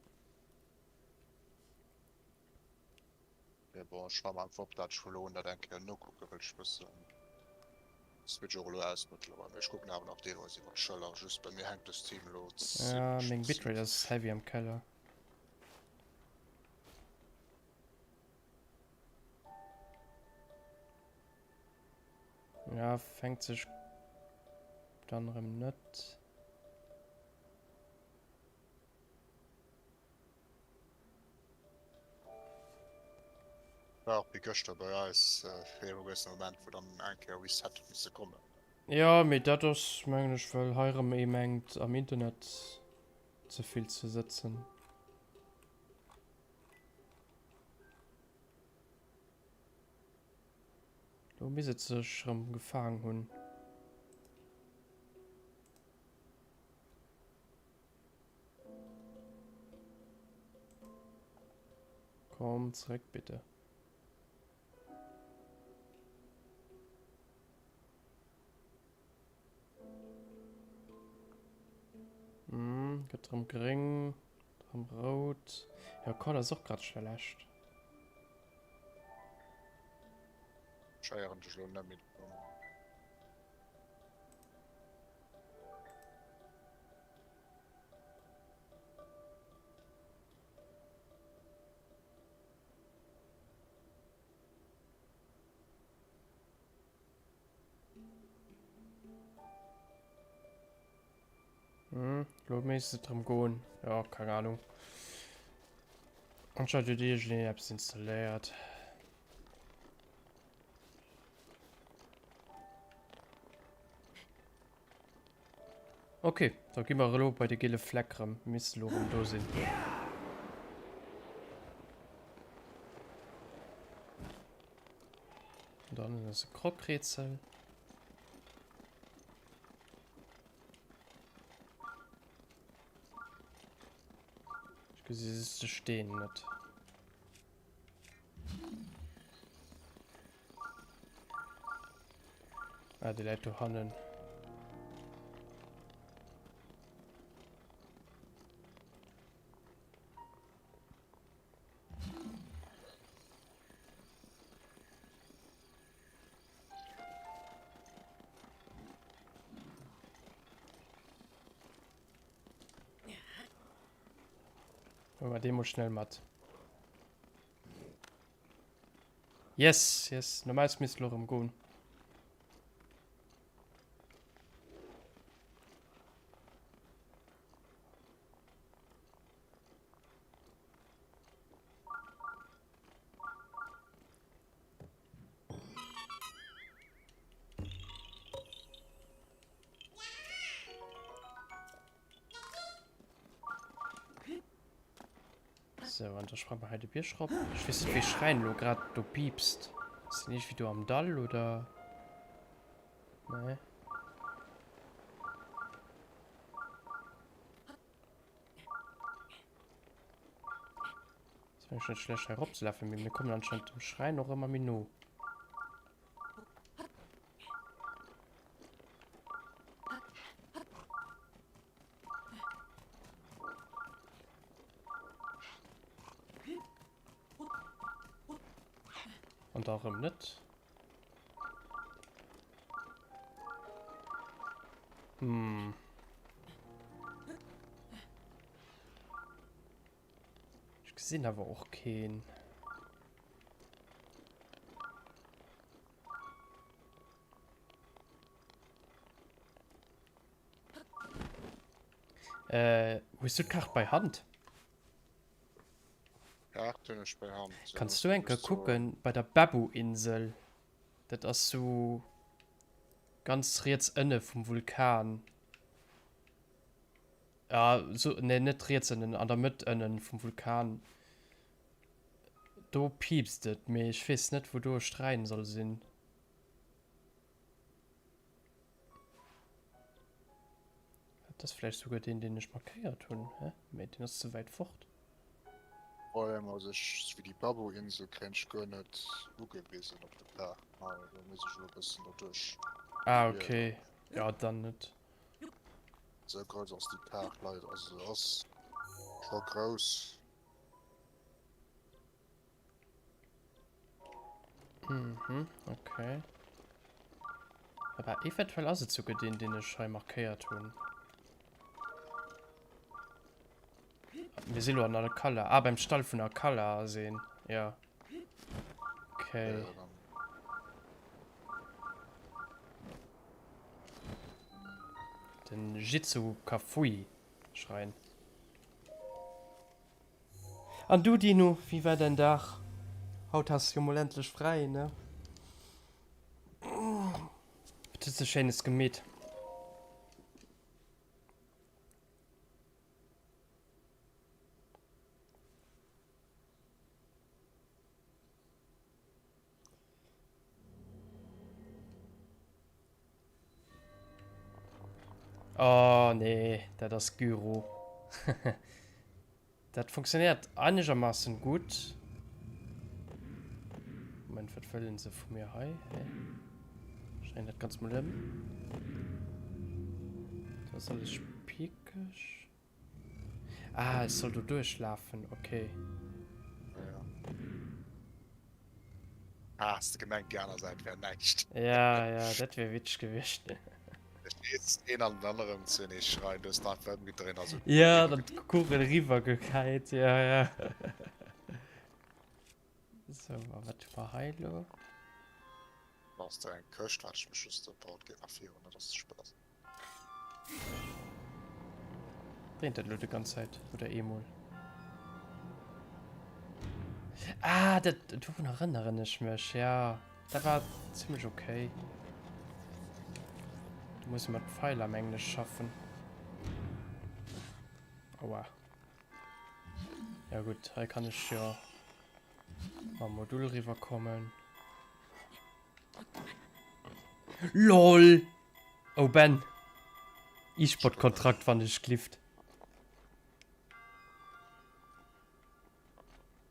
Mee bon, ech schreiwen einfach op dat ech elo dat eng Kéier nokucke wëll. Ech wëssen Switch och elo aus mëttlerweil, mee ech kucken awer nach deelweis iwwer d'Schëller. Just bei mir hänkt de Steam elo Ja, zimlech meng Bitrate massiv. ass heavy am Keller. Ja, fänkt sech dann erëm net. War och wéi gëschter bei eis fir e gewëssene Moment, wou dann eng Kéier Reset huet misse kommen. Jo, mee dat ass mengen ech well hei erëm ee mengt am Internet ze vill ze sëtzen. Lo misst et sech erëm gefaang hunn. Komm zréck bitte. Hm, gëtt rëm gréng, rëm rout. Ja, Call ass och grad schlecht. Ech héieren dech elo net méi. Hm, lo misst et drëm goen. Ja, keng Ahnung. Anscheinend huet iergendeen eppes installéiert. Ok, da gi mer elo bei de gele Fleck rëm. Misst elo rëm do sinn. Dann ass e Krockrätsel. Ech gesi just de Steen net. Ah, déi läit do hannen. Huele mer dee mol schnell mat. Yes, yes, normalerweis misst lo rëm goen. So, an da sprange mer hei de Bierg rop. Ech weess net, wéi Schräin lo grad do piipst. Ass den iergendwéi do am Dall, oder? Nee. Ass mengen net schlecht hei rop ze lafen, mee mir kommen anscheinend dem Schräin och ëmmer méi no. da erëm net. Hm. Ech gesinn awer och keen. Äh, hues du d'Kaart bei Hand? Kaart hunn ech bei Hand. Kanns du eng Kéier kucken bei der Baboo-Insel? Dat ass sou ganz riets ënne vum Vulkan. Ja, so, nee, net riets ënnen, an der Mëtt ënnen vum Vulkan. Do piipst et, mee ech weess net, wou do e Schräin soll sinn. Dat ass vläicht souguer deen, deen ech markéiert hunn, hä? Mee deen ass ze wäit fort. Problem ass, ech, wéi déi Baboo-Insel kréien ech guer net ugewisen op der Kaart. Do muss ech elo e bëssen derduerch. Ah, okay. Ja, dann net. Sou grouss ass déi Kaart leider, also se ass scho grouss. Mhm, okay. Aber eventuell ass et souguer deen, deen ech hei markéiert hunn. Mir si lo an Alcala. Ah, beim Stall vun Alcala ass een. Ja. Okay. Ja, dann. Den Jitsu Kafui Schrein. An du Dino, wéi war däin Dag? Haut has jo mol endlech fräi, ne? Wat hues de schéines gemeet? Oh nee, dat ass Gyro. Dat funktionéiert einegermassen gutt. Moment, wat wëllen se vu mir hei? Hä? Ech dréinen dat Ganzt mol ëm. Dat ass alles piekeg. Ah, ech soll do duerchlafen, okay. Ja. Ah, has de gemengt déi aner Säit wär näischt. Ja, ja, dat wär witzeg gewiescht. Ech weess, een an den aneren zu enee schreien, du hues den einfach ëmgedréint a sou Ja, dann d'Kugel eriwwer gekäit, ja, ja. Sou, a wat hu mer hei elo? Da ass do eng Këscht, waart ech mech just op, et geet nach virun, dat ass de Spaass. Dréint dat elo de ganz Zäit oder eemol? Ah, dat, dorun erënneren ech mech, ja. Dat war zimmlech okay. Do muss e mat Pfeiler, mengen ech, schaffen. Aua. Ja gutt, hei kann ech jo mam Modul riwwerkommen. LOL! Oh Ben! E-Sport-Kontrakt wann ech glift.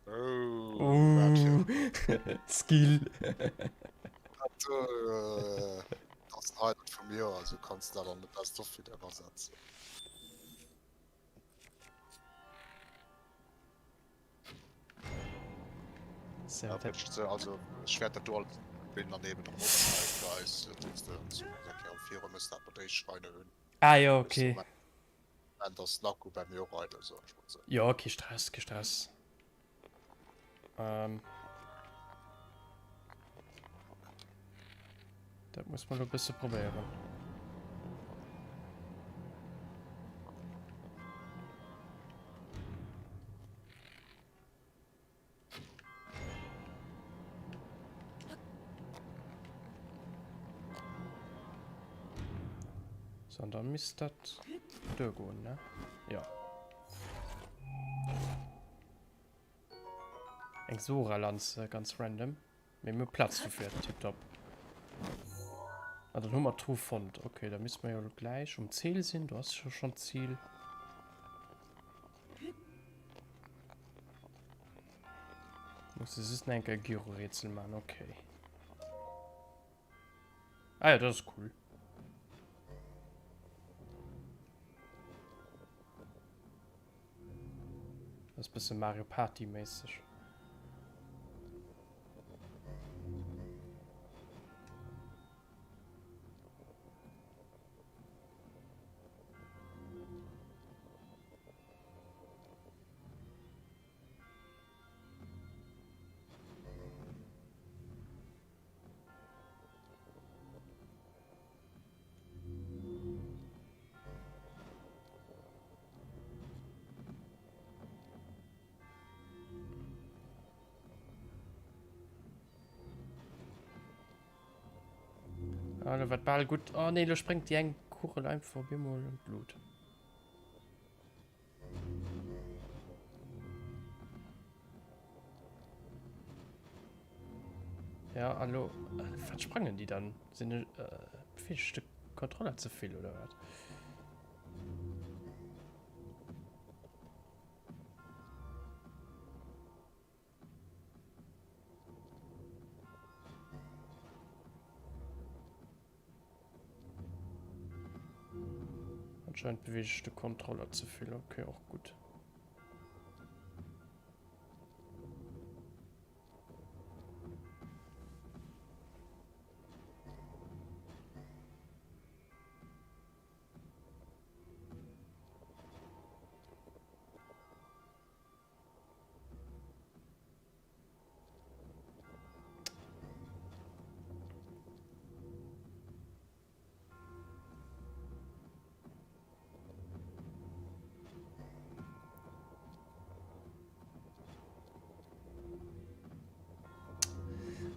Oh, wat fir Skill. Dat, äh, dat ass den Highlight vum Joer, also kanns du dat an de Best of Video erasetzen. So, Ja, dat, wënscht se, also ech wäert dat do alles binden an eben och onerschneiden fir eis, dat weess de, zu der Kéier am Viru muss dat mat éischt Schreine hunn. ah jo, Bis okay. Moment ass den Akku bei mir och eidel, soen ech mol sou. Jo, kee Stress, kee Stress. Ähm. Dat muss man lo bësse probéieren. So, an dann misst dat duergoen, ne? Ja. Eng Sora-Lanze, ganz random. Mee mir hu Plaz dofir, tiptop. Ah, dann hu mer d'Truh fonnt. Okay, da misste mer jo gläich um Ziel sinn. Do ass jo schon d'Ziel. Muss de just nach eng Kéier Gyro-Rätsel maachen, okay. Ah ja, dat ass cool. Das ist bësse Mario Party méisseg. Ah, lo war bal gutt. Oh nee, lo spréngt déi eng Kugel einfach op eemol an d'Lut. Ja, hallo. Wat sprangen déi dann? Sinn äh, vill Stück Controller ze vill oder wat? Anscheinend bewege ich den Controller zu viel. Okay, auch gut.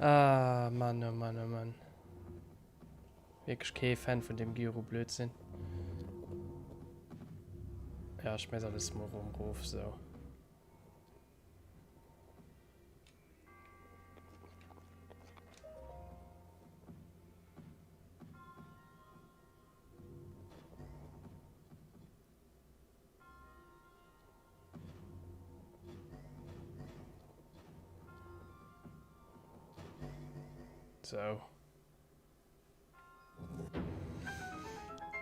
Ah, Mann, oh Mann, oh Mann. Wierklech kee Fan vun deem Gyro-Blödsinn. Ja, ech schmeiss alles mol rom rof, sou. So.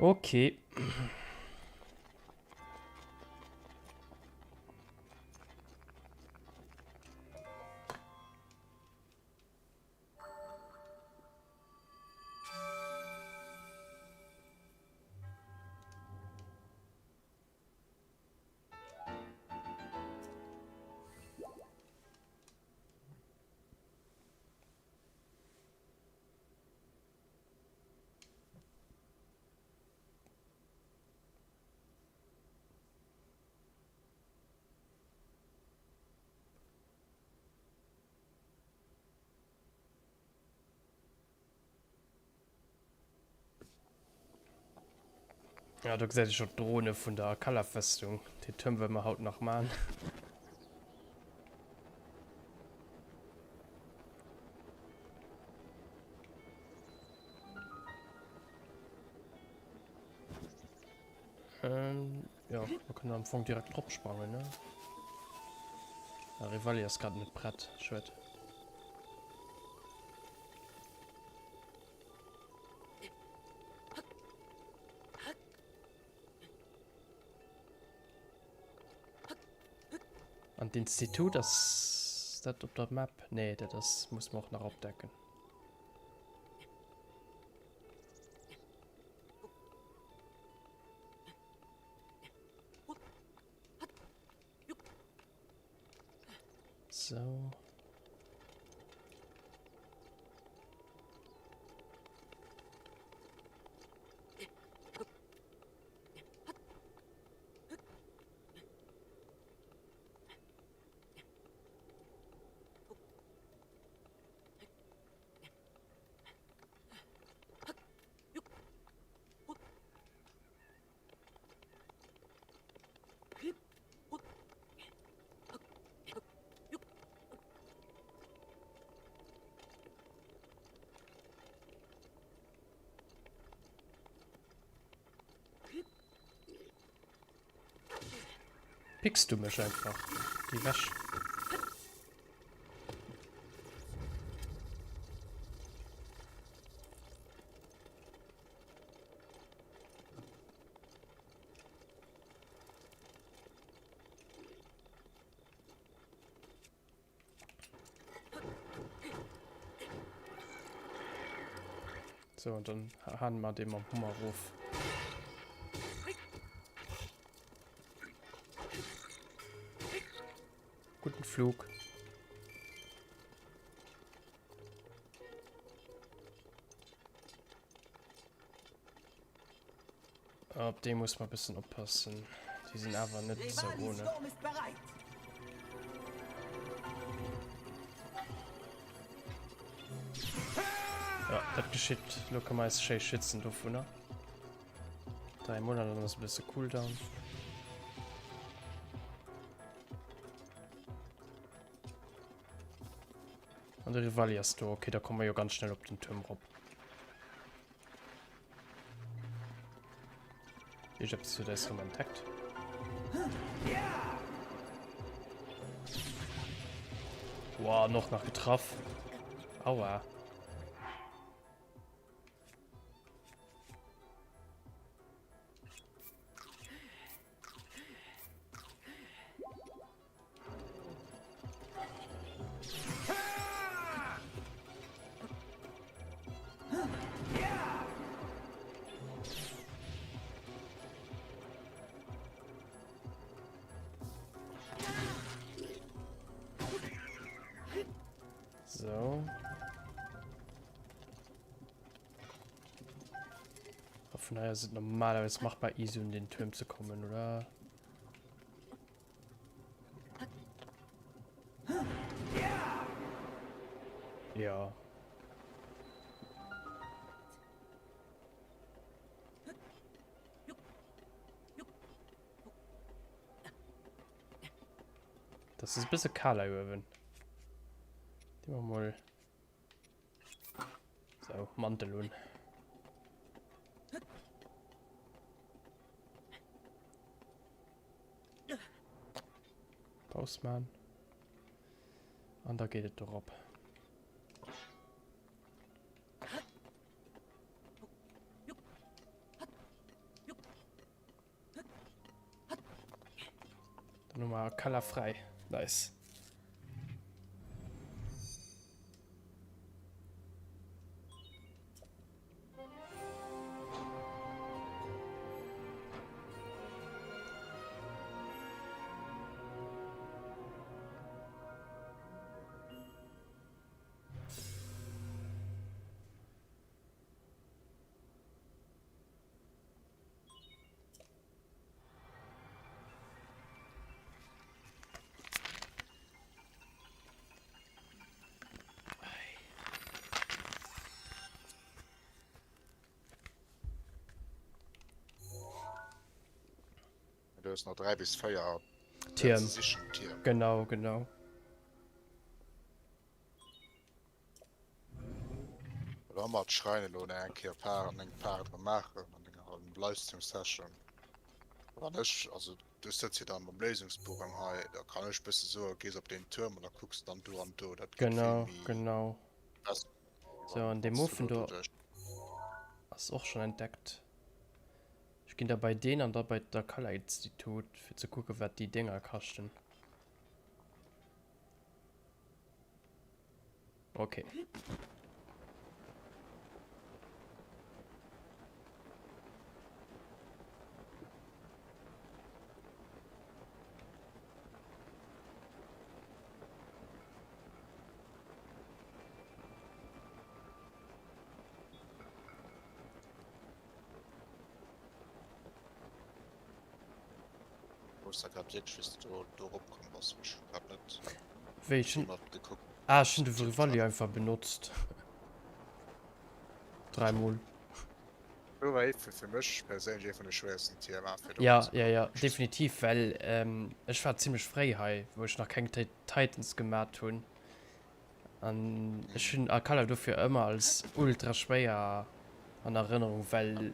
Okay. Ja, do gesäit ee scho d'Drone vun der Akala-Festung. Deen Tuerm wëlle mer haut nach man. Ähm, ja, mer kënnen am Fong direkt drop sprangen, ne? Ah, Revali ass grad net prett. Schued. An d'Institut ass dat op der Map? Nee, dat ass muss mer och nach opdecken. So. Pickst du mech einfach? Geh weg. So, und dann hauen wir den mam Hummer rof. Guten Flug. Op déi muss man bëssen oppassen. Déi sinn awer net sou ohne. Ja. Dat geschitt. Lo ka mer eis schéi schützen dovunner. 3 mol an dann ass e bësse Cooldown. An de Rivali ass do. Okay, da komme mer jo ganz schnell op den Tuerm rop. Ich hab's zu der schon entdeckt. Wow, noch nach getroffen. Aua. So. Von daher sind normalerweise machbar easy um den Turm zu kommen, oder? Ja. Das ist ein bisschen kaler uewen. Die machen wir mal. So, Mantel un. Paus man. An da geet et dorop. Dann hu mer Keller fräi. Nice. Du hues nach 3 bis 4 Tierm. Tierm. Genau, genau. Oder mat Schreine lo eng Kéier Paar an eng Paar dra maachen an enger Livestream-Session. Wann ech, also du sëtz jo dann mam Léisungsbuch an hei, da kann ech bësse soen, gees op deen Tuerm an da kucks dann do an do. Dat geet vill Genau, méi genau. besser, wéi So, an dee wann s du Muffen do do ass och schon entdeckt. Ech ginn da bei deen an da bei d'Akala-Institut, fir ze kucken, wat déi Dénger kaschten. Okay. Wou's da grad wierklech wéis de do dorop komm bass, ech hu grad net Wéi ech hunn ah ech hunn de Vrivalli einfach benotzt. Dräimol. Do war ee fir mech perséinlech ee vun de schwéiersten TMA fir do Ja ja ja definitiv, well ech war zimlech fréi hei wou ech nach keng Titans gemat hunn. An ech hunn Akala dofir ëmmer als ultra schwéier an Erënnerung, well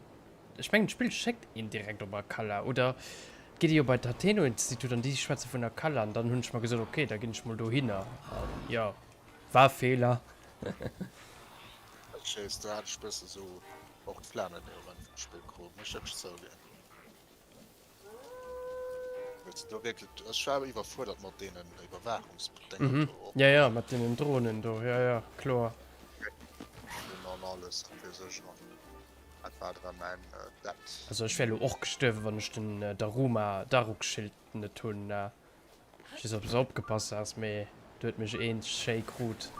ech mengen d'Spill schéckt een direkt op Akala oder et geet ee jo bei d'Hateno Institut an déi schwätze vun Akala an dann hunn ech mer gesot ok da ginn ech mol dohinner an jo war e Feeler. Ech weess, do hat ech bësse sou och d'Flamme dee Moment vum Spill krut, muss ech wierklech zouginn. Do wierklech, ech war iwwerfuerdert mat deenen Iwwerwaachungsdénger mhm. do. Ja, ja, mat deenen Drohnen do, ja, ja, kloer. An alles an fir sech an dat war da mäin äh, dat. Also ech wär lo och gestuerwen, wann ech den äh, Daruma Daruk-Schild net hunn. Äh. Ech weess net, ob s opgepasst has, mee do huet mech een schéi krut.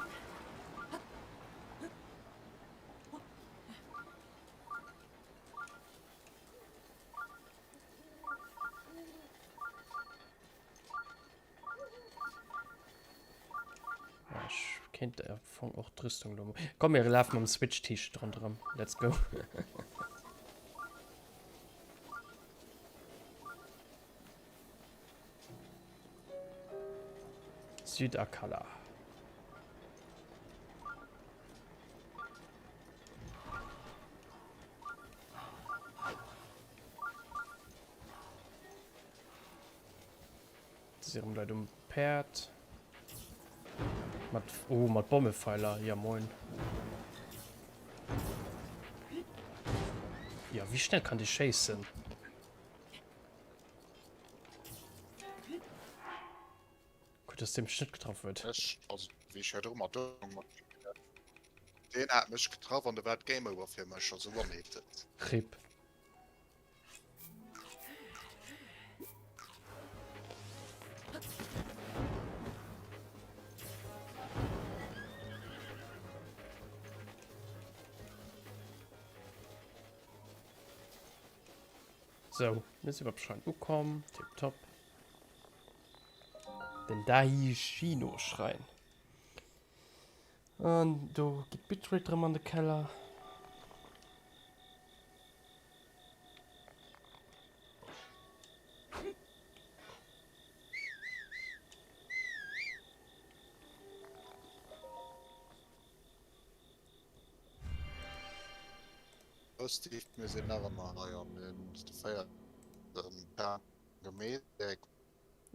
Kéint am Fong och d'Rüstung lo. Komm mir lafen mam Switch T-Shirt ronderëm. Let's go. Südakala. Si erëm Leit um Päerd. Mat, oh, mat Bommefeiler. Ja, moin. Ja, wéi schnell kann déi schéissen? Gutt, dass dee mech net getraff huet. Ech, also wéi ech hei drummer do mat deen hat mech getraff an do war et Game Over fir mech, also one-hitted. Rip. So, mir si beim Schrein ukomm. Tipptopp. Den Daishino-Schrein. An do geet d'Bitrate rëm an de Keller. Steve, mir sinn nach ëmmer hei an den féierten Gemeet.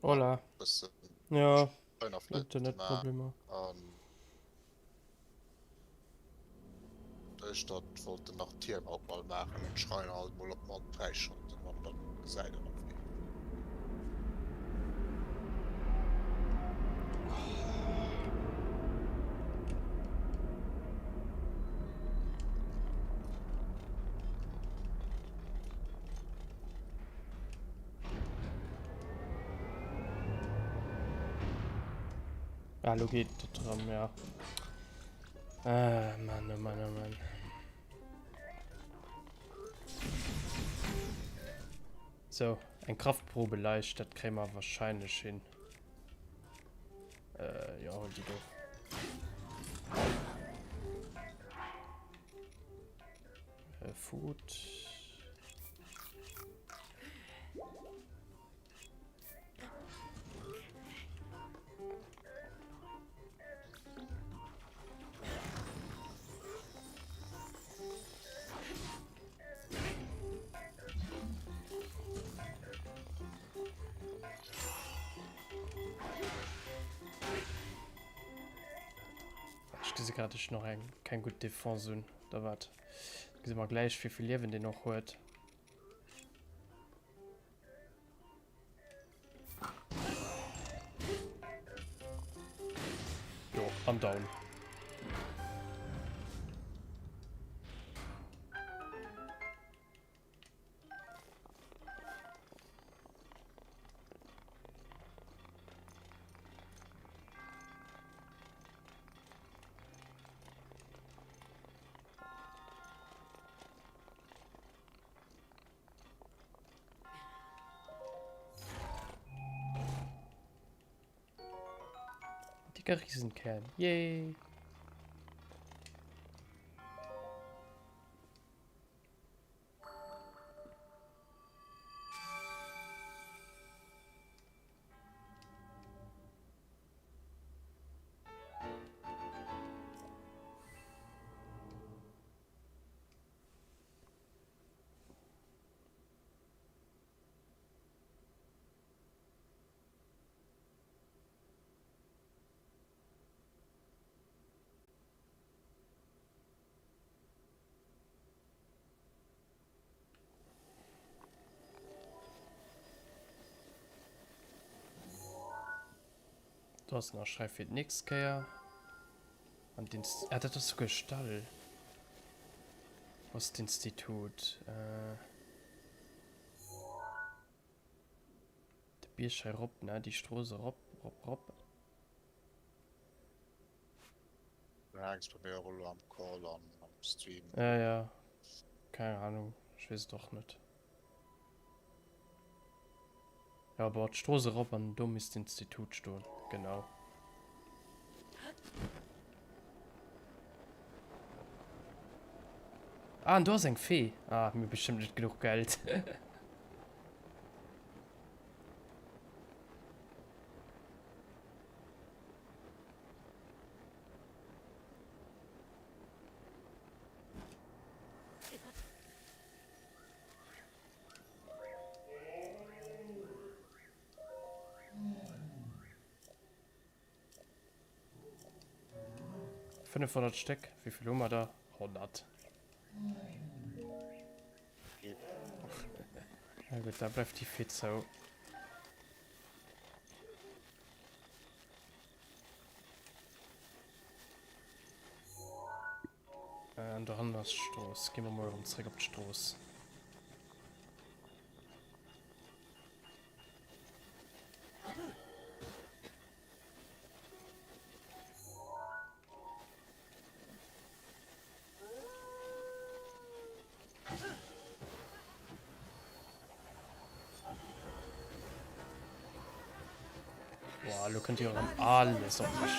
Hola. Ja, Internetproblemer. An ech dat wollt nach Tierm och mal maachen an Schreiner halt mol op mat fräischalten an dann gesäit een op wéi. Ah, lo geet et erëm, ja. Ah, Mann, oh Mann, oh Mann. So, eng Kraftprobe leicht, dat kréie mer wahrscheinlech hin. Äh, ja, hol déi do. Äh, Food. Ech gesi grad, dass ech nach eng keng gutt Defense hunn, oder wat? Gesi mer gläich, wéi vill Liewen deen och huet. Jo, an down. Dicker Riesenkern. Yay. Do ass nach Schreif fir d'nächst Kéier. An d'Inst ah, dat ass souguer Stall. Wo ass d'Institut? Äh. De Bierg hei rop, ne? Déi Strooss erop, rop, rop. Du hänks bei mir och elo am Call an am Stream. Ja, ja. Keng Ahnung. Ech weess et och net. Ja, bon, d'Strooss erop an do misst d'Institut stoen. Genau. Ah, an do ass eng Fee. Ah, mir hu bestëmmt net genuch Geld. 500 Stéck, wéi vill hu mer der? 100. Na gutt, da bleift déi Fee zou. An dohannen ass d'Strooss. Gi mer mol erëm zréck op d'Strooss. Boah, lo kënnt jo erëm alles op mech.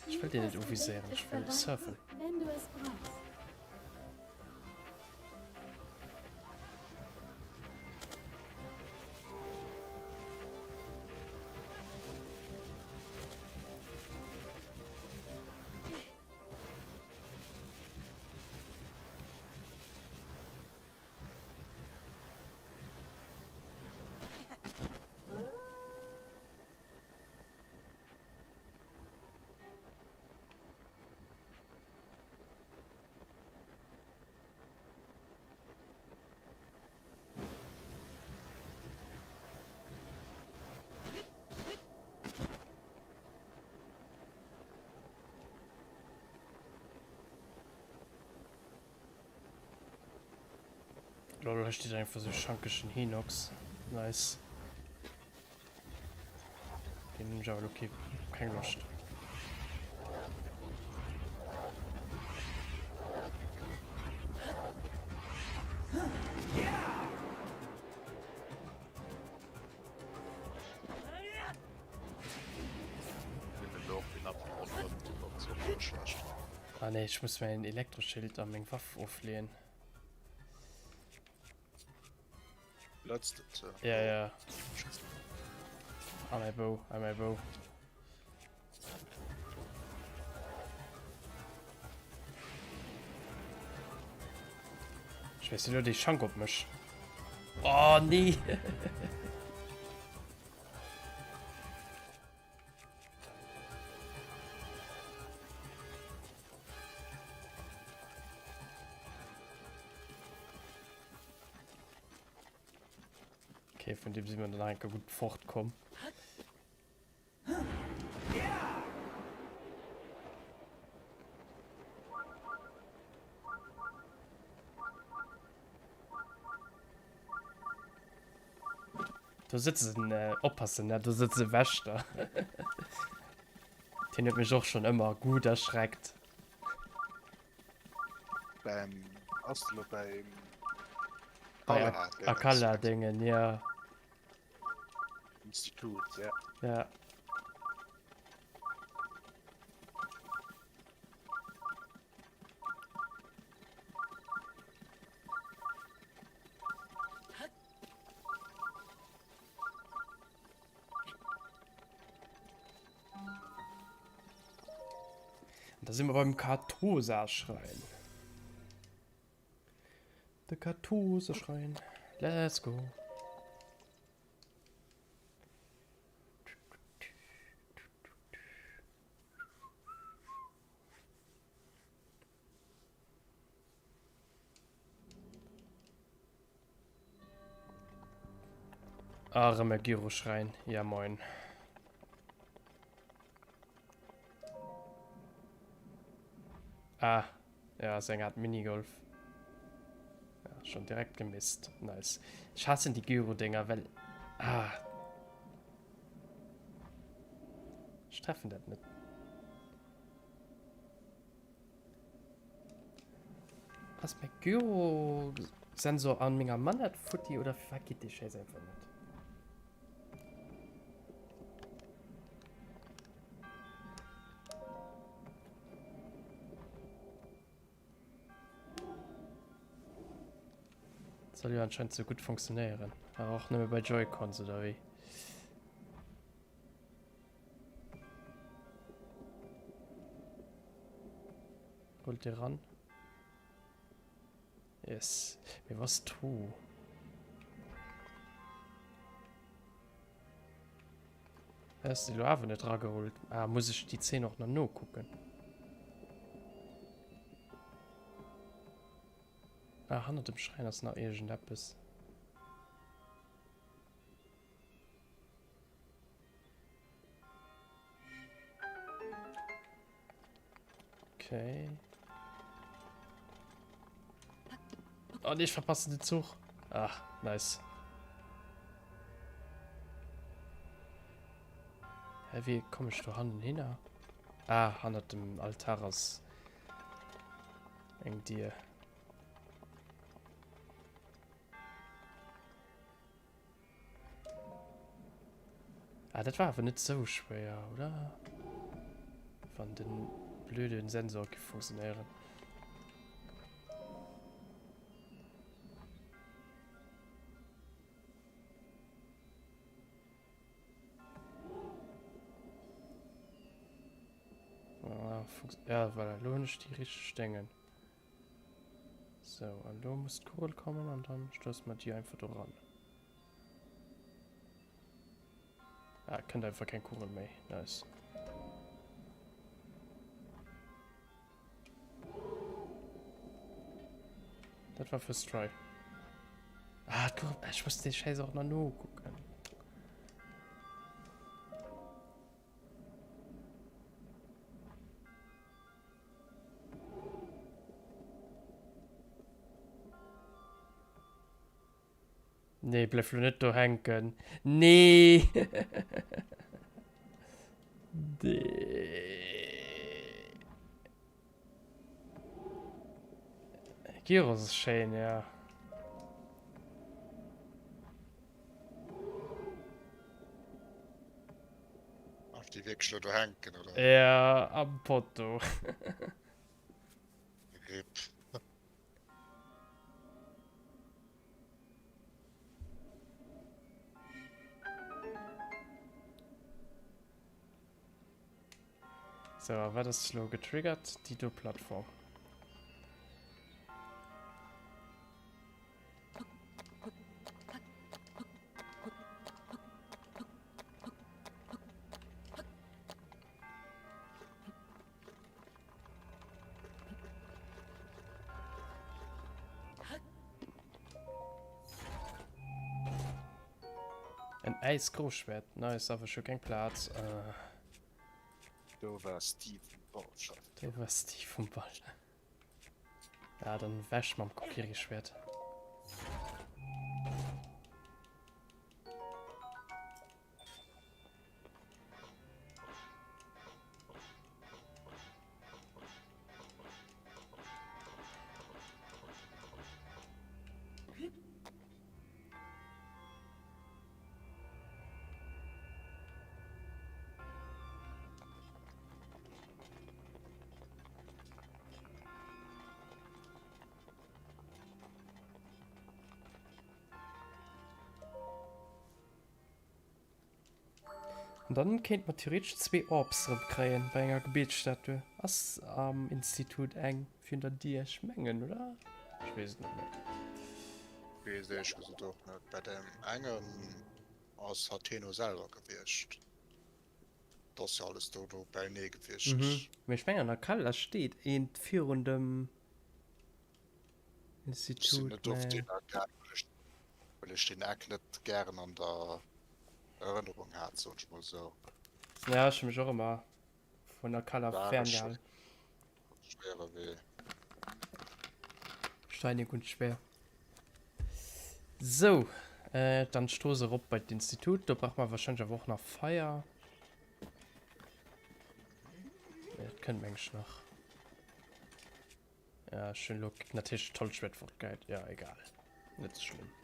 Ech wëll deen net uviséieren, ech wëll surfen. Wenn du es brauchst. Lol, hei steet einfach sou schankegen Hinox. Nice. Den hunn ech awer elo kee, keng Loscht. Ah nee, ech muss mäin Elektroschild a meng Waff ofleeën. Blëtzt et? Ja, ja. A mäi Bou, a mäi Bou. Ech weess elo déi Schank op mech. Oh nee! Okay, vun dem si mir dann nach enke gutt fortkomm. Do sëtzen, äh, oppassen, ne? Do sëtze Wächter. Den huet mech och schon ëmmer gut erschreckt. Beim, ass de lo beim Bei Akala Dingen, ja. Institut, ja. Ja. Da si mer beim Kartosa-Schrein. De Kartosa-Schrein. Let's go. Ah, erëm e Gyroschräin. Ja, moin. Ah, ja, ass eng Art Minigolf. Ja, schon direkt gemisst. Nice. Ech hassen déi Gyro-Dinger, well... Ah. Ech treffen dat net. Ass mäi Gyrosensor an menger Manette futti oder firwat geet dee Schäiss einfach net? Soll jo anscheinend sou gutt funktionéieren. Awer och nëmme bei Joy-Cons, oder wéi? Rullt dir ran? Yes. Mee was tu? Ass déi lo awer net ragerullt? Ah, muss ech déi Zeen och nach nokucken? Ah, hannert dem Schräin ass nach iergendeppes. Okay. Oh nee, ich verpasse den Zug. Ach, nice. Hä, wie komme ich do hannen hin? Ah, hannert dem Altar ass eng Dier. Ah, dat war awer net sou schwéier, oder? Wann den blöden Sensor gi funktionéieren. Ah, ja, voilà, lo hunn ech déi richteg Déngen. Sou, an lo muss d'Kugel kommen an dann stousse mer déi einfach do ran. Ah, kënnt einfach keng Kugel méi. Nice. Dat war first try. Ah, d'Kugel, ech muss dee Schäiss och nach nokucken. Nee, bleif lo net do hänken. Nee! Nee. Gyros ass schéin, ja. Ass déi wierklech lo do hänken, oder? Ja, am Potto. Rip. So, a wat ass lo getriggert? Déi do Plattform. En Äisgroschwert. Nice, awer ech hu keng Plaz. Äh. Do war Steve vum Ball. Do war Steve vum Ball. Ja, dann wäsch mam Kokiri-Schwert. An dann kéint mer theoretesch zwee Orbs erëm kréien bei enger Gebetsstatue. Ass am Institut eng virun der Dier? Ech mengen, oder? Ech weess et net méi. Weess éierlech gesot och net. Bei deem engen ass Hateno selwer gewiescht. Et ass jo alles do do beinee gewiescht. Mhm. Mee ech mengen an der Keller steet eent virun dem Ech sinn Institut, net oft mä. deen gaangen, well ech well ech deen Eck net gären an der Erënnerung hat, soen ech mol sou. Ja, ech hu mech och ëmmer vun der Keller War e ferngehalten. schwéiere Wee. Steinig und schwer. Sou, dann d'Strooss erop bei d'Institut. Do brauche mer wahrscheinlech awer och nach Feier. Dat kënnt meng ech nach. Ja, ech hunn elo natierlech d'Holzschwert fortgehäit. Ja, egal. Net sou schlëmm.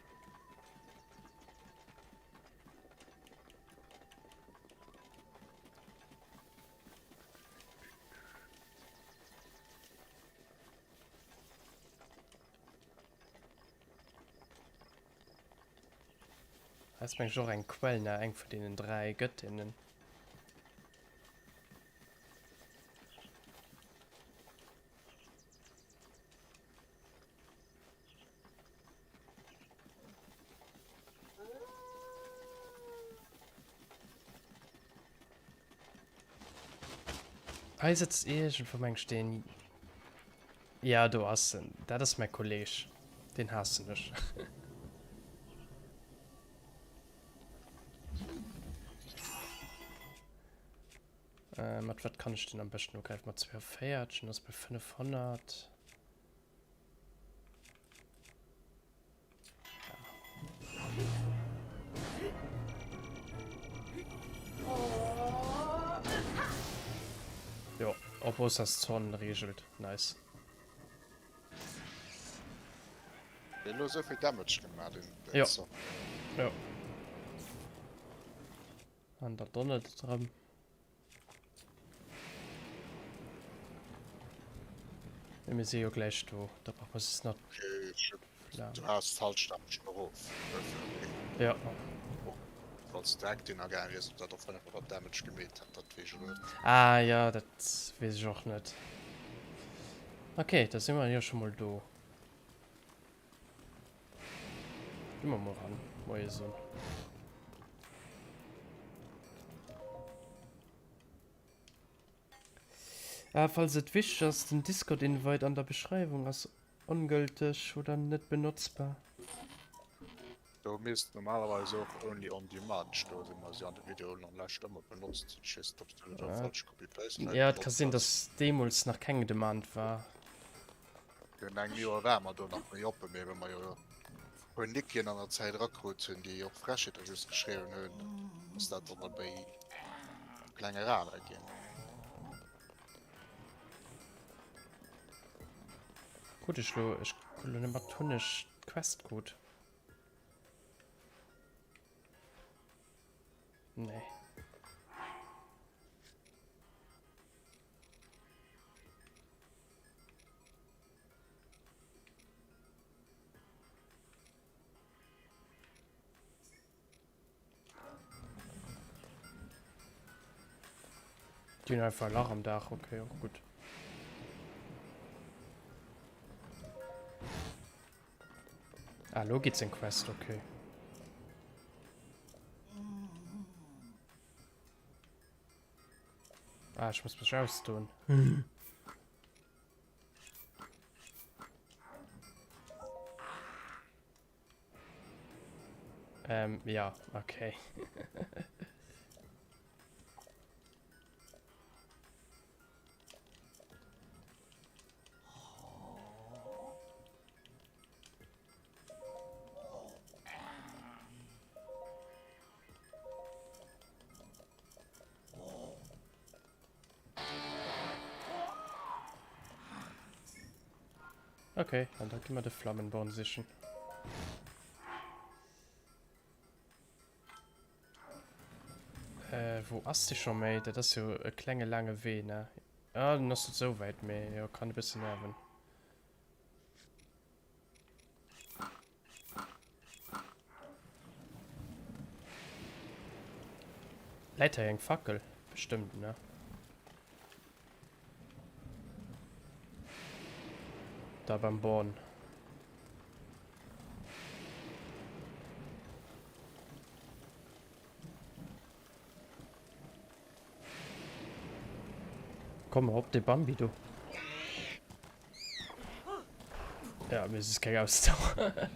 Ass meng ech och eng Quell, ne? Eng vun deenen 3 Göttinnen. Hei sëtzt iergendwou meng ech deen. Ja do ass en. Dat ass mäi Kolleg. Deen haassen ech. Äh, mat wat kann ech den am beschten ugräifen? Mat 42, en ass bei 500. Jo, op Ossas Zorn regelt. Nice. Elo souvill Damage gemaach, den, den Jo. Zorn. Jo. An da donnert et erëm. Mee mir si jo gläich do, da brauch mer just nach d'Flam. Du has d'Halschent awer schon erof. Ja. Falls direkt deen agaange wiers, ob dat och 500 Damage gemeet hätt, dat weess ech elo net. Ah jo, dat weess ech och net. Ok, da si mer jo scho mol do. Gi mer mol ran. Moie Sonn. Ah, falls et wichteg ass, den Discord-Invite an der Beschreiwung ass ongülteg oder net benotzbar. Do misst normalerweis och Only on Demand stoen, wéi mer se an de Videoen an lescht ëmmer benotzt hunn. Ech weess net, ob s du do falsch Copy-Paste Ja, et ka sinn, dass deemools nach keng Demand war. Virun engem Joer ware mer do nach méi oppen, mee well mer jo e puer Nickien an der Zäit erakrut hunn, déi och Frechheete just geschriwwen hunn, ass dat dann e méi klenge Rahme ginn. Krut ech lo, ech krut lo net mat, hunn ech d'Quest krut? Nee. Die hunn einfach e Lach am Daach, okay, och gutt. Ah, lo geet seng Quest, okay. Ah, ech muss mech ausdoen. Ähm, ja, okay. Okay, an da gi mer de Flammenborn sichen. Äh, wou ass déi scho méi? Dat ass jo e klenge laange Wee, ne? Ah, den ass net sou wäit, mee jo, kann e bëssen nerven. Läit hei eng Fackel? Bestëmmt, ne? Da beim Born. Komm op de Bambi do. Ja, mir ist keng Ausdauer.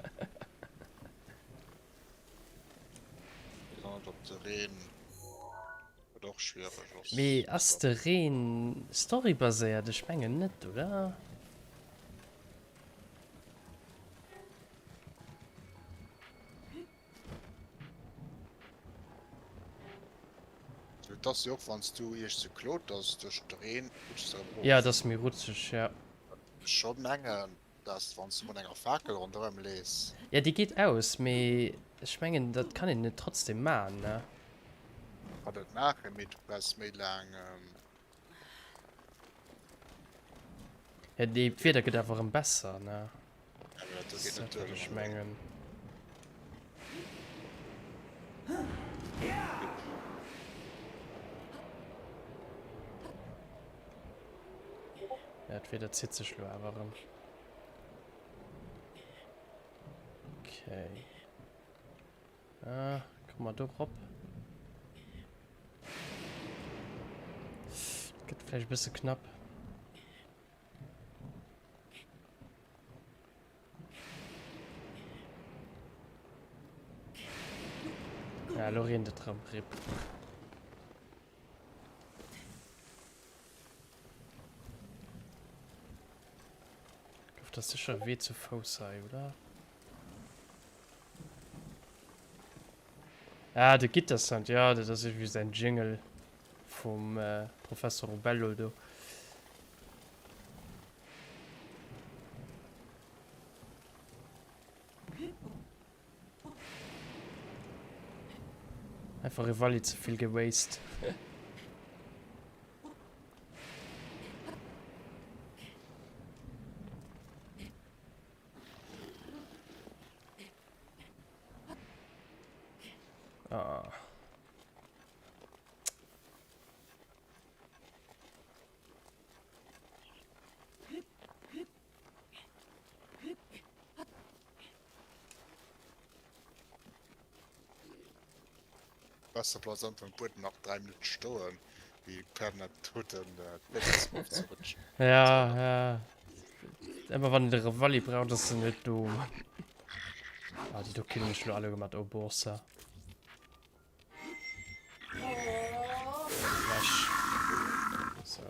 Mee ass de Reen storybaséiert? Ech mengen net, oder? Et ass jo och wanns du iergst ze kloters duerch de Reen rutschs de erëm erof. Ja et ass méi rutscheg, ja. Ech scho mengen dass wanns du mat enger Fakel ronderëm lees. Ja déi geet aus, mee ech mengen dat kann een net trotzdem maan ne? Kann et maachen, mee du brauchs méi laang. Ja déi d'Wieder gëtt awer erëm besser ne? Ja, mee dat do geet net duer. Ech mengen. Ja, d'Wieder zitt sech lo awer erëm. Okay. Ah, komm mal do rop. Gëtt vläicht e bësse knapp. Ja, lo reent et rëm. Rip. Gouf das sicher e Wee zu Fouss hei, oder? Ah, de Gittersound, ja, dat ass iergendwéi säin Jingle vum Professor Robello do. Einfach e Walli ze vill gewastet. Ah. Besser bleiws einfach um Buedem nach 3 Minutten stoen, wéi permanent d'Hutten d'Béchs ofzerutschen. Ja, ja. Emmer wann de Revali braucht, ass en net do. Ah, déi do killen ech lo alle mat Oborsa. Wäsch. So.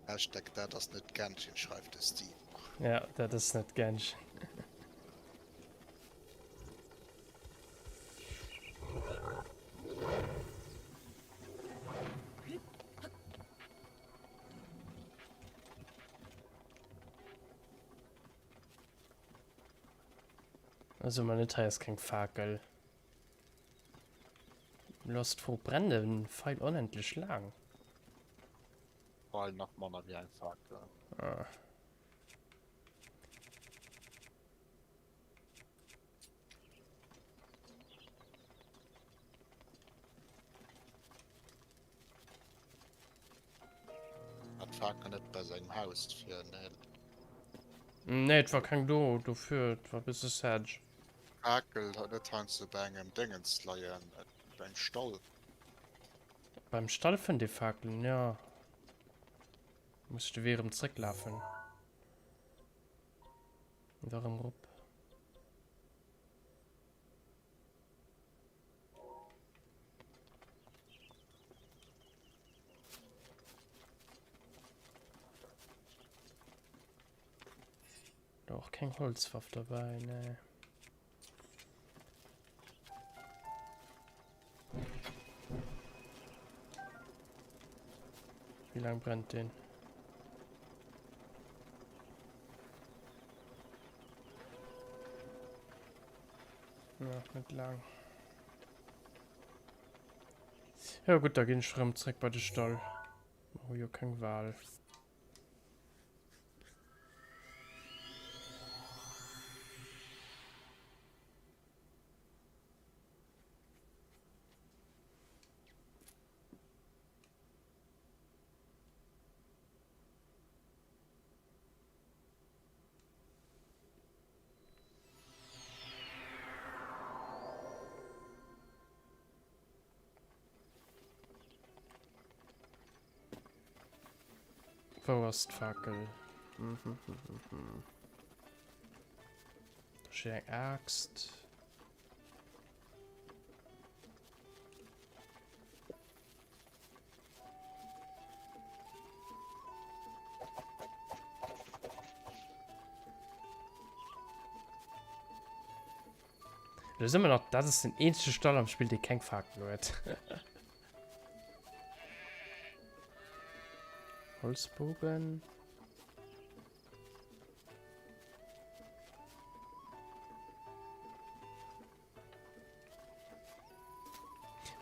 Hashtag dat ass net Genshin, schreift de Steve. Ja, dat ass net Genshin. Also mal net hei ass keng Fakel. Lost Fro brennt den Pfeil onendlech laang. Vor allem nach manner wéi eng Fakel. Ah. Hat d'Fakel net bei sengem Haus fir nee. Nee, et war keng do, dofir, et war bësse sad. Fakel hat net heiansdo bei engem Déngens leien, bei engem Stall. Beim Stall fënnt ee Fakelen, jo. Muss ech de Wee erëm zrécklafen. An da erëm erop. Da och keng Holzwaff dabei, ne. Wie lang brennt den? Nach net lang. Ja gut, da ginn ech rëm zréck bei de Stall. Mer hu jo keng Wahl. Wou ass d'Fakel? Da steet eng Aaxt. Da sind wir noch, das ist den eenzege Stall am Spiel, dee keng Fakel huet. Holzbogen.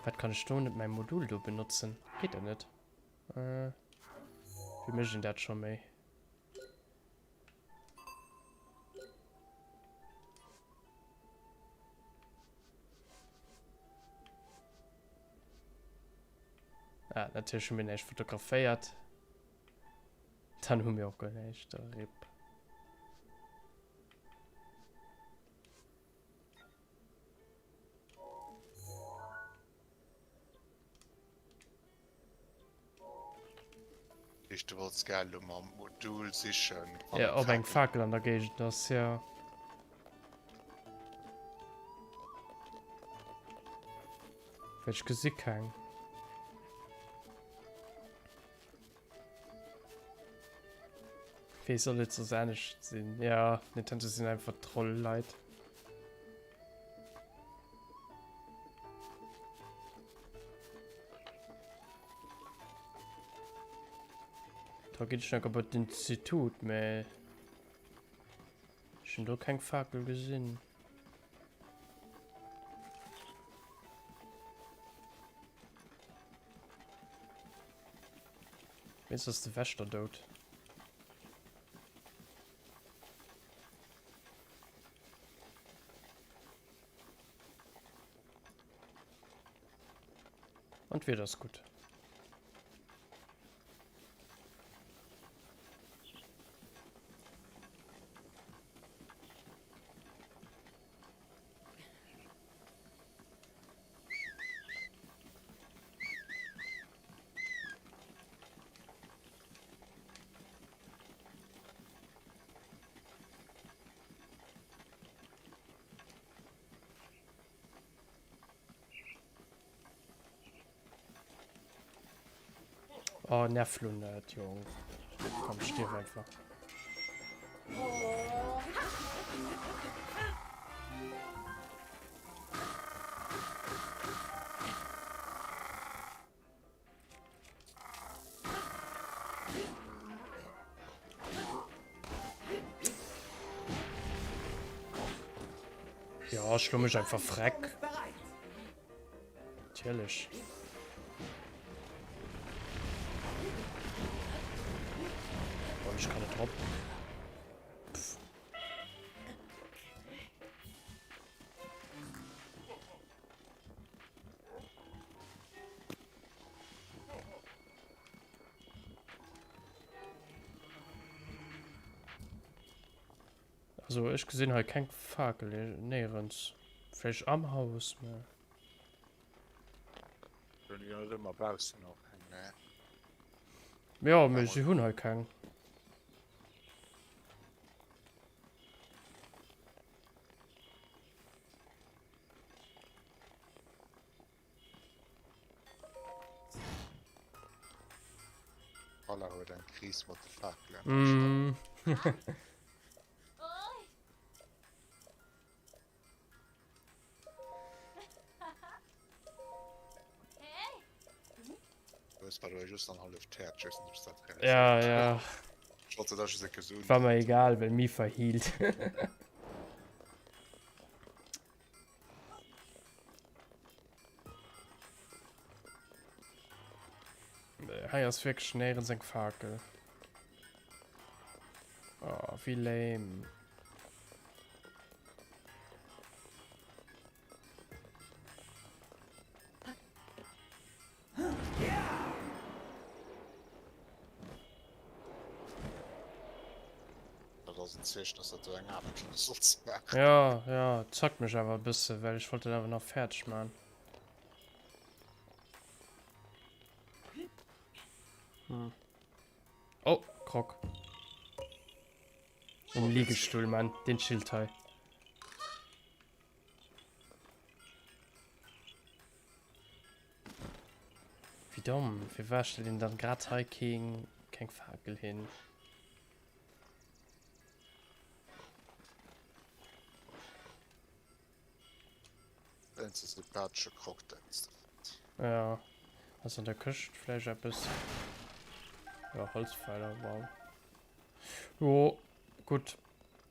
Wat kann ech do net mäi Modul do benotzen? Geet dat net? Äh, wéi mécht een dat scho méi? Ah, natierlech hu mir näischt fotograféiert. Dann hu mir och guer näischt. Rip. Heescht du wollts gär elo mam Modul sichen wann Ja, ob eng Fakel an der Géigend ass, ja. Well ech gesi keng. Wéi soll et soss anescht sinn? Ja, Nintendo sinn einfach Troll-Leit. Da ginn ech nach op d'Institut, mä ech hunn do keng Fakel gesinn. Wéinst ass de Wächter dout. An d'Wieder ass gutt. Oh, nerv lo net, Jong. Komm, stierf einfach. Ja, schlo mech einfach freck. Natierlech. Oh, ich kann net drop. Pff. Also ech gesinn hei keng Fakel néierens. Vläicht am Haus, mä. Hunn jo net ëmmer baussen och eng, ne? Jo, mee si hunn hei keng. Alla huet eng Kris mat de Fakelen. Mm. Ja, ja. War mir egal, well mi verhealt. Hei ass wierklech néierens eng Fakel. Oh, wéi lame. Dat ass en Zeechen, dass dat do eng aner Kéier solls maachen. Ja, ja, zackt mech awer e bësse, well ech wollt dat awer nach fäerdeg man. Hm. Oh, Krog. Um Liegestuhl, Mann. Den chillt hei. Wéi domm, firwat stellt een dann grad hei keng, keng Fakel hin? Wéinst de sympathesche Croc denks de dat? Ja, ass an der Këscht vläicht eppes? Ja, Holzpfeiler, wow. Jo, gutt.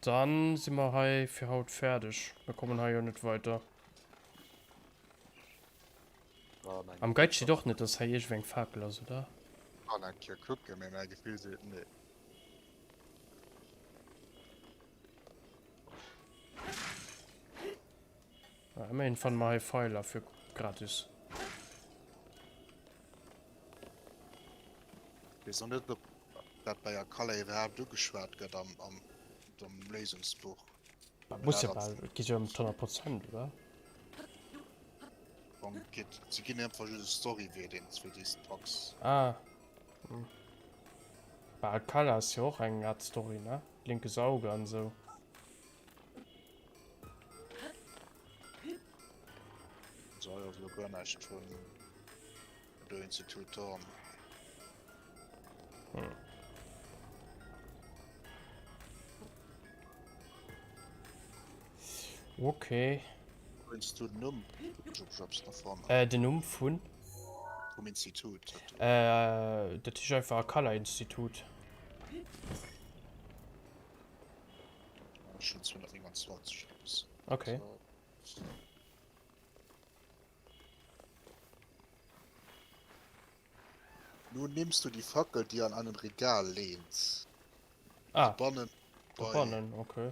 Dann si mer hei fir haut fäerdeg. Mir kommen hei jo net weider. Am Guide steet och net, dass hei iergendwou eng Fakel ass, oder? Kann eng Kéier kucken, mee mäi Gefill seet nee. Na, immerhin fanne mer hei Pfeiler fir gratis. Weess och net op dat bei Akala iwwerhaapt ugeschwat gëtt am am am Léisungsbuch. Dat muss jo bal, et geet jo ëm d'100 Prozent, oder? Bon, geet, se ginn einfach just e Storywee deen s fir déi s packs. Ah. Hm. Bei Akala ass jo och eng Art Story, ne? Linkes Auge an esou. Also hei ass elo guer näischt vun do Institut Thorn. Hm. Okay. Wéinst du den Numm? Ich hab's nach vor mir. Äh, den Numm vun? Vum Institut. Äh, dat heescht einfach Akala Institut. Ech hunn 229 eppes. Okay. So. Nun nimmst du die Fackel, die an einem Regal lehnt. Ah. Dobannen bei. Dobannen, okay.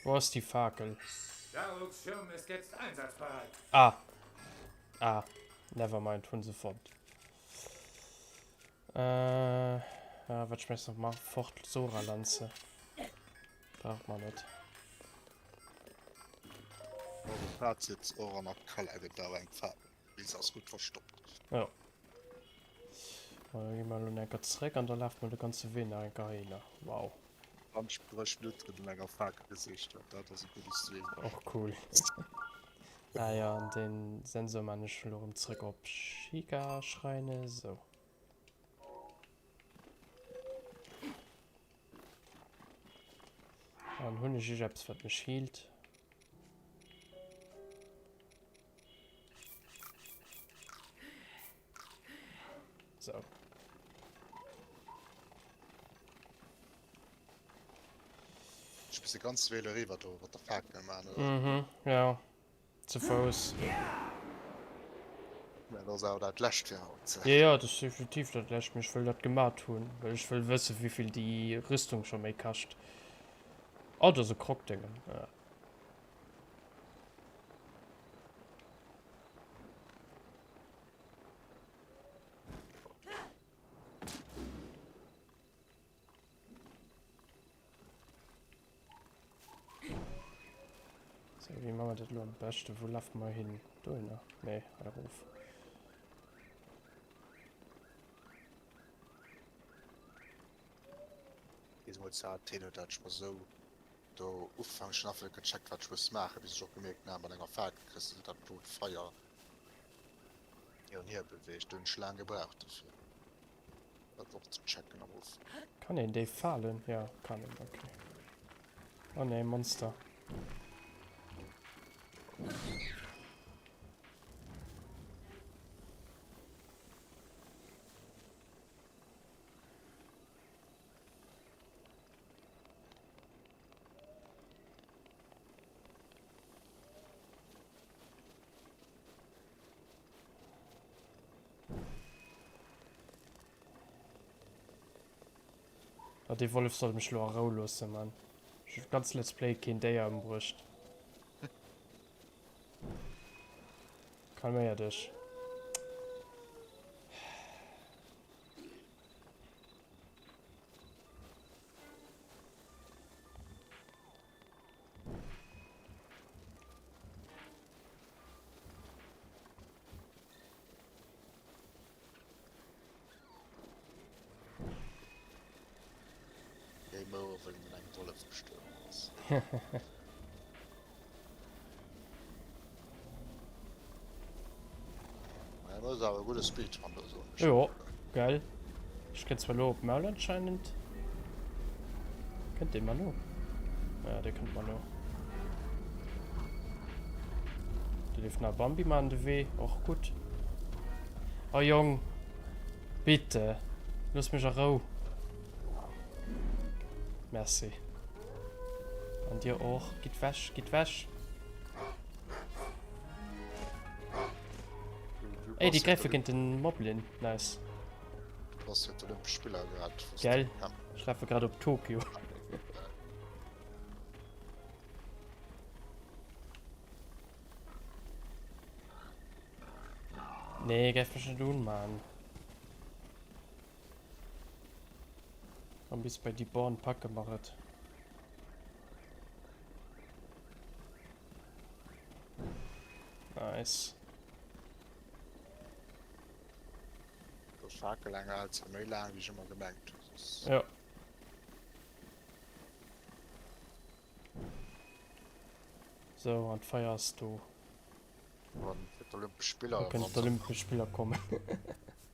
Wo ass déi Fakel? Daruks Schirm ist jetzt einsatzbereit. Ah. Ah. Nevermind, hunn se fonnt. Äh, ja, wat schmeiss noch mal fort? Sora-Lanze. Braucht man net. Also Fazit, och an der Keller gëtt awer eng Fakel. Mee se ass gutt verstoppt. Ja. Ma da gi mer elo nach enker zréck an da lafe mer de ganze Wee nach enker heihinner. Wow. 20 Minutten no enger Fakel gesicht huet, dat ass e gudde Stream. Och cool. Ah ja, an den Sensor man ech elo rem zréck op Sheikah Schreine. Sou. An hunn ech iergeppes wat mech healt? Sou. Ech bis de ganze Wee elo eriwwer do mat der Fakel man, oder? Mhm, ja. Ze Fouss. Mä dat ass awer dat lescht fir haut. Jo, jo, dat ass definitiv dat lescht, mee ech wëll dat gemat hunn, well ech wëll wëssen, wéivill déi Rüstung scho méi kascht. Oh, dat ass e Krogdéngen, ja. So, wéi maache mer dat elo am beschten? Wou lafe mer hin? Dohinner? Nee, hei erof. Deemools hat hien huet dat scho sou do Ufank schon einfach net gecheckt wat ech muss maachen, bis ech och gemierkt hun, ah mat enger Fakel kriss de dat blot Feier hin an hier beweegt. Do hun ech laang gebraucht dofir dat och ze checken am Ufank. Kann een déi falen? Ja, kann een, okay. Oh nee, Monster. Ah, dee Wollef soll mech lo a Rou loossen, Mann. Ech hunn ganz Let's Play keen Déier ëmbruecht. Calméier dech. Game over, well en engem Wollef gestuerwen ass. Mä dat ass awer e gudde Speedrun do, soen ech. Jo, geil. Ech kréien zwar lo op d'Maul anscheinend. Kënnt dee mer no? Ja, dee kënnt mer no. Do leeft nach e Bambi mer an de Wee, och gutt. Oh Jong, bitte, looss mech a Rou. Merci. An dir och. Gitt wech, gitt wech. Ey, déi gräife géint den Moblin. Nice. Bass jo d'Olympesch Spiller grad. Gell? Ech lafe grad op Tokio. Nee, gräif mech net un, Mann. Komm, bis bei déi Born packe mer et. Nice. Do Fakel eng hält se méi laang wéi ech ëmmer gemengt hunn. Jo. Sou, an d'Feier ass do. Wann fir d'Olympesch Spiller Da kënnen d'Olympesch Spiller kommen.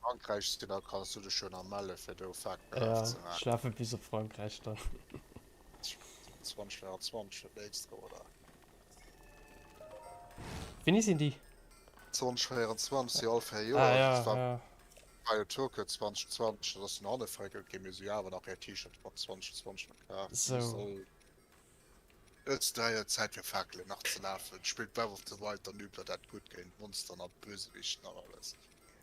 Frankräich sinn, da kanns du dech jo nach melle fir do Fakel Ja, ech lafe bis op Frankräich dann. 2024 fir d'nächst, oder? Wéini sinn déi? 2024, si all 4 Joer. Ah, ja, ja. War jo Tokio 2020, dat ass no hanne verréckelt ginn. Mir si jo awer nach är T-Shirt mat 2020 verkaf. Sou. Et ass jo Zäit fir Fakelen nach ze lafen. Spillt Breath of the Wild, dann übt der dat gutt géint Monsteren a Bösewichten an alles.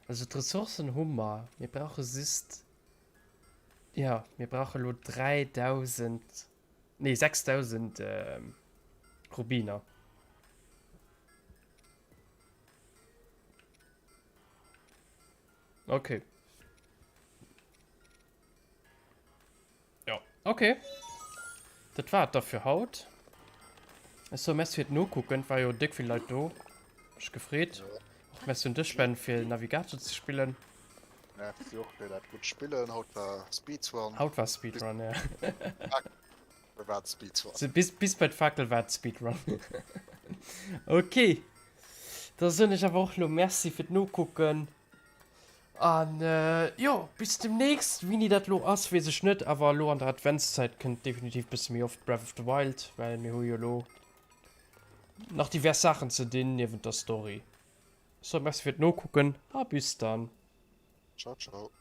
Also d'Ressourcen hu mer, mir brauche just, jo, mir brauche lo 3000, nee 6000 Rubiner. Okay. Ja, okay. Dat war et da fir haut. Ech soe Merci fir d'Nokucken. Et war jo déck vill Leit do. Mech gefreet. Och Merci un dech, Ben, fir Navigator ze spillen. Merci och fir dat gutt Spillen. Haut war Speedrun. Haut war Speedrun, ja. War Speedrun. Bis, bis bei d'Fakel war Speedrun. Okay. Da soen ech awer och lo Merci fir d'Nokucken. An jo, bis demnächst. Wéini dat lo ass, weess ech net, awer elo an der Adventszäit kënnt definitiv bësse méi oft Breath of the Wild, well mir hu jo elo nach divers Saachen ze dinn niewent der Story. Sou, merci fir d'Nokucken a bis dann. Ciao, ciao.